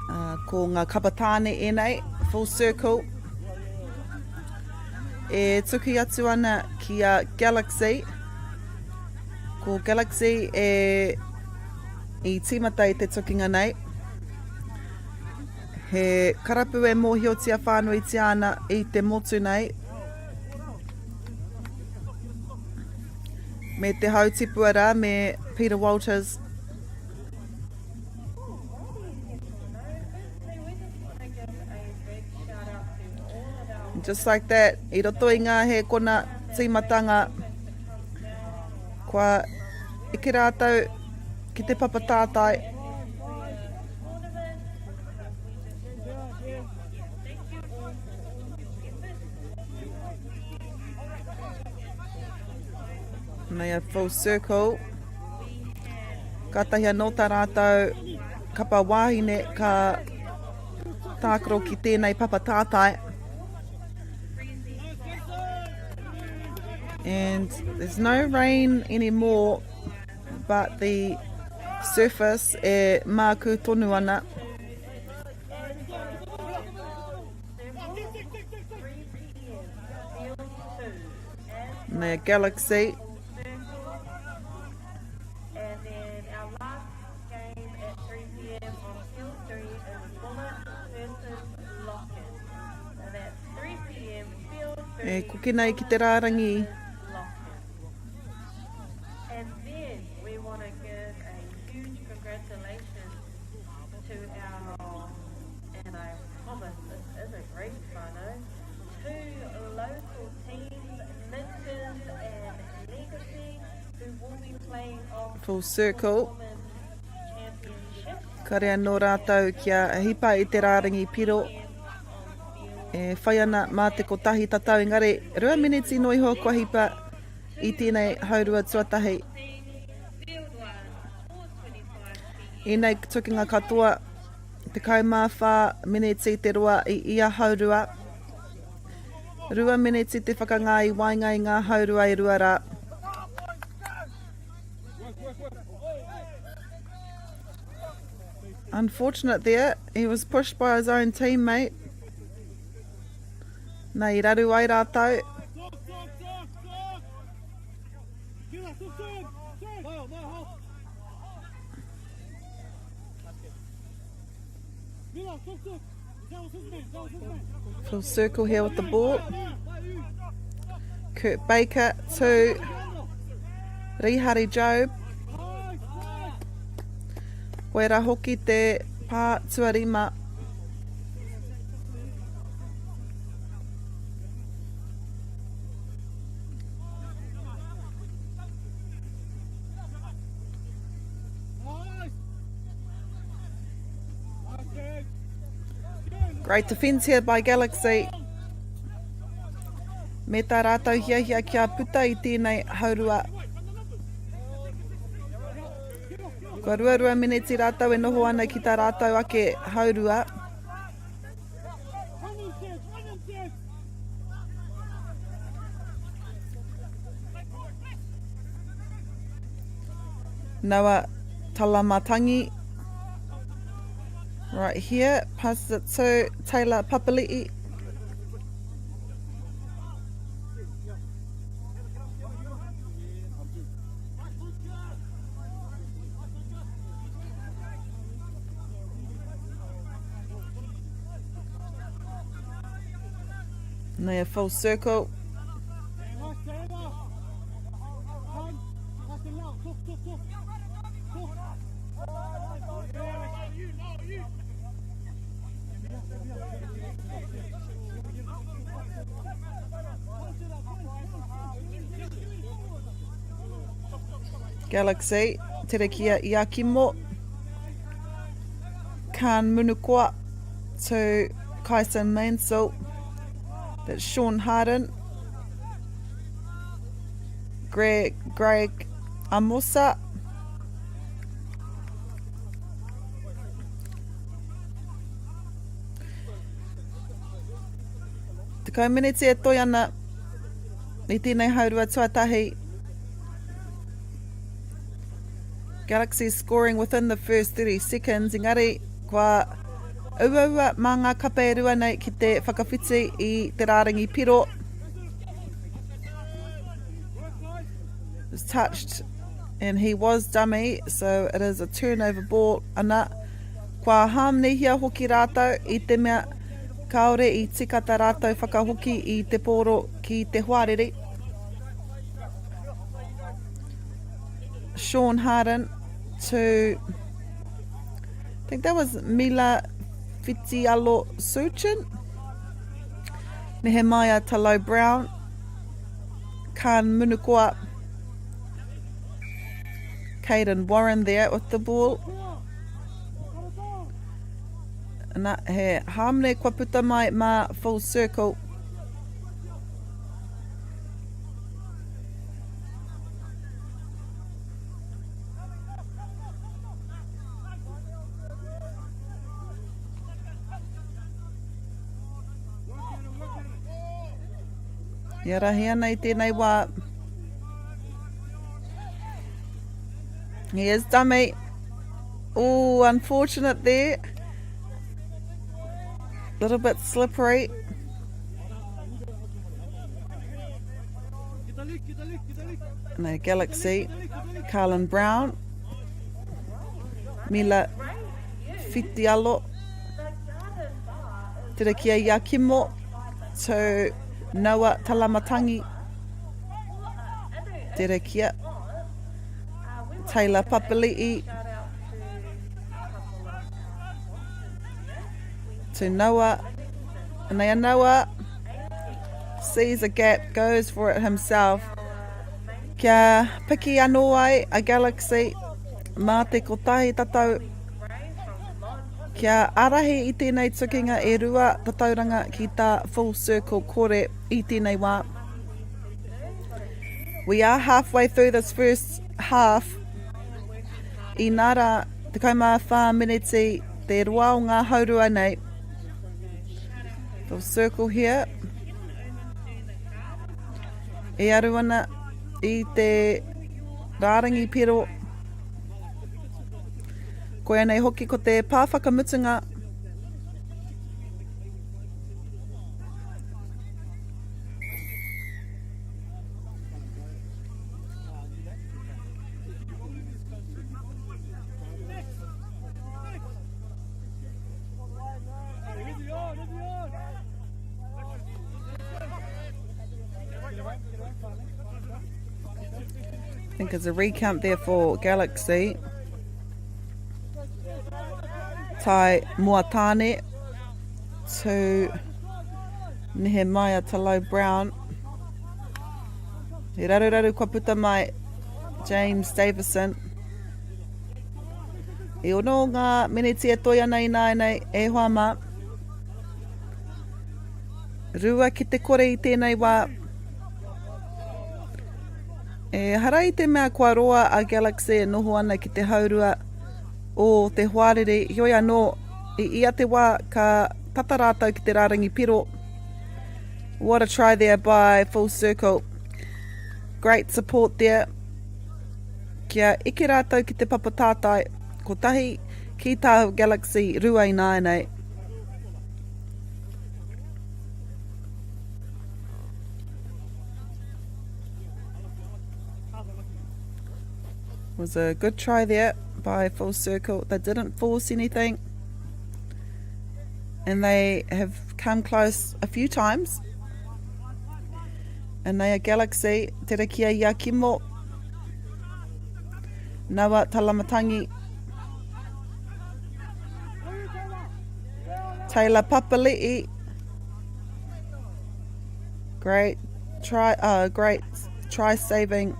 Uh, ko ngā kapa tāne ēnei, full circle. E tuki atu ana ki a Galaxy. Ko Galaxy e i tīmata i te tukinga nei. He karapu e mōhiotia whānuitia ana i te motu nei. Me te hautipua rā, me Peter Walters. Just like that, i roto i ngā hēkona tīmatanga, kua eke rātou ki te papa tātai. Nei a full circle. Kātahi anō tā rātou kapa wāhine ka tākaro ki tēnei papa tātai. And there's no rain anymore, but the surface e mākū tonu ana. Nei a Galaxy. E koke nei ki te rārangi. Full circle. Kare anō rātou kia hipa i te rārangi piro. E whai ana mā te kotahi tatau, engari 2 miniti noa iho kua hipa i tēnei haurua tuatahi. Ēnei tukinga katoa, 14 miniti te roa i ia haurua. 2 miniti te whakangā i waenga i ngā haurua e rua rā. Unfortunate there, he was pushed by his own teammate. Nei i raru ai rātou. Full circle here with the ball. Kurt Baker to Rihari Job. Koira hoki te pā tuarima. Great defence here by Galaxy. Me tā rātou hiahia kia puta i tēnei haurua. Kua ruarua mineti rātou e noho ana ki tā rātou ake haurua. Noah Talamatangi right here passes it to Taylor Papali'i. Nei a full circle. Galaxy, Terekia Iakimo, Khan Munukoa to Kyson Mansell, that's Sean Harden, Greg, Greg Amosa, 10 miniti e toi ana i tēnei haurua tuatahi. Galaxy scoring within the first 30 seconds, engari kua uaua mā ngā kapa e rua nei ki te whakawhiti i te rārangi piro. Was touched and he was dummy, so it is a turnover ball. Ana, kua hāmnehia hoki rātou i te mea kāore i tika tā rātou whakahoki i te pōro ki te hoariri. Sean Harden to, I think that was Mila Fitialo Suchin, Nehemiah Talau Brown, Khan Munukoa, Caden Warren there with the ball. Na, he hāmene kua puta mai mā full circle. E arahi ana i tēnei wā. He is dummy. Oh, unfortunate there. Little bit slippery. No, Galaxy, Carlin Brown, Mila Fitialo, Terekia Yakimo, to Noah Talamatangi, Terekia, Taylor Papali'i, to Noah, Nea Noah, sees a gap, goes for it himself. Kia piki anō ai a Galaxy mā te kotahi tatau kia ārahi i tēnei tukinga e rua tatauranga ki tā Full Circle kore i tēnei wā. We are halfway through this first half. Inā rā, 14 mineti te roa o ngā haurua nei. Full circle here. E aru ana i te rārangi pero. Koia nei hoki ko te pā whakamutunga. I think there's a recount there for Galaxy. Tai Moatane to Nehemiah Talau Brown. He raruraru kua puta mai James Davison. E ono ngā meneti e toi ana ināianei, e hoa mā. Rua ki te kore i tēnei wā. Ehara i te mea kua roa a Galaxy e noho ana ki te haurua o te hoariri, heoi anō, i ia te wā ka tata rātou ki te rārangi piro. What a try there by Full Circle. Great support there. Kia eke rātou ki te papa tātai, kotahi ki tā Galaxy rua ināianei. Was a good try there by Full Circle. They didn't force anything. And they have come close a few times. And they are Galaxy, Te Rekia Iakimo, Nawa Talamatangi, Taylor Papali'i. Great try, great try saving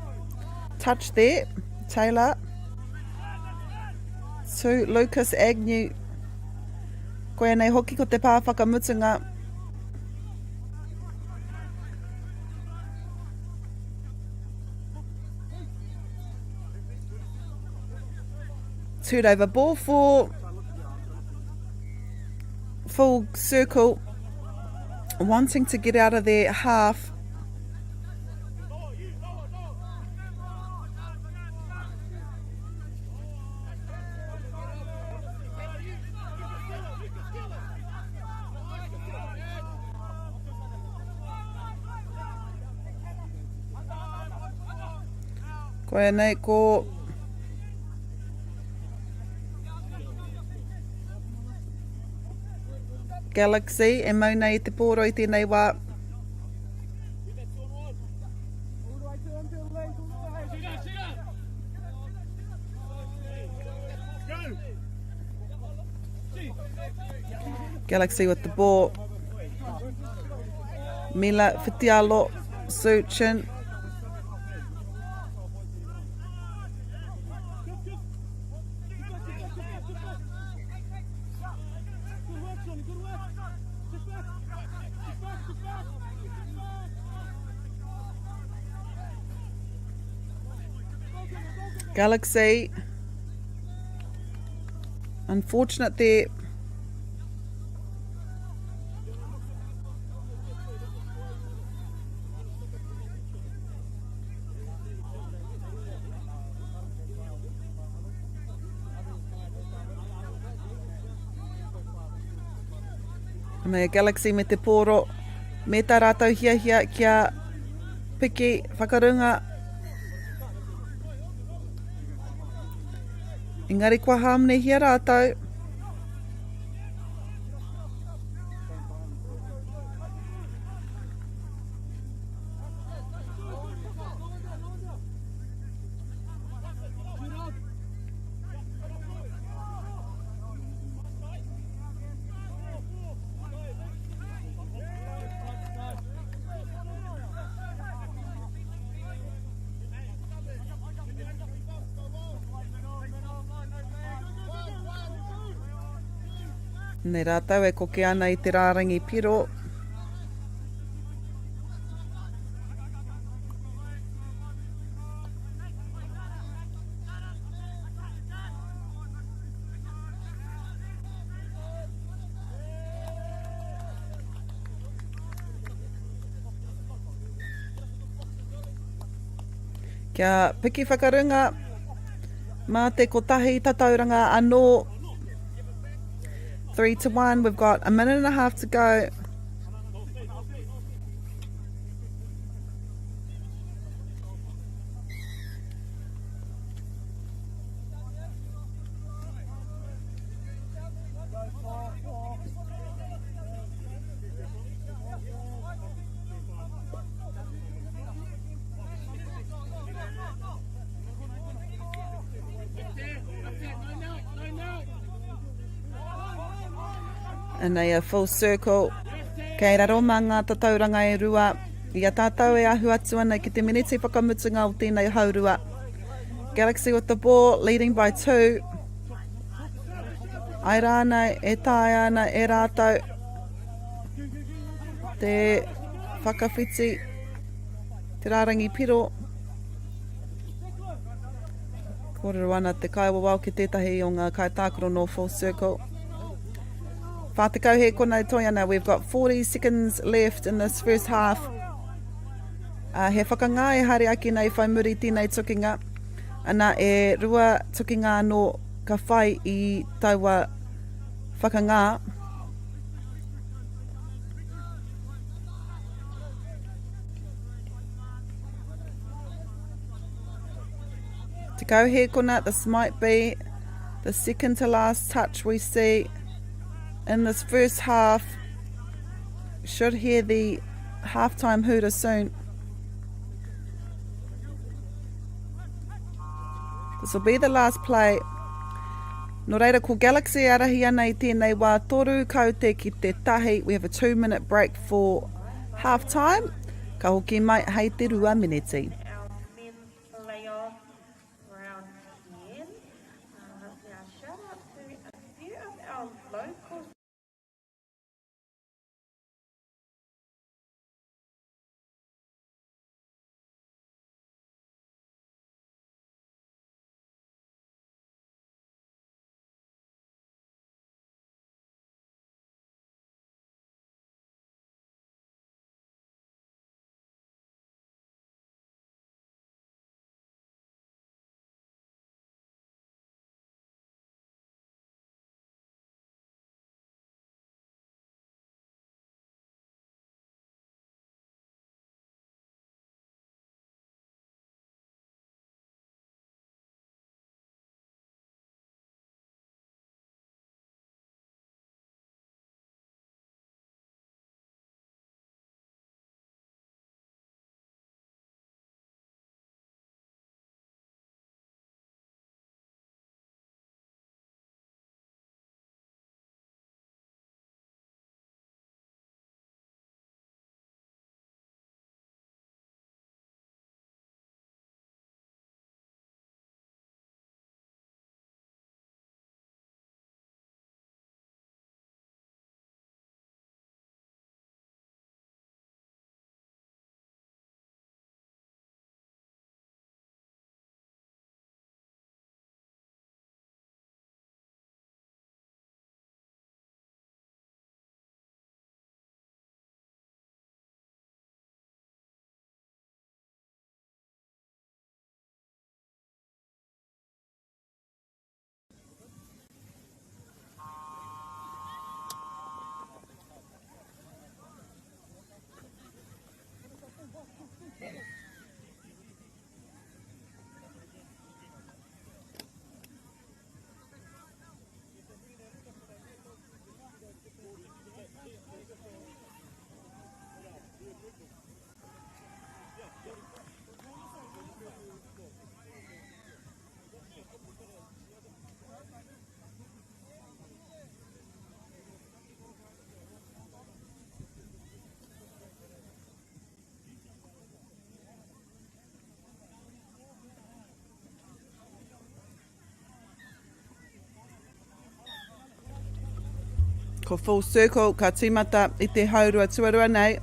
touch there, Taylor. To Lucas Agnew. Koia nei hoki ko te pā whakamutunga. Turnover ball for full circle, wanting to get out of their half. Koia nei ko Galaxy e mau nei i te pōro i tēnei wā. Galaxy with the ball. Mila Fitialo searching. Galaxy. Unfortunate there. Me Galaxy me te pōro, me tā rātou hiahia kia piki whakarunga. Engari kua hāmenehia rātou. Nei rātou e koke ana i te rārangi piro. Kia piki whakarunga mā te kotahi tatauranga anō. 3 to 1, we've got a minute and a half to go. Anei a full circle. Kei raro mā ngā tatauranga e rua. I a tātou e ahu atu ana ki te miniti whakamutunga o tēnei haurua. Galaxy with the ball, leading by two. Ai rānei e taea ana e rātou te whakawhiti te rārangi piro. Kōrero ana te kaiwawao ki tētahi o ngā kaitākaro nō Full Circle. 40 hēkona e toe ana. We've got 40 seconds left in this first half. Uh, he whakangā e haere ake nei whai muri tēnei tukinga. Ana e rua tukinga anō ka whai i taua whakangā. Tekau hēkona, this might be the second to last touch we see in this first half. Should hear the halftime hooter soon. This will be the last play. Nō reira, ko Galaxy e arahi ana i tēnei wā, toru kaute ki te tahi. We have a 2 minute break for half time. Ka hoki mai hei te rua mineti. Our men's playoff round 10. Now, shout out to a few of our local Ko Full Circle ka tīmata i te haurua tuarua nei.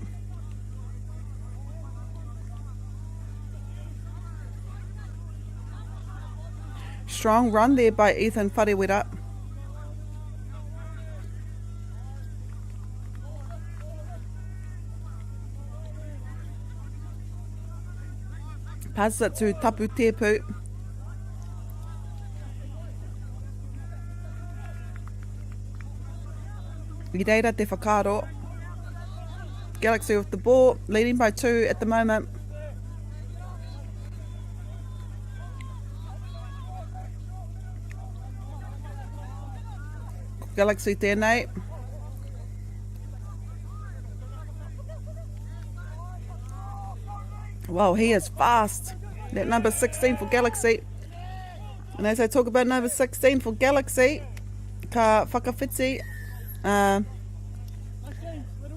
Strong run there by Ethan Wharewera. Passes it to Tapu Tepu. I reira te whakaaro. Galaxy with the ball, leading by two at the moment. Galaxy tēnei. Wow, he is fast. That number 16 for Galaxy. And as I talk about number 16 for Galaxy, ka whakawhiti uh,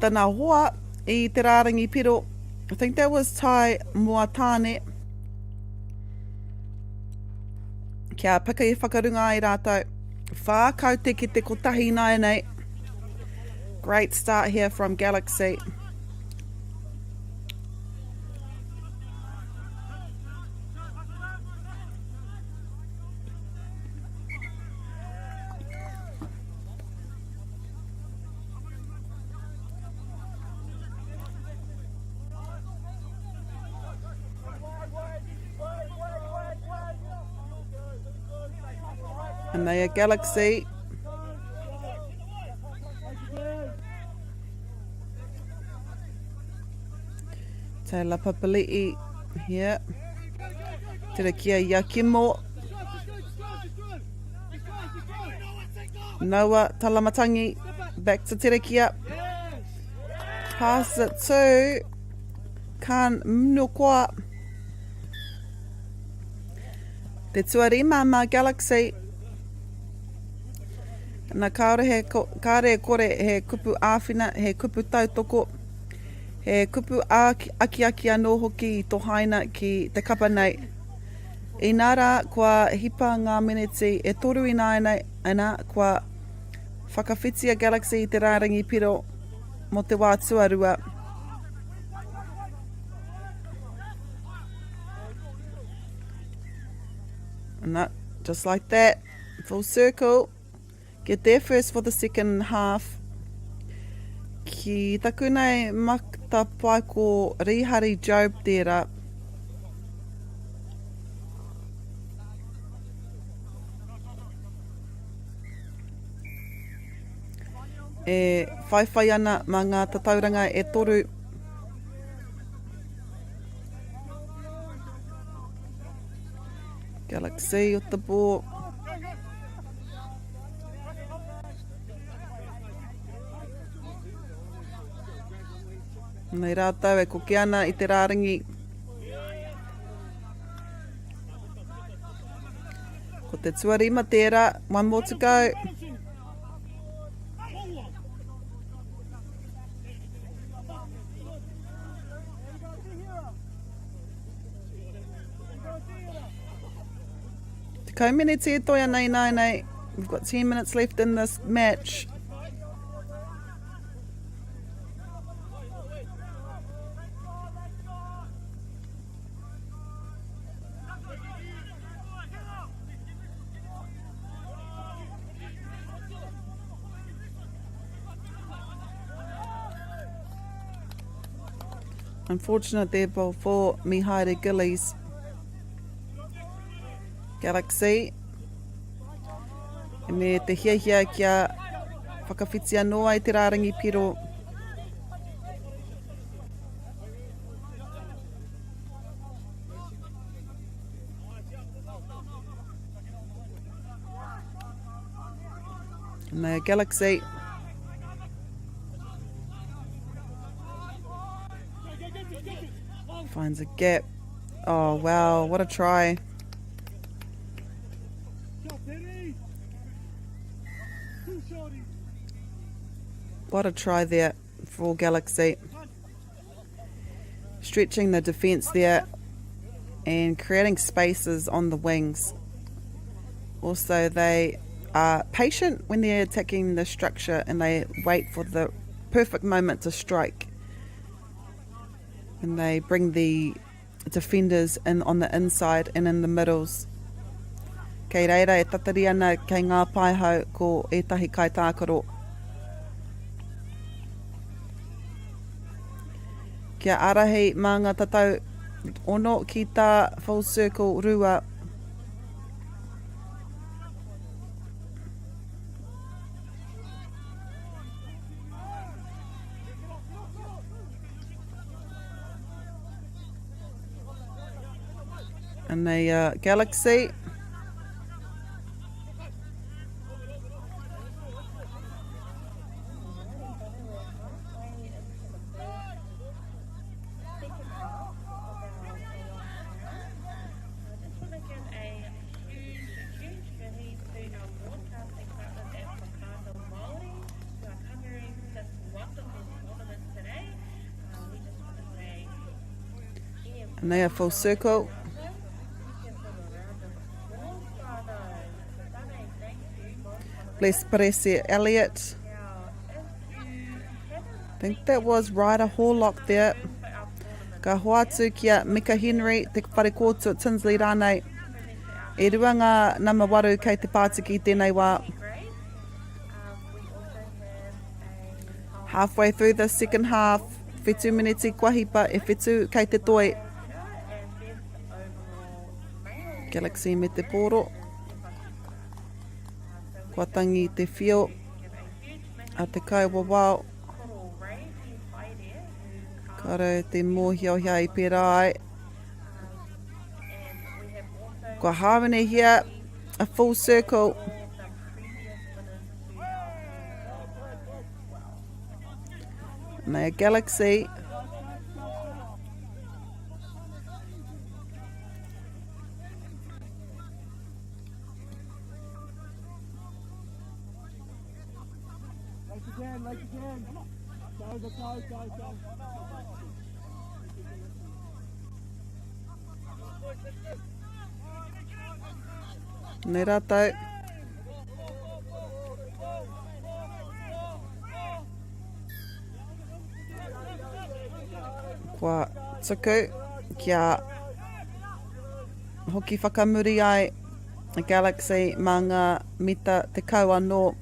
tana hoa i te rārangi piro. I think that was Tai Moatane. Kia paka i whakarunga ai rātou. Whā kaute ki te kotahi nāianei. Great start here from Galaxy. And they are Galaxy. Taylor Papali'i here. Terekia Yakimo. Noah Talamatangi. Back to Terekia. Pass it to Khan Mnokoa. Te tuarima mā Galaxy. Na kāore he, kāore e kore he kupu āwhina, he kupu tautoko, he kupu akiaki anō hoki i tohaina ki te kapa nei. Inā rā, kua hipa ngā meneti e toru ināianei, ana, kua whakawhiti a Galaxy i te rārangi piro mō te wā tuarua. Ana, just like that. Full circle. Get there first for the second half. Ki taku nei matapae ko Rihari Job tērā. E whaiwhai ana mā ngā tatauranga e toru. Galaxy with the ball. Nei rātou e koke ana i te rārangi. Ko te tuarima tērā, one more to go. Tekau miniti e toe ana ināianei. We've got 10 minutes left in this match. Unfortunate there ball for Mihaere Gillies. Galaxy. Me te hiahia kia whakawhiti anō ai te rārangi piro. And the Galaxy finds a gap. Oh, wow, what a try. What a try there for Galaxy. Stretching the defence there and creating spaces on the wings. Also, they are patient when they're attacking the structure and they wait for the perfect moment to strike. And they bring the defenders in on the inside and in the middles. Kei reira e tatari ana kei ngā paehau ko ētahi kaitākaro. Kia ārahi mā ngā tatau ono ki tā Full Circle 2. And the uh, Galaxy. And they are full circle. Bless Perese Elliott. I think that was Ryder Horlock there. Ka hoatu ki a Mika Henry, te whare kōtu Tinsley rānei. E rua ngā nama waru kei te pātiki tēnei wā. Halfway through the second half, whitu miniti kua hipa, e whitu kei te toi. Galaxy me te pōro. Kua tangi te whio a te kaiwawao. Kāre te mōhiohia i pērā ai. Kua hāwenehia a full circle. Nei a Galaxy. Again, like again. Go, go, go, go. Nei rātou. Kua tuku kia hoki whakamuri ai a Galaxy mā ngā mita 10 anō.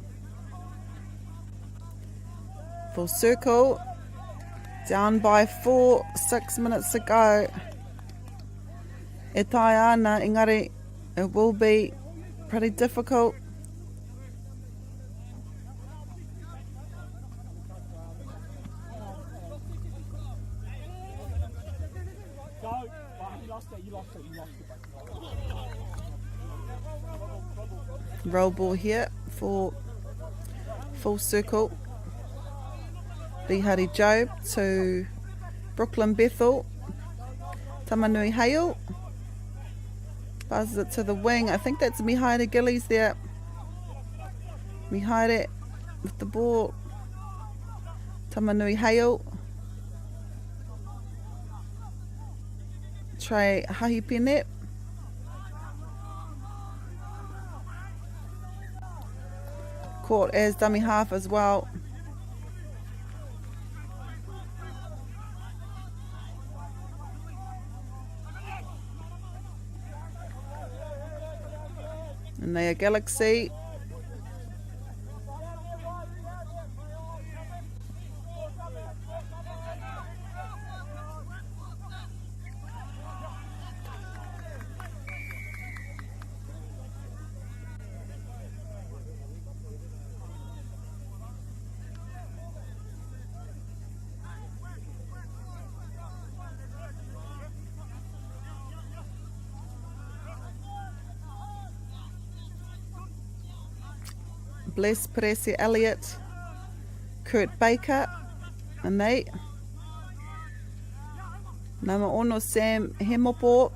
Full circle. Down by 4, 6 minutes to go. E taea ana, engari it will be pretty difficult. Roll ball here for full circle. Rihari Job to Brooklyn Bethel. Tamanui Hale. Passes it to the wing. I think that's Mihaere Gillies there. Mihaere with the ball. Tamanui Hale. Trey Hahipene. Caught as dummy half as well. And they are Galaxy. Bless Perese Elliott, Kurt Baker, and they. Nama ono Sam Hemopo.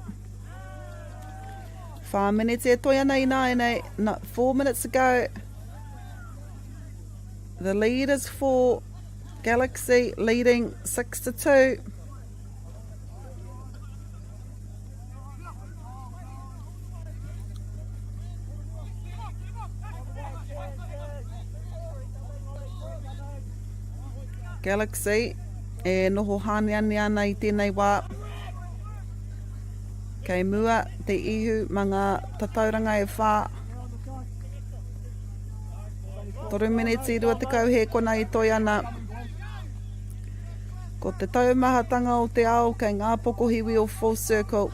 Whā minutes e toi ana i nāianei. No, four minutes to go. The lead is four. Galaxy leading 6 to 2. Galaxy e noho hāneanea ana i tēnei wā. Kei mua te ihu ma ngā tatauranga e whā. 3 miniti 20 hēkona i toi ana. Ko te taumahatanga o te ao kei ngā pokohiwi o Full Circle.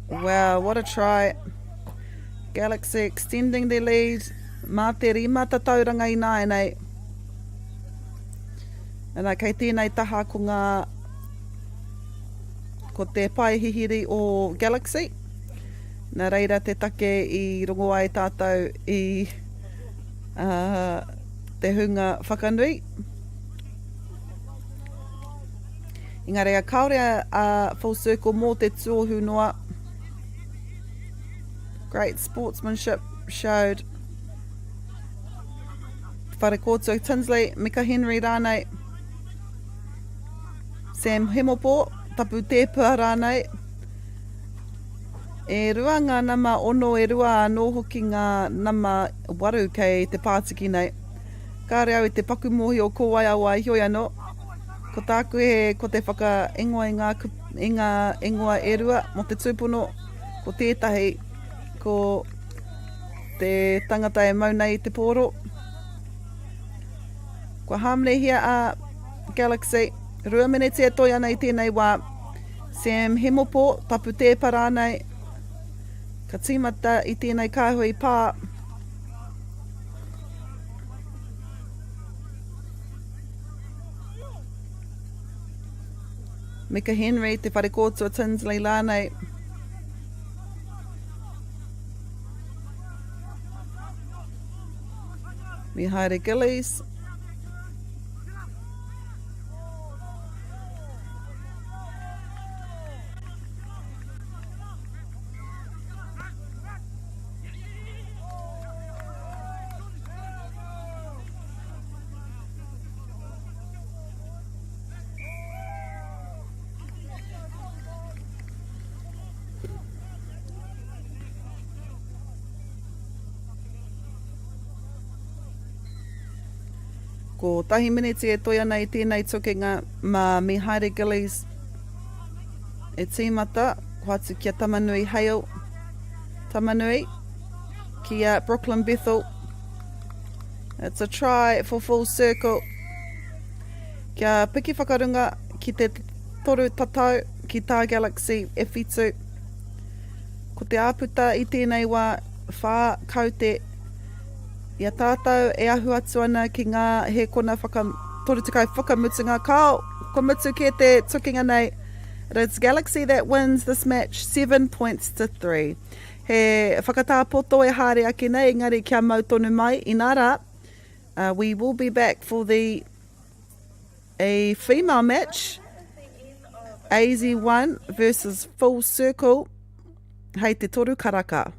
Wow, what a try. Galaxy extending their lead. Mā te rima tatauranga ināianei. Ana, kei tēnei taha ko ngā ko te pae hihiri o Galaxy. Nā reira te take i rongo ai tātou i uh, te hunga whakanui. Engari kāore a Full Circle mō te tuohu noa. Great sportsmanship showed. Wharekōtua Tinsley, Mika Henry rānei. Sam Hemopo, Tapu Tēpua rānei. E rua ngā nama ono, e rua anō hoki ngā nama waru kei te pātiki nei. Kāre au i te paku mōhio ko wai a wai, heoi anō. Ko tāku he ko te whakaingoa i ngā, i ngā ingoa e rua mō te tūpono, ko tētahi ko te tangata e mau nei i te pōro. Kua hāmenehia a Galaxy, rua meneti e toi ana i tēnei wā. Sam Hemopo, Tapu Tēpa rānei, ka tīmata i tēnei kāhui pā. Mika Henry, Te Wharekōtua Tinsley rānei. Mihaere Gillies. Ko tahi miniti e toi ana i tēnei tukenga mā Mihaere Gillies e tīmata, hoatu ki a Tamanui Hale. Tamanui ki a Brooklyn Bethel. It's a try for full circle. Kia piki whakarunga ki te toru tatau ki tā Galaxy e whitu. Ko te āputa i tēnei wā, whā kaute. I a tātou e ahu atu ana ki ngā hēkona whaka, 30 whakamutunga, kao, kua mutu kē te tukinga nei. It is Galaxy that wins this match 7 points to 3. He whakatā poto e haere ake nei, engari kia mau tonu mai, inā rā, uh, we will be back for the a female match, AZ1 versus Full Circle, hei te toru karaka.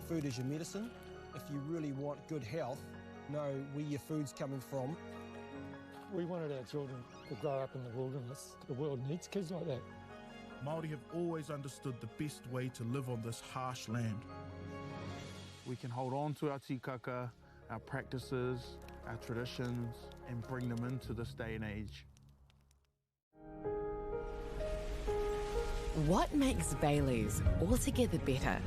Food is your medicine. If you really want good health, know where your food's coming from. We wanted our children to grow up in the wilderness. The world needs kids like that. Māori have always understood the best way to live on this harsh land. We can hold on to our tikaka, our practices, our traditions, and bring them into this day and age. What makes Bailey's altogether better?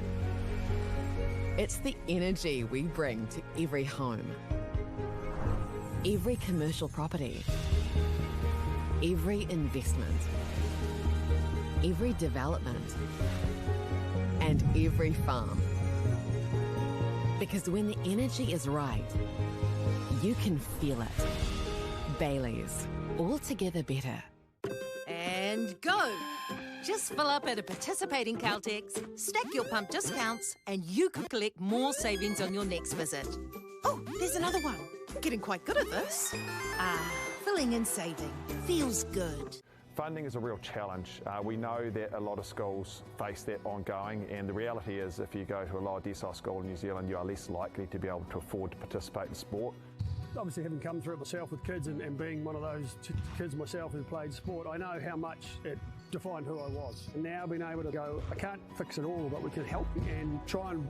It's the energy we bring to every home, every commercial property, every investment, every development, and every farm. Because when the energy is right, you can feel it. Bailey's, altogether better. And go! Just fill up at a participating Caltex, stack your pump discounts, and you could collect more savings on your next visit. Oh, there's another one. Getting quite good at this. Ah, filling and saving. Feels good. Funding is a real challenge. Uh, we know that a lot of schools face that ongoing, and the reality is if you go to a lower decile school in New Zealand, you are less likely to be able to afford to participate in sport. Obviously, having come through it myself with kids and, and being one of those kids myself who played sport, I know how much it defined who I was. And now being able to go, I can't fix it all, but we can help and try and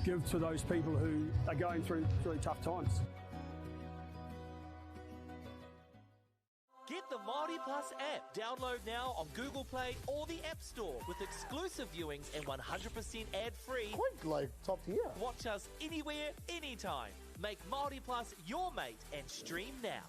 give to those people who are going through really tough times. Get the Māori Plus app. Download now on Google Play or the App Store with exclusive viewings and 100% ad-free. Quite like top tier. Watch us anywhere, anytime. Make Māori Plus your mate and stream now.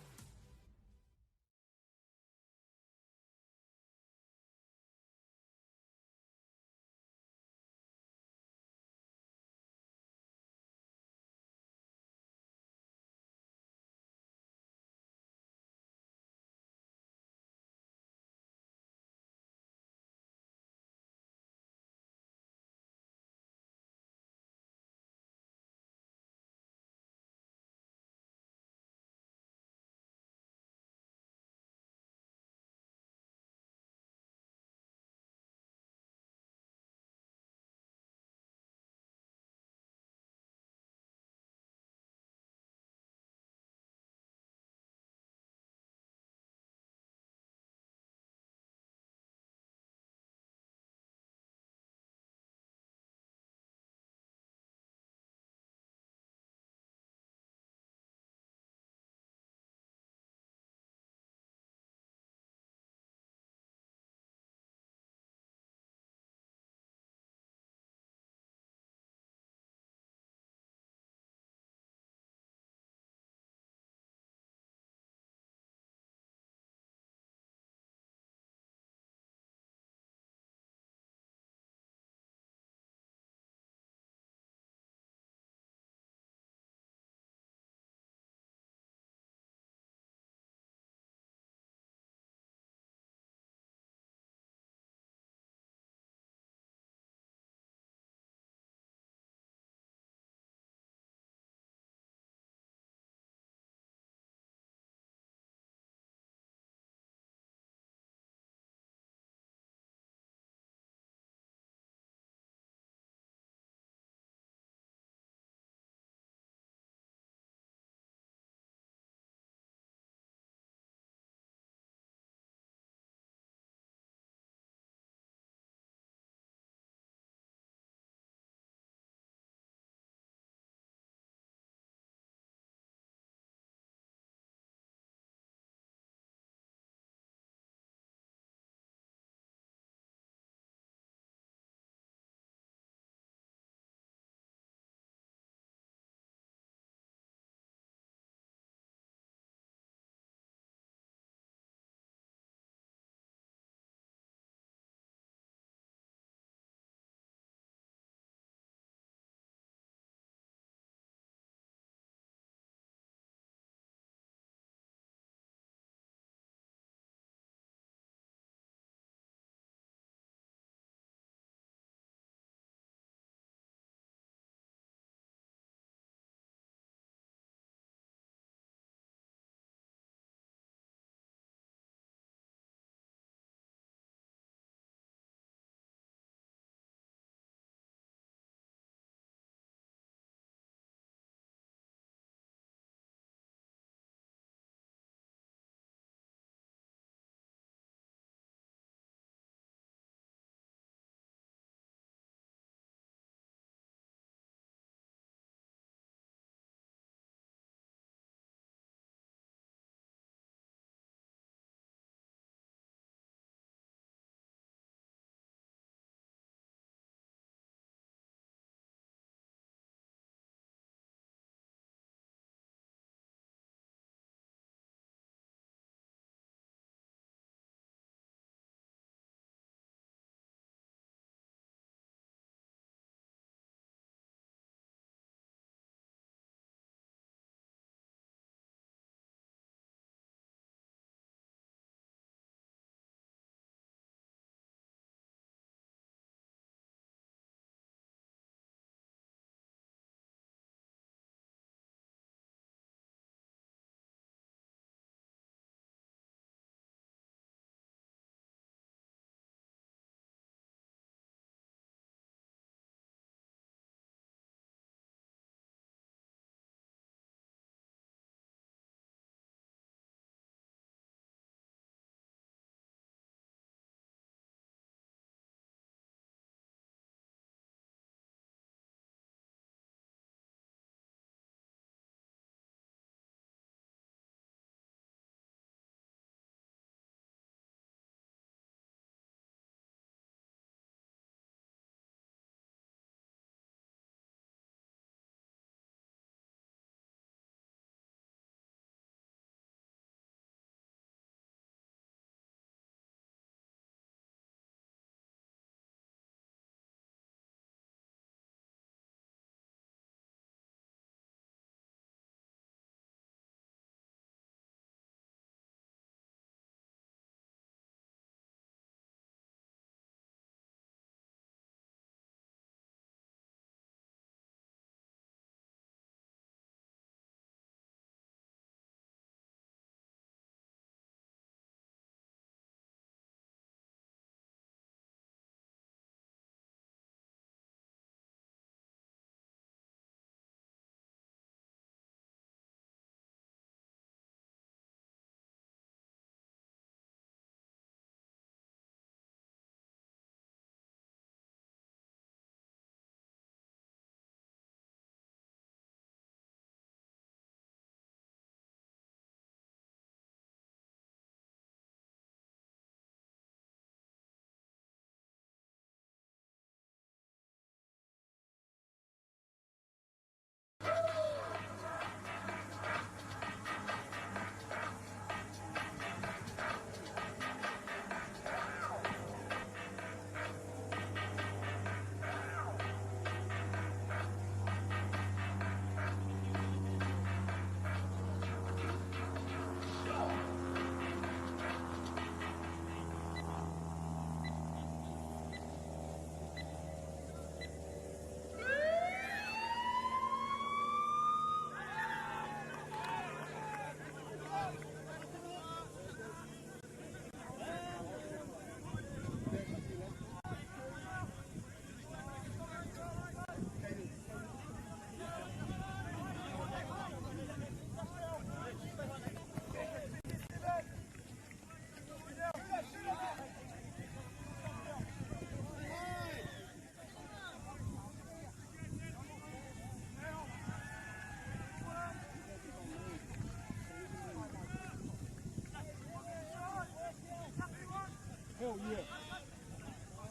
Oh, yeah.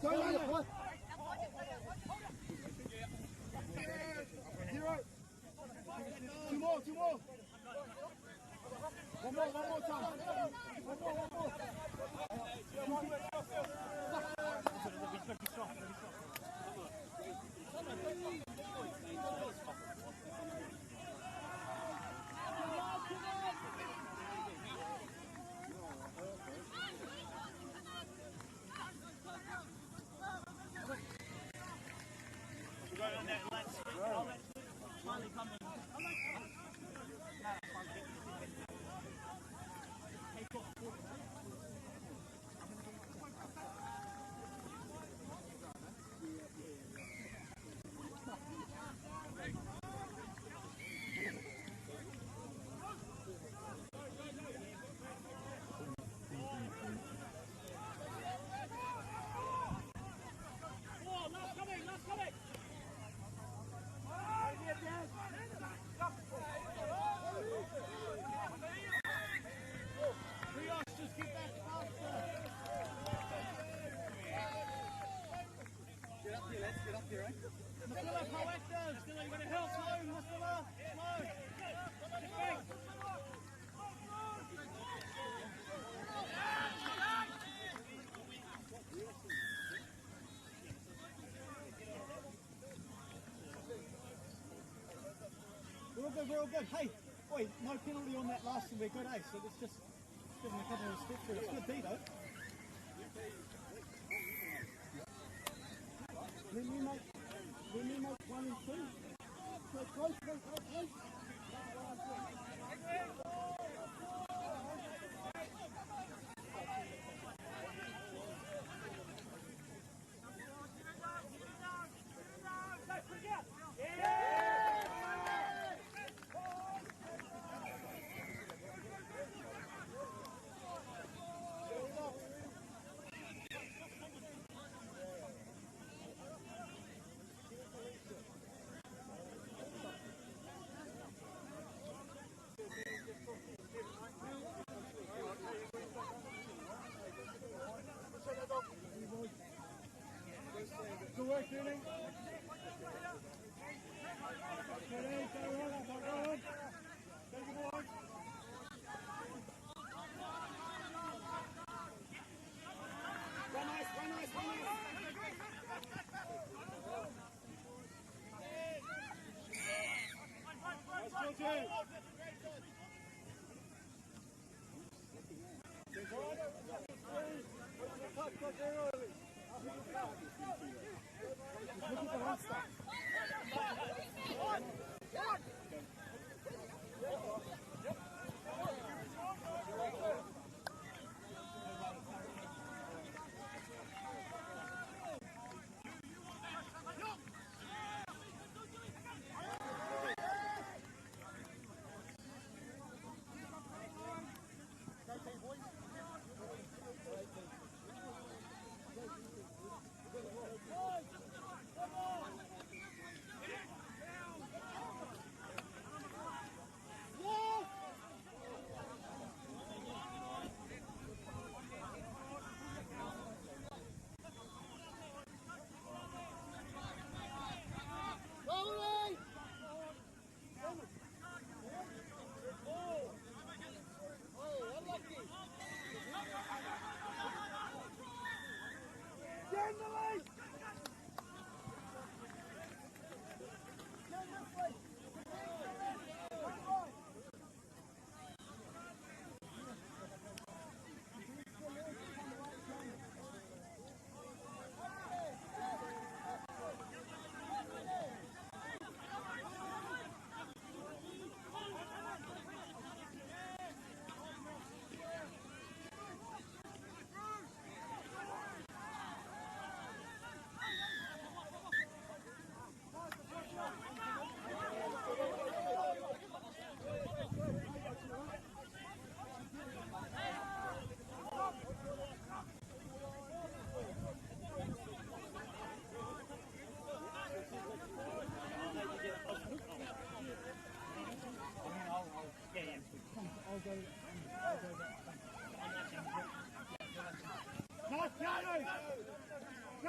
Go, go, Zero. Two more, two more. One more time. One more, one more. We're all good, we're all good. Hey, oi, no penalty on that last one, we're good, eh? So let's just give them a couple of steps through. It's good D though. Let me make 1 and 2. Go close, go close. Good work, Ernie. Carry on, carry on. Take it, boys. Run nice, run nice, run nice. Nice, Georgie. Look at the last stuff.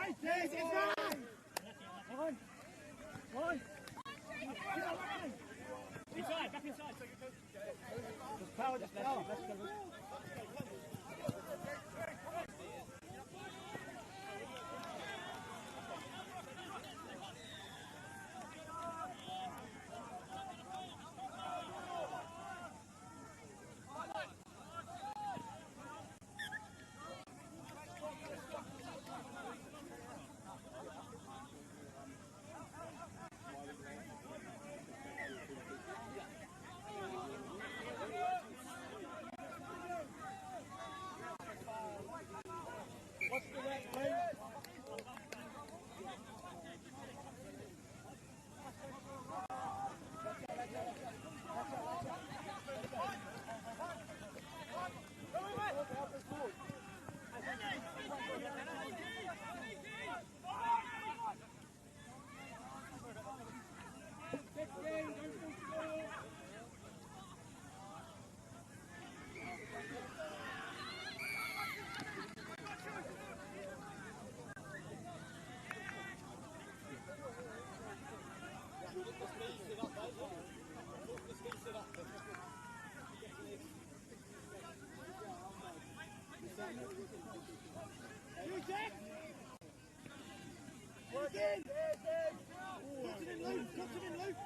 Yes, Ezra! Line. Line. Inside, back inside. Just power, just power. Let's go. What's the rack, please? You, Jack! Work in! Touch it in, Luke! Touch it in, Luke!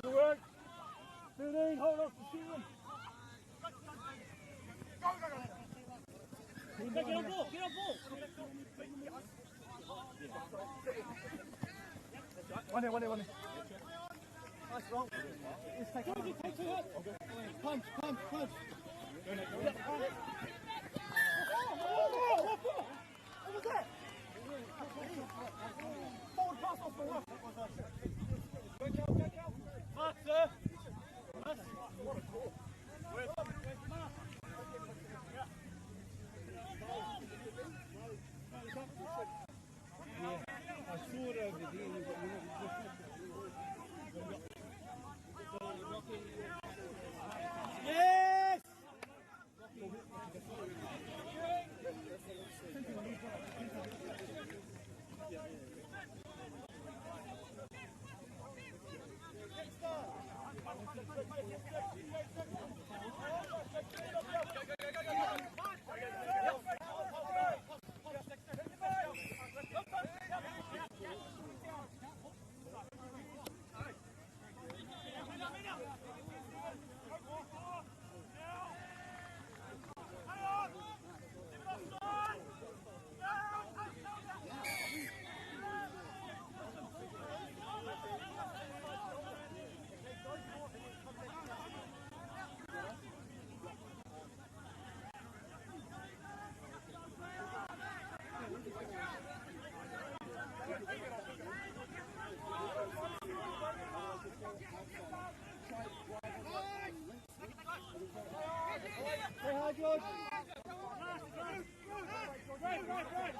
Good work. 13, hold off the 7. Go, get on ball, get on ball. One there, one there, one there. Nice roll. Let's take one. Take two hits. Punch, punch, punch. What was that? Forward pass off the left. Go, go, go. Mark, sir. What a call. Where's Mark? Yeah, I saw it over there. Yes! Play hard, George. Right, right, right.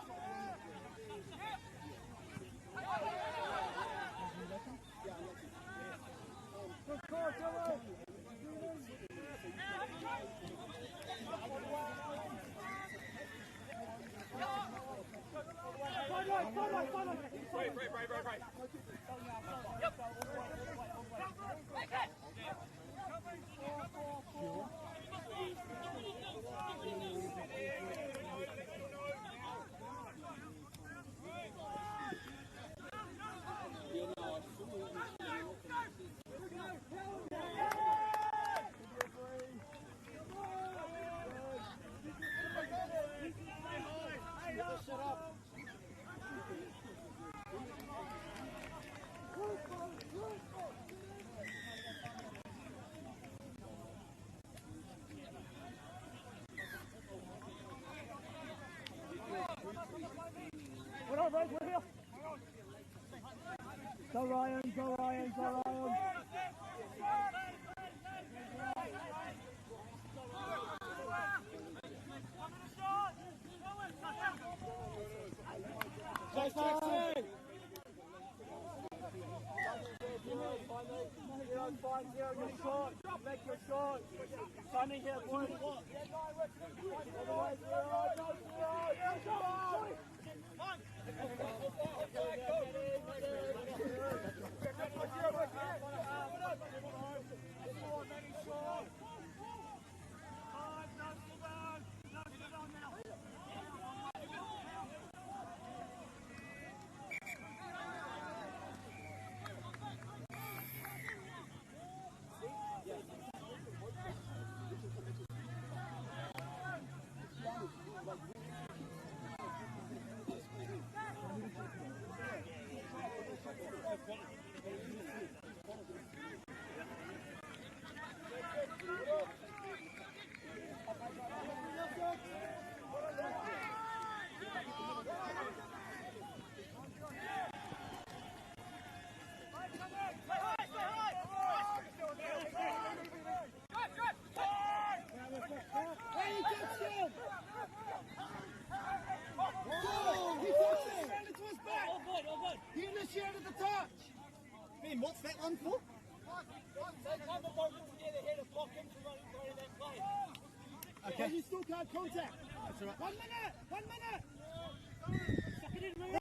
Good call, Dylan. Right, right, right, right. Right, right, right, right. Yep. Go Ryan, go Ryan, go Ryan. Chase Jackson! 0, 5, 0, get a shot. Make your shot. Timing here, boys. Otherwise, 0, go, 0, go, He initiated the touch. Ben, what's that one for? Okay. You still can't contact. That's all right. 1 minute. 1 minute.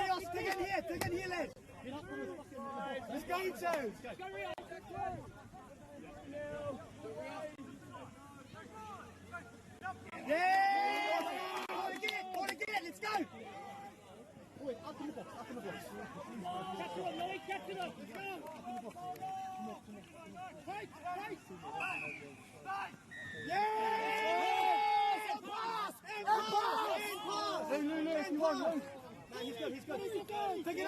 Rios, dig in here, lad. Let's go, you two. Go, Rios. Yeah! Ball again, let's go! Wait, up in the box, up in the box. Catch it up, Louis, catch it up, let's go! Up in the box. Come on, come on. Fight, fight! Yes! And pass! And pass! And pass! And pass! No, he's good, he's good. Take it in,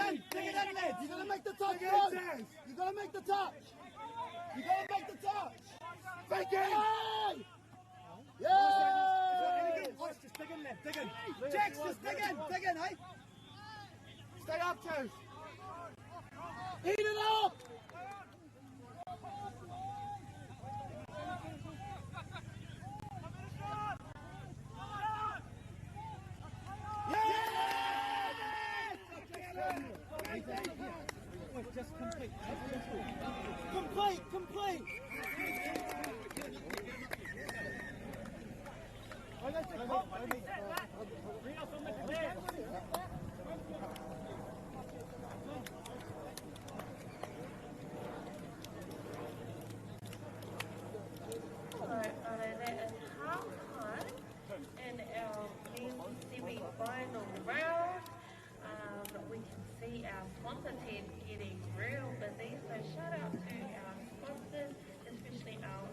lads. You gotta make the touch, guys. You gotta make the touch. You gotta make the touch. Fake it! Yeah! Just dig in, lad, dig in. Jax, just dig in, hey? Stay up, Chase. Eat it up! Yes! Just complete. Complete, complete! That is half time in our men's semi-final round. We can see our sponsor tent getting real busy, so shout out to our sponsors, especially our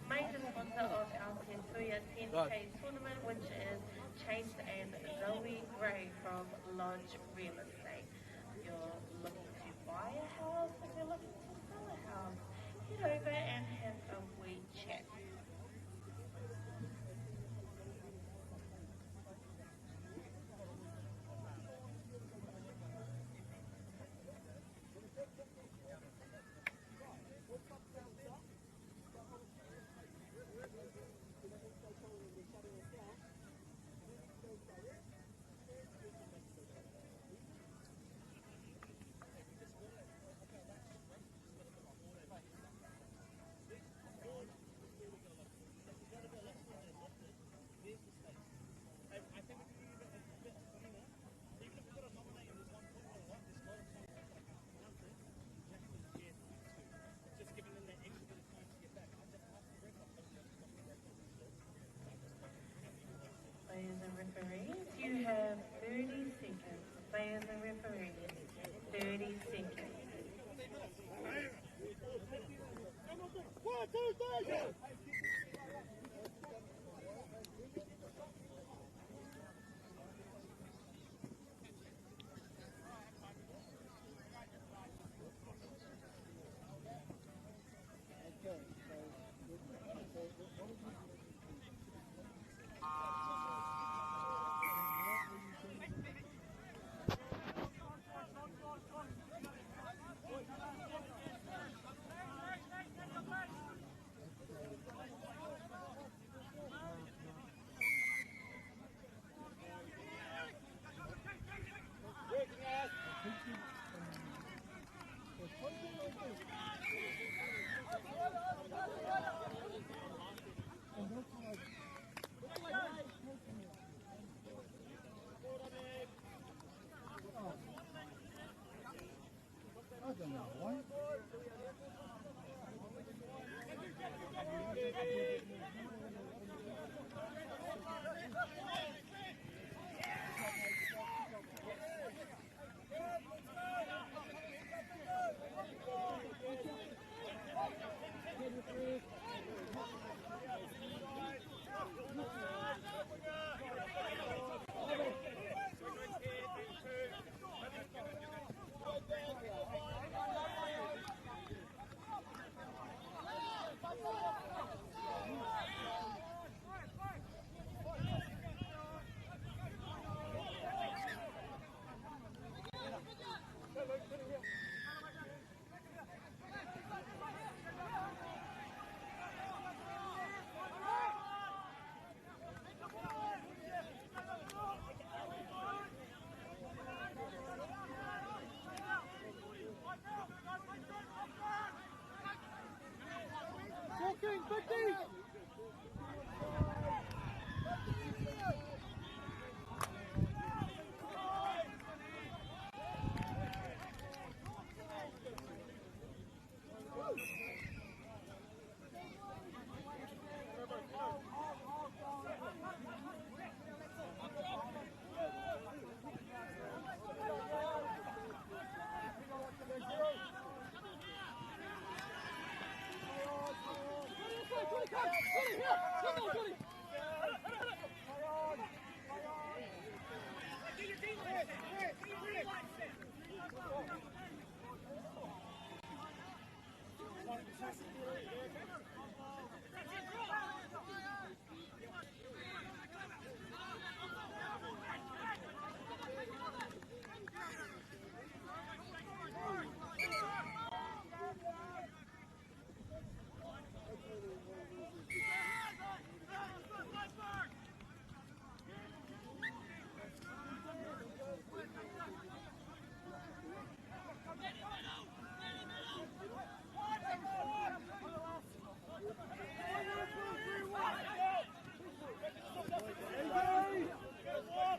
major sponsor of our Te Tuia 10K tournament, which is Chase and Zoe Gray from Lodge Real Estate. If you're looking to buy a house, if you're looking to sell a house, head over and have a wee chat. Players and referees, you have 30 seconds. Players and referees, 30 seconds. 1, 2, 3, go!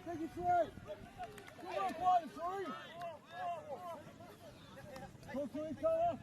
Take it through. Come on, quiet through. Talk to each other.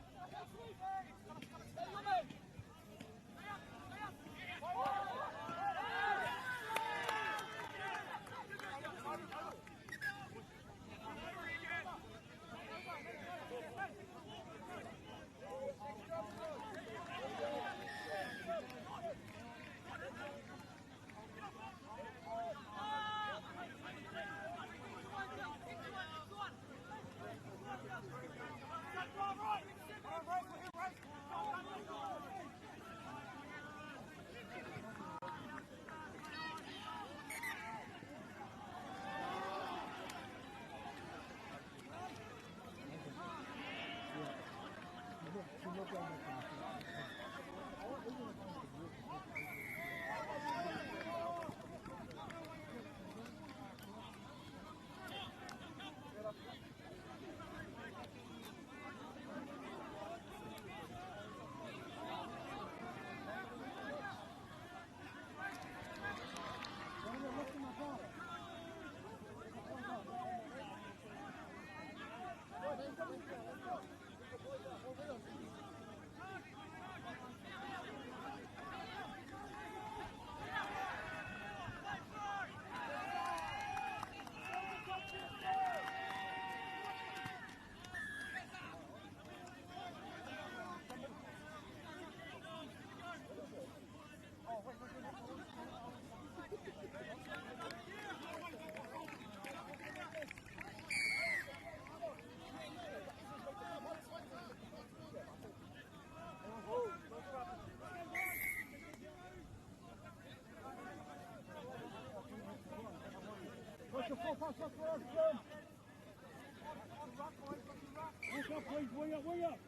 Look up, please, wing up, wing up.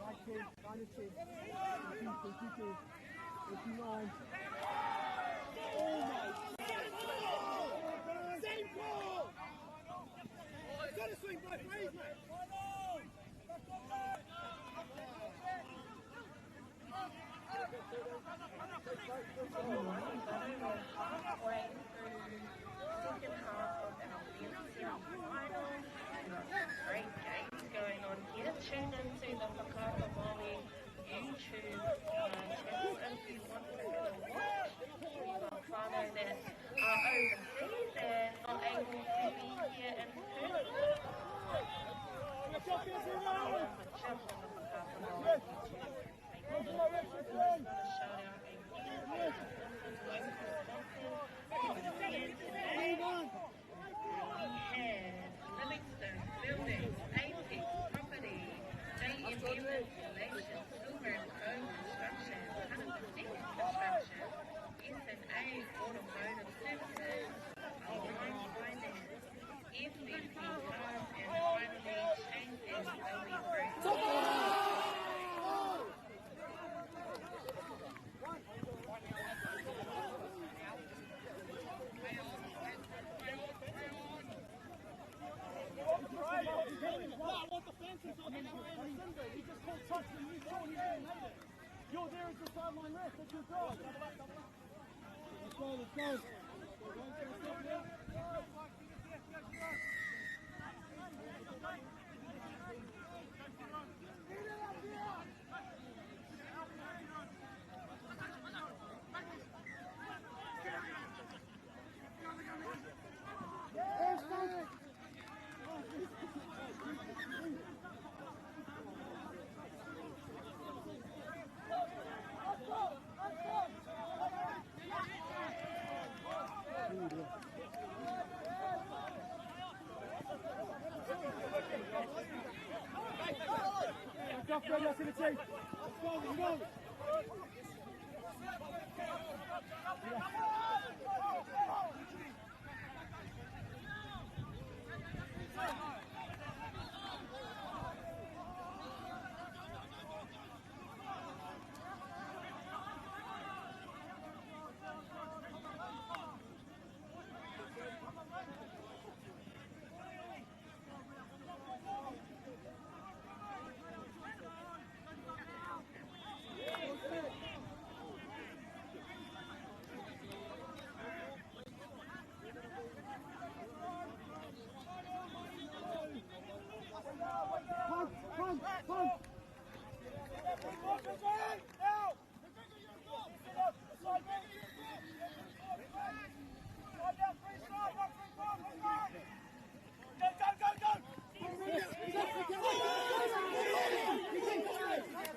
19, 92, 52, 59. Oh my! Same call! Got to swing both ways, mate. Halfway through second half of our men's semi-final. Great games going on here. Tune into the Whakaata Māori YouTube channel if you want to have a watch. We've got whānau that are overseas and not able to be here in person. Jump on the Whakaata Māori YouTube and take a look. Shout out again to local sponsors here today. We have Livingstone Buildings, Apex Property, JMM Installation, Silver and Co Construction, 100% Construction, S&A Automotive Services, Align Finance, FBP Cars, and finally Shane and Zoe Group. He just called touch and you saw he didn't hit it. You're there as the sideline ref, that's your job. Let's go, let's go. Off, go, 17. Go, go.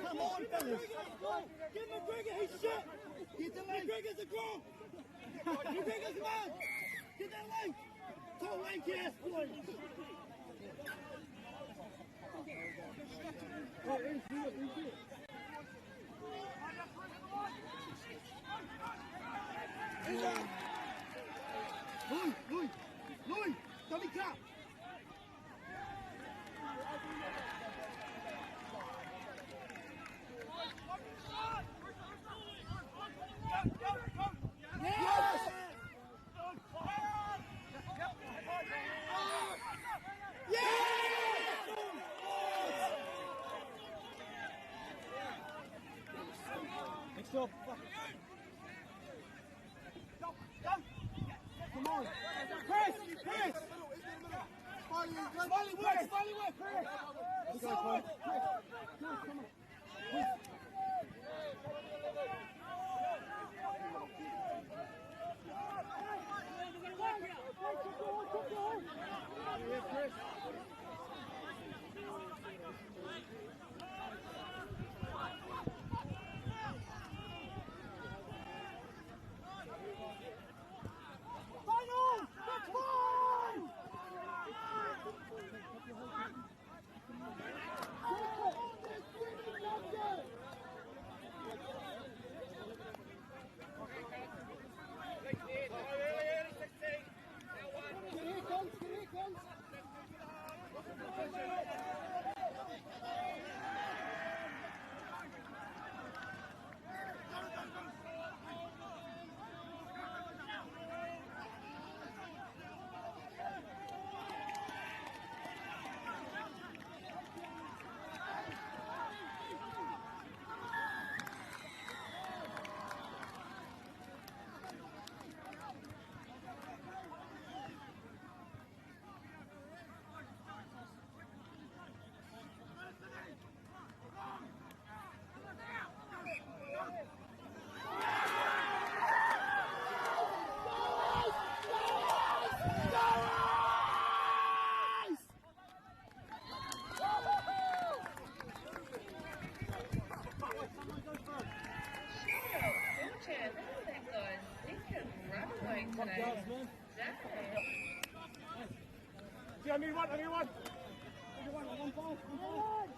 Come on, fellas. Get McGregor, he's shit. Get the link. McGregor's a gronk. McGregor's a man. Get that link. Tall lanky ass boy. Louis, Louis, Louis, don't be cut. Yes! Next up. Go, go. Come on. Chris, Chris. Smiley work, Smiley work, Chris. Let's go, Chris. Chris, come on. Chris. Yeah, Chris. Final! That's fine! Georgia, this is that guy's second runaway today. Yeah, I need one, I need one. I need one, one, five, one, five.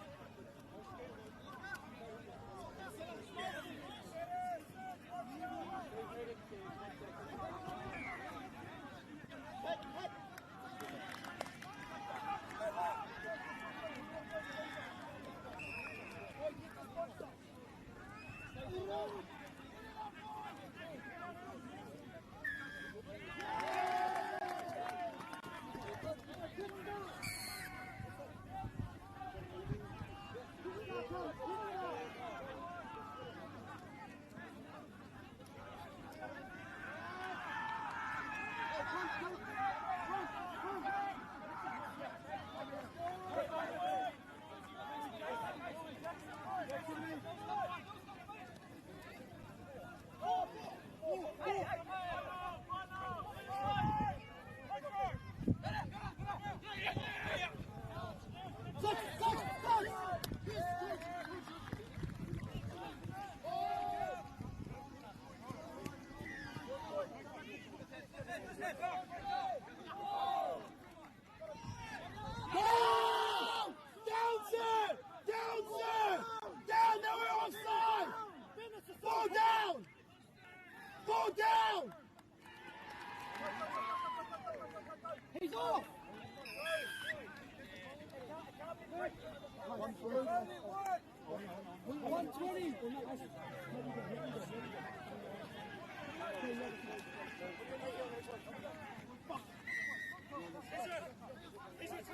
20.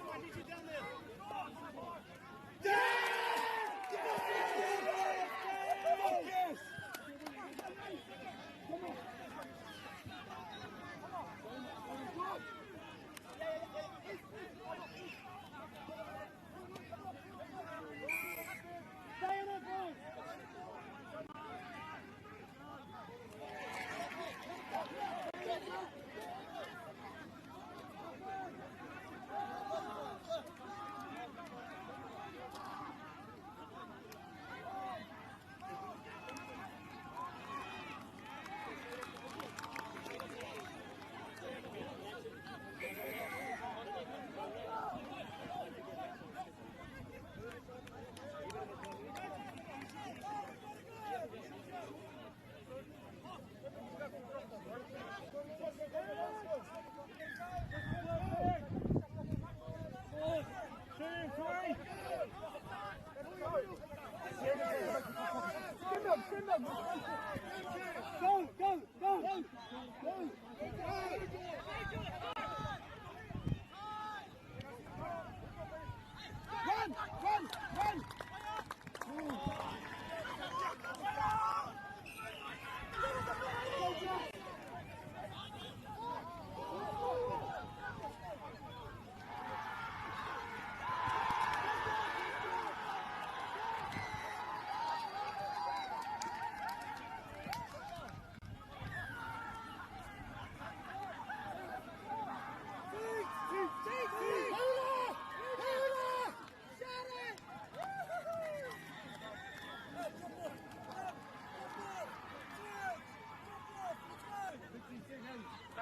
I need you down there. Yes! Come on. Stay in it, boys. Go, go, go, go. Run, run, run.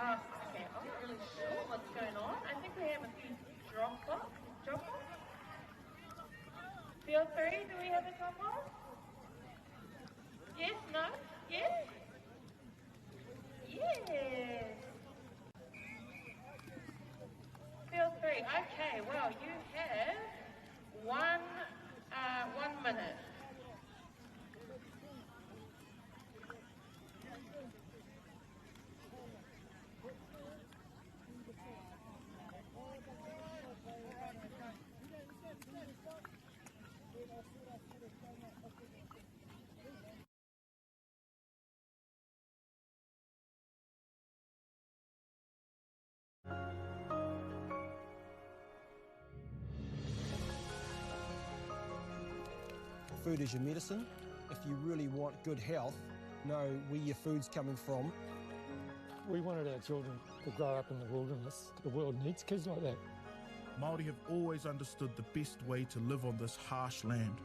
Okay, I'm not really sure what's going on. I think we have a few drop off. Drop off? Field 3, do we have a drop off? Yes, no? Yes? Yes. Field 3, okay, well, you have 1 minute. Food is your medicine. If you really want good health, know where your food's coming from. We wanted our children to grow up in the wilderness. The world needs kids like that. Māori have always understood the best way to live on this harsh land.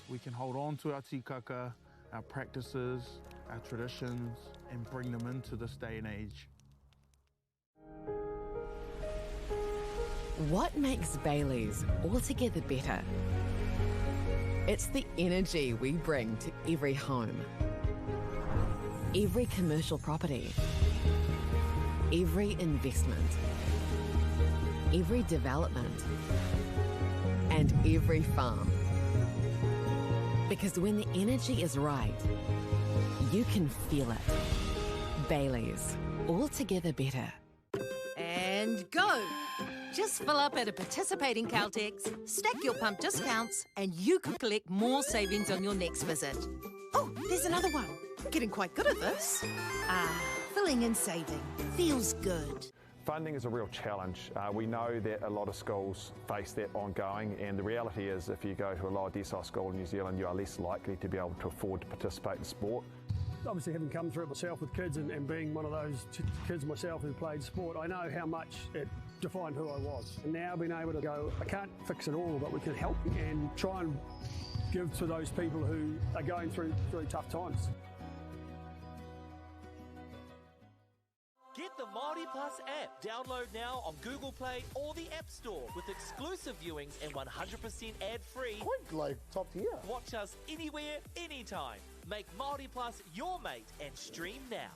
We can hold on to our tikaka, our practices, our traditions, and bring them into this day and age. What makes Bayleys altogether better? It's the energy we bring to every home, every commercial property, every investment, every development, and every farm. Because when the energy is right, you can feel it. Bayleys, altogether better. And go! Just fill up at a participating Caltex, stack your pump discounts, and you could collect more savings on your next visit. Oh, there's another one. Getting quite good at this. Ah, filling and saving. Feels good. Funding is a real challenge. We know that a lot of schools face that ongoing, and the reality is if you go to a lower decile school in New Zealand, you are less likely to be able to afford to participate in sport. Obviously, having come through it myself with kids and being one of those kids myself who played sport, I know how much it defined who I was. And now being able to go, I can't fix it all, but we can help and try and give to those people who are going through tough times. Get the Māori Plus app. Download now on Google Play or the App Store with exclusive viewings and 100% ad-free. Quite like top tier. Watch us anywhere, anytime. Make Māori Plus your mate and stream now.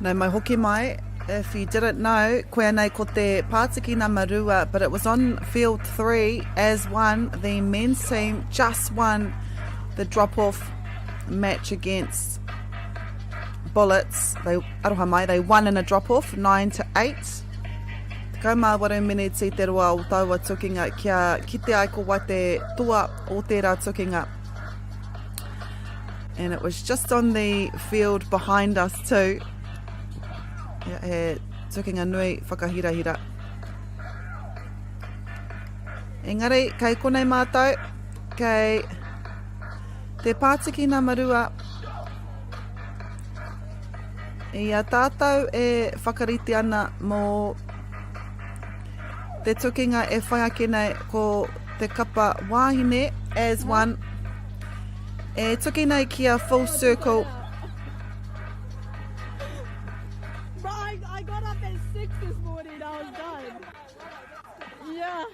Nau mai hoki mai, if you didn't know, koia nei ko te pātiki nama rua, but it was on field 3 as one, the men's team just won the drop-off match against Bullets. They, aroha mai, they won in a drop-off, 9 to 8. 18 miniti te roa o taua tukinga kia kite ai ko wai te toa o tērā tukinga. And it was just on the field behind us too. Yeah, he tukinga nui whakahirahira. Engari, kei konei mātou, kei te pātiki namarua, i a tātou e whakarite ana mō te tukinga e whai ake nei ko te kapa wāhine as one E tuki nei ki a Full Circle. Bro, I, I got up at 6 this morning I was done. Yeah.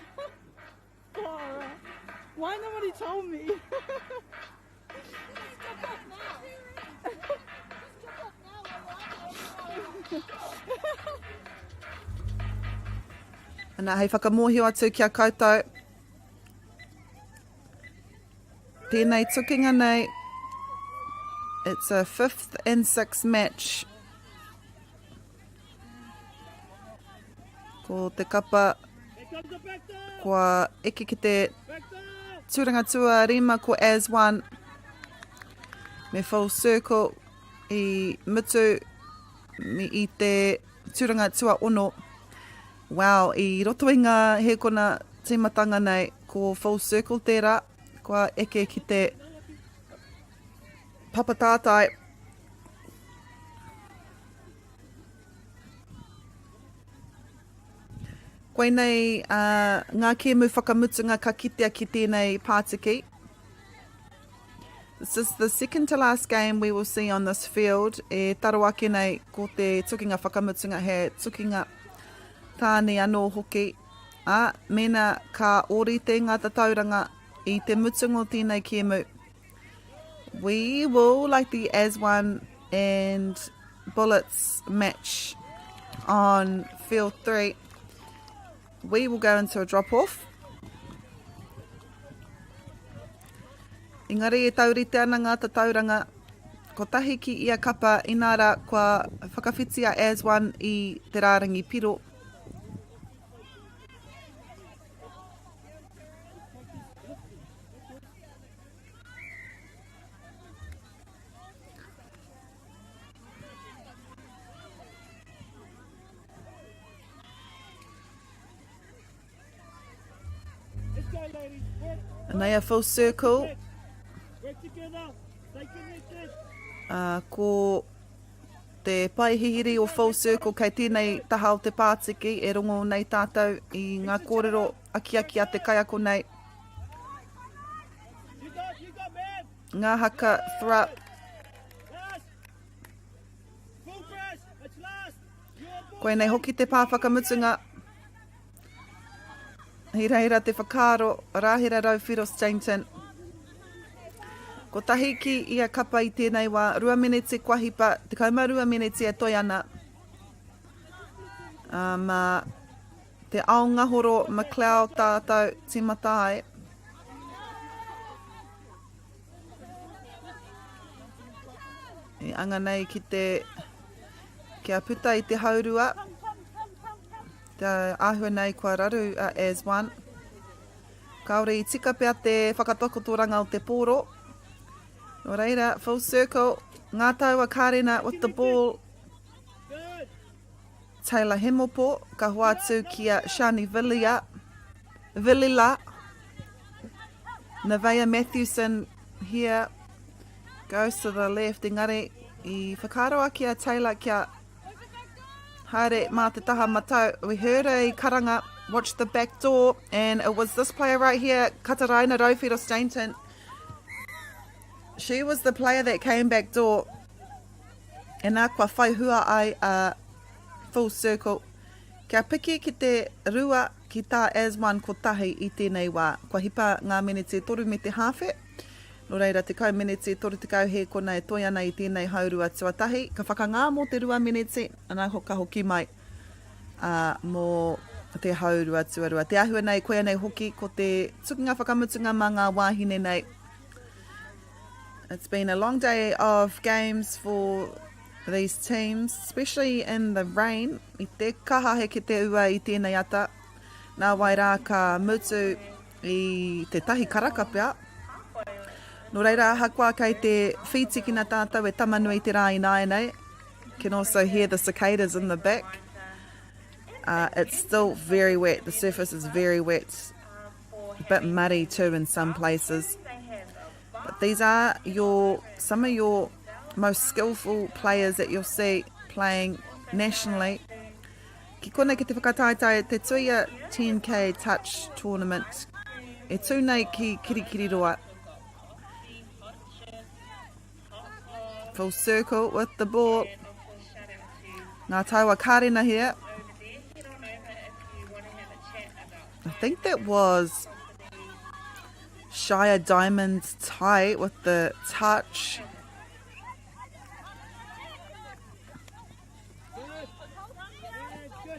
Why nobody told me? Ana, hei whakamōhio atu ki a koutou. Tēnei tukinga nei, it's a fifth and sixth match. Ko te kapa kua eke ki te tūranga tuarima ko As One me Full Circle i mutu i te tūranga tuaono. Wow, i roto i ngā hēkona tīmatanga nei, ko Full Circle tērā, kua eke ki te papa tātai. Koinei uh, ngā kēmu whakamutunga ka kitea ki tēnei pātiki. This is the second to last game we will see on this field. E taro ake nei ko te tukinga whakamutunga he tukinga tāne anō hoki. Ā, mēnā ka ōrite ngā tatauranga i te mutunga o tēnei kēmu, we will, like the As One and Bullets match on field 3, we will go into a drop-off. Engari e taurite ana ngā tatauranga, kotahi ki ia kapa, inā rā kua whakawhiti a As One i te rārangi piro. Anei a full circle. Uh, ko te pae hihiri o full circle kei tēnei taha o te pātiki e rongo nei tātou i ngā kōrero akiaki a te kaiako nei. Ngā haka Thrupp. Koinei hoki te pā whakamutunga. Hirahira te whakaaro, Rahera Rauwhiro Stainton. Kotahi ki ia kapa i tēnei wā, rua meneti kua hipa, 12 meneti e toe ana. Um, uh, te ao ngahoro McLeod tātou tīmata ai. E anga nei ki te kia puta i te haurua. Te āhua nei kua raru a As One. Kāore i tika pea te whakatakotoranga o te pōro. Nō reira, full circle, ngā taua Karena with the ball. Taylor Hemopo, ka hoatu ki a Shani Villia, Vilila. Nevaeh Matthewson here goes to the left, engari i whakaaro ake a Taylor kia haere mā te taha matau. We heard a karanga, watch the back door, and it was this player right here, Kataraina Rauwhiro Stainton. She was the player that came back door. E nā kua whai hua ai a Full Circle. Kia piki ki te rua ki tā As One kotahi i tēnei wā. Kua hipa ngā meneti e toru me te hāwhe. Nō reira, 10 meneti, 30 hēkona e toe ana i tēnei haurua tuatahi. Ka whakangā mō te rua meneti, ana ka hoki mai ā, mō te haurua tuarua. Te āhua nei, koia nei hoki ko te tukinga whakamutunga mā ngā wāhine nei. It's been a long day of games for these teams, especially in the rain. I te kaha heke te ua i tēnei ata. Nā wai rā ka mutu i te tahi karaka pea. Nō reira, ahakoa kei te whītikina tātou e Tamanui te rā ināianei, can also hear the cicadas in the back. Uh, it's still very wet. The surface is very wet. A bit muddy too in some places. But these are your some of your most skillful players that you'll see playing nationally. Ki konei ki te whakataetae te Tuia 10K Touch Tournament e tū nei ki Kirikiriroa. Full circle with the ball. Ngā taua Karena here. I think that was Shia Diamond's tie with the touch.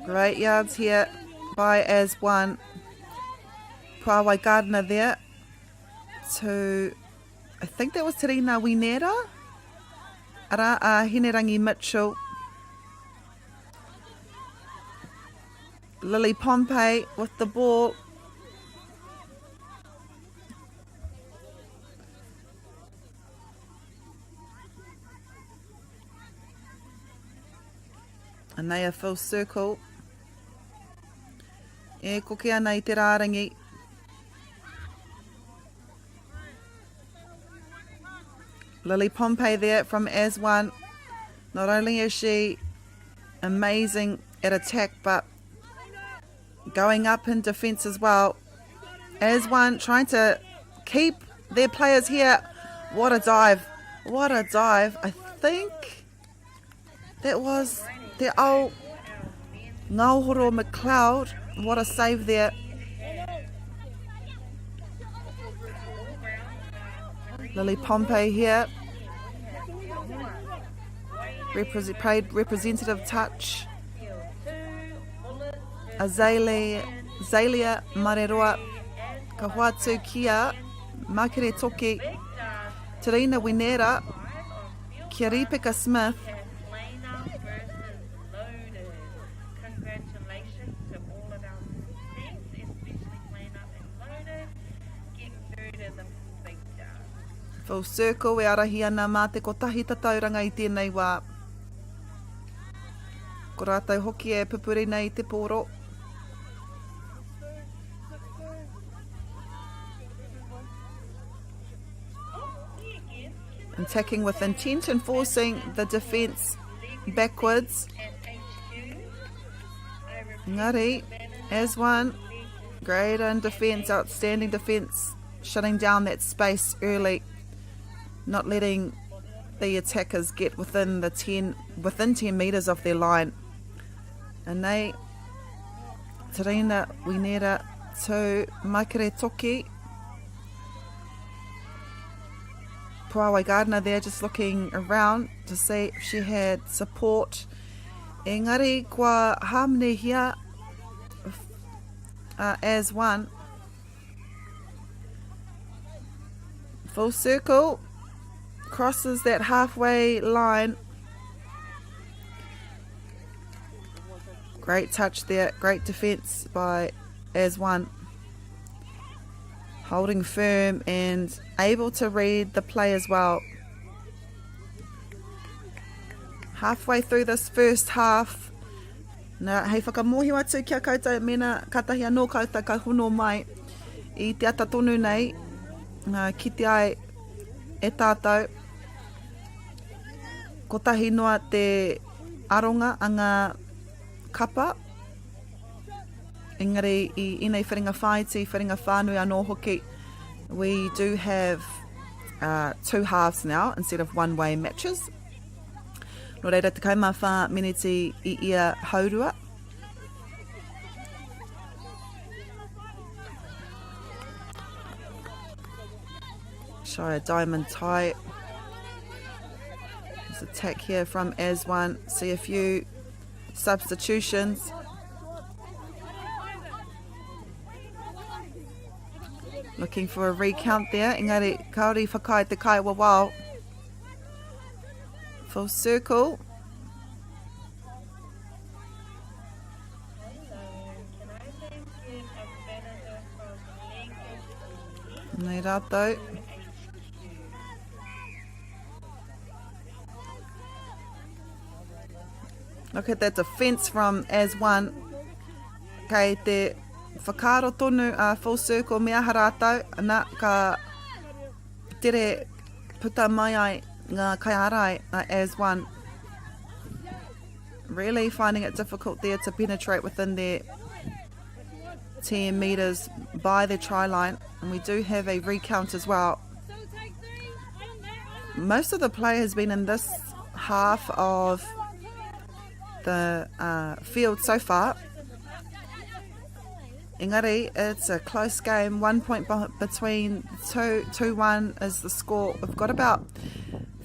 Great yards here by as one. Puawai Gardner there to, I think that was Terina Winera. Ara a Hinerangi Mitchell. Lily Pompey with the ball. And they are full circle. E koke ana i te rārangi. Lily Pompey there from As One. Not only is she amazing at attack, but going up in defence as well. As One trying to keep their players here. What a dive. What a dive. I think that was the old Ngauhoro McLeod. What a save there. Lily Pompey here. Represent, played representative touch. Azalea, Azalea Mareroa, ka hoatu kia Makere Toki, Terina Winera, kia Ripeka Smith. Full circle e arahi ana mā te kotahi tatauranga i tēnei wā. Ko rātou hoki e pupuri nei i te pōro. Attacking with intent and forcing the defence backwards. Ngari, as one, great in defence, outstanding defence, shutting down that space early, not letting the attackers get within the 10 within 10 metres of their line. And they Terina Winera to Makere Toki. Puawai Gardner there just looking around to see if she had support. Engari kua hāmenehia uh, as one. Full circle crosses that halfway line. Great touch there, great defence by as one. Holding firm and able to read the play as well. Halfway through this first half, Nā, hei whakamōhio atu ki a koutou mēnā kātahi anō koutou ka hono mai i te ata tonu nei, nā, kite ai e tātou, kotahi noa te aronga a ngā kapa, engari i ēnei whiringa whāiti, whiringa whānui anō hoki, we do have uh, two halves now instead of one-way matches. Nō reira, 14 meneti i ia haurua. Shia Diamond tie. There's attack here from Aswan. See a few substitutions. Looking for a recount there. Engari, kaori whakaae te kai wawao. Full circle. Nei rātou. Look at that defence from As One. Kei te whakaaro tonu a Full Circle me aha rātou, na, ka tere puta mai ai ngā kaiārai a As One. Really finding it difficult there to penetrate within their 10 metres by the try line. And we do have a recount as well. Most of the play has been in this half of the uh, field so far. Engari, it's a close game, one point between two, 2 1 is the score. We've got about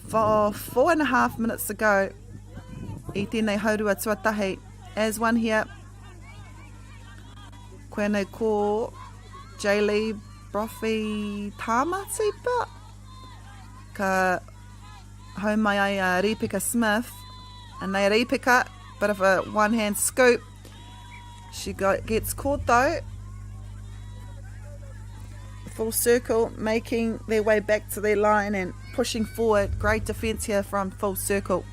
four, four and a half minutes to go. I tēnei haurua tuatahi, as one here. Koe nei ko Jaylee Brophy Tāmati pea? Ka hau mai ai a Ripeka Smith. And nei Ripeka, bit of a one-hand scoop. She got, gets caught though. Full circle, making their way back to their line and pushing forward. Great defence here from Full Circle.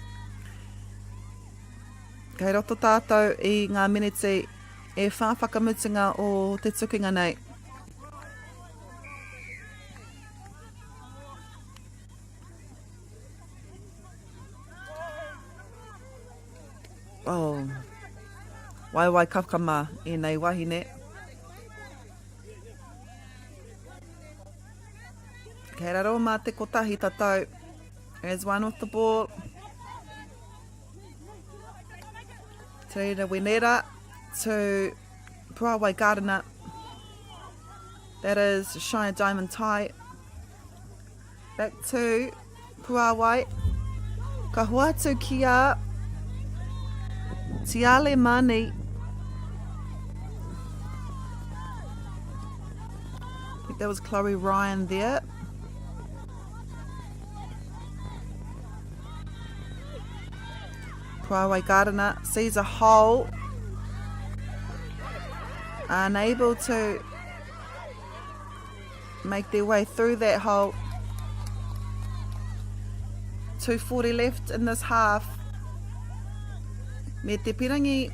Kei roto tātou i ngā miniti e whā whakamutunga o te tukinga nei. Oh, waiwai kakama ēnei wahine. Kei raro mā te kotahi tatau. As one with the ball. Te reira Wenera to Puawai Gardiner. That is Shia Diamond Tai. Back to Puawai. Ka hoatu ki a Tiale Mani. I think that was Chloe Ryan there. Puawai Gardiner sees a hole. Unable to make their way through that hole. 2.40 left in this half. Me te pirangi,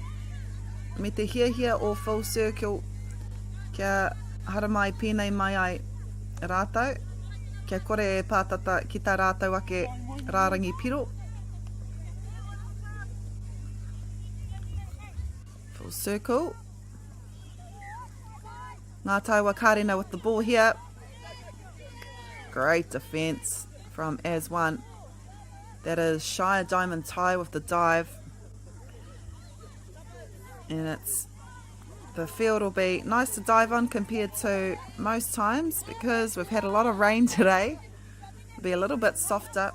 me te hiahia o full circle kia haramai pēnei mai ai rātou, kia kore e pātata ki tā rātou ake rārangi piro. Full circle. Ngā Taua Karena with the ball here. Great defence from As One. That is Shia Diamond Tie with the dive. And it's the field will be nice to dive on compared to most times because we've had a lot of rain today. It'll be a little bit softer.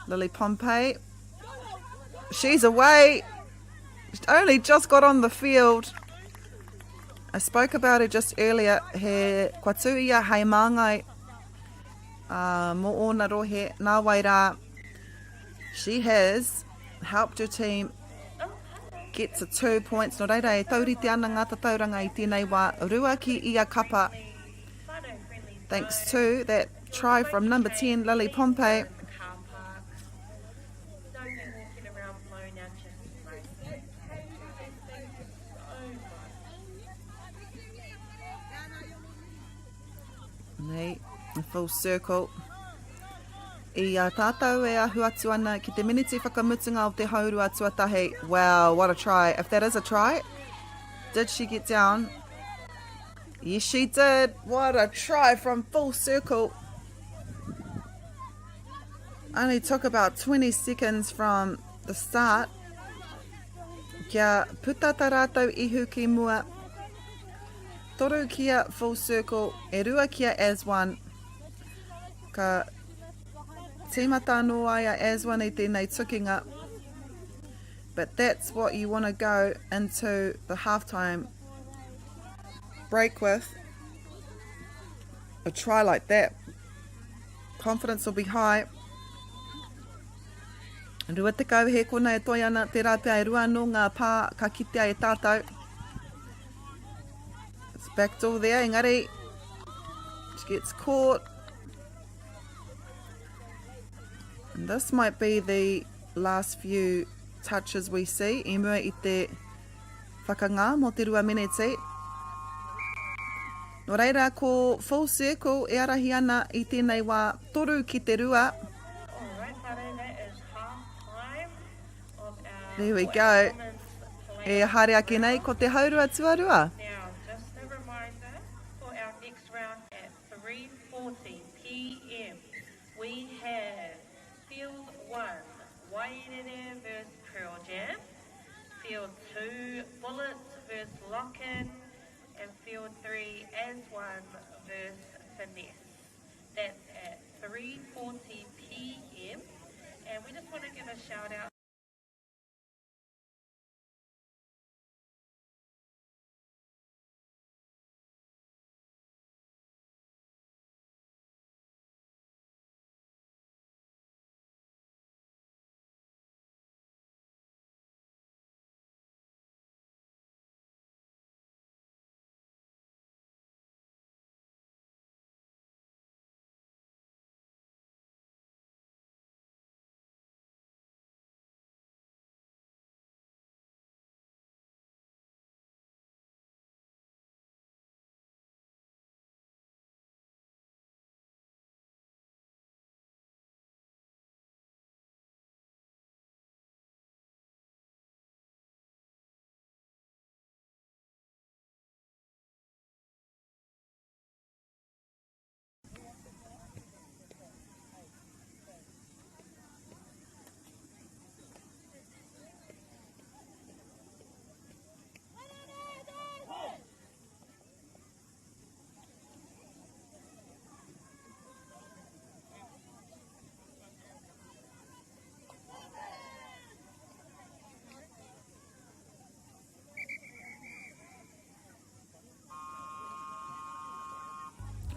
Lily Pompey. She's away. She's only just got on the field. I spoke about her just earlier. He kua tū ia hei māngai uh, mō ōna rohe, nā wai rā. She has helped her team get to two points. Nō reira, e taurite ana ngā tatauranga i tēnei wā. Rua ki ia kapa. Thanks to that try from number 10, Lily Pompey. Nei, full circle. I a tātou e ahu atu ana ki te miniti whakamutunga o te haurua tuatahi. Wow, what a try. If that is a try, did she get down? Yes, she did. What a try from full circle. Only took about 20 seconds from the start. Kia puta ta rātou ihu ki mua. Toru kia Full Circle, e rua kia As One. Ka tīmata anō ai a As One i tēnei tukinga. But that's what you want to go into the halftime break with. A try like that. Confidence will be high. 20 he kona e toi ana, tērā pea e rua anō ngā pā ka kitea e tātou. It's back door there, engari she gets caught. And this might be the last few touches we see i mua i te whakangā mō te rua meneti. Nō reira, ko Full Circle e arahi ana i tēnei wā toru ki te rua. There we go. E haere ake nei, ko te haurua tuarua. Now, just a reminder for our next round at 3.40 p.m. We have Field 1, Wairere versus Pearl Jam. Field 2, Bullets versus Locken. And Field 3, As One versus Finesse. That's at 3.40 p.m. And we just want to give a shout out.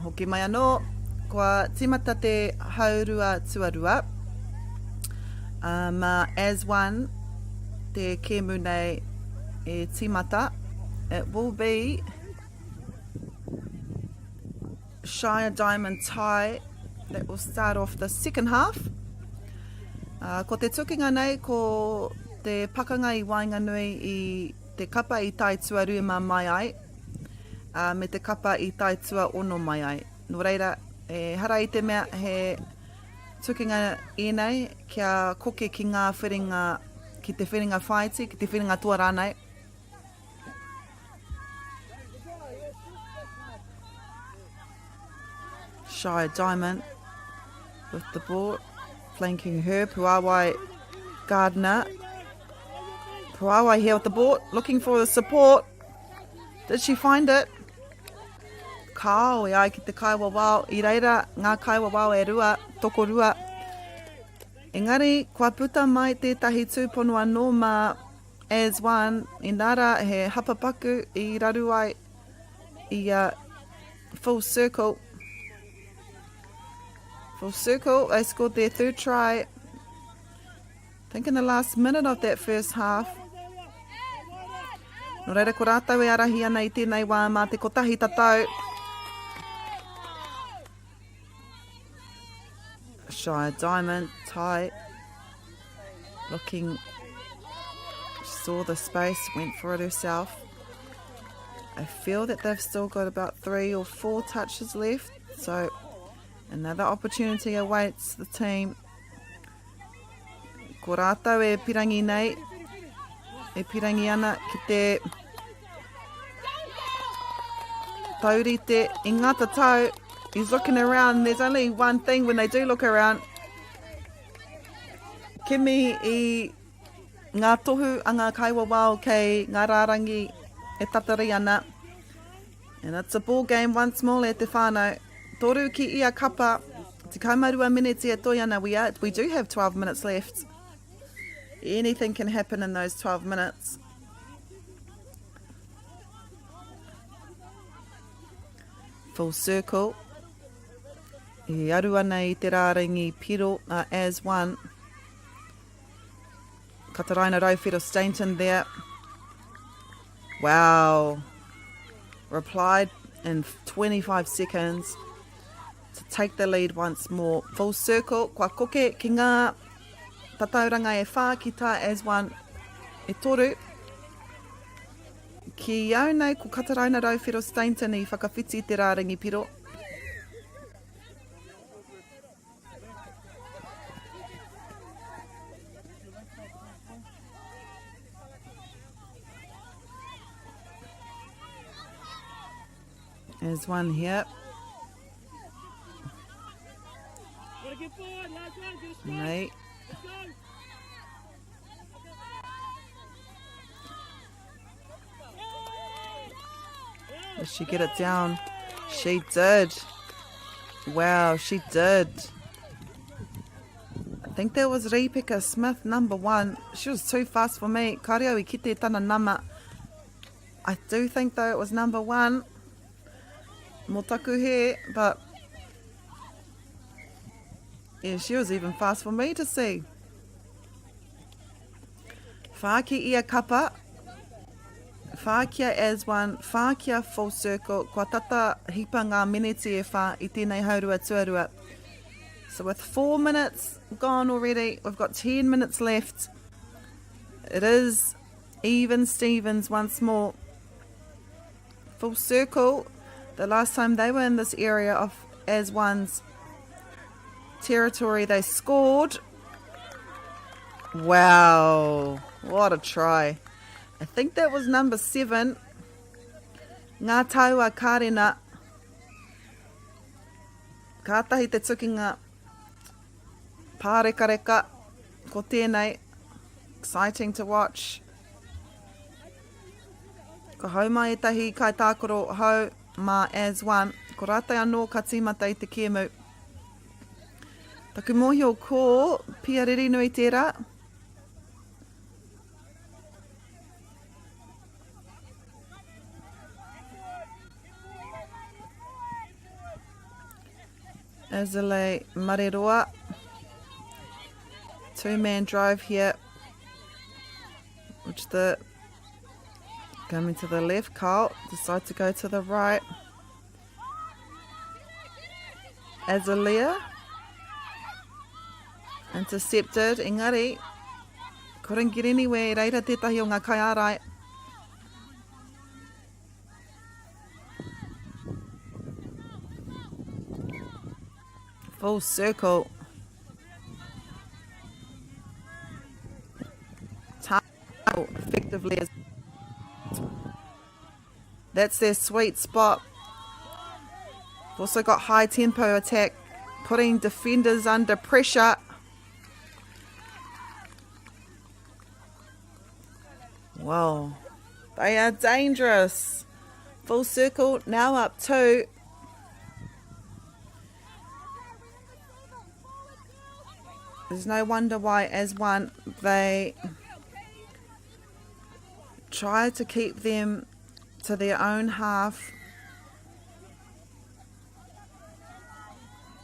Hoki mai anō, kua tīmata te haurua tuarua. Mā As One te kēmu nei e tīmata. It will be Shire Diamond Tie that will start off the second half. Uh, ko te tukinga nei, ko te pakanga i waenganui i te kapa i tae tuarua mai ai, uh, me te kapa i tae tuaono mai ai. Nō reira, e hara i te mea he tukinga ēnei kia koke ki ngā whiringa, ki te whiringa whāiti, ki te whiringa toa rānei. Shire Diamond with the ball, flanking her, Puawai Gardner. Puawai here with the ball, looking for the support. Did she find it? Kao, e ai ki te kaiwawao, i reira ngā kaiwawao e rua, tokorua. Engari, kua puta mai tētahi tūpono anō mā As one, inā rā he hapa paku i raru ai i a Full Circle. Full Circle, they scored their third try. I think in the last minute of that first half. Nō reira, ko rātou e arahi ana i tēnei wā mā te kotahi tatau. Shire Diamond, tie, looking, saw the space, went for it herself. I feel that they've still got about three or four touches left, so another opportunity awaits the team. Ko rātou e pirangi nei, e pirangi ana ki te taurite i ngā tatau. He's looking around. There's only one thing when they do look around. Kimi i ngā tohu a ngā kaiwawao kei ngā rārangi e tatari ana. And it's a ball game once more e te whānau. Toru ki ia kapa. 12 mineti e toi ana. We, are, we do have 12 minutes left. Anything can happen in those 12 minutes. Full circle. E aru ana i te rārangi piro uh, as one. Kataraina Rauwhero Stainton there. Wow. Replied in 25 seconds to take the lead once more. Full circle, kua koke ki ngā tatauranga e whā ki tā as one e toru. Ki au nei, ko Kataraina Rauwhero Stainton i whakawhiti te rārangi piro. There's one here. Mate. Did she get it down? She did. Wow, she did. I think that was Ripeka Smith, number one. She was too fast for me. Kāre au i kite tana nama. I do think though it was number one. Mō taku hē, but yeah, she was even fast for me to see. Whāki ia kapa, whākia as one, whākia full circle, kua tata hipa ngā meneti e whā i tēnei haurua tuarua. So with four minutes gone already, we've got 10 minutes left. It is even Stevens once more. Full circle, the last time they were in this area of as one's territory, they scored. Wow, what a try. I think that was number seven. Ngā taua Karena. Kātahi te tukinga pārekareka ko tēnei. Exciting to watch. Ka hau mai ētahi kaitākaro hou mā As One. Ko rātou anō ka tīmata i te kēmu. Taku mōhio ko Pia Ririnui tērā. Azalea Mareroa. Two-man drive here. Which the coming to the left, Carl decide to go to the right. Azalea intercepted, engari couldn't get anywhere. Reira tētahi o ngā kaiārai. Full circle. Effectively as that's their sweet spot. Also got high tempo attack, putting defenders under pressure. Well, they are dangerous. Full circle, now up two. There's no wonder why, as one, they try to keep them to their own half,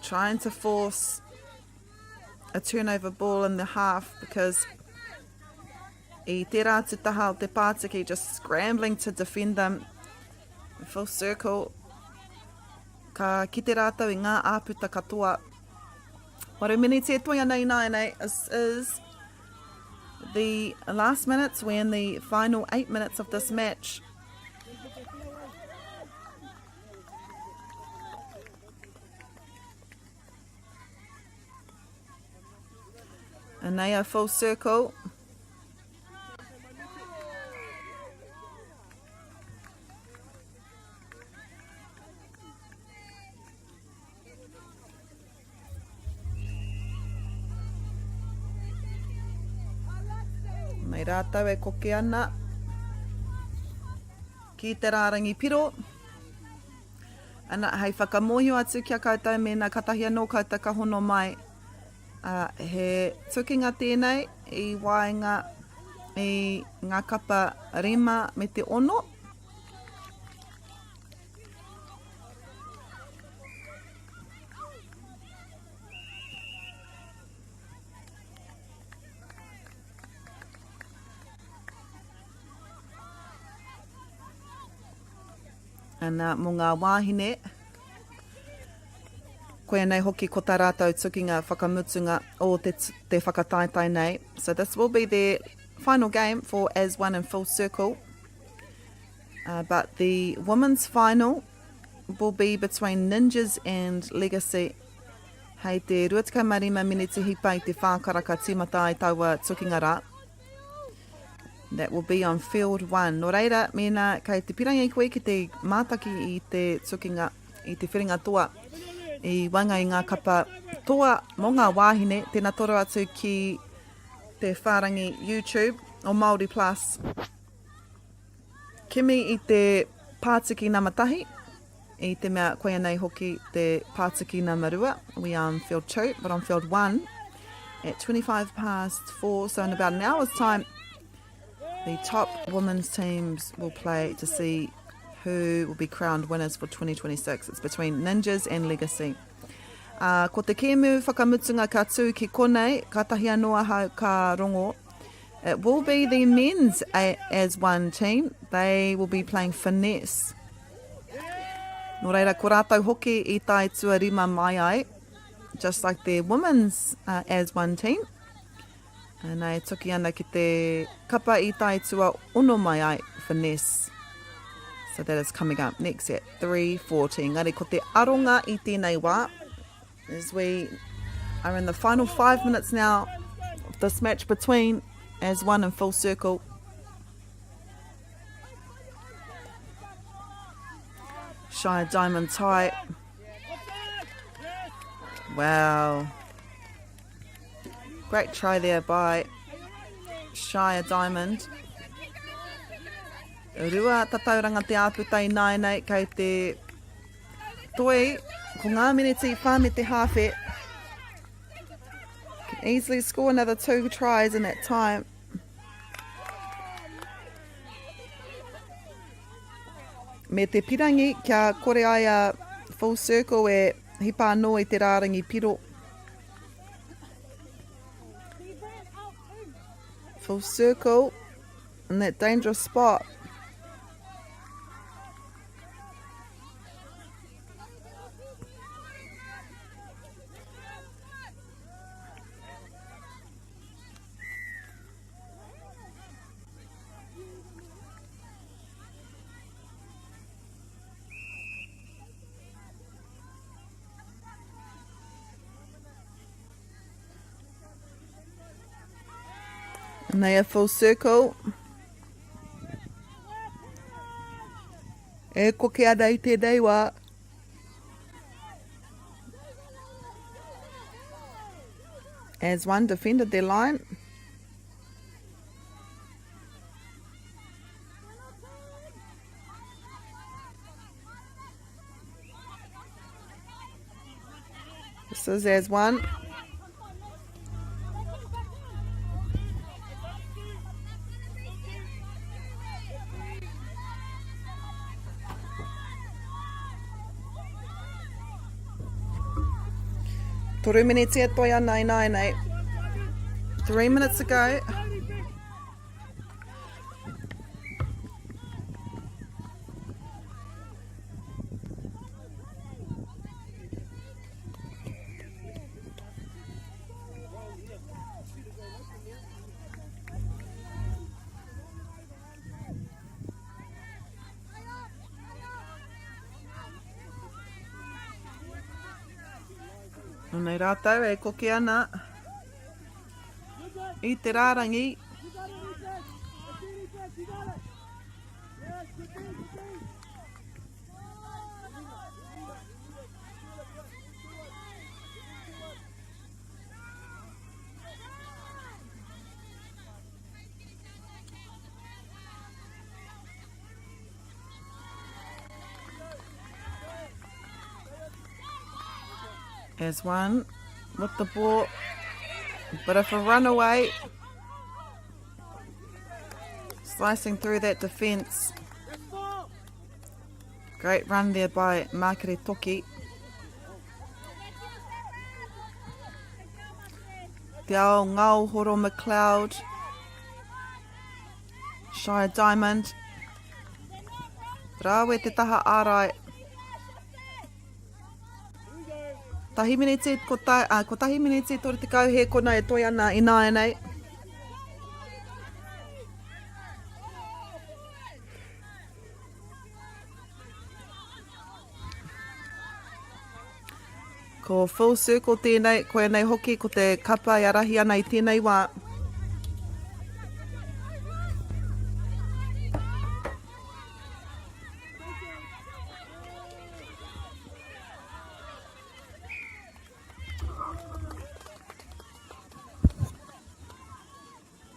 trying to force a turnover ball in the half because i tērā atu taha o te pātiki just scrambling to defend them. Full circle. Ka kite rātou i ngā āputa katoa. Waru miniti e toi ana ināianei. This is the last minutes. We're in the final eight minutes of this match. And they are full circle. Nei rātou e koke ana ki te rārangi piro. Ana, hei whakamōhio atu ki a koutou mēnā katahi anō koutou ka hono mai. Uh, he tukinga tēnei i waenga i ngā kapa rima me te ono. Ana, mō ngā wāhine, koia nei hoki ko tā rātou tukinga whakamutunga o te, te whakataetae nei. So this will be their final game for As One in Full Circle. Uh, but the women's final will be between Ninjas and Legacy. Hei te 25 miniti hipa i te whā karaka tīmata ai taua tukinga rā. That will be on field one. Nō reira, mēnā kei te pirangi koe ki te mātaki i te tukinga, i te whiringa toa, i waenga i ngā kapa toa mō ngā wāhine, tēnā toro atu ki te whārangi YouTube o Māori Plus. Kimi i te pātiki nama tahi, i te mea koia nei hoki te pātiki nama rua. We are on field 2, but on field 1 at 25 past 4, so in about an hour's time, the top women's teams will play to see who will be crowned winners for 2026. It's between Ninjas and Legacy. Uh, ko te kēmu whakamutunga ka tū ki konei, kātahi anō ahau ka rongo. It will be the men's as one team. They will be playing Finesse. Nō reira, ko rātou hoki i tae tuarima mai ai, just like the women's uh, as one team. And e tuki ana ki te kapa i tae tua ono mai ai, Finesse. So that is coming up next at 3.40. Ngari ko te aronga i tēnei wā, as we are in the final five minutes now of this match between as one in full circle. Shire Diamond tie. Wow. Great try there by Shire Diamond. Rua tatauranga te āputa i nāianei kei te Toi, ko ngā miniti whā me te hāwhe. Can easily score another two tries in that time. Me te pirangi kia kore ai a full circle e hipa anō i te rārangi piro. Full circle in that dangerous spot. And they are full circle. E koke ana i tēnei wā. As one defended their line. This is as one. Toru miniti e toi ana i nāianei. 3 minutes ago. Nei rātou e koke ana i te rārangi. As one with the ball. Bit of a runaway. Slicing through that defence. Great run there by Makere Toki. Te Ao Ngao Horo McLeod. Shire Diamond. Rawe te taha ārai. Tahi miniti, kota, uh, kotahi miniti 30 he kona e toi ana ināianei. Ko Full Circle tēnei, koia nei hoki ko te kapa e arahi ana i tēnei wā.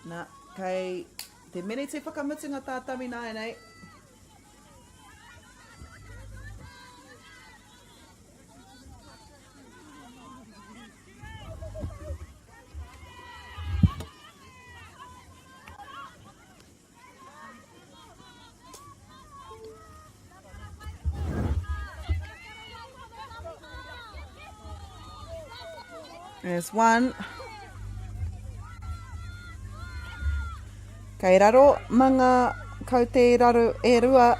Nā, kei te miniti whakamutunga tātou ināianei. There's one. Kei raro ma ngā kaute i raro e rua.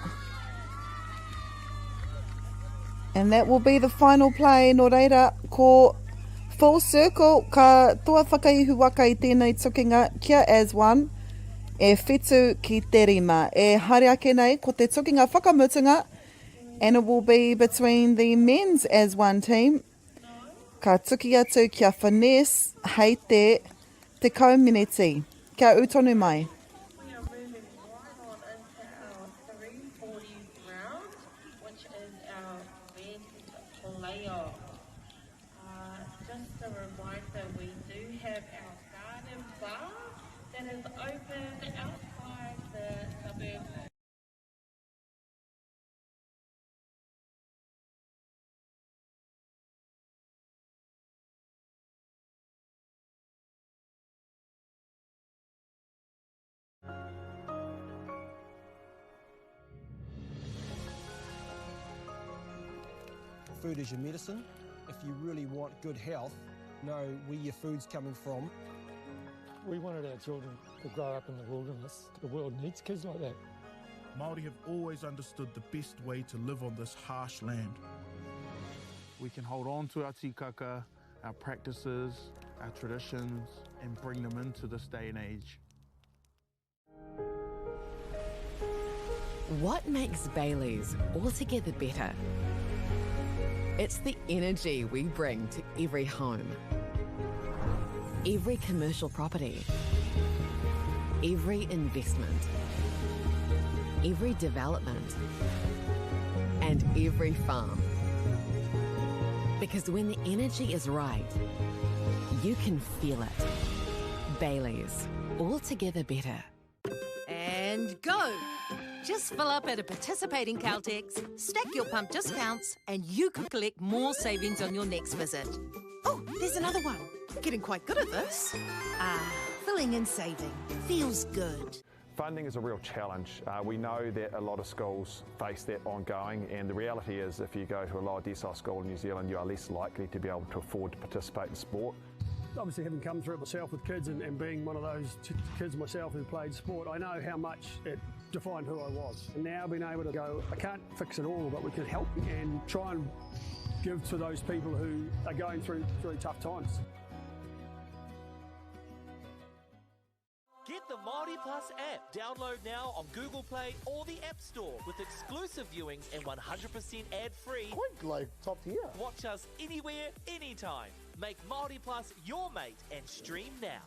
And that will be the final play. Nō reira, ko Full Circle ka toa whakaihu waka i tēnei tukinga kia as one e whitu ki te rima. E haere ake nei ko te tukinga whakamutunga and it will be between the men's as one team. Ka tuki atu kia Finesse hei te 10 mineti. Kia ū tonu mai. We are moving right on into our 340 round, which is our men's playoff. Uh, just a reminder, we do have our garden bar that is open outside the suburb. Food is your medicine. If you really want good health, know where your food's coming from. We wanted our children to grow up in the wilderness. The world needs kids like that. Māori have always understood the best way to live on this harsh land. We can hold on to our tikaka, our practices, our traditions, and bring them into this day and age. What makes Bailey's altogether better? It's the energy we bring to every home, every commercial property, every investment, every development, and every farm. Because when the energy is right, you can feel it. Bailey's, altogether better. And go! Just fill up at a participating Caltex, stack your pump discounts, and you could collect more savings on your next visit. Oh, there's another one. I'm getting quite good at this. Ah, filling and saving. Feels good. Funding is a real challenge. Uh, we know that a lot of schools face that ongoing, and the reality is if you go to a lower decile school in New Zealand, you are less likely to be able to afford to participate in sport. Obviously, having come through it myself with kids and, and being one of those kids myself who played sport, I know how much it defined who I was. And now being able to go, I can't fix it all, but we can help and try and give to those people who are going through really tough times. Get the Māori Plus app. Download now on Google Play or the App Store with exclusive viewings and 100% ad-free. Quite like top tier. Watch us anywhere, anytime. Make Māori Plus your mate and stream now.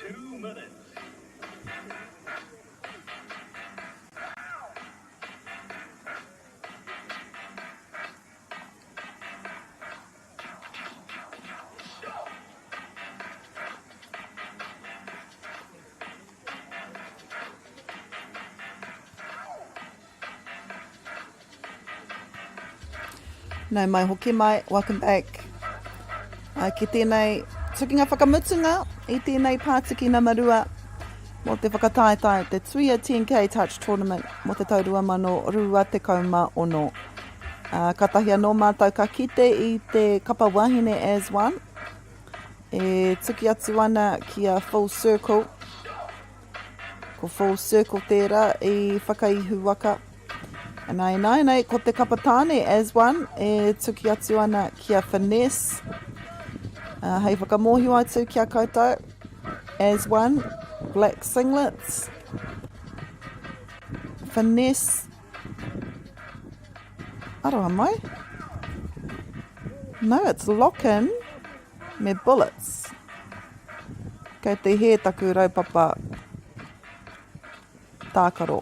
Two minutes. Nau mai hoki mai, welcome back. Uh, ki tēnei tukinga whakamutunga i tēnei pātiki namarua mō te whakataetae te Tuia 10K Touch Tournament mō te tau 2026. Uh, katahi anō mātou ka kite i te kapa wahine as one e tuki atu ana ki a Full Circle. Ko Full Circle tērā i whakaihu waka. Ana ināianei, ko te kapa tāne as one e tuki atu ana ki a Finesse. Uh, hei whakamōhio atu ki a koutou, as one, black singlets. Finesse. Aroha mai. No, it's lock-in me bullets. Kei te hē taku raupapa tākaro.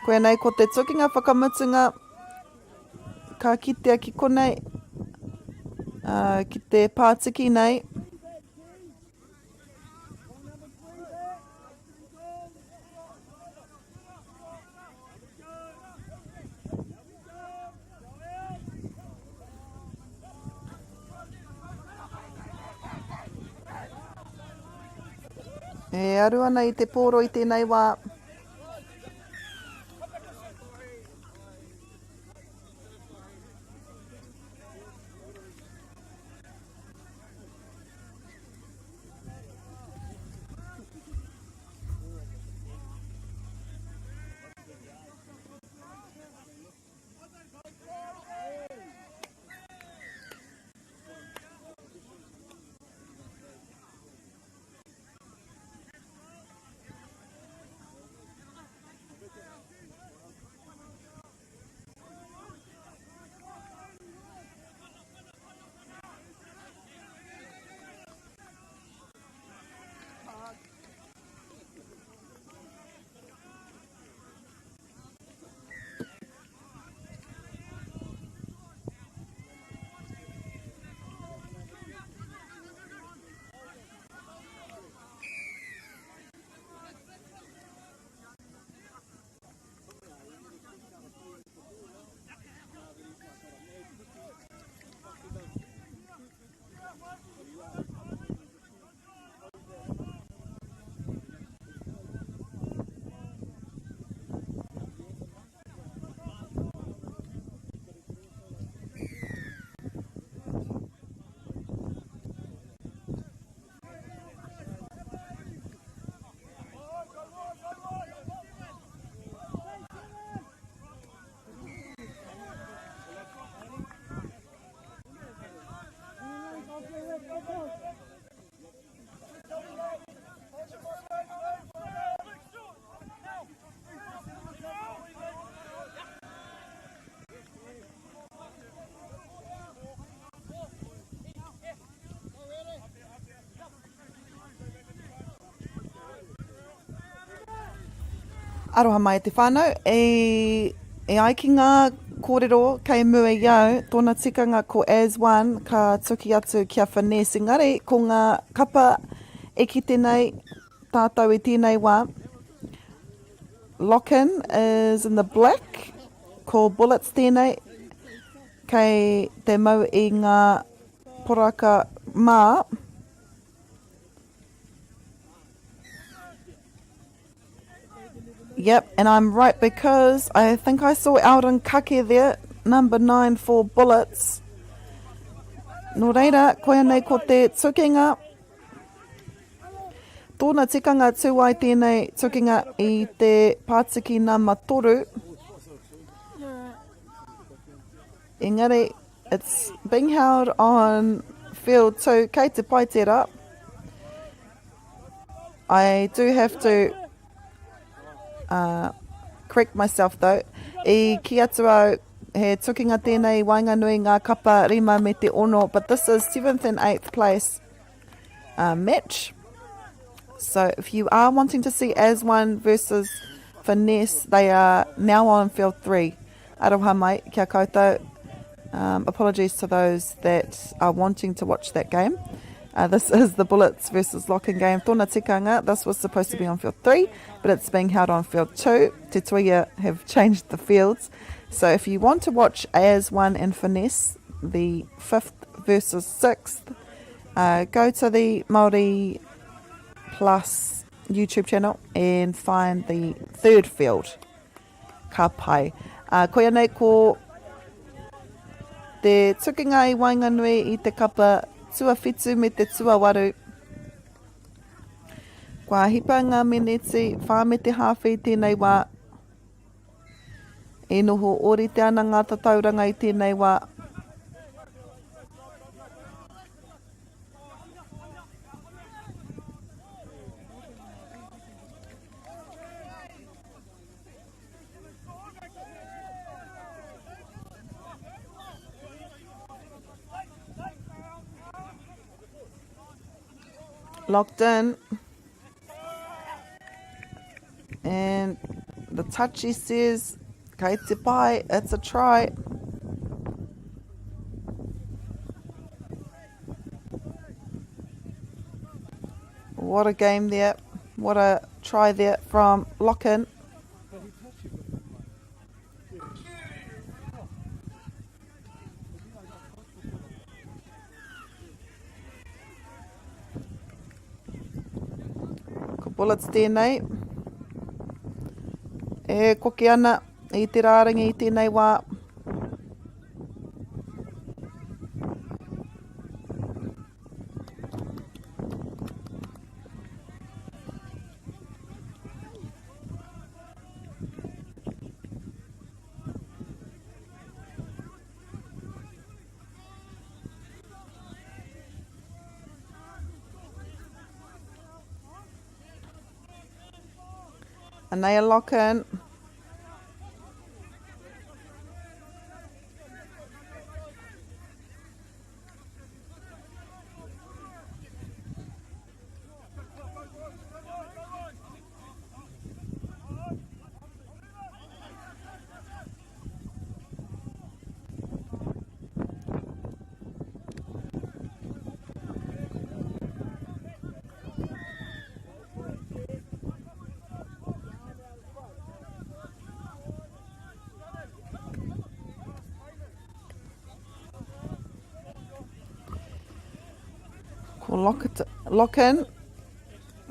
Koinei ko te tukinga whakamutunga ka kitea ki konei, uh, ki te pātiki nei. E aru ana i te pōro i tēnei wā. Aroha mai te whānau, e, e ai ki ngā kōrero kei mua i au, tōna tikanga ko As One ka tuki atu ki a Finesse, engari ko ngā kapa e kite nei tātou i tēnei wā, Lock-in is in the black, ko Bullets tēnei, kei te mau i ngā poraka mā. Yep, and I'm right because I think I saw Eldon Kake there, number 9 for Bullets. Nō reira, koia nei ko te tukinga. Tōna tikanga tū ai tēnei tukinga i te pātiki nama 3. Engari, it's being held on field 2, kei te pai tērā. I do have to uh, correct myself though. I ki atu au, he tukinga tēnei i waenganui ngā kapa rima me te ono, but this is 7th and 8th place uh, match. So if you are wanting to see As One versus Finesse, they are now on field 3. Aroha mai kia koutou. Um, apologies to those that are wanting to watch that game. Uh, this is the Bullets versus Locking game. Tōna tikanga, this was supposed to be on field 3, but it's being held on field 2. Te Tuia have changed the fields. So if you want to watch As One and Finesse, the 5th versus 6th, uh, go to the Māori Plus YouTube channel and find the third field. Ka pai. Uh, koia nei ko te tukinga i waenganui i te kapa tuawhitu me te tuawaru. Kua hipa ngā meneti, whā me te hāwhi tēnei wā. E noho ōrite ana ngā tatauranga i tēnei wā. Locked in. And the touchy says, Kei te pai, it's a try. What a game there. What a try there from Lockin. Ko Bullets tēnei. E koke ana i te rārangi i tēnei wā. Anei a lock in. Ko lock, lock in.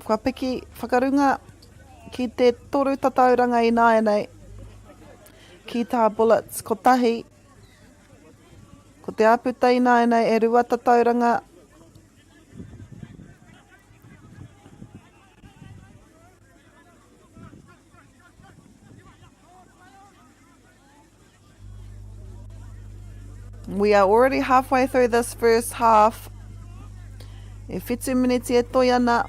Kua piki whakarunga ki te toru tatauranga ināianei. Ki tā Bullets kotahi. Ko te āputa ināianei e rua tatauranga. We are already halfway through this first half. E whitu miniti e toi ana.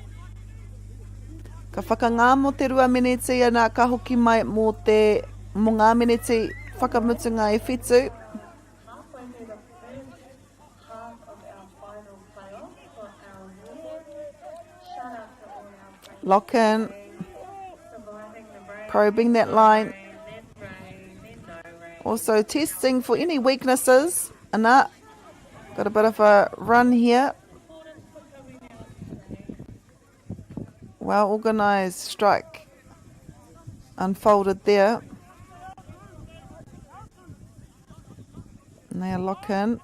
Ka whakangā mō te rua miniti ana, ka hoki mai mō te mō ngā miniti whakamutunga e whitu. Lock in. Probing that line. Also testing for any weaknesses. And that got a bit of a run here. Well organized strike unfolded there. And they are lock in.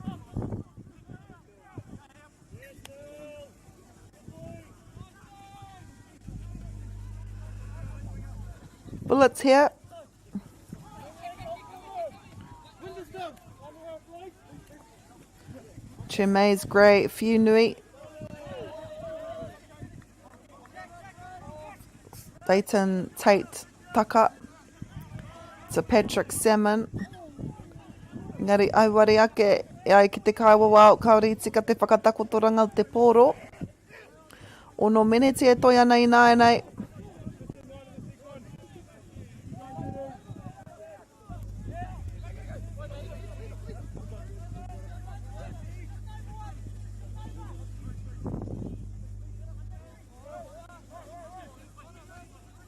Bullets here. Chimei's Grey Whiunui. Dayton Tate Taka to Patrick Salmon. Engari auare ake e ai ki te kaiwawao kāore i tika te whakatakotoranga o te pōro. Ono meneti e toi ana ināianei.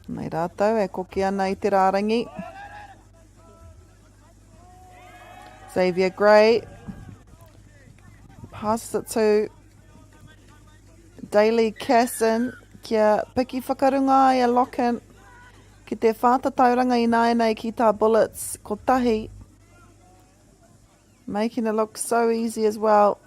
Nei rātou e koki ana i te rārangi. Xavier Gray passes it to Daly Casson kia piki whakarunga ai a Lockin ki te whātatauranga ināianei ki tā Bullets kotahi. Making it look so easy as well.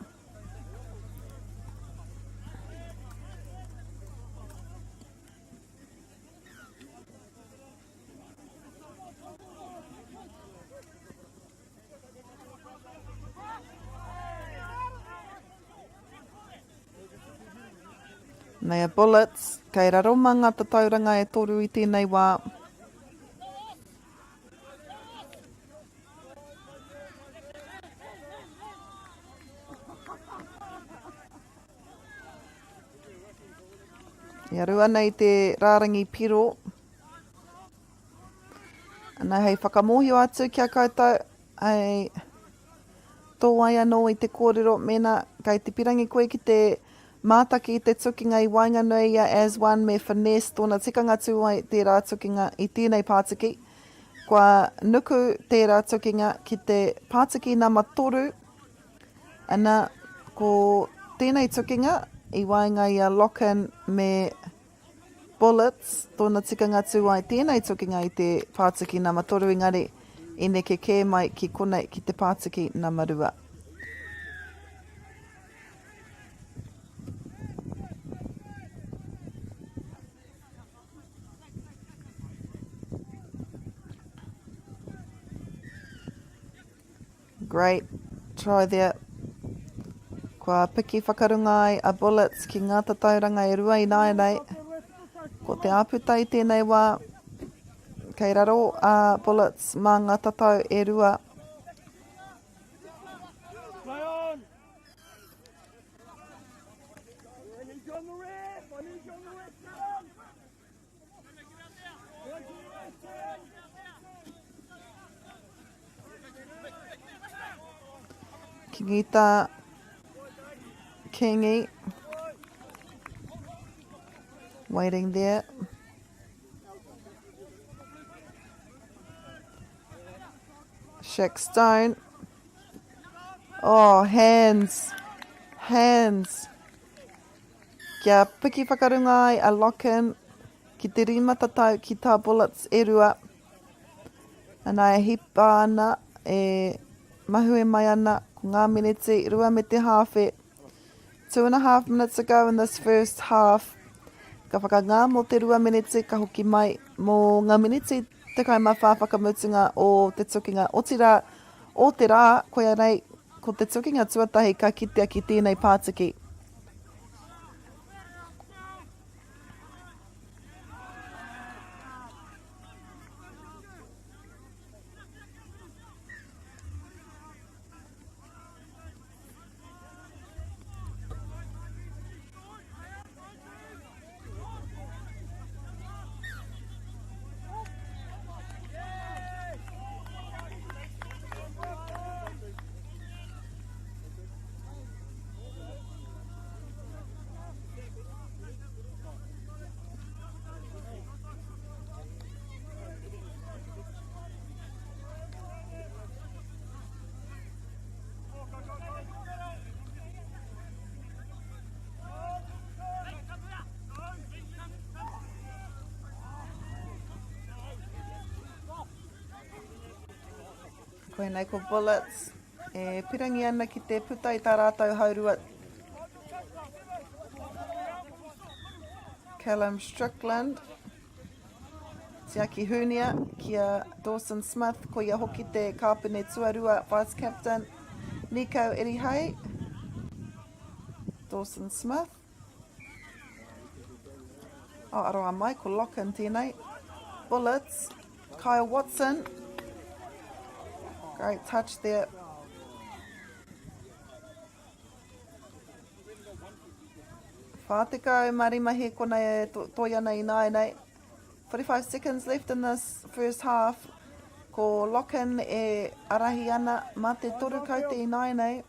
Nei a Bullets, kei raro mā ngā tatauranga e toru i tēnei wā. E aru ana i te rārangi piro. Ana hei whakamōhio atu ki a koutou, hei tōai anō i te kōrero mēnā kei te pirangi koe ki te mātaki i te tukinga i waenganui i a As One me Finesse tōna tikanga tū ai tērā tukinga i tēnei pātiki. Kua nuku tērā tukinga ki te pātiki nama 3, ana, ko tēnei tukinga i waenga i a Lockin me Bullets, tōna tikanga tū ai tēnei tukinga i te pātiki nama 3 engari i neke kē mai ki konei ki te pātiki nama 2. Great try there. Kua piki whakarunga ai a Bullets ki ngā tatauranga e rua ināianei. Ko te āputa i tēnei wā, kei raro a Bullets mā ngā tatau e rua. Play on! I need you on the ref! I need you on the ref, Tim! Kingita Kingi waiting there. Shaq Stone. Oh, hands. Hands. Kia piki whakarunga ai a Lockin ki te rima tatau ki tā Bullets e rua. Ana e hipa ana, e mahue mai ana ko ngā meneti rua me te hāwhe. 2.5 minutes to go in this first half. Ka whakangā mō te rua meneti, ka hoki mai mō ngā meneti 14 whakamutunga o te tukinga. Otirā, o te rā, koia nei, ko te tukinga tuatahi ka kitea ki tēnei pātiki. Koinei ko Bullets e pirangi ana ki te puta i tā rātou haurua. Callum Strickland. Tiaki Hunia ki a Dawson Smith, ko ia hoki te kāpene tuarua, vice captain, Nikau Erihei, Dawson Smith. Oh, aroha mai, ko Lockin tēnei. Bullets, Kyle Watson. Great touch there. 45 hēkona e toi ana i nāianei. 45 seconds left in this first half. Ko Lockin e arahi ana mā te toru kaute i nāianei.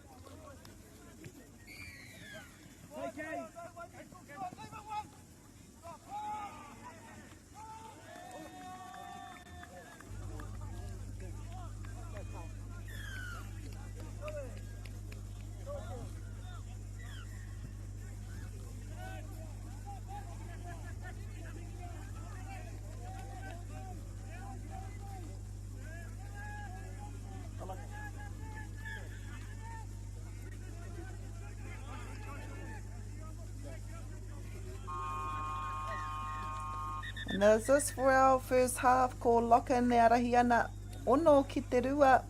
And that is this for our first half. Ko Lockin e arahi ana ono ki te rua.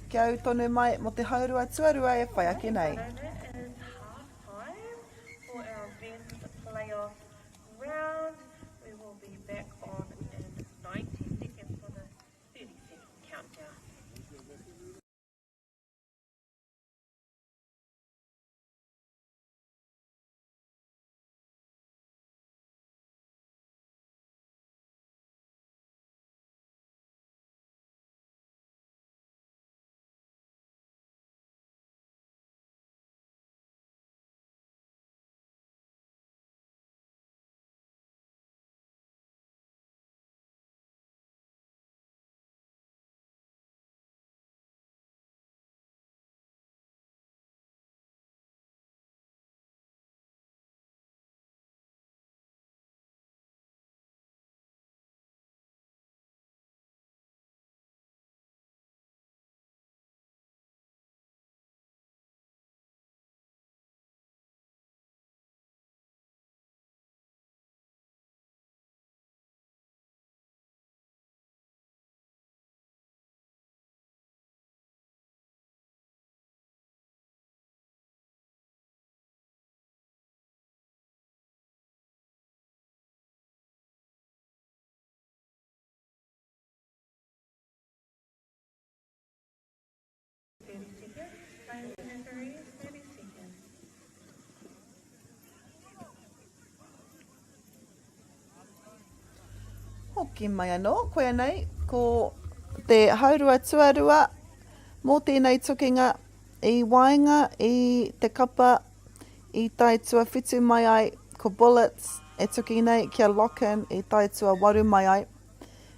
Kia au tonu mai mo te haurua tuarua e whai ake nei. And it is half time for our men's playoff round. We will be back on in 90 seconds for the 30 second countdown. 30 seconds. Players and referees, 30 seconds. Hoki mai anō, koia nei, ko te haurua tuarua mō tēnei tukinga i waenga i te kapa i tae tuawhitu mai ai, ko Bullets e tuki nei kia Lockin i tae tuawaru mai ai.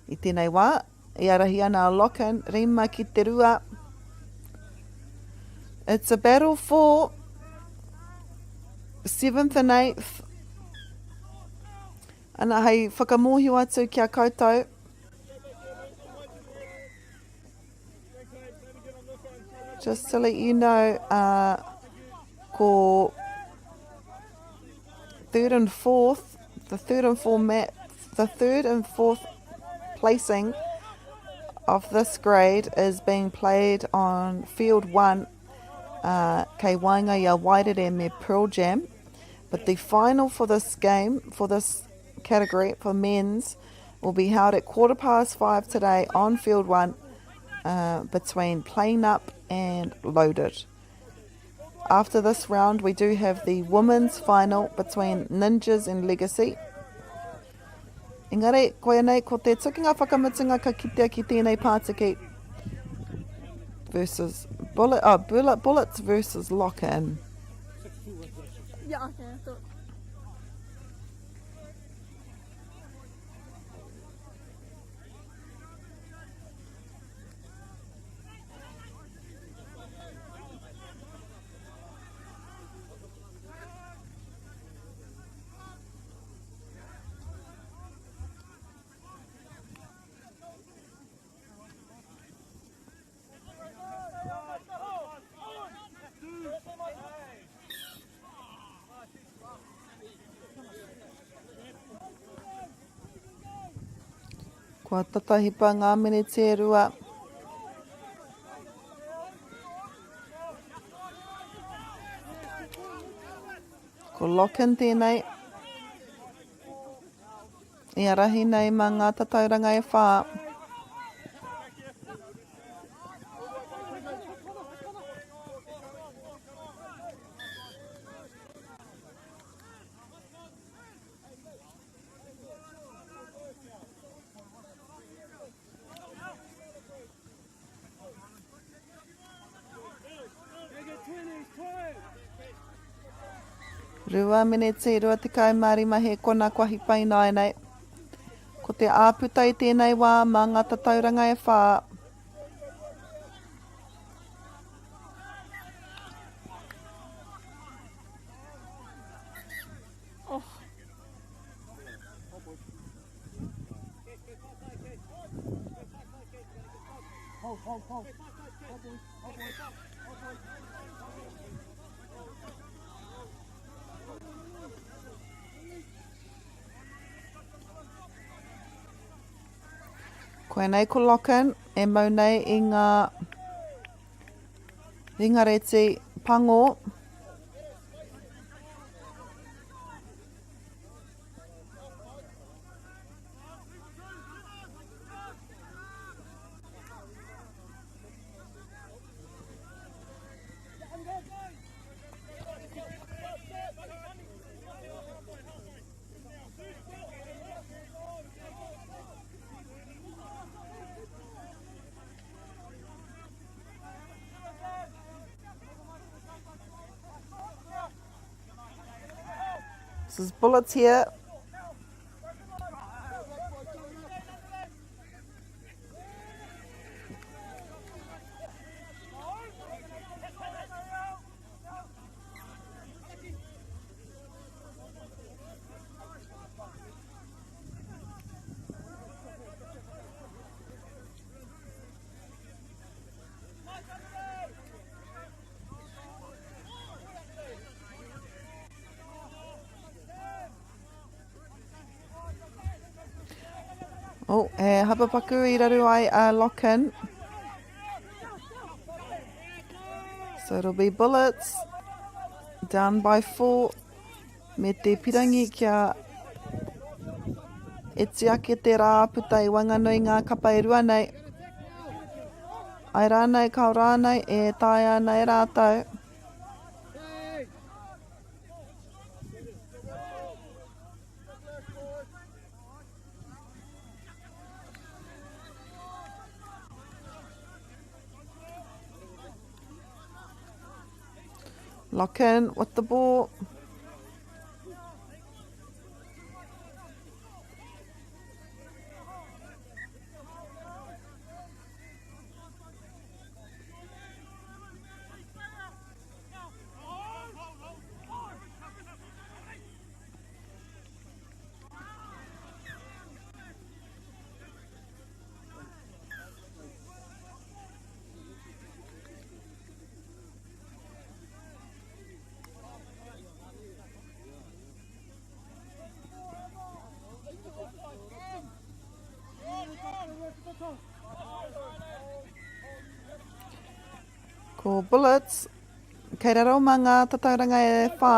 I tēnei wā, e ārahi ana a Lockin, rima ki te rua. It's a battle for seventh and eighth. Ana hei whakamōhio atu ki a koutou. Just to let you know, uh, ko third and fourth, the third and fourth mat, the third and fourth placing of this grade is being played on field one, uh, kei waenga i a Wairere me Pearl Jam. But the final for this game, for this category, for men's, will be held at 5:15 today on field one uh, between Playing Up and Loaded. After this round, we do have the women's final between Ninjas and Legacy. Engari, koia nei, ko te tukinga whakamutunga ka kitea ki tēnei pātiki versus bullet, oh, bullet, bullets versus lock-in. Yeah, okay, I thought. Kua tata hipa ngā meneti e rua. Ko Lockin tēnei. I arahi nei mā ngā tatauranga e whā. 2 meneti 25 he kona kua hipa ināianei. Ko te āputa i tēnei wā mā ngā tatauranga e whā. Oh. Koinei ko Locken e mau nei i ngā ringareti pango. This is Bullets here. Oh, he hapapaku i raru ai a Locken. So it'll be Bullets down by four. Me te pirangi kia iti ake te rā puta i waenganui ngā kapa e rua nei. Ai rānei, kao rānei, e taea ana e rātou. Lock in with the ball. Ko Bullets, kei raro mā ngā tatauranga e whā,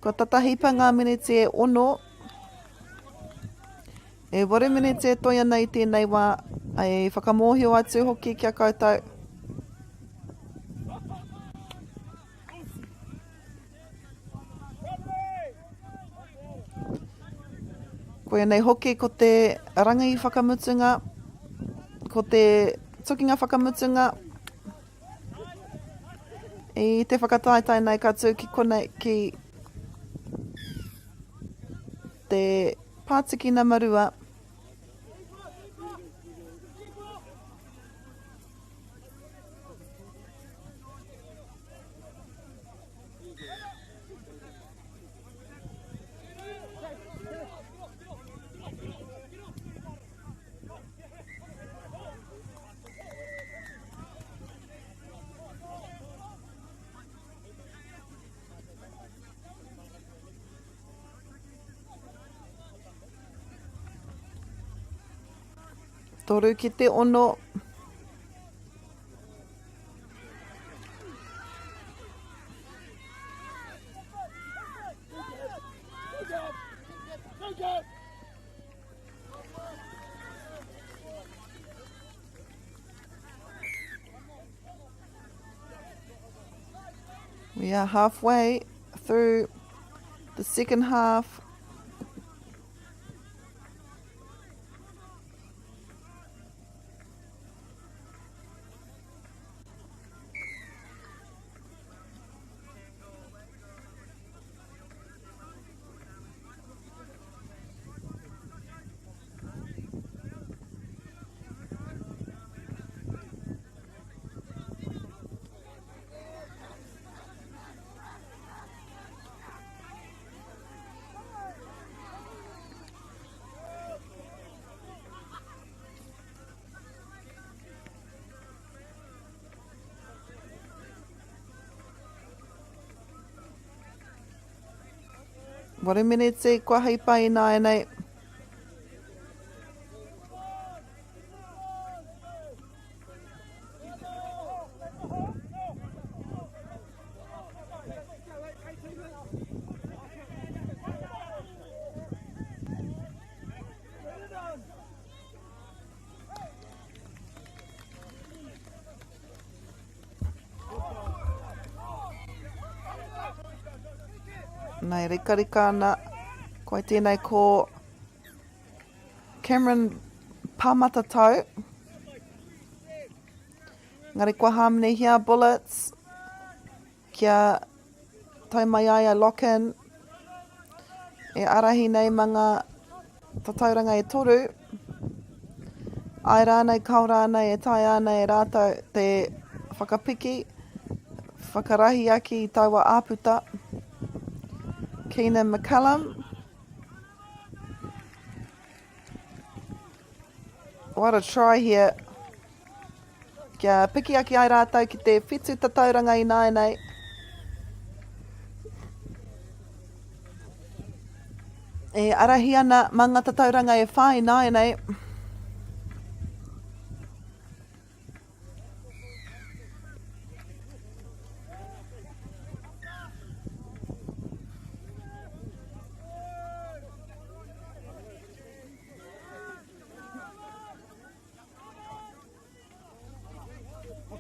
kua tata hipa ngā miniti e ono, e waru miniti e toi ana i tēnei wā, e whakamōhio atu hoki ki a koutou. Koia nei hoki ko te rangi whakamutunga, ko te tukinga whakamutunga i te whakataetae nei ka tū ki konei ki te pātiki nama 2. Toru ki te ono. We are halfway through the second half. Waru meneti, kua hipa ināianei. Nei rikarika ana, koe tēnei ko Cameron Pamatatau. Engari kua hāmenehia Bullets kia tau mai ai a Lock-in e ārahi nei mā ngā tatauranga e toru. Āe rānei, kāo rānei e taea ana e rātou te whakapiki, whakarahi ake i taua āputa. Keenan McCallum. What a try here. Kia piki ake ai rātou ki te whitu tatauranga ināianei. E arahi ana mā ngā tatauranga e whā ināianei.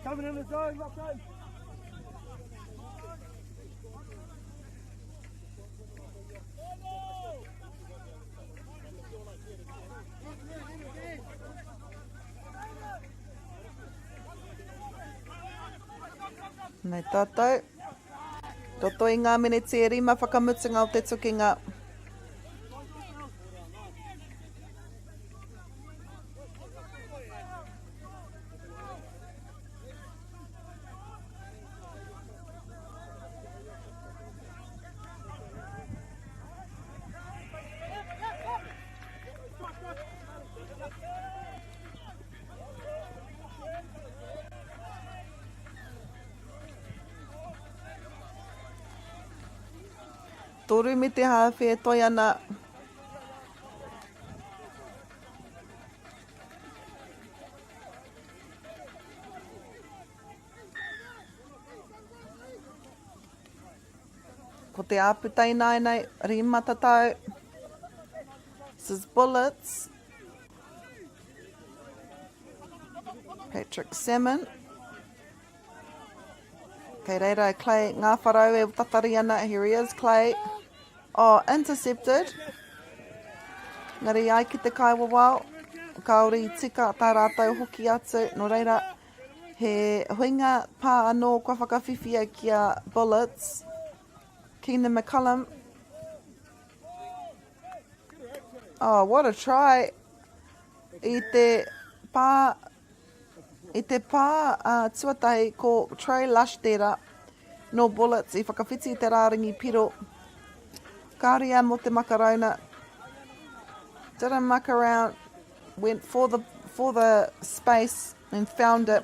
Coming in the zone, Rocco. Nei tātou. Roto i ngā meneti e rima whakamutunga o te tukinga. Toru me te hāwhe e toi ana. Ko te āputa ināianei, rima tatau. This is Bullets. Patrick Salmon. Kei reira e Clay ngā wharau e tatari ana. Here he is, Clay. Oh, intercepted. Ngari ai ki te kaiwawao. Kāore i tika tā rātou hoki atu. Nō reira, he huinga pā anō kua whakawhiwhia ki a Bullets. Keenan McCullum. Oh, what a try. I te pā I te pā tuatahi ko Trey Lush tērā, nō Bullets i whakawhiti i te rārangi piro. Kāore ia mō te makarauna. Didn't muck around, went for the, for the space and found it.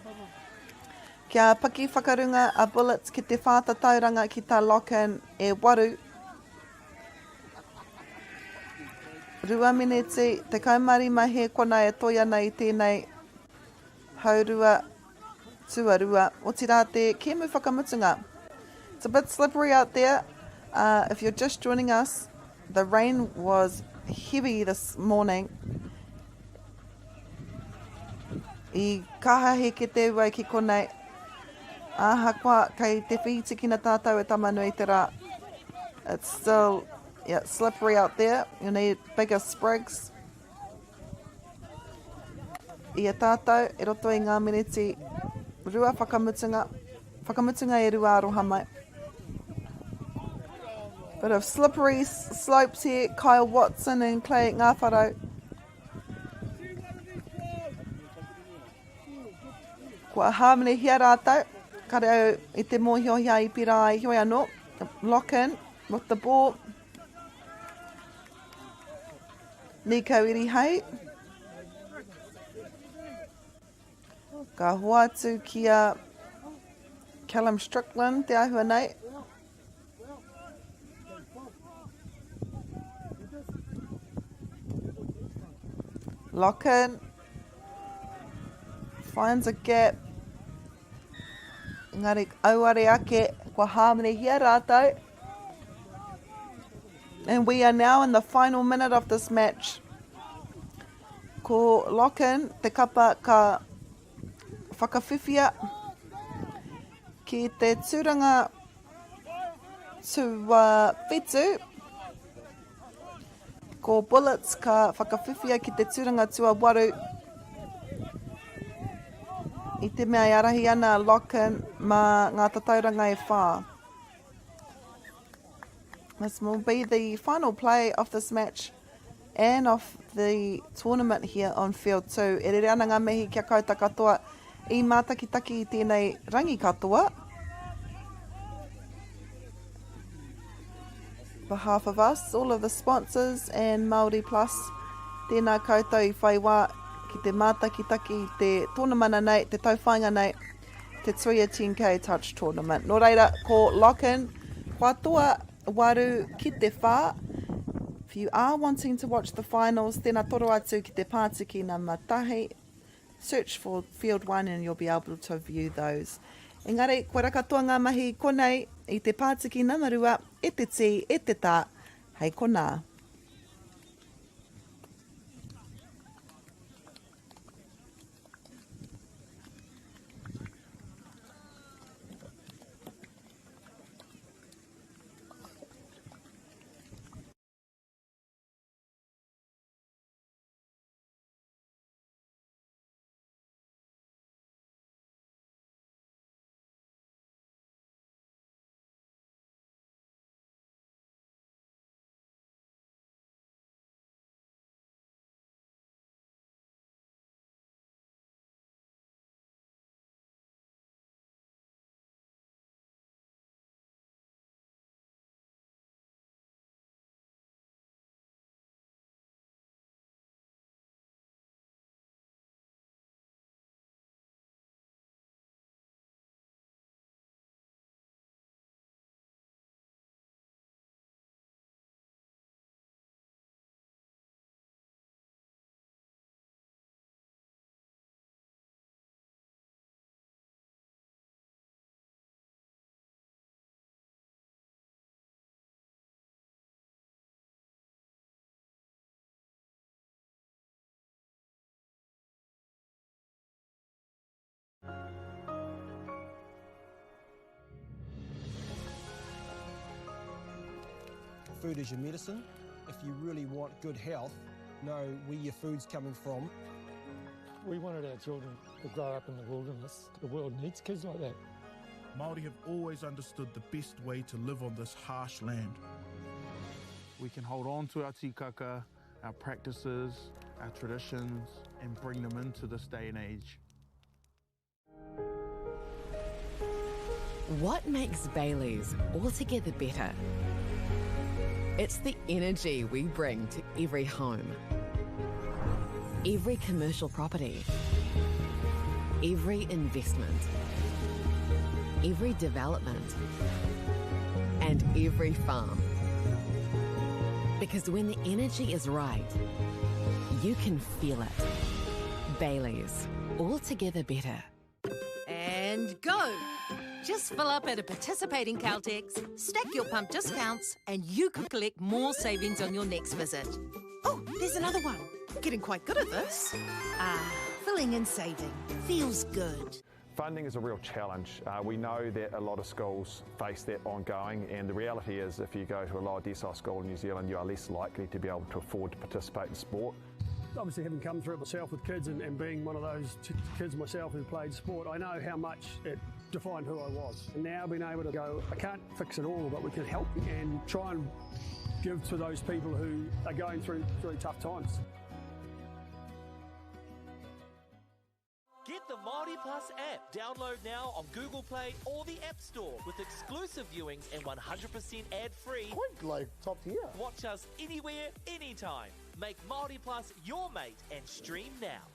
Kia paki whakarunga a Bullets ki te whātatauranga ki tā Lockin e waru. Rua meneti, 15 hēkona e toi ana i tēnei haurua tuarua, otirā te kēmu whakamutunga. It's a bit slippery out there. Uh, if you're just joining us, the rain was heavy this morning. I kaha heke te ua ki konei. Ahakoa kei te whītikina tātou e Tamanuiterā, it's still yeah, slippery out there. You need bigger sprigs. I a tātou e roto i ngā miniti rua whakamutunga, whakamutunga e rua aroha mai. Bit of slippery slopes here, Kyle Watson and Clay Ngawharau. Kua hāmenehia rātou, kare au i te mōhio hea i pērā ai, heoi anō, lock in with the ball. Nico Irihei. Ka hoatu ki a Callum Strickland te āhua nei. Lock in. Finds a gap. Engari auare ake, kua hāmenehia rātou. And we are now in the final minute of this match. Ko Lock-in, te kapa ka whakawhiwhia ki te tūranga tuawhitu. Ko Bullets ka whakawhiwhia ki te tūranga tuawaru i te mea e arahi ana a Lock-in mā ngā tatauranga e whā. This will be the final play of this match and of the tournament here on field 2. E rere ana ngā mihi kia koutou katoa i mātakitaki i tēnei rangi katoa. Behalf of us, all of the sponsors and Māori Plus, tēnā koutou i whai wā ki te mātakitaki i te tōnamana nei, te tauwhāinga nei, te Tuia 10K Touch Tournament. Nō reira, ko Lock-In, kua toa waru ki te whā. If you are wanting to watch the finals, tēnā toro atu ki te pātiki nama tahi. Search for Field 1 and you'll be able to view those. Engari, koira katoa ngā mahi konei i te pātiki nama rua, e te tī, e te tā, hei konā. Food is your medicine. If you really want good health, know where your food's coming from. We wanted our children to grow up in the wilderness. The world needs kids like that. Māori have always understood the best way to live on this harsh land. We can hold on to our tikaka, our practices, our traditions, and bring them into this day and age. What makes Bailey's altogether better? It's the energy we bring to every home, every commercial property, every investment, every development, and every farm. Because when the energy is right, you can feel it. Bailey's, altogether better. And go! Just fill up at a participating Caltex, stack your pump discounts, and you could collect more savings on your next visit. Oh, there's another one. I'm getting quite good at this. Ah, filling and saving. Feels good. Funding is a real challenge. Uh, we know that a lot of schools face that ongoing, and the reality is if you go to a lower decile school in New Zealand, you are less likely to be able to afford to participate in sport. Obviously, having come through it myself with kids and, and being one of those kids myself who played sport, I know how much it defined who I was. And now being able to go, I can't fix it all, but we can help and try and give to those people who are going through, through tough times. Get the Māori Plus app. Download now on Google Play or the App Store with exclusive viewings and 100% ad-free. Quite like top tier. Watch us anywhere, anytime. Make Māori Plus your mate and stream now.